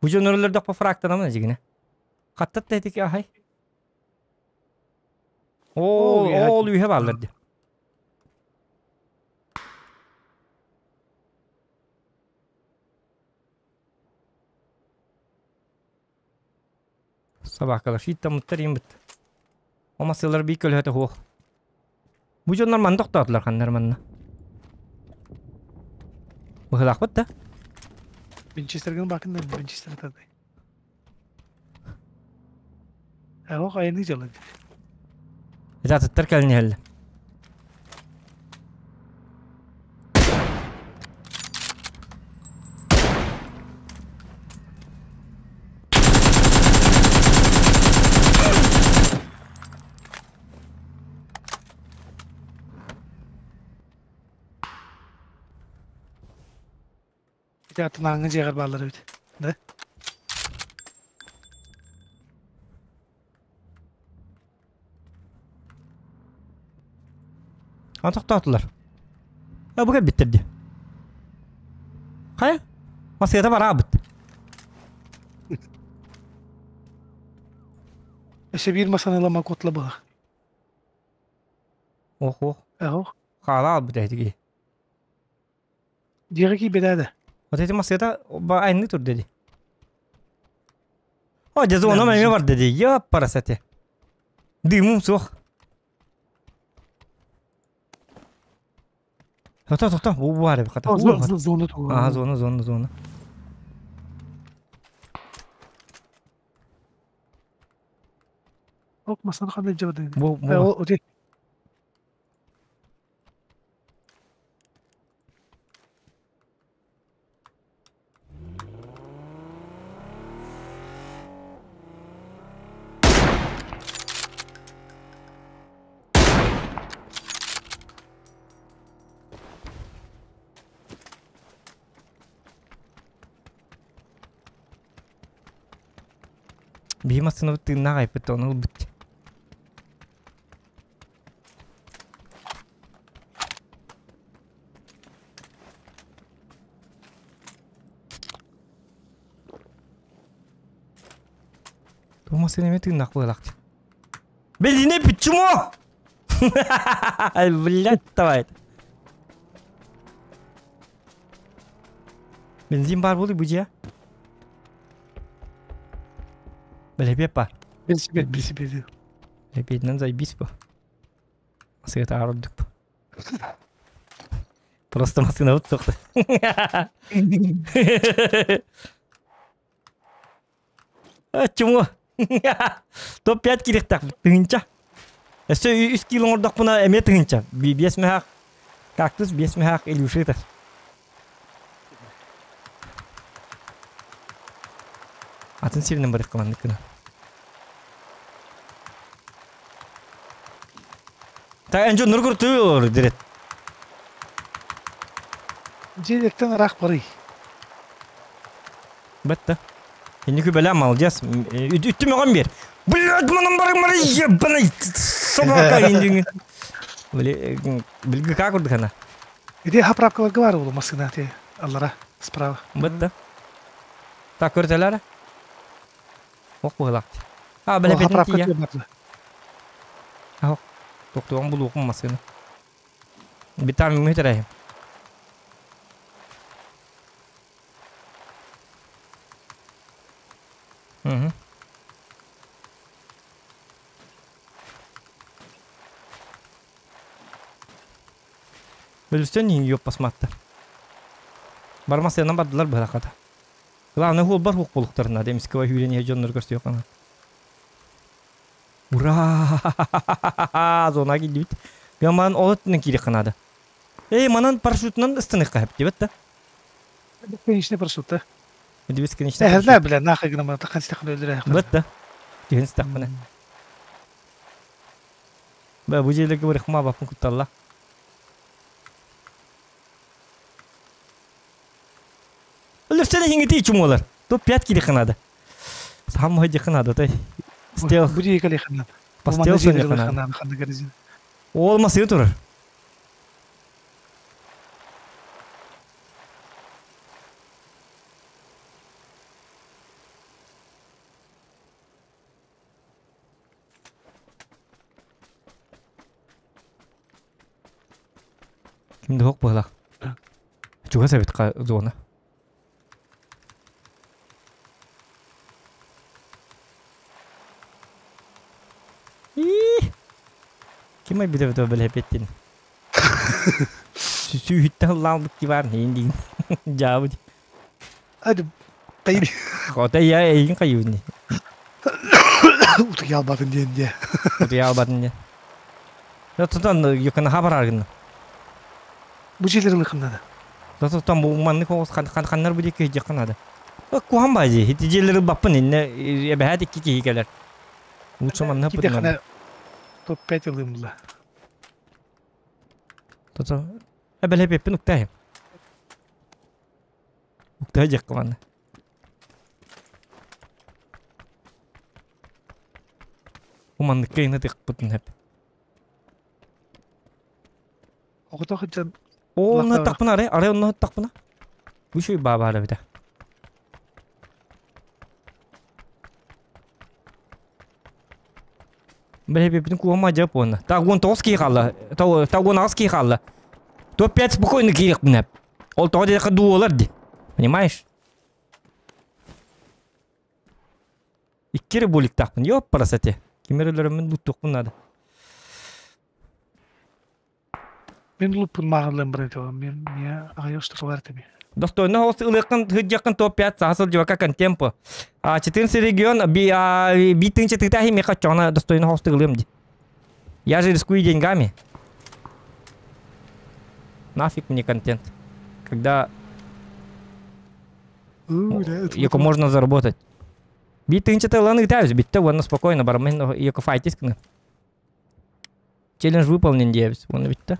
Бу дьон өрөлөрдөхпө фрагтанамын дьигинэ. Хаттат да этики ахай. Ол, ол үһэ бааллар ди. Собакалар шииттаммыттар иин быт. Ол массыылар биир көлөһөтө суох. Бу дьоннор манна тохтоотулар ханна эрэ манна. Быһылаахпыт да? Винчестерген бакын Винчестер атады. Ох, айны дьалын. Ити атыттар кэлин иһэллэр. Ити аттынааҥҥы дьиэҕэр бааллар эбит. Да? А тохтоотулар. А бу кэлбиттэр дии. Хайа? Масыата бараабыт. Өссө биир масаны ылама куотла быһа. Ох, ох. Ох. Хаала албыт эһитиги. Дьиэҕэ киирбэтэ да. Вот эти масыата айны тур деди. О, дьэ зоном эмиэ бар деди. Ёппарас эти. Дымым суох. Тохто, тохто. Бу баар эбит хата. Зона Аа, зона, зона, зона. Ок, масан ханна дьабадын. Бу, бу. Оти. Биһи массыынабыт тыыннаах айпыт ону ылбыт. Бу массыына эмиэ тыыннаах буолаах. Бензине почему? Блядь, давай. Бензин бар буолуй бу дьиэ. Бэлэпиэп бар. Велосипед, велосипед. Велосипединэн заебись бу. Массыына ордук бу. Просто массыынабыт суох. Чему? Топ-5 кириэхтээх тыһыынча. Өссө үс кило оҥордохпуна эмиэ тыһыынча. Биэс мөһөөх кактус, биэс мөһөөх Илюшитер. Атын сиринэн барыахха маннык гына. Та эн дьоннор көртүөр дирет. Дьиэлэртэн ыраах барый. Бэтте. Инники бэлэм молодец. Үттүм өҕөн бер. Блядь, манан барың мары ебаный собака индиңин. Билги как урдыхана? Иди хаправкаларга бар ол машина те аллара справа. Бытта. Так көртелер. Ох быһылаах. А, бile бетин тия. Ах, тоқтуған булуқым масыны. Битам мүтерәйім. Угу. Бөлүстэн иһин йоп басматта. Бармас янан бардылар быһахата. Главное хуолбар хуох болуктарына демискева хүүрен иһэ дьоннор көрсүөххэ. Ура! Зона киирдибит. Гаман ол өттүнэн киириэххэ наада. Эй, манан парашютунан ыстаныахха сөп диэбит да. Бесконечный парашют, да? Бесконечный парашют. Бля, нахуй гына тахан стахын өлдүрэ. Быт да. Түһүн стахпына. Бә, бу жерлерге барыхма баппын кутталла. Өлөрсөнө хиңити чумолар. Топ 5 кири ханада. Сам хойди ханада той. Стел. Буди кали ханада. Постел соня ханада. Ол масыны турар. Ким да быһылах. Чугас эбит зона. Ким ай бите бите бэлэпеттин. Сүүһүттэн ыллаалбыт ки бар нейин диин. Жаабы. Ады кайыр. Хота я эйин кайыбын. Утуя албатын диэн де. Утуя албатын де. Тутан юкана хабар аргын. Бу жерлер ылыкыннада. Тутан бу манны коос ханнар бу диэки жакынада. Кухан бази. Хити жерлери баппын инне эбэхат икки киһи кэлэр. Лучше манны хаппытын. Топ 5 ылымла. Тото эбэлэ беппин уктайым. Уктай жаккаманна. Уманныкка ина тыкпытын хеп. Оҕото сылдьан Онно тахпына аре, аре онно тахпына. Бу шуй баба ара бita. Бile беппин куома жап онна. Тагон 9 кии хаалла. Тагон 8 кии хаалла. Топ 5 спокойно киириэхпин Ол тоҕо диэхэ дуолар ди. Понимаешь? Икки буликтаахпын. Ёппарасате. Кимер өлөрөммүн буттуохпун надо. Мин луппун мааҕыллан баран этэ мен аҕай устука этими. Достойно хост ылыаккын хыдьаккын топ 5 саха сылдьыбакка контемпо. 14 регион би би тынча тытахи меха чона достойно хост ылыам ди. Я же рискую деньгами. Нафиг мне контент. Когда его можно заработать. Би тынча тылан ытаюсь, битте вон спокойно бармен яко файтис кны. Челлендж выполнен диэбис, вон битте.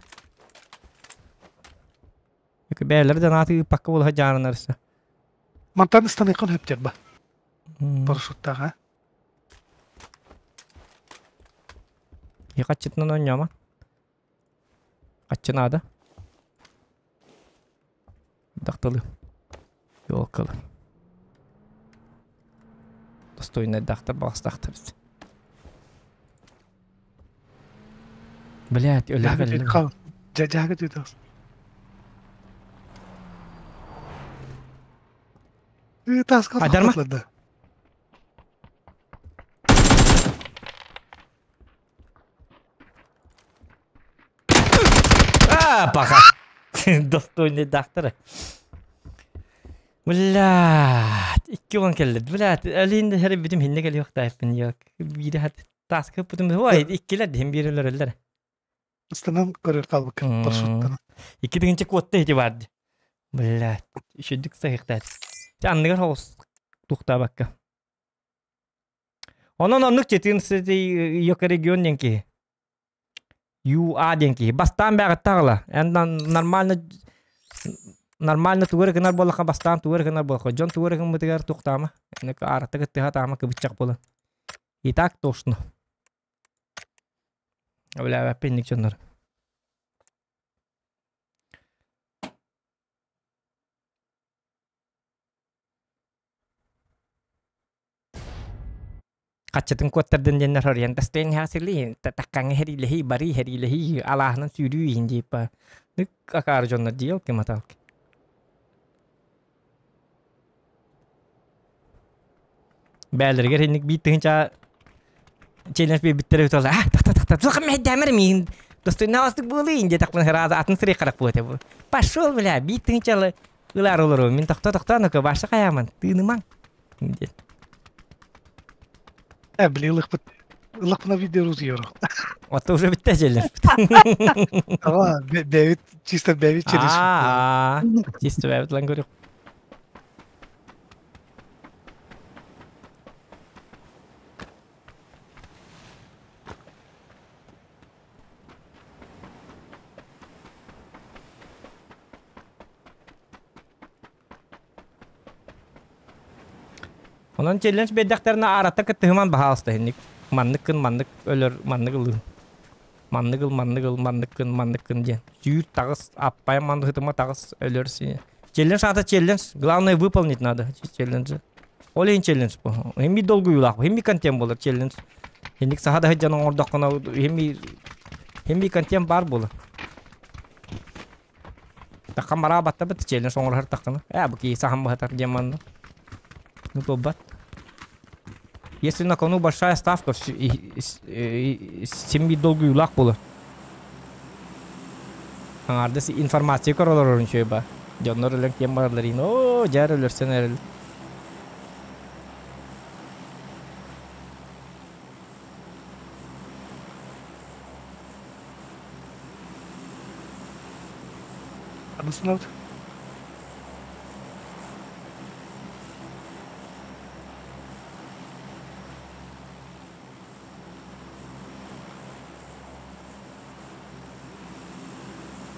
Яко бээлер аты пакка була жаарынарса. Мантан ыстаныйкын хөптер ба. Парашюттаға. Якачытынан ойнама. Качынада. Дактылы. Ёлкалы. Достойный дактар багыстактыр. Блять, өлөр бэллим. Жага түтас. Таска Айдарма? А, пока. Достойный дактар. Блядь, икки он келди. Блядь, әлинде хәре битим хинне кел юк тайпын yok. Бири хат таска путум. Ой, иккилер дим бирилер өллер. Ыстанан көрөр калбык парашюттан. Икки дигинче куотта хити барды. Блядь, үшөдүк сахыктат. Анныгар хоос тухтабакка. Онон оннук 14 йока регион денки. ЮА диэн киһи. Бастаан бэҕэтте аҕала. Эн нормально нормально тугу эрэ гынар буоллахха бастаан тугу эрэ гынар буоллахха дьон тугу эрэ гыммытыгар туохтаама аарата кыттыһа таама кыбыччах буолан. И так тошно. Өлээбэппин инник дьоннор. Хаччытын куоттардын диэннэр хоруйан тастыан иһаасилии таккаҥҥа хэриилэһии барыы хэриилэһии алааһынан сүүрүү иһин дииппа нык акаары дьоннор дии ол киматалк бээлэригэр инник биир тыһыынча челлендж биэрбиттэрэ үтэ а тахта тахта туох мэһэйдээмэр миигин достойнаастык буолуй диэтэхпинэ сразу атын сирэй харах буолуо бу пошел бля биир тыһыынча ылаар олору мин тохто тохто ну-ка баша хайааман тыынымаҥ диэн Э, били ылыхпыт ылахпына видео рузуйору. Ото уже бүтте челлендж. Ава, бэбит чисто бэбит челлендж. Аа, чисто бэбит лан көрүк. Онон челлендж биэрдэхтэринэ аарата кыттыһыман баһаалыста иһинник. Маннык гын, маннык өлөр, маннык ылыы. Маннык ыл, маннык ыл, маннык гын, маннык гын диэн. Сүүр, таҕыс, аппайан маннык таҕыс, өлөр си. Челлендж аата челлендж. Главное выполнить надо челленджи. Ол иһин челлендж бу. Химми долгуйуулаах, химми контент буолар челлендж. Хинник саха да сылдьан оҥордоххуна химми химми контент баар буолар. Таххан бараа баттабыт челлендж оҥорор таххана. Ээ бу киһи сахан быһатар диэн манна. Ну туолбат. Если на кону большая ставка, син биир долгуйуулаах буолар. Аҥаардас информация көрөлөр үчүгэй ба. Дьоннор өлөн киэн бараллар иин. Оо, дьээр өлөрсөн эрэл. Анысынабыт.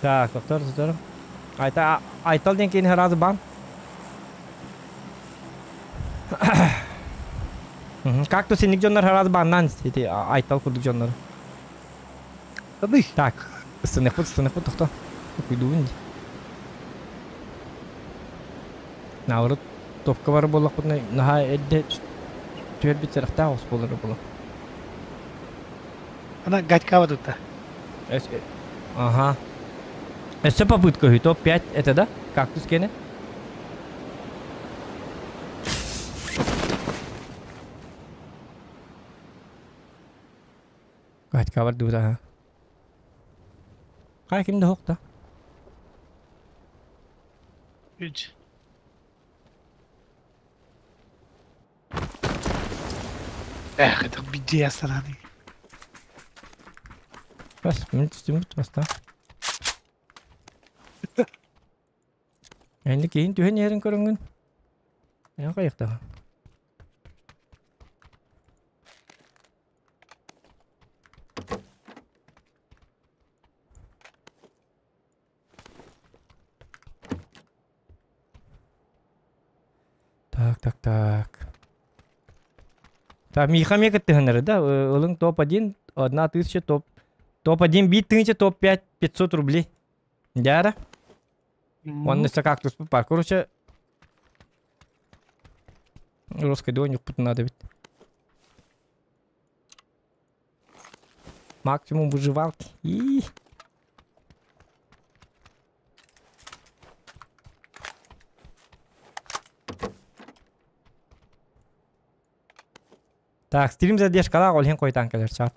Так, доктор, доктор. Айта, Айтал диэн киһини сразу бан. Как то синник дьоннор сразу баннан ити Айтал курдук дьоннор. Тадый. Так, ыстыныахпыт, ыстыныахпыт, тохто. Куйдуубун. Наоборот, топка бар буоллахпытына наһаа эрдэ түһэрбит сэрэхтээх оҕус буолара буолуо. Ана Гатькава тутта. Ага. Өссө попытка үһү, топ-5 это да? Кактус киэнэ? Гатька бардыбыт аха. Хай ким да да. Үч. Эх, это беде сраный. Бас, мен түстүм баста. Енді кейін түһен ерін көрінгін. Мен қаяқтағы. Так, так, так. Так, Миха мека тыһыннары да, ылыҥ топ-1, 1000 топ. Топ-1 1000, топ-5 500 рублей. Дяра. Онно өссө кактус бар. Короче, русской донюк надо ведь. Максимум выживалки. И... Так, стрим задержкалаах ол иһин хойутаан кэлэр чат.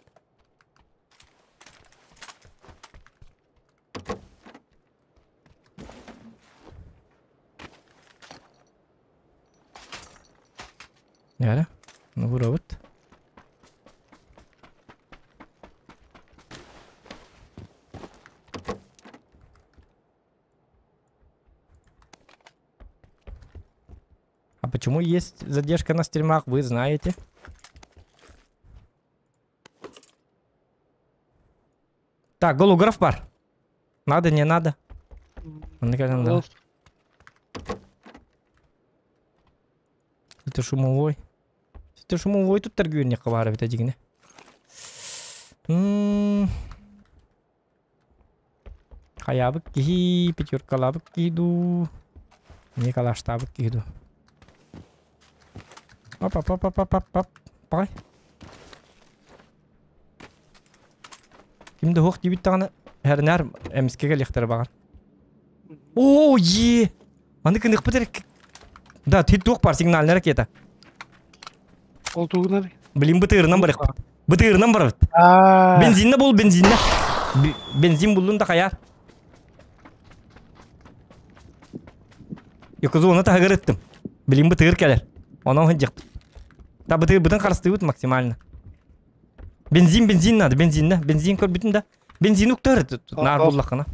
Яра, ну робот. А почему есть задержка на стримах, вы знаете? Так, голограф бар. Надо, не надо. Онно кэлэн да. Это шумовой. Это шумовой тут торгует баар эбит дьигинэ. Хайаабыт киһи, пятеркалаабыт киһи дуу, Николаштаабыт киһи дуу. Оп, оп, оп, оп, оп, оп, оп. Пай. Ким да суох диэбит даҕаны, хэрнээр эмискэ кэлиэхтэрэ баҕар. Оо, е! Аны кыныхпыт эрэ Да, ти туох бар сигнальная ракета. Ол тугунан? Блин, бытырынан барыхпыт. Бытырынан барабыт. Бензинне бул, бензинне. Бензин буллун да хайар. Якузуна таһыгар ыттым. Билин бытыр кэлэр. Онон хыдьык. Та бытыр бытын харыстыыбыт максимально. Бензин, бензин надо, бензин да. Бензин көрбүтүн да. Бензин уктар наар буллахына.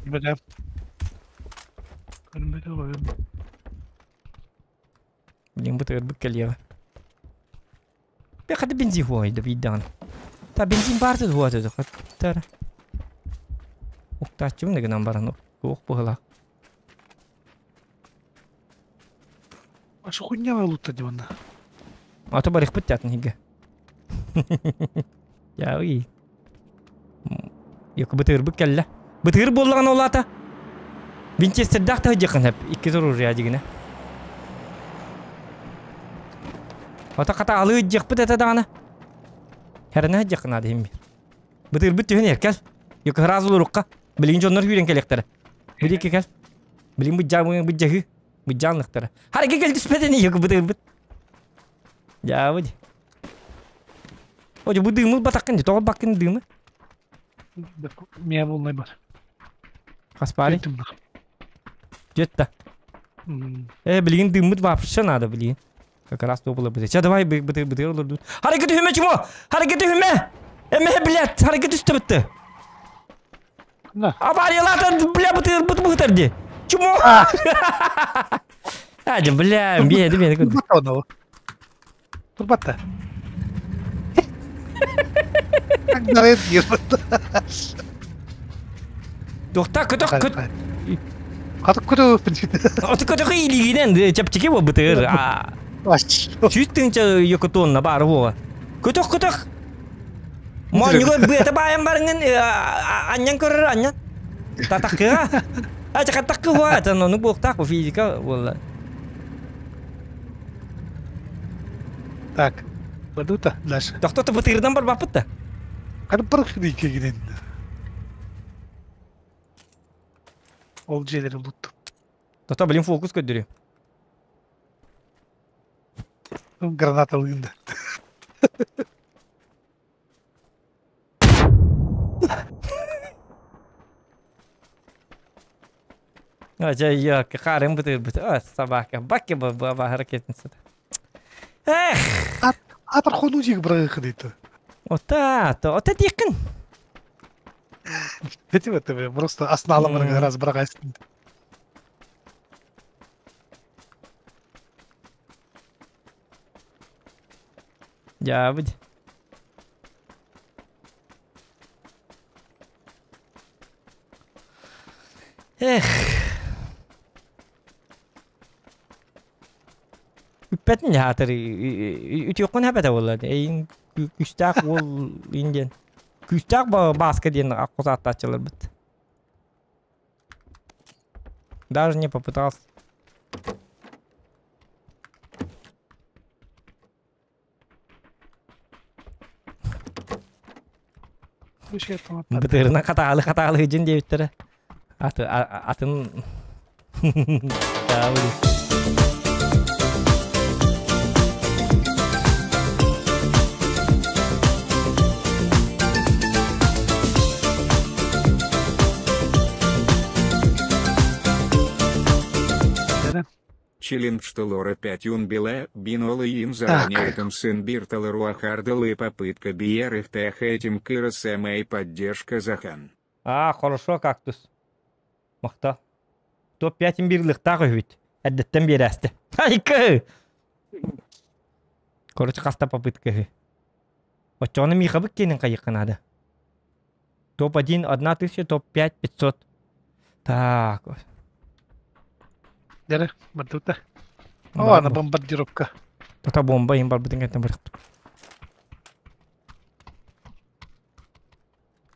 Билин бытырбыт кэлиэҕэ. Бэхати бензин хуайда биирдэҕин. Та бензин баарты хуаты хаттар. Уктааччыбын да гынан баран туох быһылаах. А что хуйня лутта дивана? А то барыхпыт тятын хиге. Я ый. Yok бытырбыт кэллэ. Бытыр буоллаҕына улаата. Винчестердаах таһыдьахын хэп. Икки оружие дигинэ. Ата хата алы ыдьахпыт этэ даҕаны. Хэрэнэ ыдьахын наада иһин бир. Бытырбыт түһэн эркэл. Yok ыраас олорукка. Билигин дьоннор сүүрэн кэлиэхтэрэ. Билики кэл. Билигин быдьаа быдьаһыы. Быдьаанныктара. Харги кэл түспэтин yok бытырбыт. Дьаабыт. Ожо бу дыымыл батаккын тоҕо баккын дыымы? Мия булнай бар. Хаспари? Жетта. Э, билигин дыыммыт вообще надо, блин. Как раз то было бы. Сейчас давай бытыр бытыр олордут. Харакет үһүмэ чумо! Харакет үһүмэ! Эмэ, блядь, харакет үстэ бытты. Авариялата, бля, бытыр быт бытыр ди. Чумо! Аджа, бля, бе, бе, Турбатта Турбатта. Тохта, көтөх, көт. Хатык көтө Оты көтөх илигинен чапчики бу бытыр. Сүүс тыһыынча йокотуонна баар буола. Көтөх көтөх. Моонньуга быата баайан барыҥын анньан көрөр анньан. Татаккыга. А чакаттаккы хуа, это ну буохтаах бу физика буолла. Так, бадута дальше. Тохтото бытырдан барбаппыт да. Ханы барых кигинен. Ол дьиэлери лутту. Тото блин фокус көрдөрү. Граната ылыында. Ача я харым бытыр быт. А собака. Баки ба ба харакетница. Эх. Атар хону жиг бырагы дейт. Ота, то ота тикин. Эти вот просто асналымын раз бырагайсың. Я быд. Эх. Үппэтин хаатыр үтүөккүн хэбэтэ буолла эйин күүстээх уол индиэн күүстээх бааска диэн аккусааттааччыларбыт даже не попытался. Бытырына хатаалы хатаалы дьин диэбиттэрэ аты атын Челлендж Лора 5 Юнбиле, Бинола им заранее этом сын Биртала Руахардал и попытка Биерых Тех этим Кырос и поддержка Захан. А, хорошо, кактус. Махта. Топ-5 бирлыктаах үһүбүт. Эрдэттэн биэрээсте. Айкы! Короче, хаста попытка үһү. Оччоҕуна Михабыт киэнин хайыахха наада. Топ-1 1000, топ-5 500. Так. Дere, бардыбыта. О, ана бомбардировка. Тота бомба им барбытын кэнтэн барыхпыт.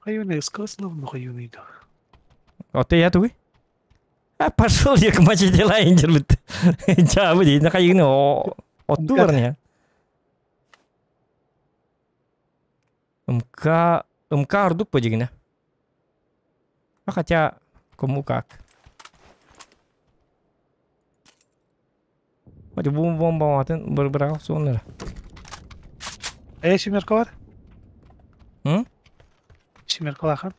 Хайуны ысқылысылы хайуны иду. Ота я тугуй? А пошел я к мачете дела инжир бит. Чабы дейін хайыгны отту бар не. МК МК ордук по дигине. А хотя кому как. Hadi bu bomba atın bir bırak sonları. Э, семерка бар? М? Семерка лахан.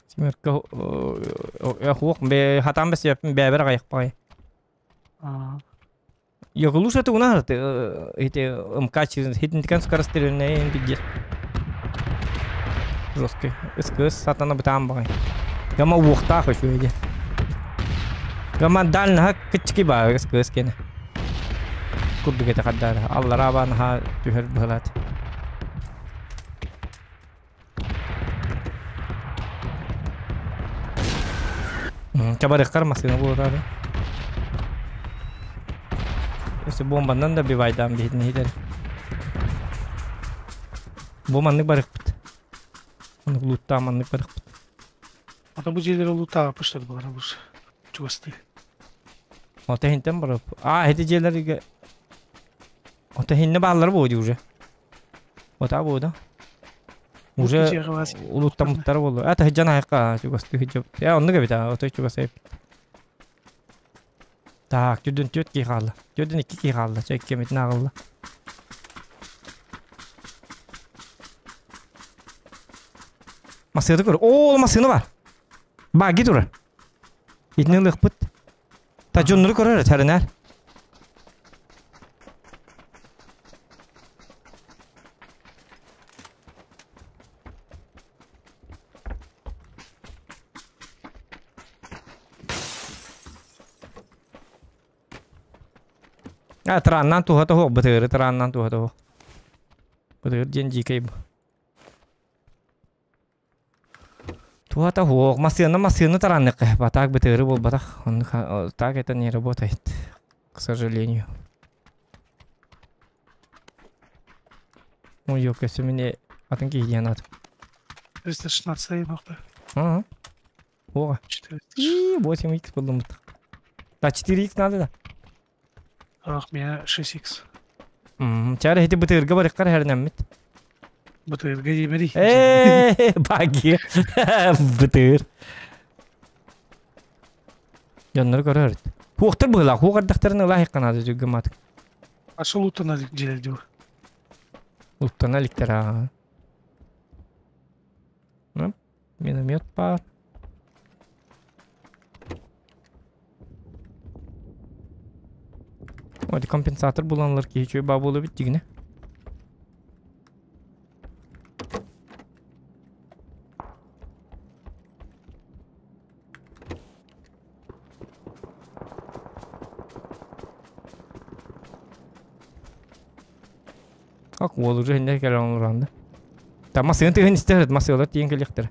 Семерка хуок бе хатам бес япын бәбер гаяк пай. Yok лучше ты у нас эти МК через хитнтикан скорострельные пиздец. Жесткий. СКС сатана бытаан багай. Гама уохтаах үчүгэй дии. Гама дальнаха кычки баа СКС кene. Курдук этэ хардара. Аллараа баа наһаа түһэр быһылаат. Чабарыхтар массыына буолутаары. Өссө бомбаннан да бивайдаан биһитин иһитэр. Бу маннык барыхпыт. Маннык лууттаа маннык барыхпыт. Ата бу дьиэлэри лууттаага пыштар балара бу чугастыы. Ото хинтен барып. А, эти дьиэлэргэ Ото хинне бааллар буо дии уже. Ота буо да. Уже улуттаммыттар буолла. А таһыдьан айыкка чугастыы сылдьыбыт. Э оннук эбит аа, отой чугас эбит. Так, түрдүн түөрт киһи хаалла. Түрдүн икки киһи хаалла. Чэ иккиэмитин ааҕылла. Массыына көр. Оо, массыына бар. Баги турар. Итини ылыахпыт. Та дьоннору көрөр тэринээр. А, тарааннаан туһата суох, бытыгыры тарааннаан туһата суох. Бытыгыр диэн дьиикэй бу. Туһата суох, массыына массыына тараанныахха а так бытыгыры буолбатах. Оннук так это не работает, к сожалению. Ой, ёккөсө мини атын киһи диэн ат. 316 нохта. Ага. Ого. 4. 8х булдум. Да 4х надо да. Ах, меня 6х. Чары хити бытырга барыккар хэрнэммит. Бытырга диэмери. Э, баги. Бытыр. Дьоннору көрөр. Хуохтар быһыылаах, хуох ардахтарын ыла хикканаады түргэматык. Ашыл уттана дьиэлэр Уттана иликтэр аа. Миномет баар. Ой, компенсатор буланлар киһи үчүгэй баа буолуо эбит дигинэ. Как уол уже инде кэлэн олорон да. Та массыына тыһын истэр, массыылар тиийэн кэлиэхтэрэ.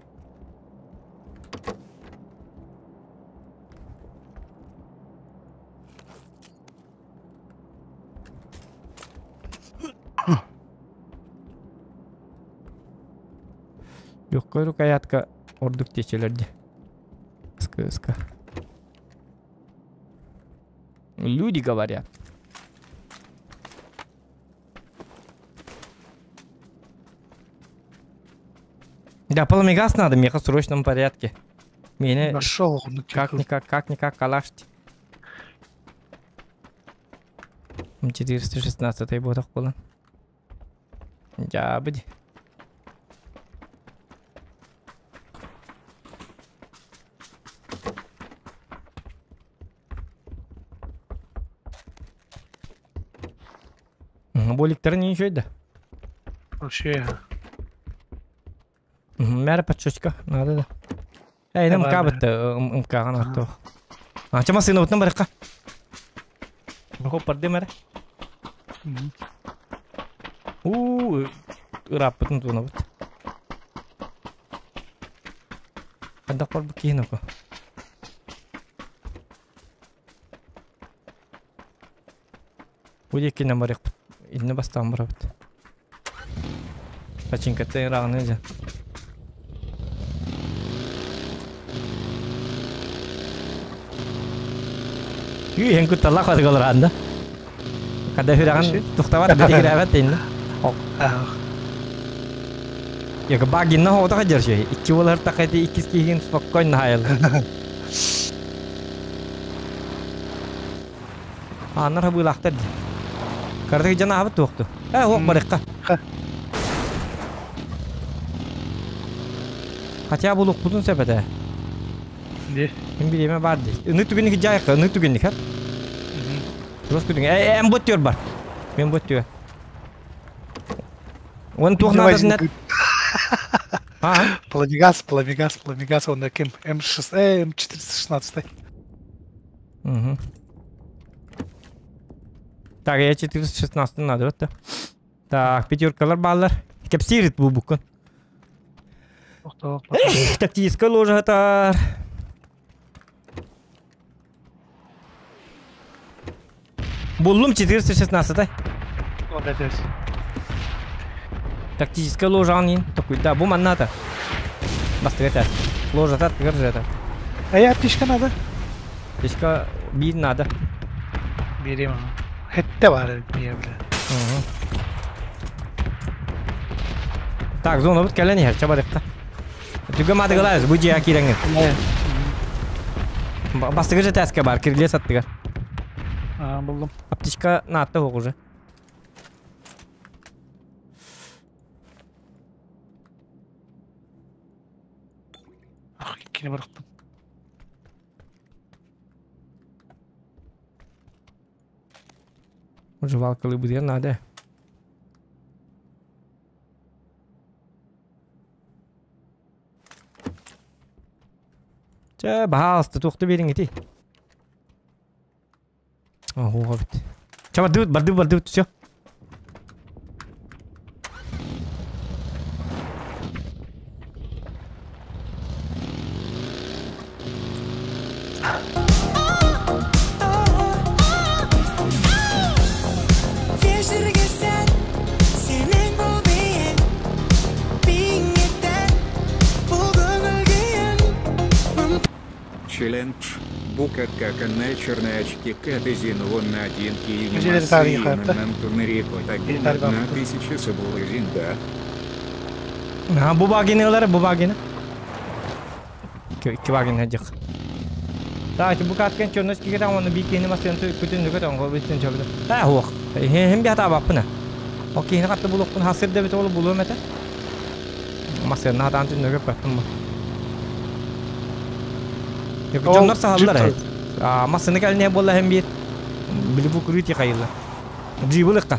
Легкая рукоятка ордук течелерди. СКСК. Люди говорят. Да, полумегаз надо, меха в срочном порядке. Меня Нашел, ну, как-никак, как-никак калашить. 416 ботах было. Дябыди. Боликтары не еще да? Вообще. Мэра подчечка, надо да. Эй, МК бытты, МК атту. А, чама сына утнан барыкка. Бахо парды мэра. У, ыраппытын туна бут. Хайдах барбыт киһин око. Бу диэки барыахпыт. Инне бастаан барабыт. Пачинкаттан ырааҕына дьэ. Үй, эн кутталлаах батыгалар да. Когда хүрэҕин тухтабат бэтигирээбэт инна. Яка багинна хоҕото хадьар шей. Икки болар тахати иккис киһигин спокойно хайыл. Ааннар хабыылаахтар дии. Кыратык дьон аһабыт туохту. Ээ, уох барыахха. Хотя булукпутун сөп этэ. Ди. Ким бириэмэ баар дии. Ыныы түгэнник дьаайыкка, ыныы түгэнник хат. Рос күтүҥ. Ээ, эм бот бар. Мен бот түөр. Уон туох наадатын А? Пламегаз, пламегаз, пламегаз, он ким? М6, М416. Угу. Так, я 416 надо, вот. Так, пятеркалар бааллар. Кэпсиирит бу буккун. Тактическая ложа Буллум 416. Тактическая ложа анин. Такой, да, бу манната. Бастыгата. Ложа тат, это. А я аптечка надо? Аптечка бир надо. Берем. Хетте бар бия бля. Так, зона бут кэлэн иһэр, чабарыкта. Түгө мадыгалайыз, бу жия кирэңин. Бастыгы же тәске бар, кириле саттыгар. А, булдум. Аптечка наатта хук уже. Ах, иккини барахтым. Жевалкалы будет надо. Чэ, баһаалыста туохта биэриҥ ити. Оһуоҕа бит. Чэ, бардыбыт, бардыбыт, бардыбыт, все. Челлендж. Бука как на черные очки катезин вон на один тысяча да. А, бу багины ылар, бу багины. Икки багины дьик. Так, бу каткен черночки кетен оны бикини масын күтүн нүкөт оңго бүтүн чөбүдө. Та хуох. Хем бята баппына. О кихини катты булукпун хасыр дебит олу булуом эте. Масын хатан түн нүкөт баттым бу. Дьоннор сахаллар. А масыны кэлне болла хем бир. Били бу крути хайылла. Джибылыкка.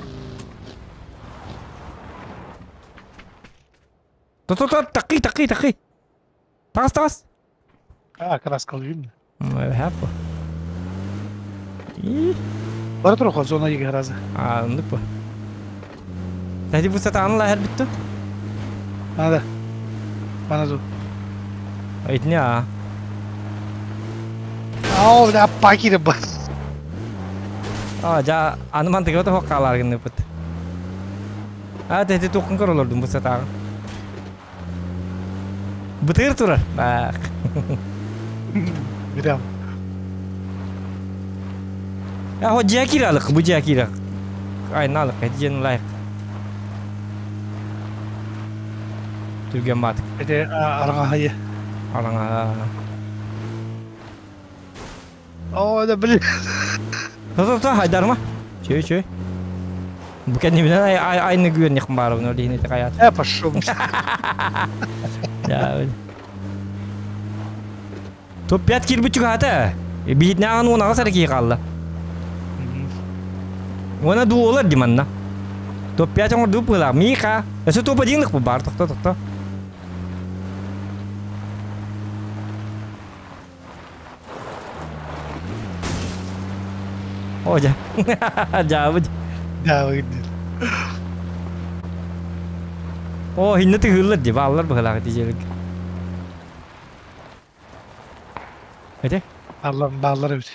То-то-то, такы, такы, такы. Тагас, тагас. А, краска львин. Хэппо. Бара туруха зона еге разы. А, ну по. Тәди бу сата анла хәр битте. Надо. Мана зу. Айтне а. Ау, бля, пакире ба. А, жа аны мантыгы ота хоккалар гыны бит. А, тәди тукын көрөлөрдүм бу сата. Бытыр турар. Бак. Бирем. Я хо жакиралык, бу жакира. Ай, налык, эден лайк. Түрген батык. Эде арга хайы. Араңа. О, да блин. То то хайдарма. Чөй чөй. Бу кәдне ай ай айны гүен якын барып, но дигән каят. Э, пошел. Я. Топ 5 кирбүчүк хата. Бит наган уна сар ки калла. Уна дуолар диманна. Топ 5 оңор дупыла. Миха. Эсө топ 1 бу бар токто токто. О, жа. Жабы. Да, выйди. О, хинне тыгыллар ди, баллар быгылак дижелик. Эти? Бааллар, бааллар эбит.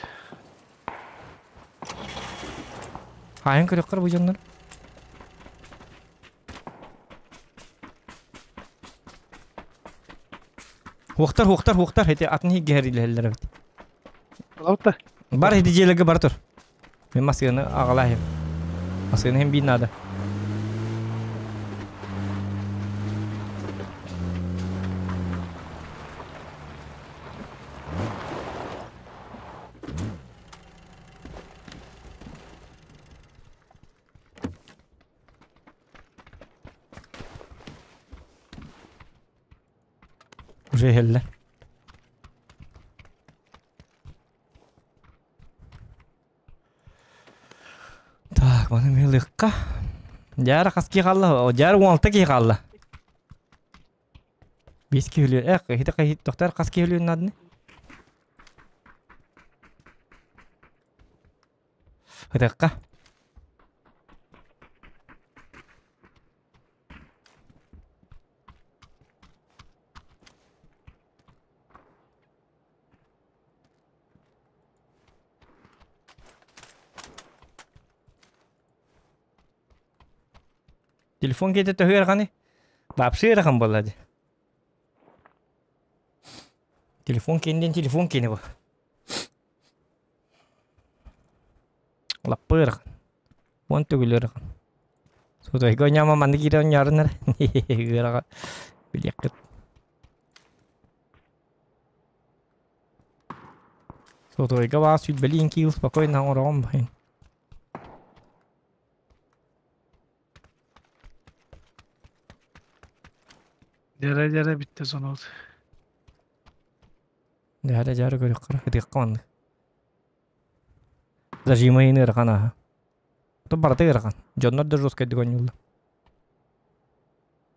Хаайан көрүөххэр бу дьоннор. Хуохтар, хуохтар, хуохтар, эти атын иһиггэһэр эбит. Алта. Бар ити дьиэлэргэ бара тур. Мин массыынаны аҕалаһым. Массыына иһин биир наада. Уже иһэллэр. Так, маны милыкка. Дьара хас киһи хаалла? Дьара 16 киһи хаалла. 5 киһи өлүө. Эх, хите хи тохтар хас киһи өлүөн нааданы? Хытыкка. Телефон киһитэ төһө ыараханый? Вообще ыарахан буолла дии. Телефон киин диэн телефон киинэ бу. Лаппа ыарахан. Уон төгүл ыарахан. Сотойго ньама маннык киирэ оонньоорунар. Ыарахан. Билиэххит. Сотойго баар сүүрбэлиин киил спокойно оҥороҕун баһын. Дьэрэ-дьэрэ бүттэ сонот. Дьээрэ-дьээрэ көрүөххэ ытыахха маннык. Зажимайын ыарахан ааһа. То барыта ыарахан. Дьоннор да жесткайдык оонньууллар.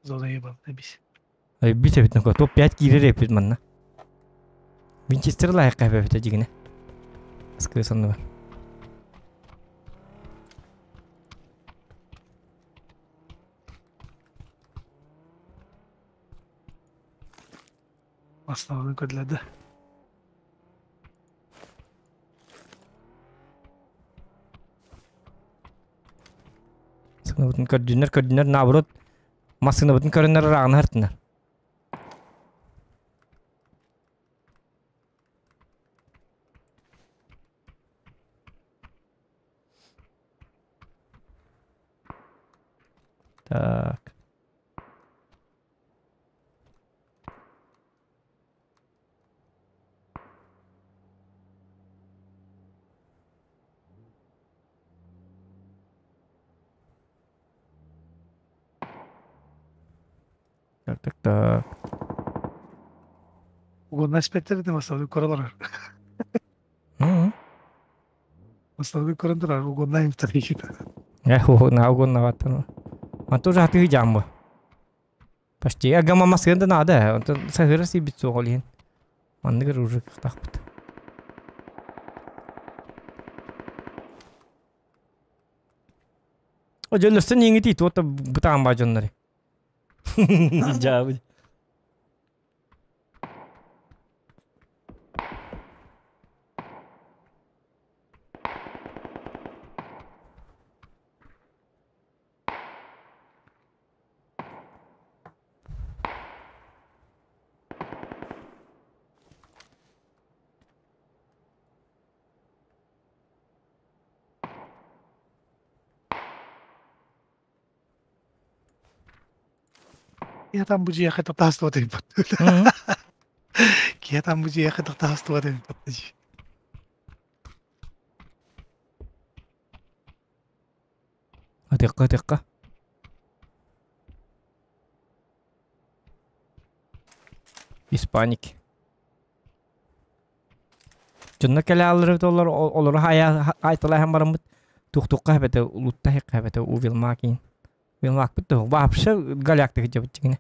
Зона ебал, бис. Бис эбит топ-5 киирэр эппит манна. Винчестер лайыққа эбэбитэ дьигинэ. Аскы санныбар. Основной көдледі. Сыныбытын көрдүннэр, көрдүннэр, наоборот, массыынабытын көрөннөр ырааҕына һыртынар. Так. Так, так, так. Угонна испэттэр этим основной көрөлөр. Основной көрөн турар угонна им тарихит. Э, угонна, угонна баттан. Ман тоже хатыы жамбы. Почти. Агама маскында надо. Онтон сахыра сибит суоҕол иһин. Манныгар уже кыахтаахпыт. О, дьоннорсон иҥити туота бытаан баа дьоннори. Дьаабы. Киһи там бу дьиэхэ тахсыбат эбит. Киһи там бу дьиэхэ тахсыбат эбит. Атыахха, атыахха. Испаник. Дьонно кэлэ аллар олор олору айталаһан бараммыт тух-тухха эбэтэ улутта эбэтэ у Вилмакин. Вилмакпыт да вообще галяктык дьабыт дьиҥинэ.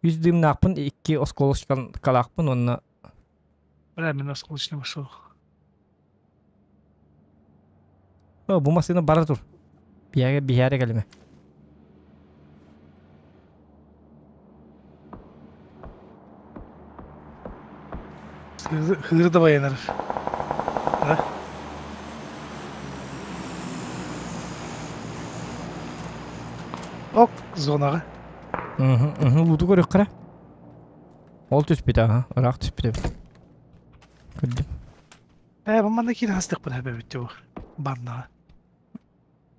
Үс дыымнаахпын, икки осколочкалаахпын уонна Бля, мен осколочный пошел. О, бу массыына бара тур. Биһээгэ биһээре кэлимэ. Хыыры да байанар. Да? Ок, зонаҕа. Луту көрүөххэ. Ол түспүт аха, ыраах түспүт эбит. Көрдүм. Ээ, бу манна киирэн астыахпын эбэбит дьэ барнаҕа.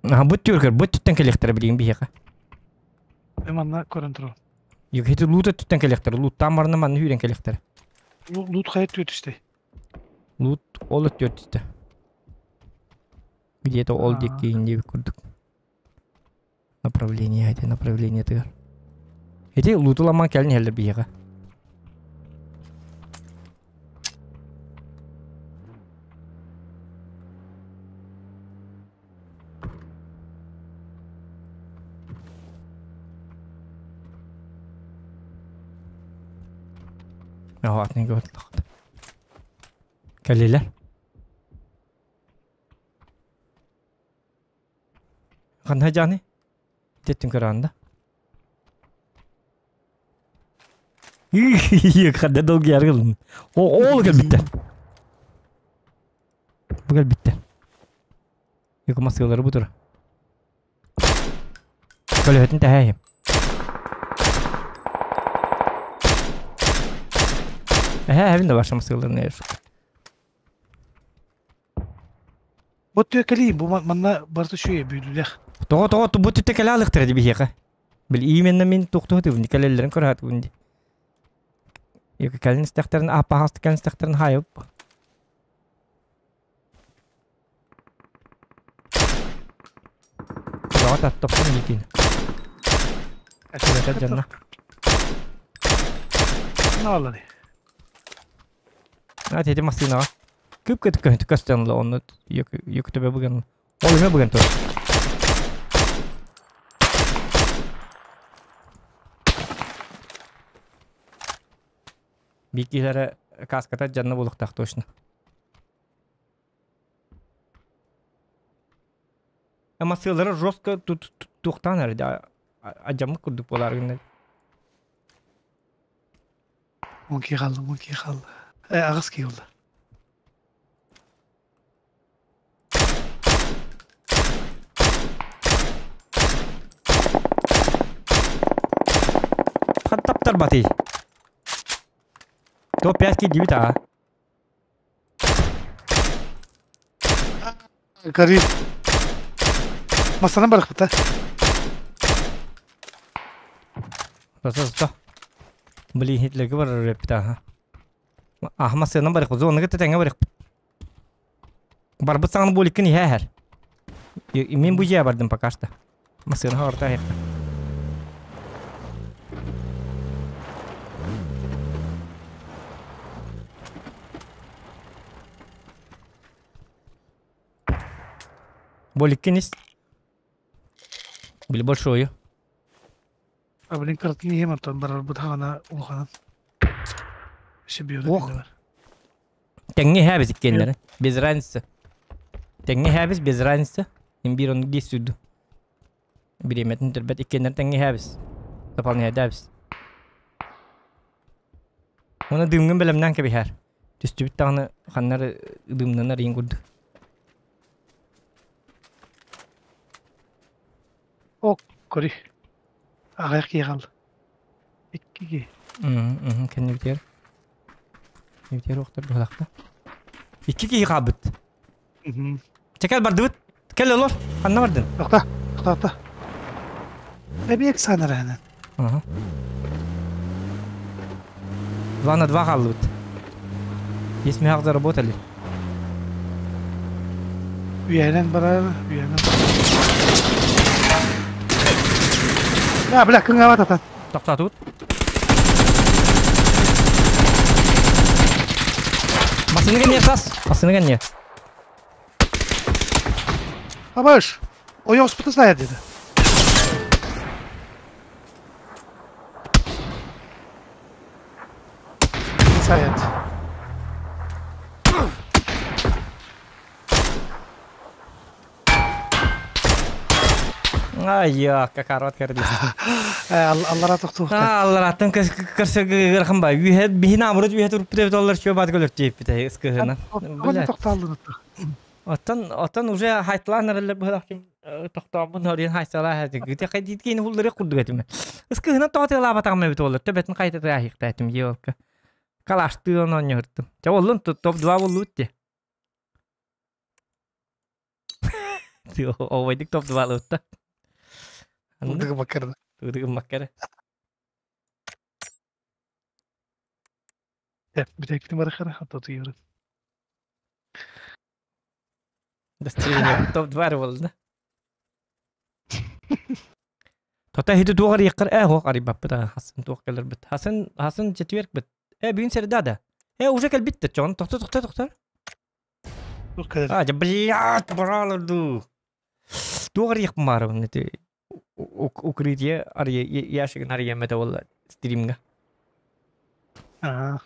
Аха, бу түөркөр, бу түттэн кэлиэхтэрэ билигин биһиэхэ. Э, манна көрөн турабын. Ити лут өттүттэн кэлиэхтэрэ, луттаан барна манна үүрэн кэлиэхтэрэ. Лут хайа түөтүстэй? Лут ол өттүөр түстэ. Где-то ол диэки диэбит курдук. Направление, это направление тыгар. Ити лутуламан кэлин иһэллэр биһиэхэ. Атын көрдөхт. Кэллилэр. Ханна жаны? Теттин көрөөн да. Хадда долгий аргылын. О, ол кэлбиттэр. Бу кэлбиттэр. Юка масыалары бу тура. Көлөһөтүн тэһээһим. Эһээ, эбин да ваша масыаларын эр. Бу түөкэлии, бу манна барыта үчүгэй бүлүүлэх. Тоҕо тоҕо бу түттэ кэлэ алыктара ди биһиэхэ. Бил именно мин туохтуһу кэлэллэрин көрөһөтүбүн ди. Юка кэлин истэхтерин аппахасты кэлин истэхтерин хайып. Тоҕо таттоппун диитин. Эсэбэтэ дьонно. Нааллар. А тети массыынаҕа. Күп көтүк көһүтүк көстөн ыла онно юк төбө бүгэн. Ол үмө бүгэн тур. Бикилere каската жанна булуктах точно. Массыылары жестко туохтаан эрэ адьаммыт курдук буолар гынна. 12 қалды, 12 қалды. Э, ағыз кей болды. Хаттаптар бати. Топ 5 ки дибит а. Гори. Масанан барахпыта. Сто, сто. Блин, Гитлерге бар репта, ага. Аха, масынан барых, зоныгы тетеңе барых. Барбыт саңны боликкин иһәһәр. Мен бу жия бардым пока что. Масына орта хекта. Боликкин ис. Били большой. А блин, картин иһем антон барар бутаҕана улаханан. Өссө Ох. Тэҥҥэ иһээбит иккиэннэрэ. Без разницы. Тэҥҥэ иһээбит без разницы. Им биир ону дии сүүрдү. Бириэмэтин төрбөт иккиэннэр тэҥҥэ иһээбис. Дополняйдаабис. Уна дыымҥын бэлэмнээн кэбиһээр. Түстүбүт даҕаны ханнар дыымнанар иин курдук. Ок, кори. Аҕыйах киһи хаалла. Икки киһи. Кэннибитигэр. Кэннибитигэр уохтар быһалахта. Икки киһи хаалбыт. Чэ кэл бардыбыт. Кэл олор. Ханна бардын? Тохто, тохто. Эбиэк санараанан. Ага. 2 на 2 хааллыбыт. Есть мягко заработали. Үөһэнэн барар, үөһэнэн. А, бля, кыҥаабат атан. Тоқтатут. Масыны не сас. Масыны не. Абаш! Ойоҕоспутун сайар диэтэ. Сайат. Ай, какарот кэрдис. Аллара тохтуохта. Аллараттан көрсө ба. Үйе биһин амырыт үйе туруп бит олар чөп бат көлөр тиеп бит ыскыһына. Блядь. Тохтааллын Оттон оттон уже хайтлаан эрэллэр быһылах ким тохтооммун орин хайсала хәтик. Гүтэ хайдит кин хуллары курдук этим. Ыскыһына тоҕотыалаабатаҕым эбит олар. Төбөтүн хайта ахиктаатым елка. Калаштыын онньордум. Ча оллун топ 2 боллут те. Овойдик топ 2 лутта. Тудыгы маккары. Тудыгы маккары. Бүтэктим барахара хатта туйыры. Достижение топ 2 болду. Тота хити туғар яққар ә хоқ ари баппыта хасын туох келер бит. Хасын хасын четверг бит. Э бүгүн середа да. Э уже кел битте чон. Тохто тохто тохто. А, блядь, браларду. Туғар яқ мары нети укрытие ари яшигин ари емете болла стримга. А.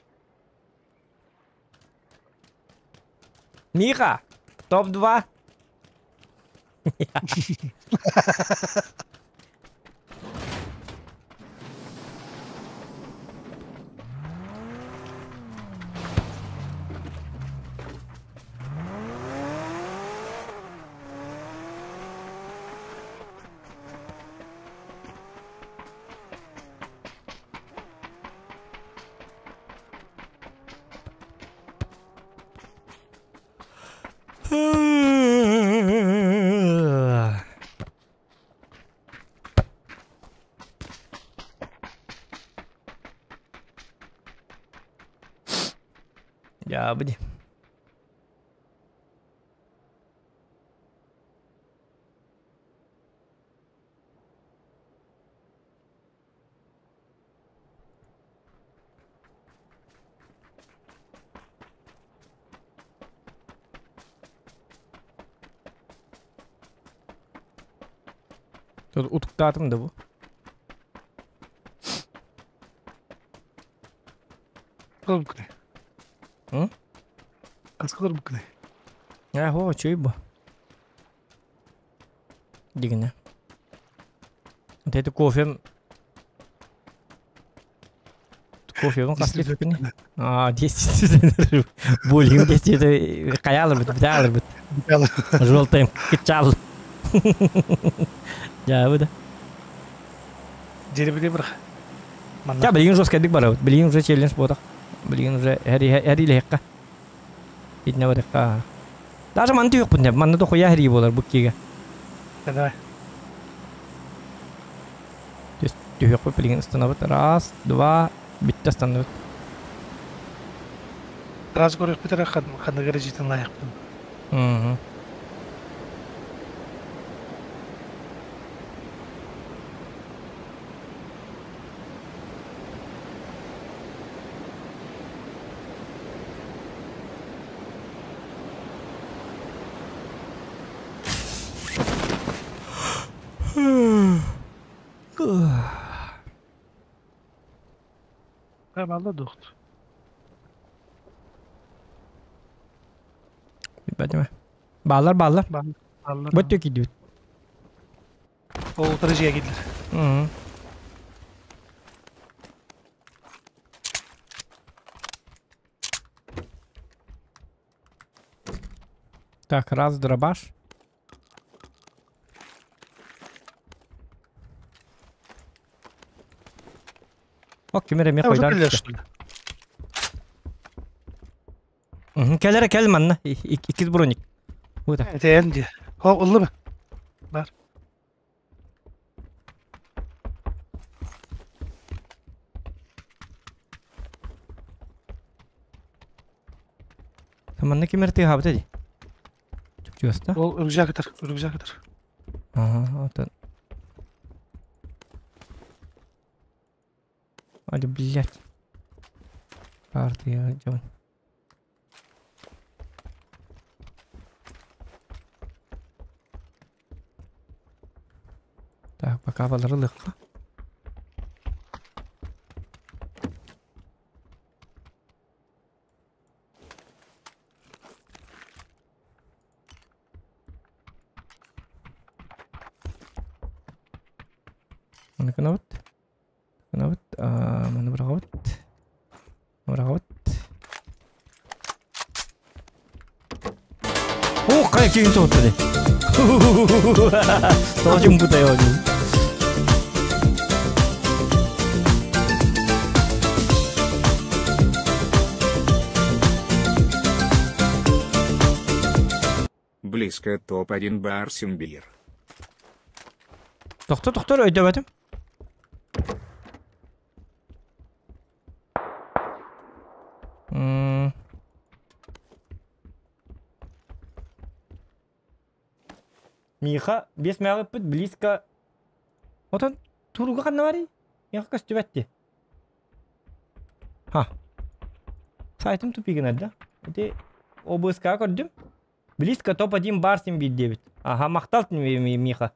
Миха, топ-2. Я буди. Тут утуктаатым да бу. Кылыр букны. М? Каскылыр букны. А, хо, чөй бу. Дигине. Вот это кофем. Кофем каслеп күнү. А, 10 Болин 10 это каялыр бит, биталыр бит. Желтым кычал. Я буду. Жеребеде бір. Я билигин жестко дик барабыт. Билигин уже челлендж болдuk. Билигин уже хәри лехка. Итне барыкка. Даже манты юк бу. Манны да хуя хәри болар бу киге. Давай. Түһөк бу билигин остановит. Раз, два, битте остановит. Раз көрөк битер ханныгы жетин лайықпын. Угу. Балла дохт. Билбэтим. Баллар баллар. Баллар. Бөттө кидүт. Ол отырыжыга кидлер. Угу. Так, раз дробаш. Ок, кимере ме Уже койдар. келер, что ли? Келере кел манна. Икиз броник. Вот так. Тeenди. Хо, уллы бы. Бар. Манна кимере ты хабыта ди. Чук-чуаста. Ол рюкзак атар, рюкзак атар. Ага, вот он. Али, блядь. Карты я делаю. Так, пока баларылыкка. Маны гынабыт. Гынабыт. Маны быраҕабыт. Быраҕабыт. О, хайа киһин соһутта дии. Тоҕо чуҥкутай оонньуу. Близко топ-1 бар Симбир. Тохто тохтор өйдөбөтүм. Миха биэс мээҕиппит близко Отон туруга ханна барый? Миэхэ көстүбэт дии. Ха. Сайтым тупигын да. Ити ОБСК көрдүм. Близко топ-1 бар син биир диэбит. Аха, махтал Миха.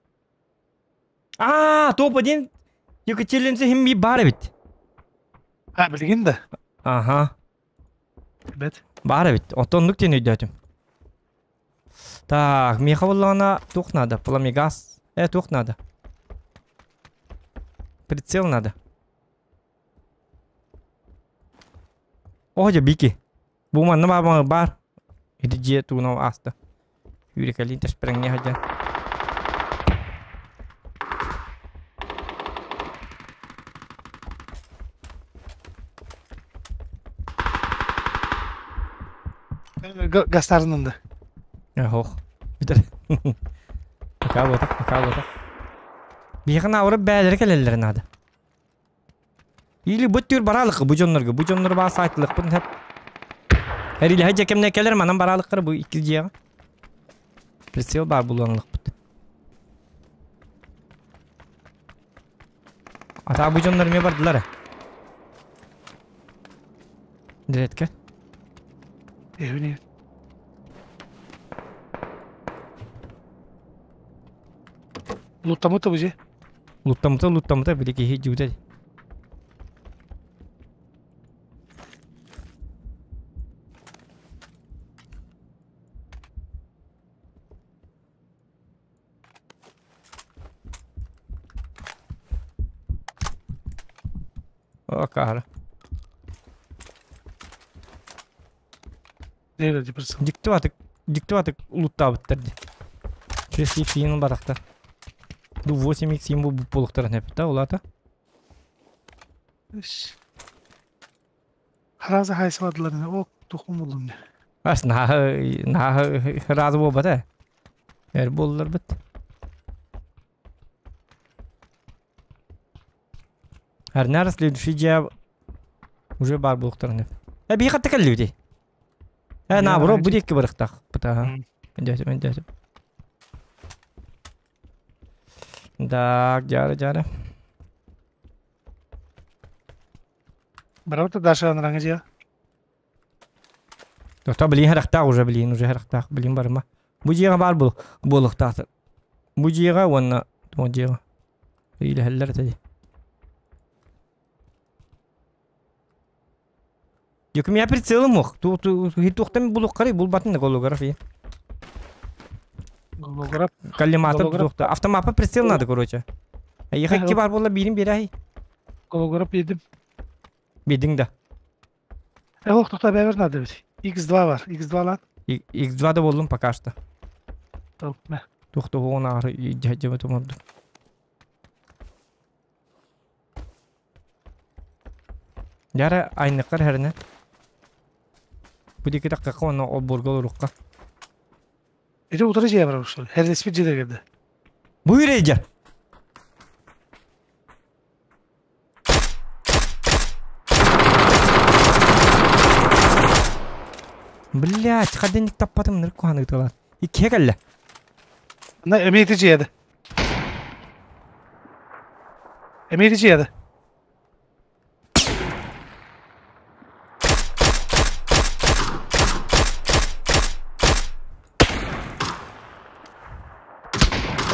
Аа, топ-1 Екатеринцы хим би бар эбит. А, билигин да. Аха. Бэт. Бар эбит. Оттон оннук диэн өйдөөтүм. Так, миэхэ буоллаҕына туох надо? Пламегаз. Туох надо? Прицел надо. О, дьэ, Бики. Бу манна баар баар. Ити дьиэ тугунан ааста. Үүрекэлиин тэспэрэҥҥэ сылдьан. Гастарынан да. Ох. Бүтэр. Пока буотах, пока буотах. Биһиэхэ наоборот бээлэрэ кэлэллэрэ наада. Или бу түр бараалык бу дьоннорго, бу дьоннор баа саайтылыкпын хэп. Эрилэһэ дьэ кэмнэ кэлэр манан бараалыктар бу икки дьиэҕэ. Прицел баар булуонлукпут. Ата бу дьоннор эмиэ бардылар. Диретке. Эвни. Луттамыта бу же. Луттамыта луттамыта били киһи дьүүтэ. О, каара. Дьикти дьикти луттаабыттар дии. 6x иин барахтар. Ду 8x иин бу буолуктарын эппит улаата. Хараза хайсыбадылар о тухум булдум. Ас наһа наһа разы буолбата. Эр буоллар бит. Арнар следующий дьэ уже бар буолуктарын эп. Э бии хатта кэллибити. Э наоборот бу диэки барыхтах. Бытаха. Өндөөтүм өндөөтүм. Так, жары жары. Барабыта Даша анраңы дьэ. Тота блин харахтаах уже блин уже харахтаах блин барыма. Бу дьиэҕэ баар бул буолуохтаах. Бу дьиэҕэ уонна туох дьиэҕэ. Илэһэллэр этэ дии. Дьүкүм я прицелым мох. Туохтан булуққарый булбатын да голограф. Голограф. Коллиматор туохта. Автомапа прицел надо, короче. Ехать ки бар буолла биирин биэрэй. Голограф биэдим. Биэдиҥ да. Ох, тоқта бэбер надо бит. X2 бар. X2 лан. X2 да боллум пока что. Мэ. Тухта оҕон аары дьэбэ туморду. Яра айныккар хэрнэ. Бу диэки таххахха уонна олбуорга олорукка. Ити утары дьиэ бар что ли? Херлеспит дьиэ кэлдэ. Бу үрейдер. Блять, хаденник таппатым ныр куханы тылар. Иккиэ кэллэ. На эмиэ ити дьиэдэ. Эмиэ ити дьиэдэ.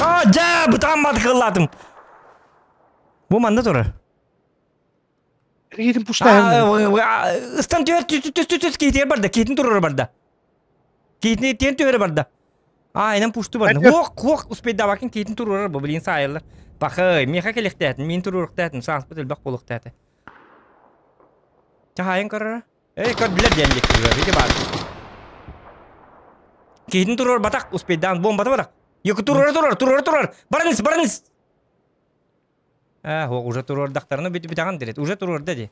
А, дьэ, бытаан кыллаатым. Бу манна турар. Киһитин пуштаһын. Ыстан түһэр түс түс түс киһитигэр барда, киһитин турара барда. Киһитин тиэн түһэрэ барда. А, инэн пушту барда. Хуох, хуох, успейдабакын киһитин турурар бу, блин, саайыллар. Пахай, миэхэ кэлиэхтээтин, мин туруоруохтаатын, сааспыт элбэх буолуохтаата. Чаһайын көрөрө. Эй, көр билэр диэн диэки ити баар. Киһитин туруорбатах, успейдаан бомбата барах. Екі турар турар, турар турар. Барыңыз, барыңыз. Ээ, уже туруордахтарына бүт бүтэҕин дирет. Уже туруорда ди.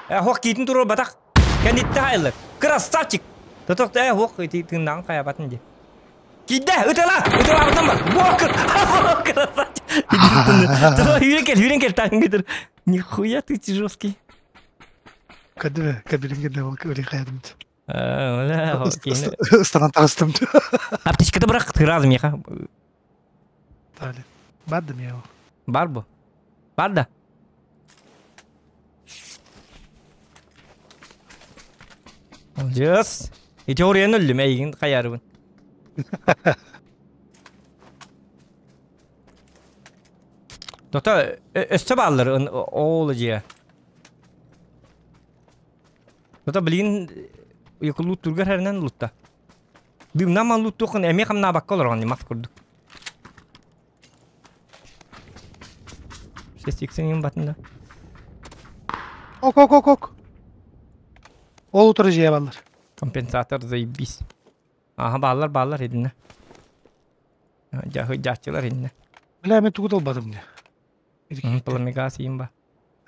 Ээ, хоқ киитин туруорбатах. Кэнниттэ хайыллар. Красавчик! Тотох ээ, хоқ ити тыыннаҕын хайабатын ди. Киирдэ, ытыла! Ытылаабытан бар. Бокер! Красавчик! Давай, үүрэн кэл, үүрэн кэл, таҥ гытыр. Нихуя ты жесткий. Кәдімі, кәбілінген өлі қаядым. Ыстанан таҕыстым. Аптечката бырах тыразым миэхэ. Тали. Бардым я. Бар бу. Бар да. Молодец. Ити орыйан өллүм эйигин хайарыбын. Дота өссө бааллар ол дьиэ. Дота билигин уйукулуут тургар хэринэн лутта. Дымнан ман луттуоххун эмиэ хамнаабакка олороҕун мас курдук. Шестиксин батында. Ок ок ок ок. Ол утары жия баллар. Компенсатор заебись. Аха бааллар бааллар единне. Жахы жахчылар единне. Бля мен тугу долбадым не. Пламегас ба.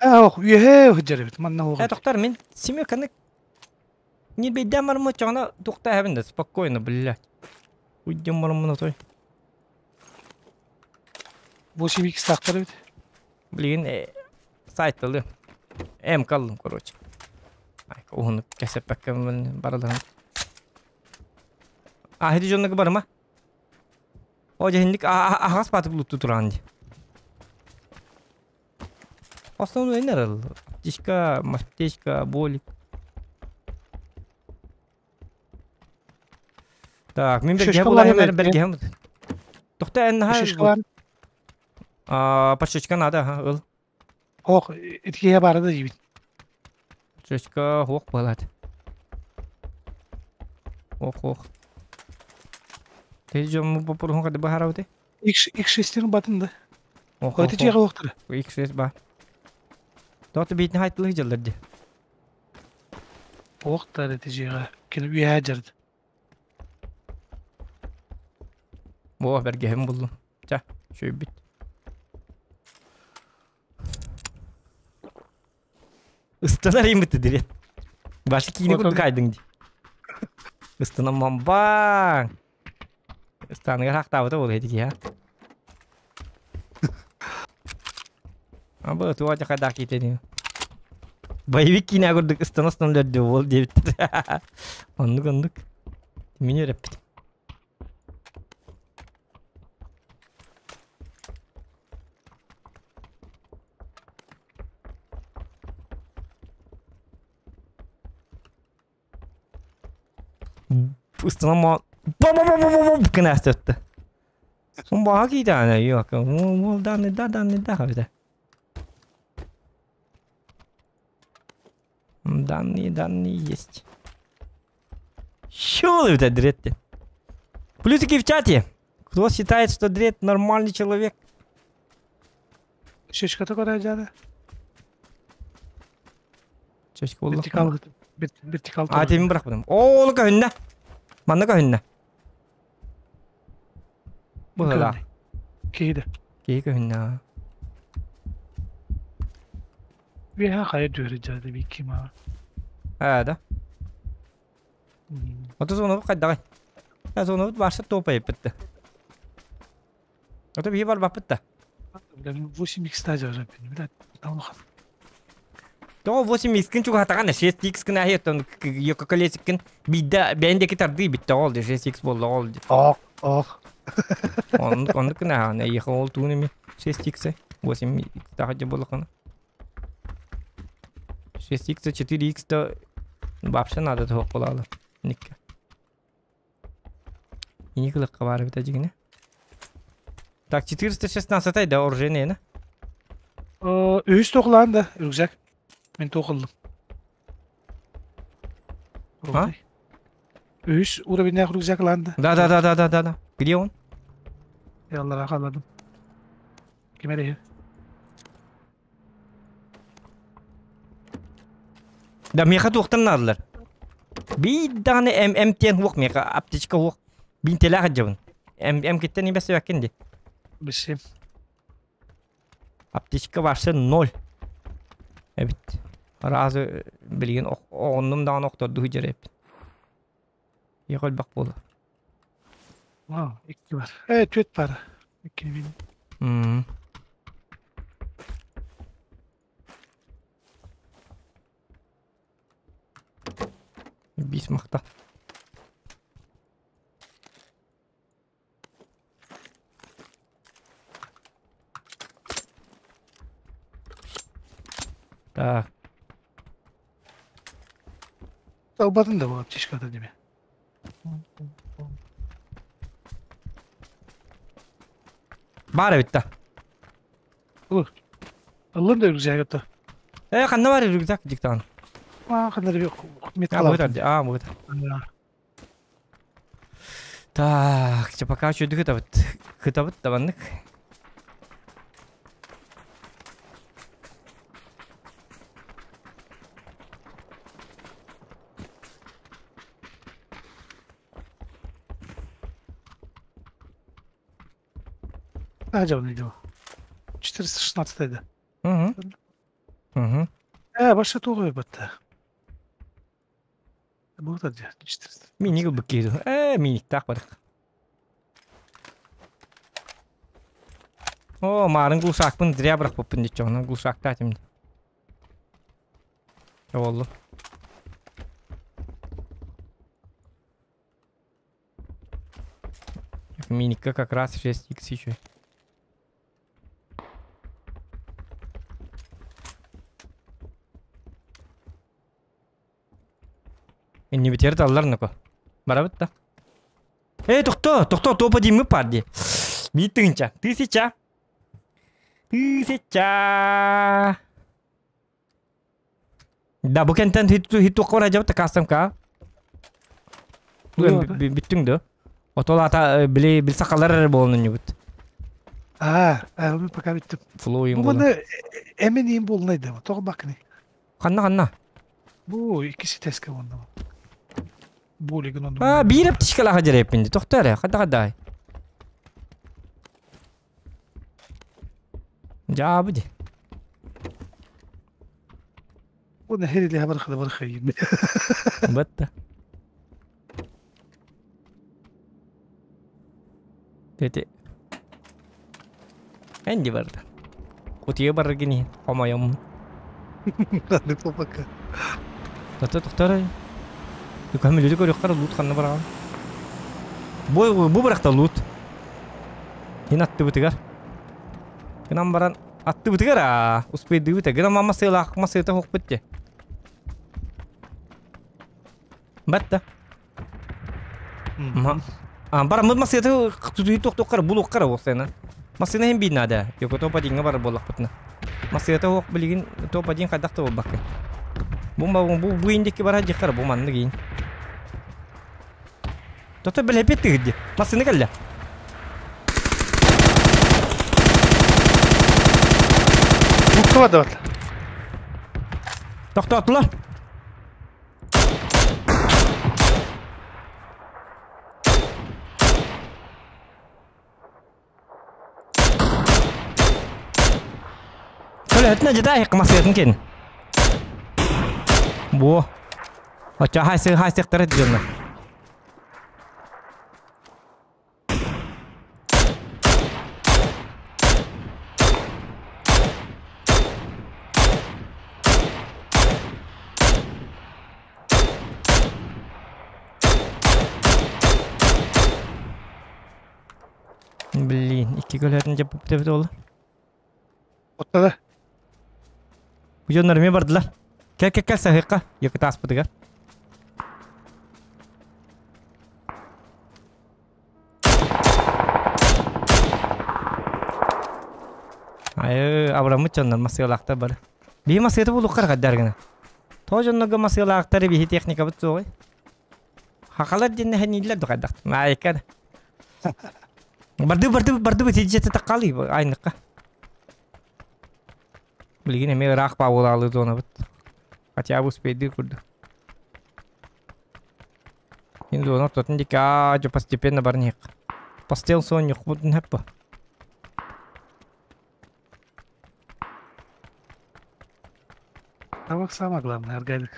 Ох, үөһэ хыджар эбит. Манна Э, доктор, мен семерканы не бейдем бармы чоңна тукта хэбин да спокойно, блядь. Уйдем бармы той. 8x тактар эбит. Блин, сайт алды. М калдым, короче. Ай, уһуну кесеппекке баралан. А, хеди жоннугу барма. О, жехинник ахас батып лутту туран ди. Основной нерел. Аптечка, аптечка, болик. Так, мен бергем булар, мен бергем. Тохта эн ха. А, пашечка надо, ха, ыл. Ох, итке барды жибит. Пашечка хок болат. Ох, ох. Ты жом попурхун кады бахарауты? X X6-тин батында. Ох, ох. Жеге оқтыр. X6 ба. Доты битин хайтылы жылдырды. Оқтар эти жеге. Кені үйә жарды. О, бергем булдум. Ча, шөй бит. Ыстанар им битти дирет. Башы кийини курдук айдың ди. Ыстана мамбаң. Ыстаныгар хактабыта бол эдики я. Абы туа жака да кетени. Боевик кийине курдук ыстана ыстан лөрдү бол дебиттир. Оннук оннук. Мени өрөппүт. Ыстана бам кынастыртты. Сон баха кийдаана yok. Ол данный да данный да хабита. Данные, данные есть. Чё это дред Плюсики в чате. Кто считает, что дред нормальный человек? Шешка такой жады. Чөчкө болду. Вертикал вертикал. А, теmin bırakmadım. О, onu көһүннэ. Манна көһүннэ. Бу да. Кейді. Кей көһүннэ. Үйә қая дөрі жады бики ма. А, да. Ото соны кайдагай. Я соны башы топа еппитти. Ото бии бар баппытта. 8x та жары. Бля, таулахан. То 8x кин чуга хатаган 6x кин ахеттон йока колесиккин бидда бендеки тарды битте ол 6x болду ол. Ох, ох. Он он кин ана еха ол туунеми 6x 8x тахаджа боллахана. 6x 4x то вообще надо того болалы. Никке. Ини кылыкка бар бит ажигине. Так 416 да оружие не? Үс тоқлан да, рюкзак. Мен тоқылдым. А? Үс уровень рюкзак ланды. Да да да да да да да. Где он? Яллара хаалладым. Ким эрэ Да миэхэ туохтан наадалар? Биир даҕаны М М диэн уох миэхэ аптечка уох. Биинтэлээх сылдьабын. М М киттэн ибэсэбэккин дии. Билсиэм. Аптечка вообще ноль. Эбит. Разы билигин оҕоннум даҕаны охторду сылдьар эбит. Иэхэ элбэх буолла. Вау, икки бар. Түөрт бар. Иккини бин. Биис махта. Так. Талбатын да bu аптечката деме. Баар эбит да. Ыллын да рюкзагы Ханна бар рюкзак диктан. А, ханна бир А, бу а, бу. Так, чэ пока чөйдү кытабыт. Кытабыт табаннык. Ажабын идео. 416 да. Угу. Угу. Баша тугой батта. Бу да 400. Миник быккиду. Миник так барык. О, марын глушакпын зря бырахпыппын диччоҕуна глушактаатым. Оллу. Миника как раз 6х еще. Инни битер таллар нако. Барабыт да. Эй, тохто, тохто, топа димы парди. Битынча, тысяча. Тысяча. Да, бу кентен хит туққар ажабы такастам ка. Бүттүң да. Отол ата били бил сакалар болун нюбут. А, мен пока бүттүм. Флоуин Бу маны эмен им болнайды. Тоғы бакны. Ханна ханна. Бу иккиси теска онда. Бу леген онда. А, биир птичкалаха жереппинди. Тохто эрэ, хадда хаддай. Жаабы ди. Уна хери ле барха барха йим. Батта. Тети. Энди барда. Кутия бар гини, хомайом. Аны попака. Тохто тохто эрэ. Юкамы люди көрүк лут ханна бараган. Бу бу баракта лут. Хин атты бутыгар. Гынан баран атты бутыгар а. Успейды бут. Гынан мама сыйлак, масыйта хок битте. Батта. А бар мы масыйта тутуй токтоккар булуккар осена. Масына хем бинада. Йоко топа динга бар болак бутна. Масыйта хок билигин топа дин кадакта болбак. Бумба бу бу индики бар хаджикар бу манны гин. Тото биле петти гидди. Масыны калла. Лутка да бар. Токтоттулар. Көлөтүнө жада хыкмасыятын кен. Бу. Оча хайсы хайсыктары дьонно. Блин, икки көлөтүн жеп деп олу. Отта да. Бу дьоннор эме бардылар. Кел кел кел сахыкка, екі таспытыгар. Айы, абрамыт дьоннор масыгалаактар бары. Биһи масыгата булуккар каддаргына. Тоо дьоннорго масыгалаактары биһи техника бут суоҕай. Хахалар динне ханилер дукадак. Майкар. Барды барды барды бит ити таккалы айныкка. Билигин эмиэ ыраах баабылаалы зонабыт. Хотя бы успейдыр курдук. Ин зона ортотун диэки аа дьэ постепенно баран иһиэх. Постел суонньукпутун хэппэ. Табак самое главное, аргайлык.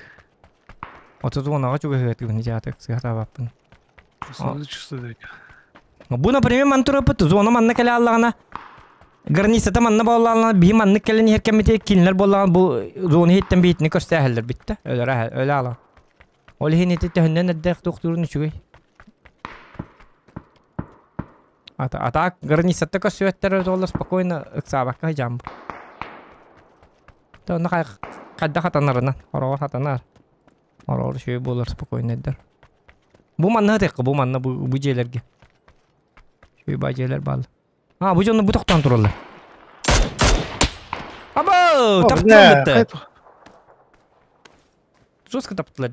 30 уонаҕа чугаһыатыгын дьаатык сыһатаабаппын. Чувствую, чувствую. Бу, например, ман тураппыт зона манна кэлэ аллаҕына границата манна буоллаҕына биһи маннык кэлэн иһэр кэммитигэр кинилэр буоллаҕына бу зона иһиттэн биһитини көрсөөһөллөр бүттэ. Өлөрө өлө ала. Ол иһин ити төһөннөн эрдээх туохтуурун үчүгэй. Ата атаак границата көрсүбэттэр олор спокойно ыксаабакка сылдьааммыт. То онно хайдах хатанарынан, хороҕор хатанар. Хороҕор үчүгэй буолар спокойно эрдэр. Бу манна ытыахха, бу манна бу, бу дьиэлэргэ. Үчүгэй баа дьиэлэр бааллар. А, бу дьонно бу тохтоон тураллар. Або, О, таптылар бля, бытты. Жестко таптылар.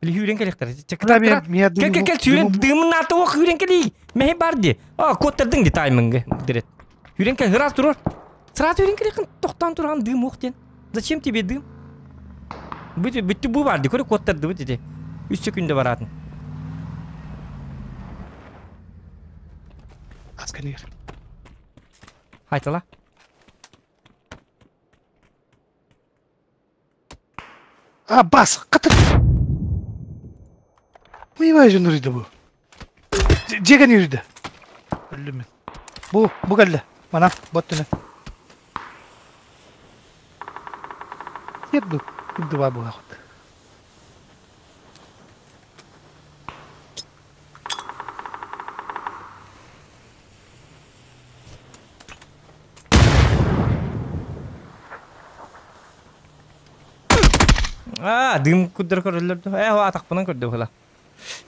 Или хүрен келектер. Бля, меня Кел кел кел сүүрэн дымын аты ох хүрен кели. Мехи бар ди. А, коттырдың ди таймингы. Дирет. Хүрен кел хырас турur. Сразу хүрен келекин тоқтан турған дым ох ден. Зачем тебе дым? Бүт бүттү бу бар ди. Көрө коттырды бу деди. 3 секунда баратын. Аскалер. Айтала. А, бас, катыр. Мыйбай жөнүрүйдү бу. Жеген үрдү. Өлдүм мен. Бу, бу келди. Мана, боттуна. Нет, бу. Два була хот. А, дым куддар көрөллөр. Э, атақпынан көрдү була.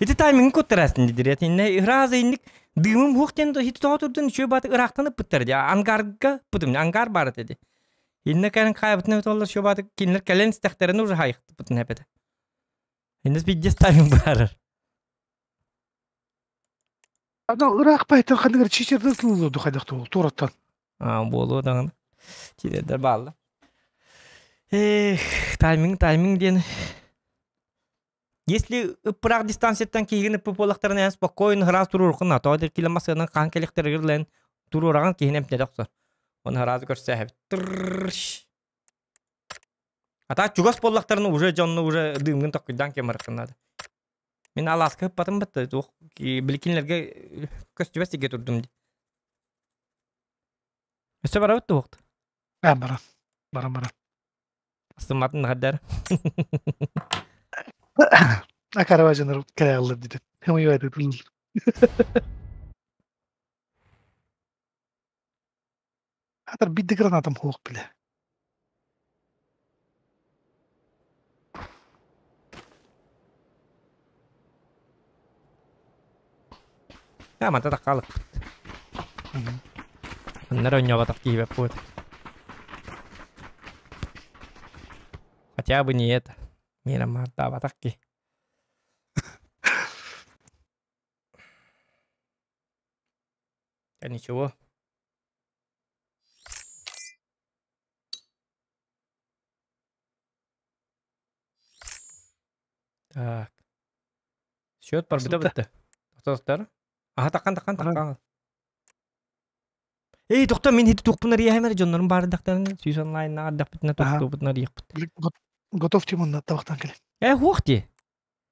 Ити тайминг куттарастын дидир. Инне ыразы инник дымым хуктен хит тоотурдун чөй баты ырактанып буттар ди. Ангарга бутум, ангар бар деди. Инне кәрен кайбытын өтоллар чөй баты кинлер кэлен стехтерин уже хайыкты бутун хепете. Инне биддес тайминг бар. Ана ыраак байтан хандыгар чичерден сылылды хайдакты ол тураттан. А, болу дагы. Чилердер баалла. Эх, тайминг, тайминг диэн. Если ыппыраах дистанцияттан киһигин ыппы буоллахтарына спокойно хыраас туруорхун, а то килэмасынан хаан кэлихтэригирлэн туруораҕан киһини эмтэтэ охсор. Оны хыраас көрсөөһөбүт. Тыррш. А так чугас буоллахтарына уже дьонну уже дыымгын токкуйдаан кемарыккынады. Мин алааска ыппатым бытта, туох биликинлерге көстүбэс сиргэ турдум ди. Өссө барабыт туохт. А, баран. Баран, баран. Астыматын хаддар. Акарaba жаныр келе алыр диди. Хымый байды. Атар бидди гранатам хуок биле. Я манта таккалык. Оннар ойнобатах киһибэп буот. Хотя бы не это. Мира мартаабатах ки. Да ничего. Так. Счет барбыта бытты. Тоқтар. Аха таккан таккан таккан. Эй, тоқта мен хити туқпунар иэхэмэр дьоннорум баардахтарын сүүс онлайн наардахпытына туқтуупутунар иэхпит. Готов тимон табактан келе. Э, хуохти.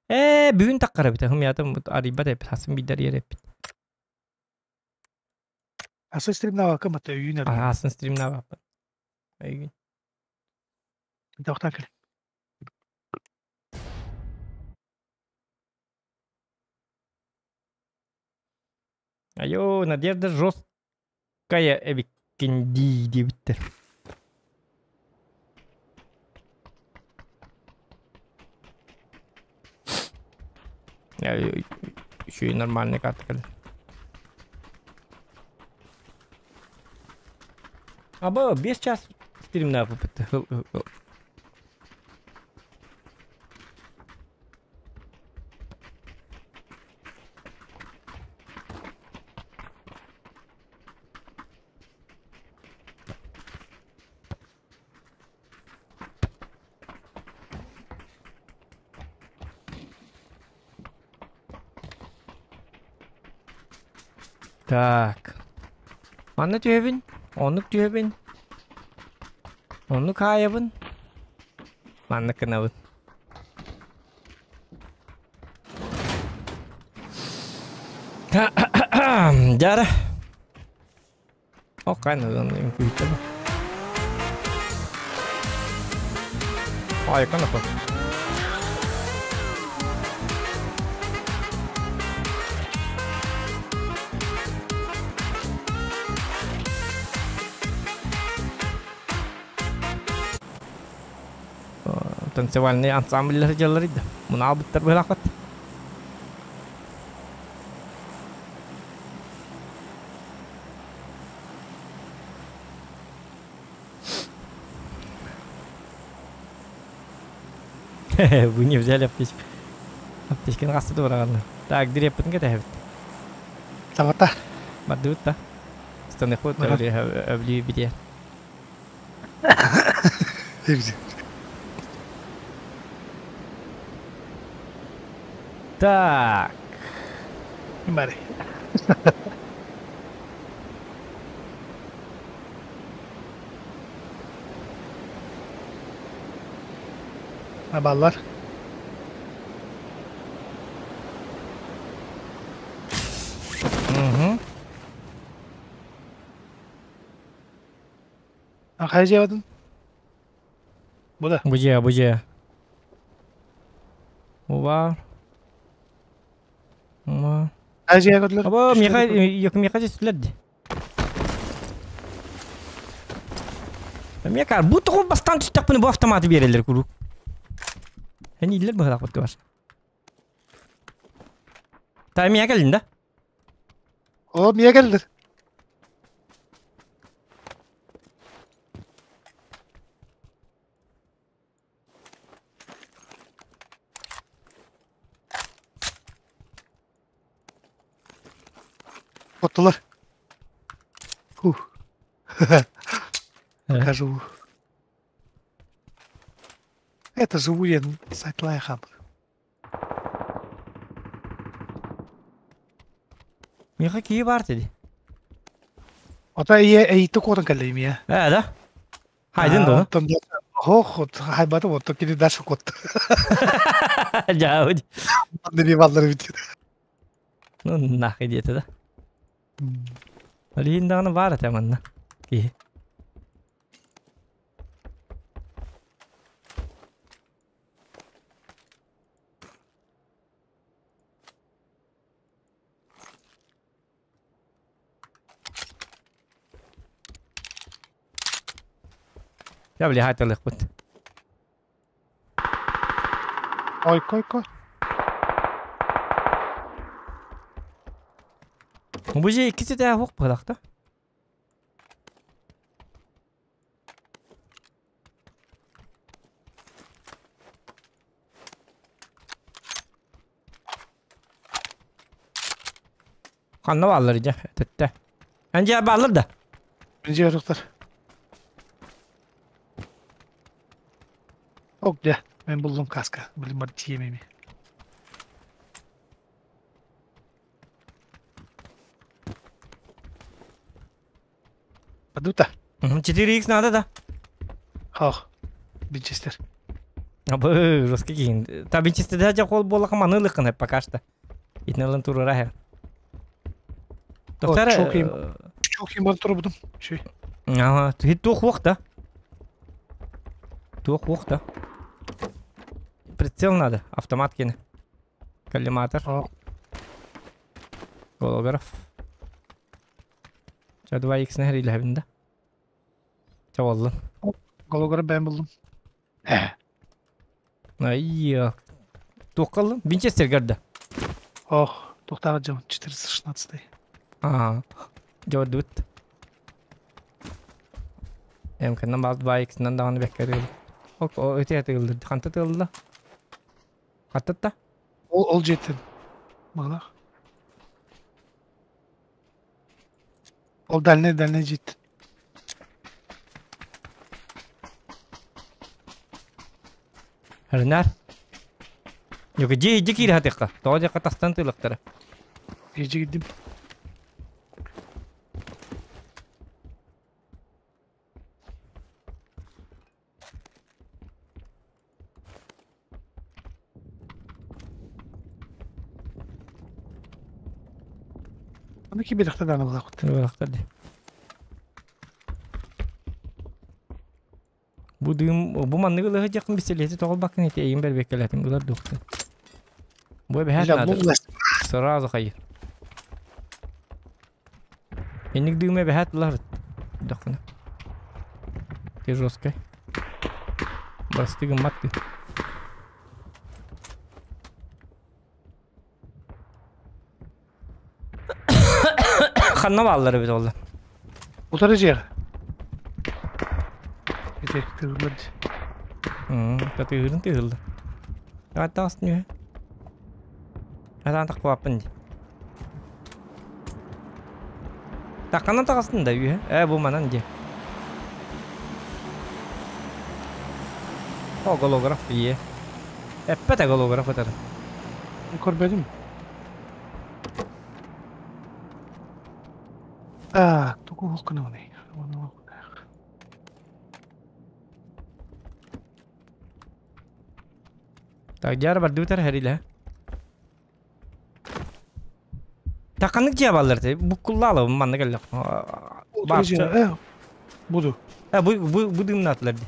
Э, бүгүн таккара бит. Хым ятым арыйбат эпит, хасын бидер ереппит. Асы стримна кымат үйүнөр. Асын стримна баппын. Үйүн. Табактан келе. Айо, Надежда жесткая эбиккин дии диэбиттэр. Еще и нормальный карта кэлэн. Аба, 5 час стримна выпытты. Так. Манна түһэбин, оннук түһэбин. Оннук хаайабын. Маннык гынабын. Дьара. О, кайна үҥкүүтэ. Айкан апа. Танцевальный ансамбльлар дьаллар ида. Муна албыттар быһалаахпат. Вы не взяли аптечку. Аптечканы хаста да быраҕанна. Так, дириэппитин кэтэһэбит. Саҥата. Бардыбыт да. Станыхпыт өблүү битиэ. Так. Бары. Баллар. Угу. Хайа дьиэбатын? Бу да. Бу дьиэ, бу дьиэ. Бу баар. Ма. Хайа дьиэ көрдүлэр? Або, миэхэ, миэхэ түстүлэр дии. Миэхэ, бу тоҕо бастаан түстэхпинэ бу автоматы биэрэллэр куруук. Эн ииллэр быһалаахпыт кыбар. Та миэхэ кэллин да? О, миэхэ кэллэр. Оттулар. Фух. Пока живу. Это живу я сайтлайхам. Миэхэ киһи баар диди. Ото ийэ эйитте куотан кэллим ийэ. Ээ да? Хайдын да? Оттон Ох, хайбаты вот кини дальше кот. Дьаабыт. Манны би баллары бит. Ну нахуй диэтэ да. Олиһин даҕаны баар этэ манна. Киһи. Я били хайталыахпыт. Ой, кой, кой. Бу же иккиси да хук быһылахта. Ханна бааллар дьэ, этэттэ. Эн дьэ бааллар да? Дьэ доктор. Ок дьэ, мен буллум каска. Блин, бар тиемеми. Падута. 4х надо да? Хох. Винчестер. Абы, жесткий киин. Та Винчестерде дьэ хол буоллаха маны ылыххын пока что. Итин ылан туруора һэр. Доктор, Чок им турбутум. Шүй. Ага, туох уох да. Туох уох да. Прицел надо, автомат кини. Коллиматор. Голограф. Ча 2x нәһәр да. Ча боллун. Голограф бәйм булдум. Ай, туох каллым? Винчестер көрдө. Ох, туохтааҕы дьон 416. Аа, дьордубут. Эм кэннэн бал 2x-нан даҕаны бэккэ тыылла. Ок, өтө тыыллыр. Ханта тыылла? Хаттатта? Ол ол жеттин. Мағлах. Ол дальний дальний жеттин. Ренар. Yok, дьиэ киири хатыахха. Тоҕо диэххэ тастан тыылыктара. Ежи гидим. Аны кибирэхтэ дааны булаахыт. Булаахтар ди. Бу дыым бу маннык ылыһы дьахын бисэлиэти тоҕолбаккын ити эйин бэрбеккэлэтим ылар дуохтун. Бу эбэһээт наада. Сразу хайыр. Инник дыым эбэһээт ыларыт. Дохуна. Ты жесткай. Басты гыммат ты. Ханна бааллар эбит ол? Утары дьиэҕэ. Ити тыыллар. Татыырын тыылла. Аттаҕастын үһэ. Атаан тахпаппын дии. Тахханан таҕыстын да үһэ. Ээ бу манан дии. О, голограф ие. Эппэт голограф ытары. Көрбөтүм. Так, тугу уһуккунабыный? Так, дьара бардыбытар хэрилэ. Таканнык дьиэ баллар те буккуллаала манна кэллэх. Баапча. Буду. Э бу бу бу дымнаатылар ди.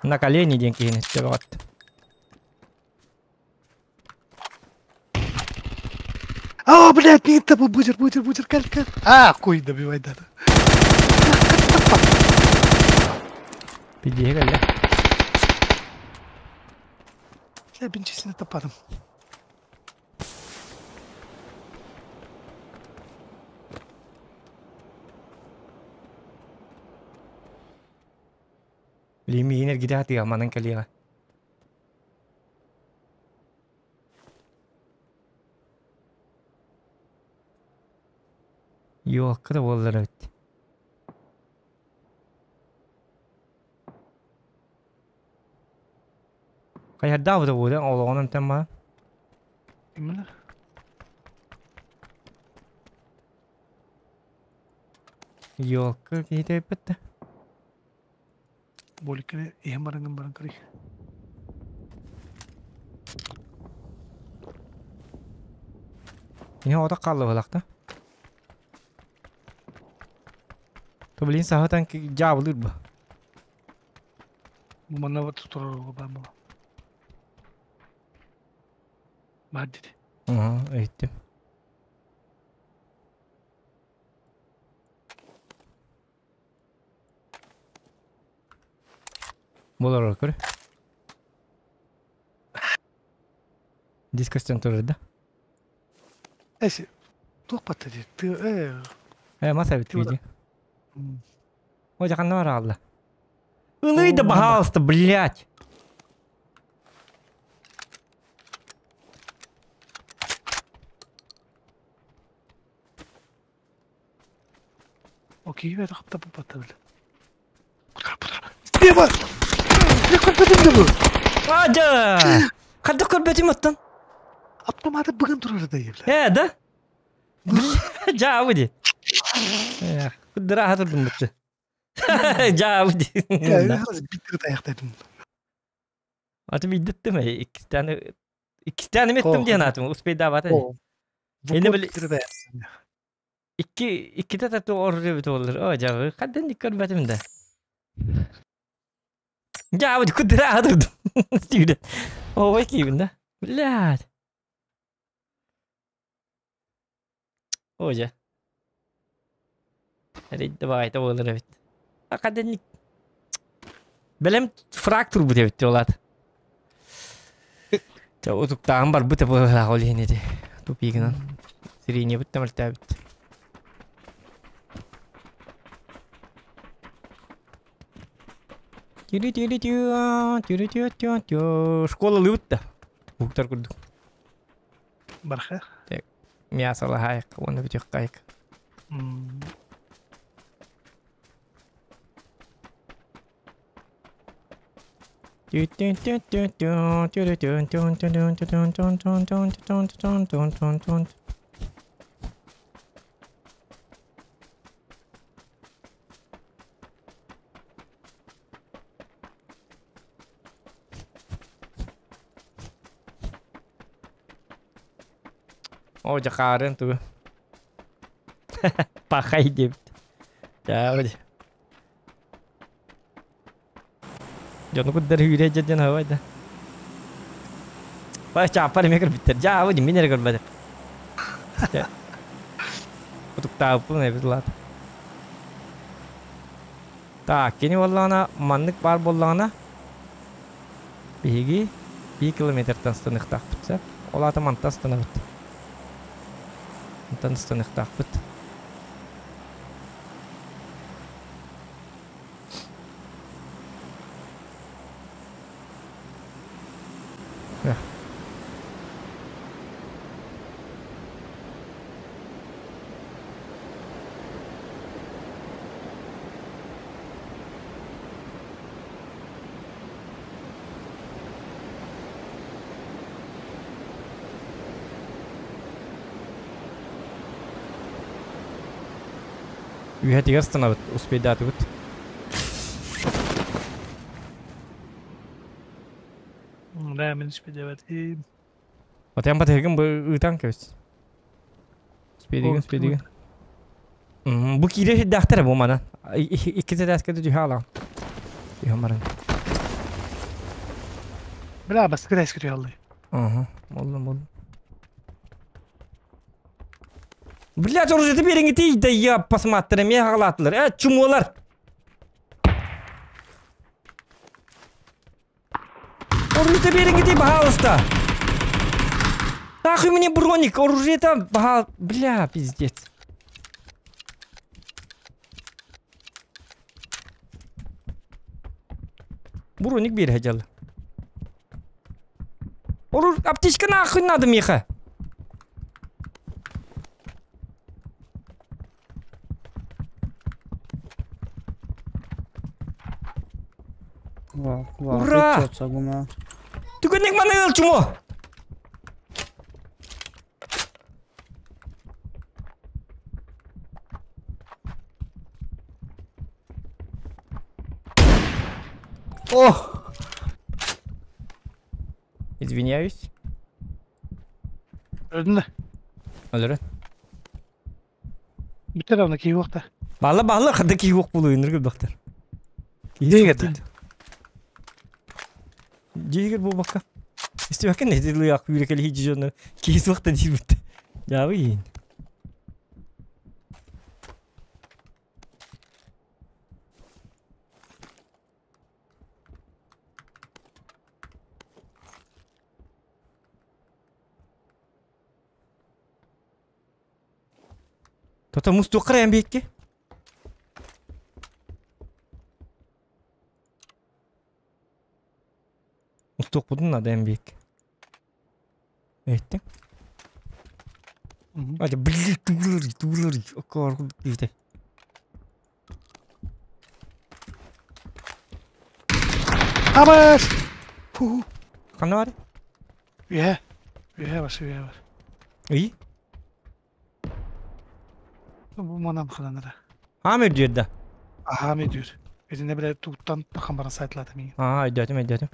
На колени диэн киһини төбөҕөт. А, блядь, не это бутер, бутер, бутер, каль, каль. А, хуй добивай, да. Пидиһэ кэллэ. Бля, бинчисini таппатым. Лимиин эргитэ хатыга манан кэлиэҕэ. Ёлка да буоллар эбит. Хайардаабыта буолуо олоҕун эмтэн баа. Именно. Ёлка киһитэ эппит да. Боликканы иһэн бараҥҥын баран көрүй. Иһэ ото хаалла быһылаах да. То блин саһытан дьаабылыыр бу. Бу манна вот турар баар буолла. Баар диди. Аха, иһиттим. Буолар көр. Дискостен турар да? Эси, туох батта дии? Тыа, э. Э, мас эбит види. Ой, ханна бараалла. Ылый да, пожалуйста, блядь. Окей, это хапта попадали. Слева! Я көрбөтүм да бу. Адя! Хадда көрбөтүм оттон. Автоматы быгын турар да ебля. Э, да? Жаабы ди. Куддыра турдум бутты. Жаабы ди. Биттир таяктайдым. Аты биддеттим иккистәне иккистәне меттим диэн атым успейдаабата. Эне били икки иккитэ тату орру боллар. О, жабы каддан көрбөтүм да. Жаабы куддыра турдум. Стивде. Ой, киибин да. Блядь. О, жа. Давай, болар эбит. Каддан Белем фрактур бу эбит олат. Ча утуктаан бар бу була ол хинеди. Тупигынан. Сирине бут тамалтабит. Школа лыбытта. Буктар курдук. Барха. Так. Мясо лахайк, оны битек кайк. О, дьахаарын тугу. Пахай диэбит. Дьаа, Дьону курдар үүрэ дьэ диэн хавай да. Бай чааппар эмиэ көрбүттэр. Дьаа, бу мин эрэ көрбөтүм. Утуктаабыппын эбит лаат. Так, кини буоллаҕына маннык баар буоллаҕына биһиги 1 километртан ыстаныахтаахпыт сөп. Ол аата мантан ыстанабыт. Мантан ыстаныахтаахпыт. Үһэтигэр станабыт, успейдаатыбыт. Да, мин успейдээбэтим. Отен батыгын бу ыытан кэбис. Успейдигин, успейдигин. Бу киирэ сирдээхтэр бу манан. Икки сэтээскэ түһэ алаҕын. Түһэн баран. Бля, бастакы тээскэ түһэ аллый. Ага, болдум, болдум. Блядь, оружие бериңити да я посмотри, меня хагалаатылар. Э, чумолар! Оружие бериңити, пожалуйста! Нахуй мне броник, оружие там, бага... Бля, пиздец. Броник бери хотел. Оруж... Аптечка нахуй надо, Миха! Ура! Түгэнник маны ыл чумо! О! Извиняюсь. Өлдүн да. Өлөрө. Бүтэр аны киһи уохта. Баалла баалла хада киһи уох булу иннир гүлбэхтэр. Дьиэгэр Дьиэгэр буолбакка. Истибэккин эти лыах үүрекели дьонно киһи суохта диирбит. Дьаабы иин. Тото мустуққара эн биикки. Мустуқпутун нада эн биикки. Эттин. Ады блин туглар туглар окор диите. Абас! Фу. Ханна бар? Үһэ. Үһэ бас, үһэ бас. Ый. Бу манан хананара. Аам үрдүөр да. Аһаам өйдүүр. Итиннэ бile тугуттан тахан баран сайтлаата миигин. Аа, өйдөөтүм, өйдөөтүм.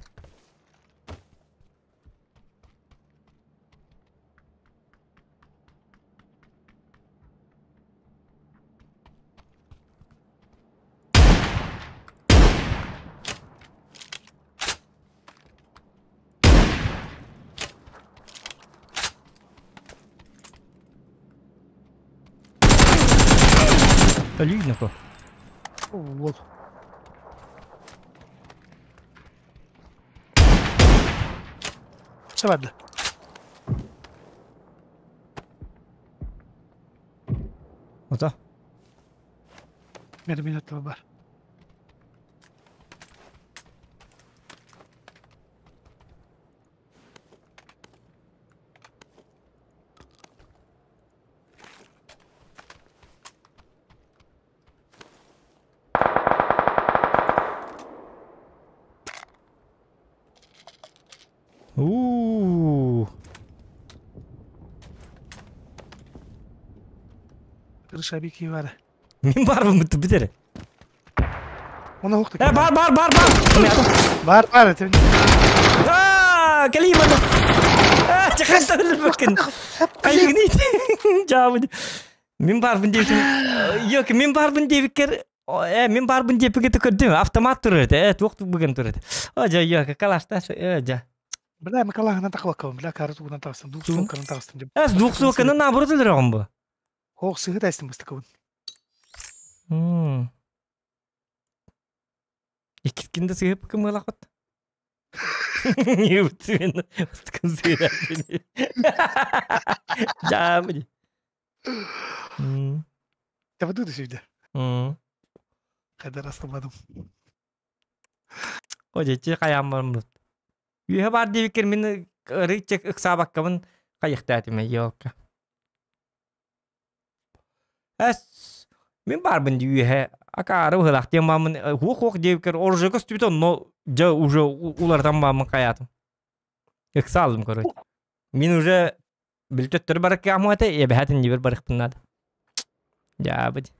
Өлүү ноко. Вот. Сабадла. Ото. Мер минута бар. Уу. Крыша бики бар. Мин барбын бүтүп бүтэр. Оны хоқты. Э, бар бар бар бар. Бар бар это. Аа, кэлии барды. Чахастан өлөрбөккүн. Хайыгын Жаабы. Мин баарбын диэбитим. Yok, мин баарбын диэбиккэр э мин баарбын диэппиккэ көрдүм. Автомат турар этэ. Э туох бүгэн турар этэ. О жа yok, калашта э жа. Бля, мы калаһынан тахлаккабын, бля, кары тугунан таҕыстым, двух суукканан таҕыстым деп. Эс двух суукканан наоборот өлөрөҕүн бу. Ох, сыһыт эстим быстыкыбын. Иккискин да сыһып кымыалахпыт. Жаамы. Табаду да сүйдэ. Хайдар астымадым. Ожечи хайааммармыт. Үөһэ баар диэбиккэр мин ырыйчык ыксаабаккабын хайыхтаатым елка. Эс мин баарбын дии үөһэ акаары быһыылаах диэн бааммын хуох-хуох диэбиккэр оружие көстүбүтэ онно дьэ уже уларытан бааммын хайаатым. Ыксаалым короче. Мин уже били төттөрү барыккааммын этэ эбэһэт иннибэр барыахпын наада. Дьаабыт.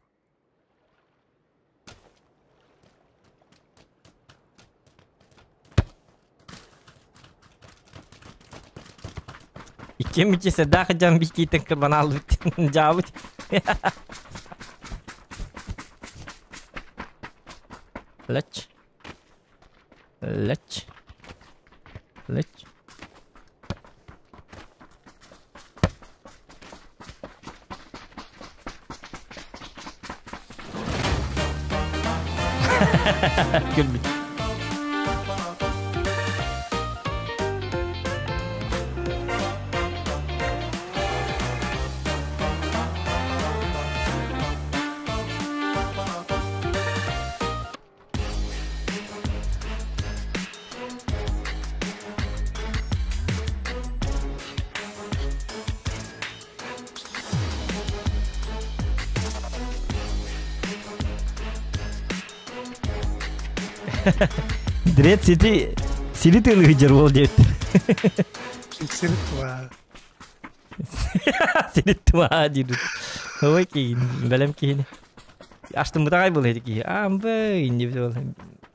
Иккиэн мичи сэрдээх дьон бикиитин кырбанаалбыт дьаабыт. Лэч. Лэч. Лэч. Күлбүт. Дред сити сири тыылыы дьер уол диэбит. Сири туа. Сири туа диир. Ой киин, бэлэм киһини. Астыммыт аҕай буолла ити киһи. Аамбы инди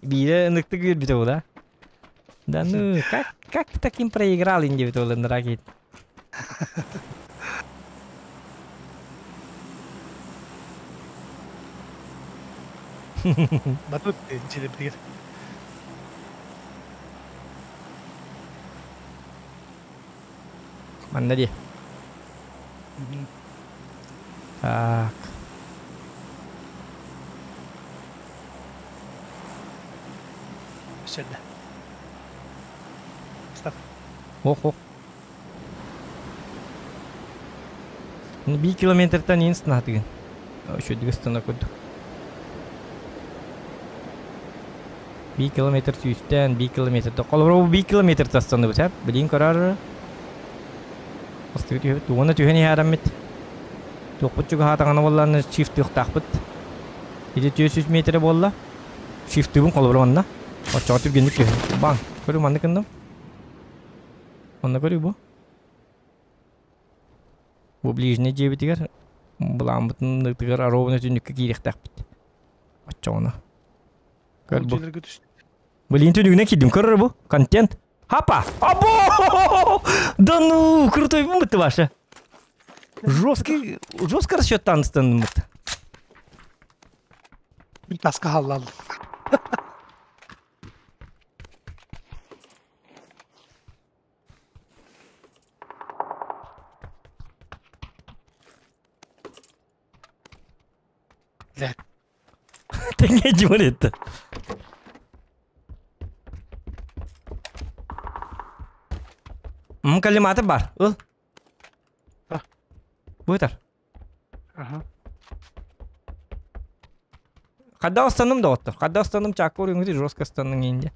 Биирэ ыныктык үөрбүтэ буола. Да ну, как, как ты таким проиграл инди бит ол ыныраа Батут дьилибдиир. Манна дии. Так. Сюда. Став. Ох, ох. Би километртан иин снаатыгын. Үчүдүг ыстана курдук. Би километр сүүстэн, би километр. Холобура би километр тастаныбыт, сәп. Билин көрөр. Астыгы түһэбит. Уонна түһэн иһээраммит. Туохпут чугаһаатаҕына буоллааны shift-тыахтаахпыт. Ити 400 метрэ буолла. Shift-тыыбын холобура манна. Оччоҕо түргэнник түһэн. Баҥ. Көрүү маннык гынным. Онно көрүү бу. Бу ближний дьиэбитигэр былааммытын ытыгар оруобуна түннүккэ киириэхтээхпит. Оччоҕуна. Көр бу. Блин, түнүгүнэн киирдим. Көрөр бу. Контент. Хапа! Або! Да ну, крутой бу ваша. Жесткий, жестко расчеттан станмыт. Мин таска халлаллым. Блядь. Тэҥҥэ дьуон этте. М коллиматор бар. Ыл. Бу этар. Ага. Хадда останным доҕоттор. Хадда останным чаакка уруйуҥҥут жестко останның инде.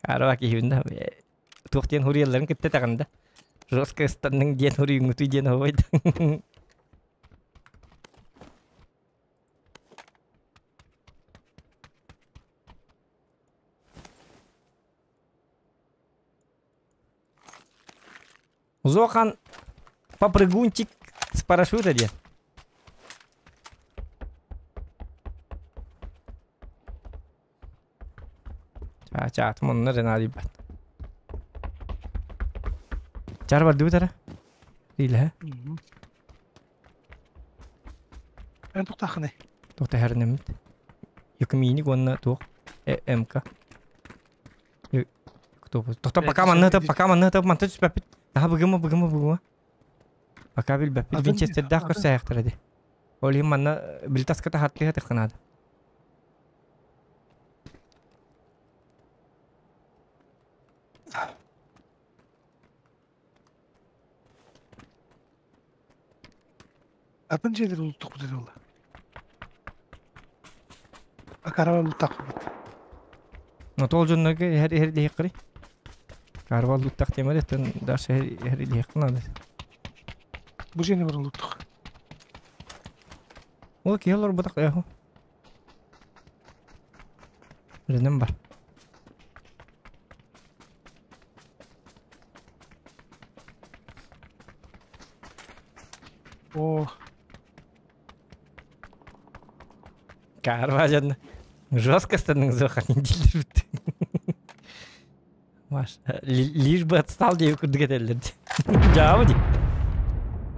Арба киһибин да туох диэн хуруйалларын кытта этэҕин да. Жестко ыстанның диэн хуруйуҥҥутуй диэн оһуобайда. Зохан попрыгунчик с парашюта диэн. Чаа, чаатым онно эрэ наадыйбат. Чар бардыбыт ара. Илэ. Эн туохтааххыный? Туох тэһэринэммит. Юкминик уонна туох МК. Тохто пока манны пока манны манта түспэппит. Наха быгыма быгыма быгыма. Пока билбэппит. Винчестердээх көрсөйөхтөрө ди. Ол иһин манна билтаска тахаттыга таххынаада. Атын дьиэлэр улуттахпыт этэ буолла. Акарава улуттахпыт. Но тол дьоннорго иһэр иһэр диэххири. Карва улуттах темер эттен дальше иһэр диэххин надо. Бу дьиэни бар улуттах. Ол киһи олорбутах эхо. Ренем бар. О. Карва дьон жестко станың зоханин дииллэр Маш, лишь бы отстал диэбит курдук этэллэр Дьаабы ди.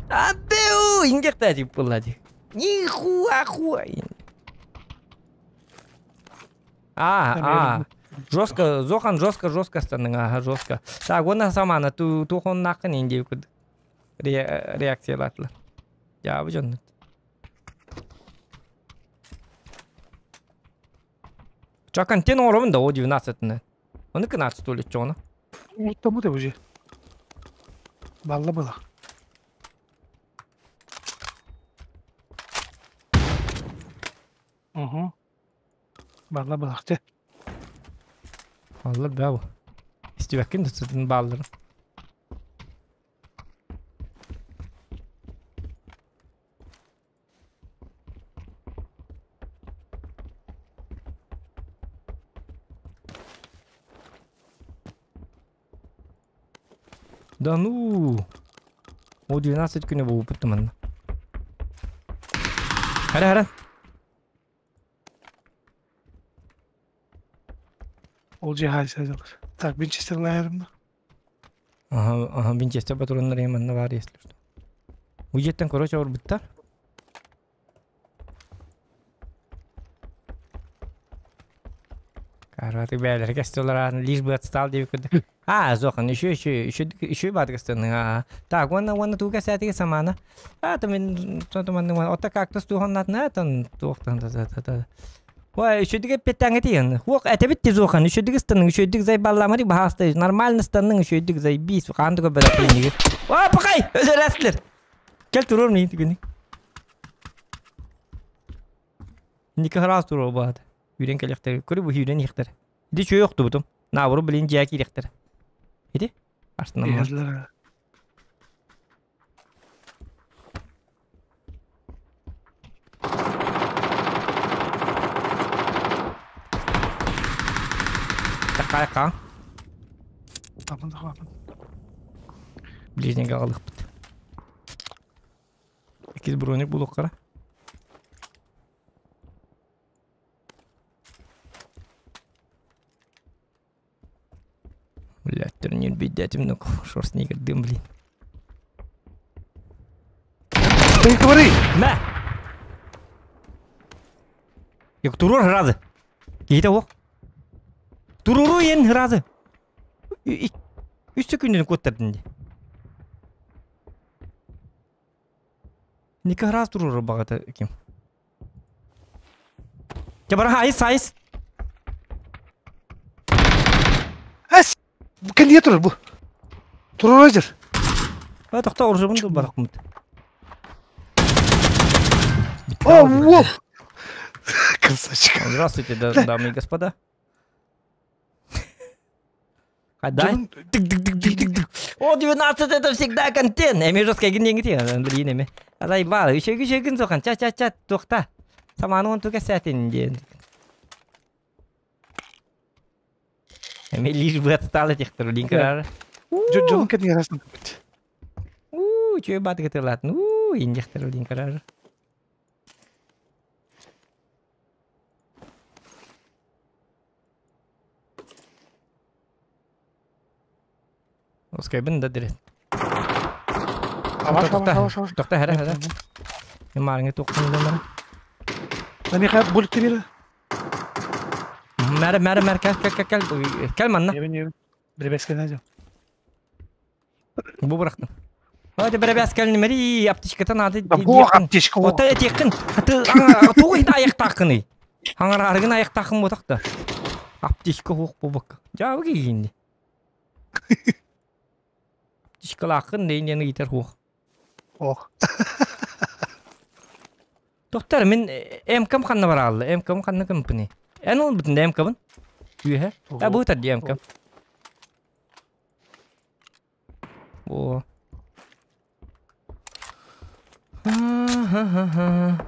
Абеу, ингехтээ дип буолла ди. Нихуа хуа. А, а. Жестко, Зохан жестко, жестко станың, ага, жестко. Так, уонна самана ту тухоннааххын ин диэбит курдук реакциялаатылар. Дьаабы дьоннут. Ча контент оҥоробун да, о 12-ны. Ону кынааччы туолеччоҕуна. Уттаммыт уже. Балла была. Угу. Балла былахчы. Баллар баа бу. Истибэккин да сытын баалларын. Да ну! О 12 күнэ буолбут манна. Хара хара. Ол же хайсайдалар. Так, Винчестер лайырымда. Ага, ага, Винчестер патроннар манна бар, если что. Уйеттен короче орбуттар. Караты бээлер кестелер лишь бы отстал деп курдук. А, зохан, еще еще еще еще бат кестен. Так, уонна уонна туга сәтиге самана. А, там мен там ота кактус туһаннатна тан туохтан та та та. Ой, еще диге петтаңы тиен. Хуок әтебит те зохан, еще диге станның, еще диге зай балламари бахаста, нормально станның, еще диге зай бис, қанды көп бәләп О, пақай, өзі Кел турор не түгүнү. Ника раз турор баат. Үйрен келехтер. Көрү бу үйрен ихтер. Иди чөй yoktу бутум. Наоборот, блин, жаки ихтер. Иди. Астынан. Такай Апын апын. Ближнеге алыппыт. Иккис броник булук кара. Блядь, турнир бедятим, ну шорстник дым, блин. Ты говори! Мә! Yok турur разы. Кейде оқ. Туруру ен разы. Үч секундын көттердин де. Ника раз туруру бағата ким. Жабара айс айс. Әс! Кенде турur бу. Турur ажыр. А тоқта уржубун баракмыт. О, воп! Красавчик. Здравствуйте, дамы и господа. А дай. О, 12 это всегда контент. Эми жестко гин блин, эми. Алай бал, еще еще гин сохан. Ча ча ча тохта. Саманы он тука сәтин ден. Эми лишь бы отстал этих трулинкар. Жон кет ярасың бит. У, чё бат гетелат. У, индих трулинкар. Оскай бин да дирет. Аваш, аваш, аваш, аваш. Тохта, хара, хара. Маарыңы туохтун дэмэрэ. Миха булт бир. Мәрэ, мәрэ, мәрэ, кэл, кэл, кэл, кэл, кэл манна. Ебен, ебен. Биребескенен жо. Бу бырахтым. Hadi бэрэбээскэлни мэри аптечката наада Да бу аптечка. Ота этиэххин тугу иһин айахтааххыный? Хаҥараарыгын айахтааххын буотах да. Аптечка хуох буолбакка. Дьаабы киһигин. Аптечкалааххын диэн диэн ыйытар хуох. Ох. Доктор, мин эмкам ханна бараалла? Эмкам ханна кымпыный? Эн ол бутун да эмкабын? Үөһэ. А бу тар эмкам. О. Ха-ха-ха-ха.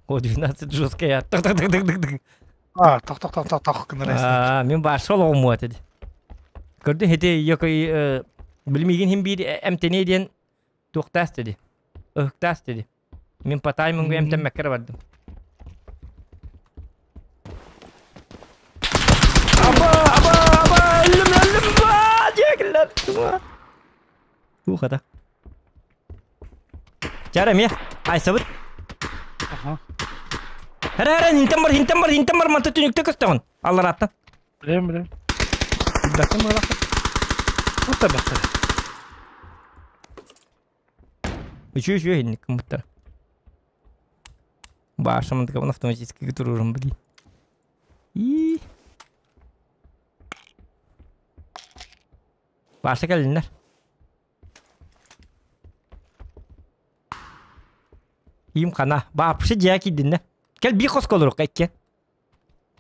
О, 12 жесткая. Так-так-так-так-так. А, тох тох тох тох тох гынар. А, мен бар сол оҕум этэ. Көрдү хити йокой билмигин хим биир эмтене диэн туохтаас диди. Ыһыктаас диди. Мин по таймингу эмтеммеккер бардым. Аба, аба, аба, өллүм, өллүм, ба, диэкиллэр. Ухата. Чара мия, айсабыт. Аха. Хара, хара, хинтен бар, хинтен бар, хинтен бар, манта түнүктө көстөҕүн. Аллараттан. Билем, билем. Билбэккин буолахха. Ота бэттэр. Үчү үчү иһинник кыммыттар. Баашамындыка автоматически турурум били. И. Бааша кэллиннэр. Им хана. Баапшы дьиэ киирдиннэ. Кэл биир хоско олоруохха икки.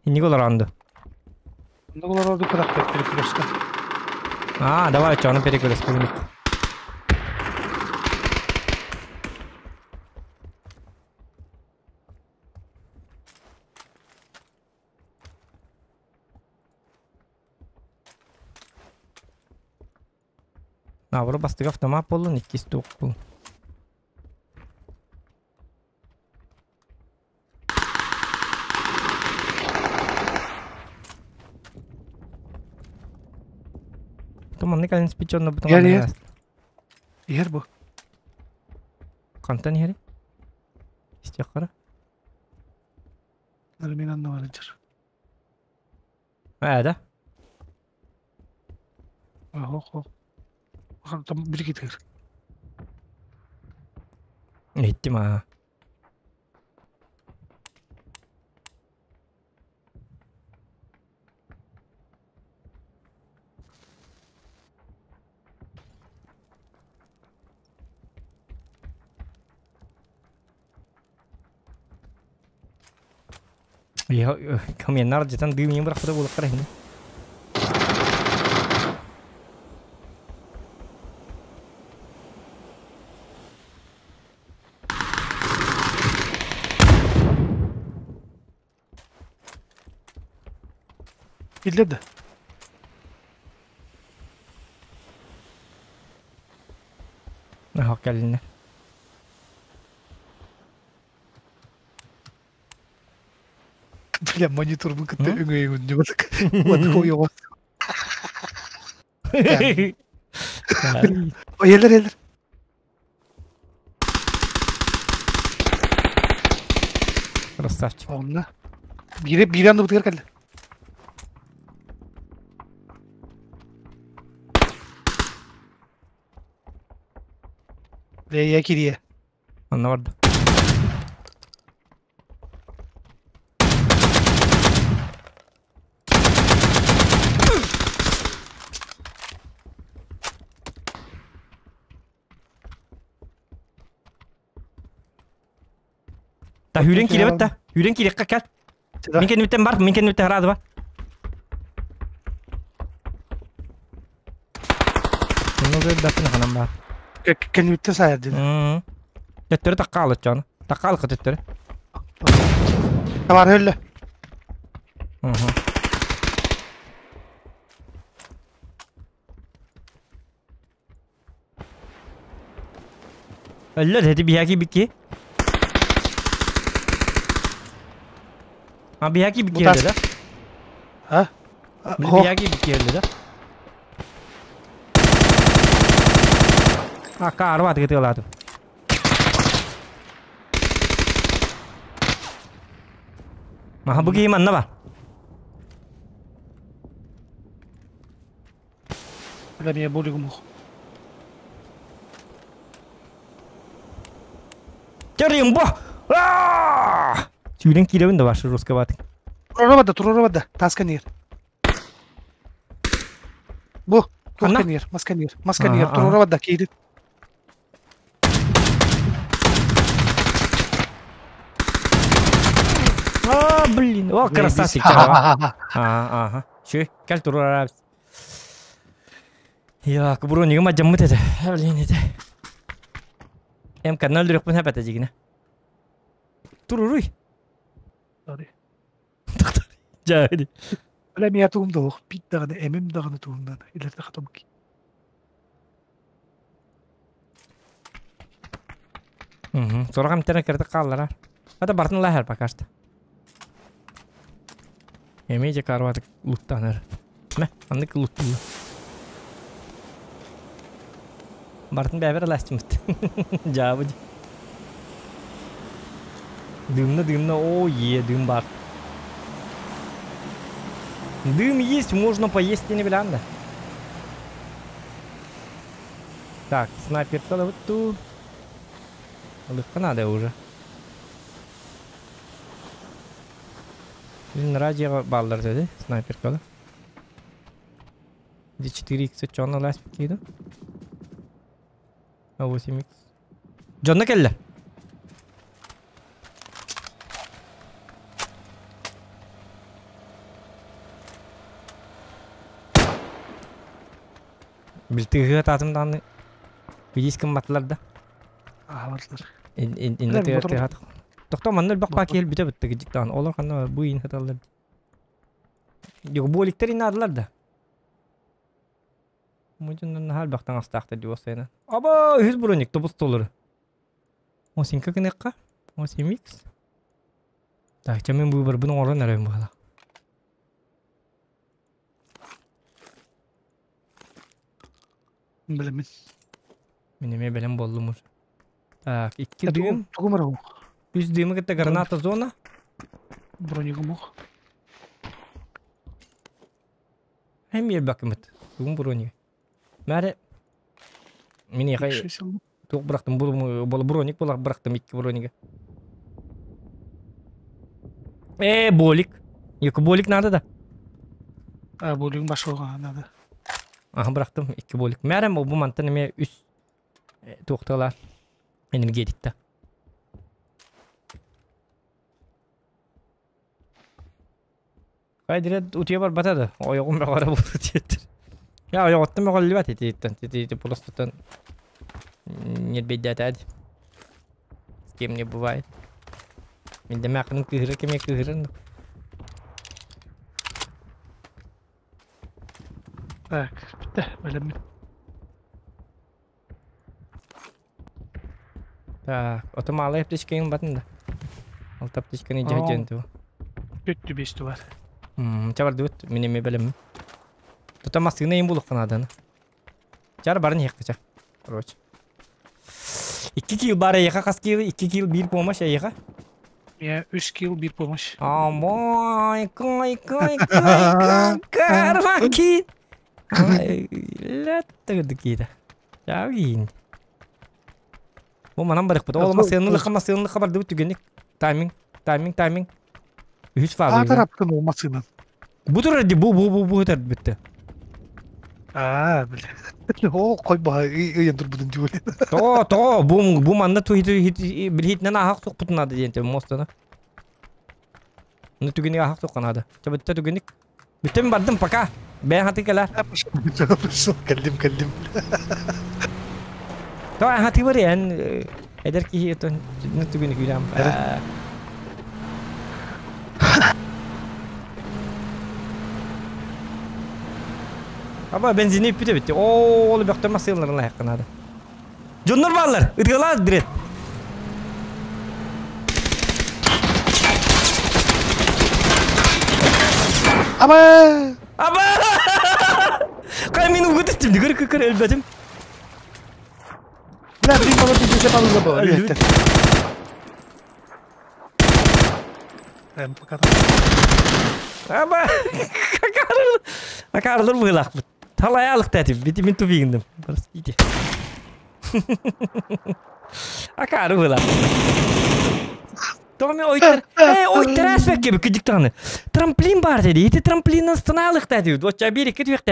Инник олоронду. Онно олорду кырак перекрестка. А, давай, чону перекрестка. Наоборот, бастыга автомат боллун, иккис туох боллун. Туманны кэлин спичонно бутун Иһэр, иһэр. Иһэр бу. Хантан иһэри? Истиэххара. Мин анны барынчар. Ээ да? Ох, ох. Там бир китер. Иһиттим аа. Каменнар жетан дым бырахпыта буолуохтара иһинэ. Биллер да. Аха кэллиннэр. Бля, монитор бу кытта өҥөйүн ньыбатык. Вот хуйоҕо. Елер, елер. Красавчик. Онна. Бире бире анды бутыгар кэллэ. Лея кирие. Онно барда. Та хүрен кииребит да. Хүрен киириэххэ кэл. Мин кэннибиттэн бар, мин кэннибиттэн хараады бар. Онно бэппин ханан бар. Кэннибиттэн саайар дин. Төттөрү такка алыччону. Такка алыкка төттөрү. Табар өллө. Өллөр эти биһаки бикки. А биһаки бикки Бутас. да? А? Били киһи да? А, карва тыгытыалаатым. Маха бу киһи манна ба. Бля, меня болигум ух. Терим бо! Сүүрэн киирэбин да башы русска бат. Турара турара бада, таска нер. Бу, Ханна? маска нер, маска нер, маска нер, Ага, турара бада киирит. А, блин, о, красавчик. Ага, ага. Шү, кел турара. Я, бронига мадьаммыт это. Блин, это. Эм канал үрөкпүн хапата жигине. Туруруй. Sorry. Жа. Бля, меня туум да ох, пит даганы, эмим даганы туумдан. Илерде хатам ки. Угу. Сорогам терен кирди каллара. Ата бартын лахер пока что. Эми же карватык луттаныр. Мә, андык луттулла. Бартын бәбер ластимыт. Жабы. Дымно, дымно, о, е, дым бар. Дым есть, можно поесть и не билянда. Так, снайпер вот тут. Легко надо уже. Блин, радио баллар dedi, снайпер кала. Где 4х чонна лас киду? А 8х. Джонна келли. Билтиге татымдан видиским матларда. А, бардыр. Инне тыгы Тохто манна бак бак ел бүтө бүтті жиктан. Олар кана бу ин хаталар. Yok боликтер инадылар да. Мужундан хал бактан астакты дип осайна. Аба 100 броник тобус доллар. О синка кыныкка. О 7x. Так, чамен бу бар буну орон арайм бала. Билемин. Мен эме белем болдум уж. Так, 2 дюйм. Тугум арау. 3 дюйм это граната зона. Бронигум ох. Hem yer bakımıt. Тугум броник. Мәре Мен яқай туқ бырақтым бұл бұл броник бұл бырақтым 2 бронига. Болик. Екі болик надо да. А, болигум башога надо. Аха бырақтым 2 болик. Мәрем бу мантан эме үс туқталар энергетикта. Кайдырет утия бар батады. Ойогум бара бу тиеттер. Я ойоготтум оголлибат этиттен. Тити просто нет бедятад. С кем не бывает. Мен демакын кыһыры кеме кыһырын. Так, битте, билемин. Так, ото малай аптечкаң батын да. Алты аптечканы жа жөнтү. Бүттү бестү бар. Чабар дүт, мен эме билем. Тута масыгына эм булук канаданы. Чар барын хеккача. Короче. 2 килл бар яха кас килл, 2 килл бир помощь яха. Я 3 килл бир помощь. Амой, кой, кой, кой, кармаки. Ай, латтыгы кида. Жабин. Бу манан барык бу. Ол масыгынлык, масыгынлык бар дүт түгенник. Тайминг, тайминг, тайминг. Үч фаза. А тараптын ол масыгынан. Бу тур ди бу бу бу бу өтөр бүтті. А, бля. О, койба, ыйын турбудун дип ойлойм. То, то, бу бу манна ту хит хит билхитнен ахак тук бутунады диэн мостона. Ну түгенник ахак тукканады. Чабытта түгенник. Бүттем бардым пока. Бен хаты кала. Пошел, каллим, каллим. То хаты бар эн эдер ки то ну түгенник билем. Аба бензини бүтө битти. О, ол бактан масыларын лайыкканады. Жоннор баллар, ытгала дирет. Аба! Аба! Кай мин угу түстүм, көр көр көр өлбөтүм. Бля, блин, балар биир балыга буолар. Өлбүт. Эм пока. Аба! Акаарылар. Акаарылар быһыылаахпыт. Талайаалык тэтим, бити мин тупигиндым. Простите. Акаары быһыылаах. Тоҕо мен ойтар, э, ойтар аспекке кыдьык даҕаны. Трамплин баар деді. Ити трамплиннан станаалык тэтибит. Очча биир икки түһүөхтэ.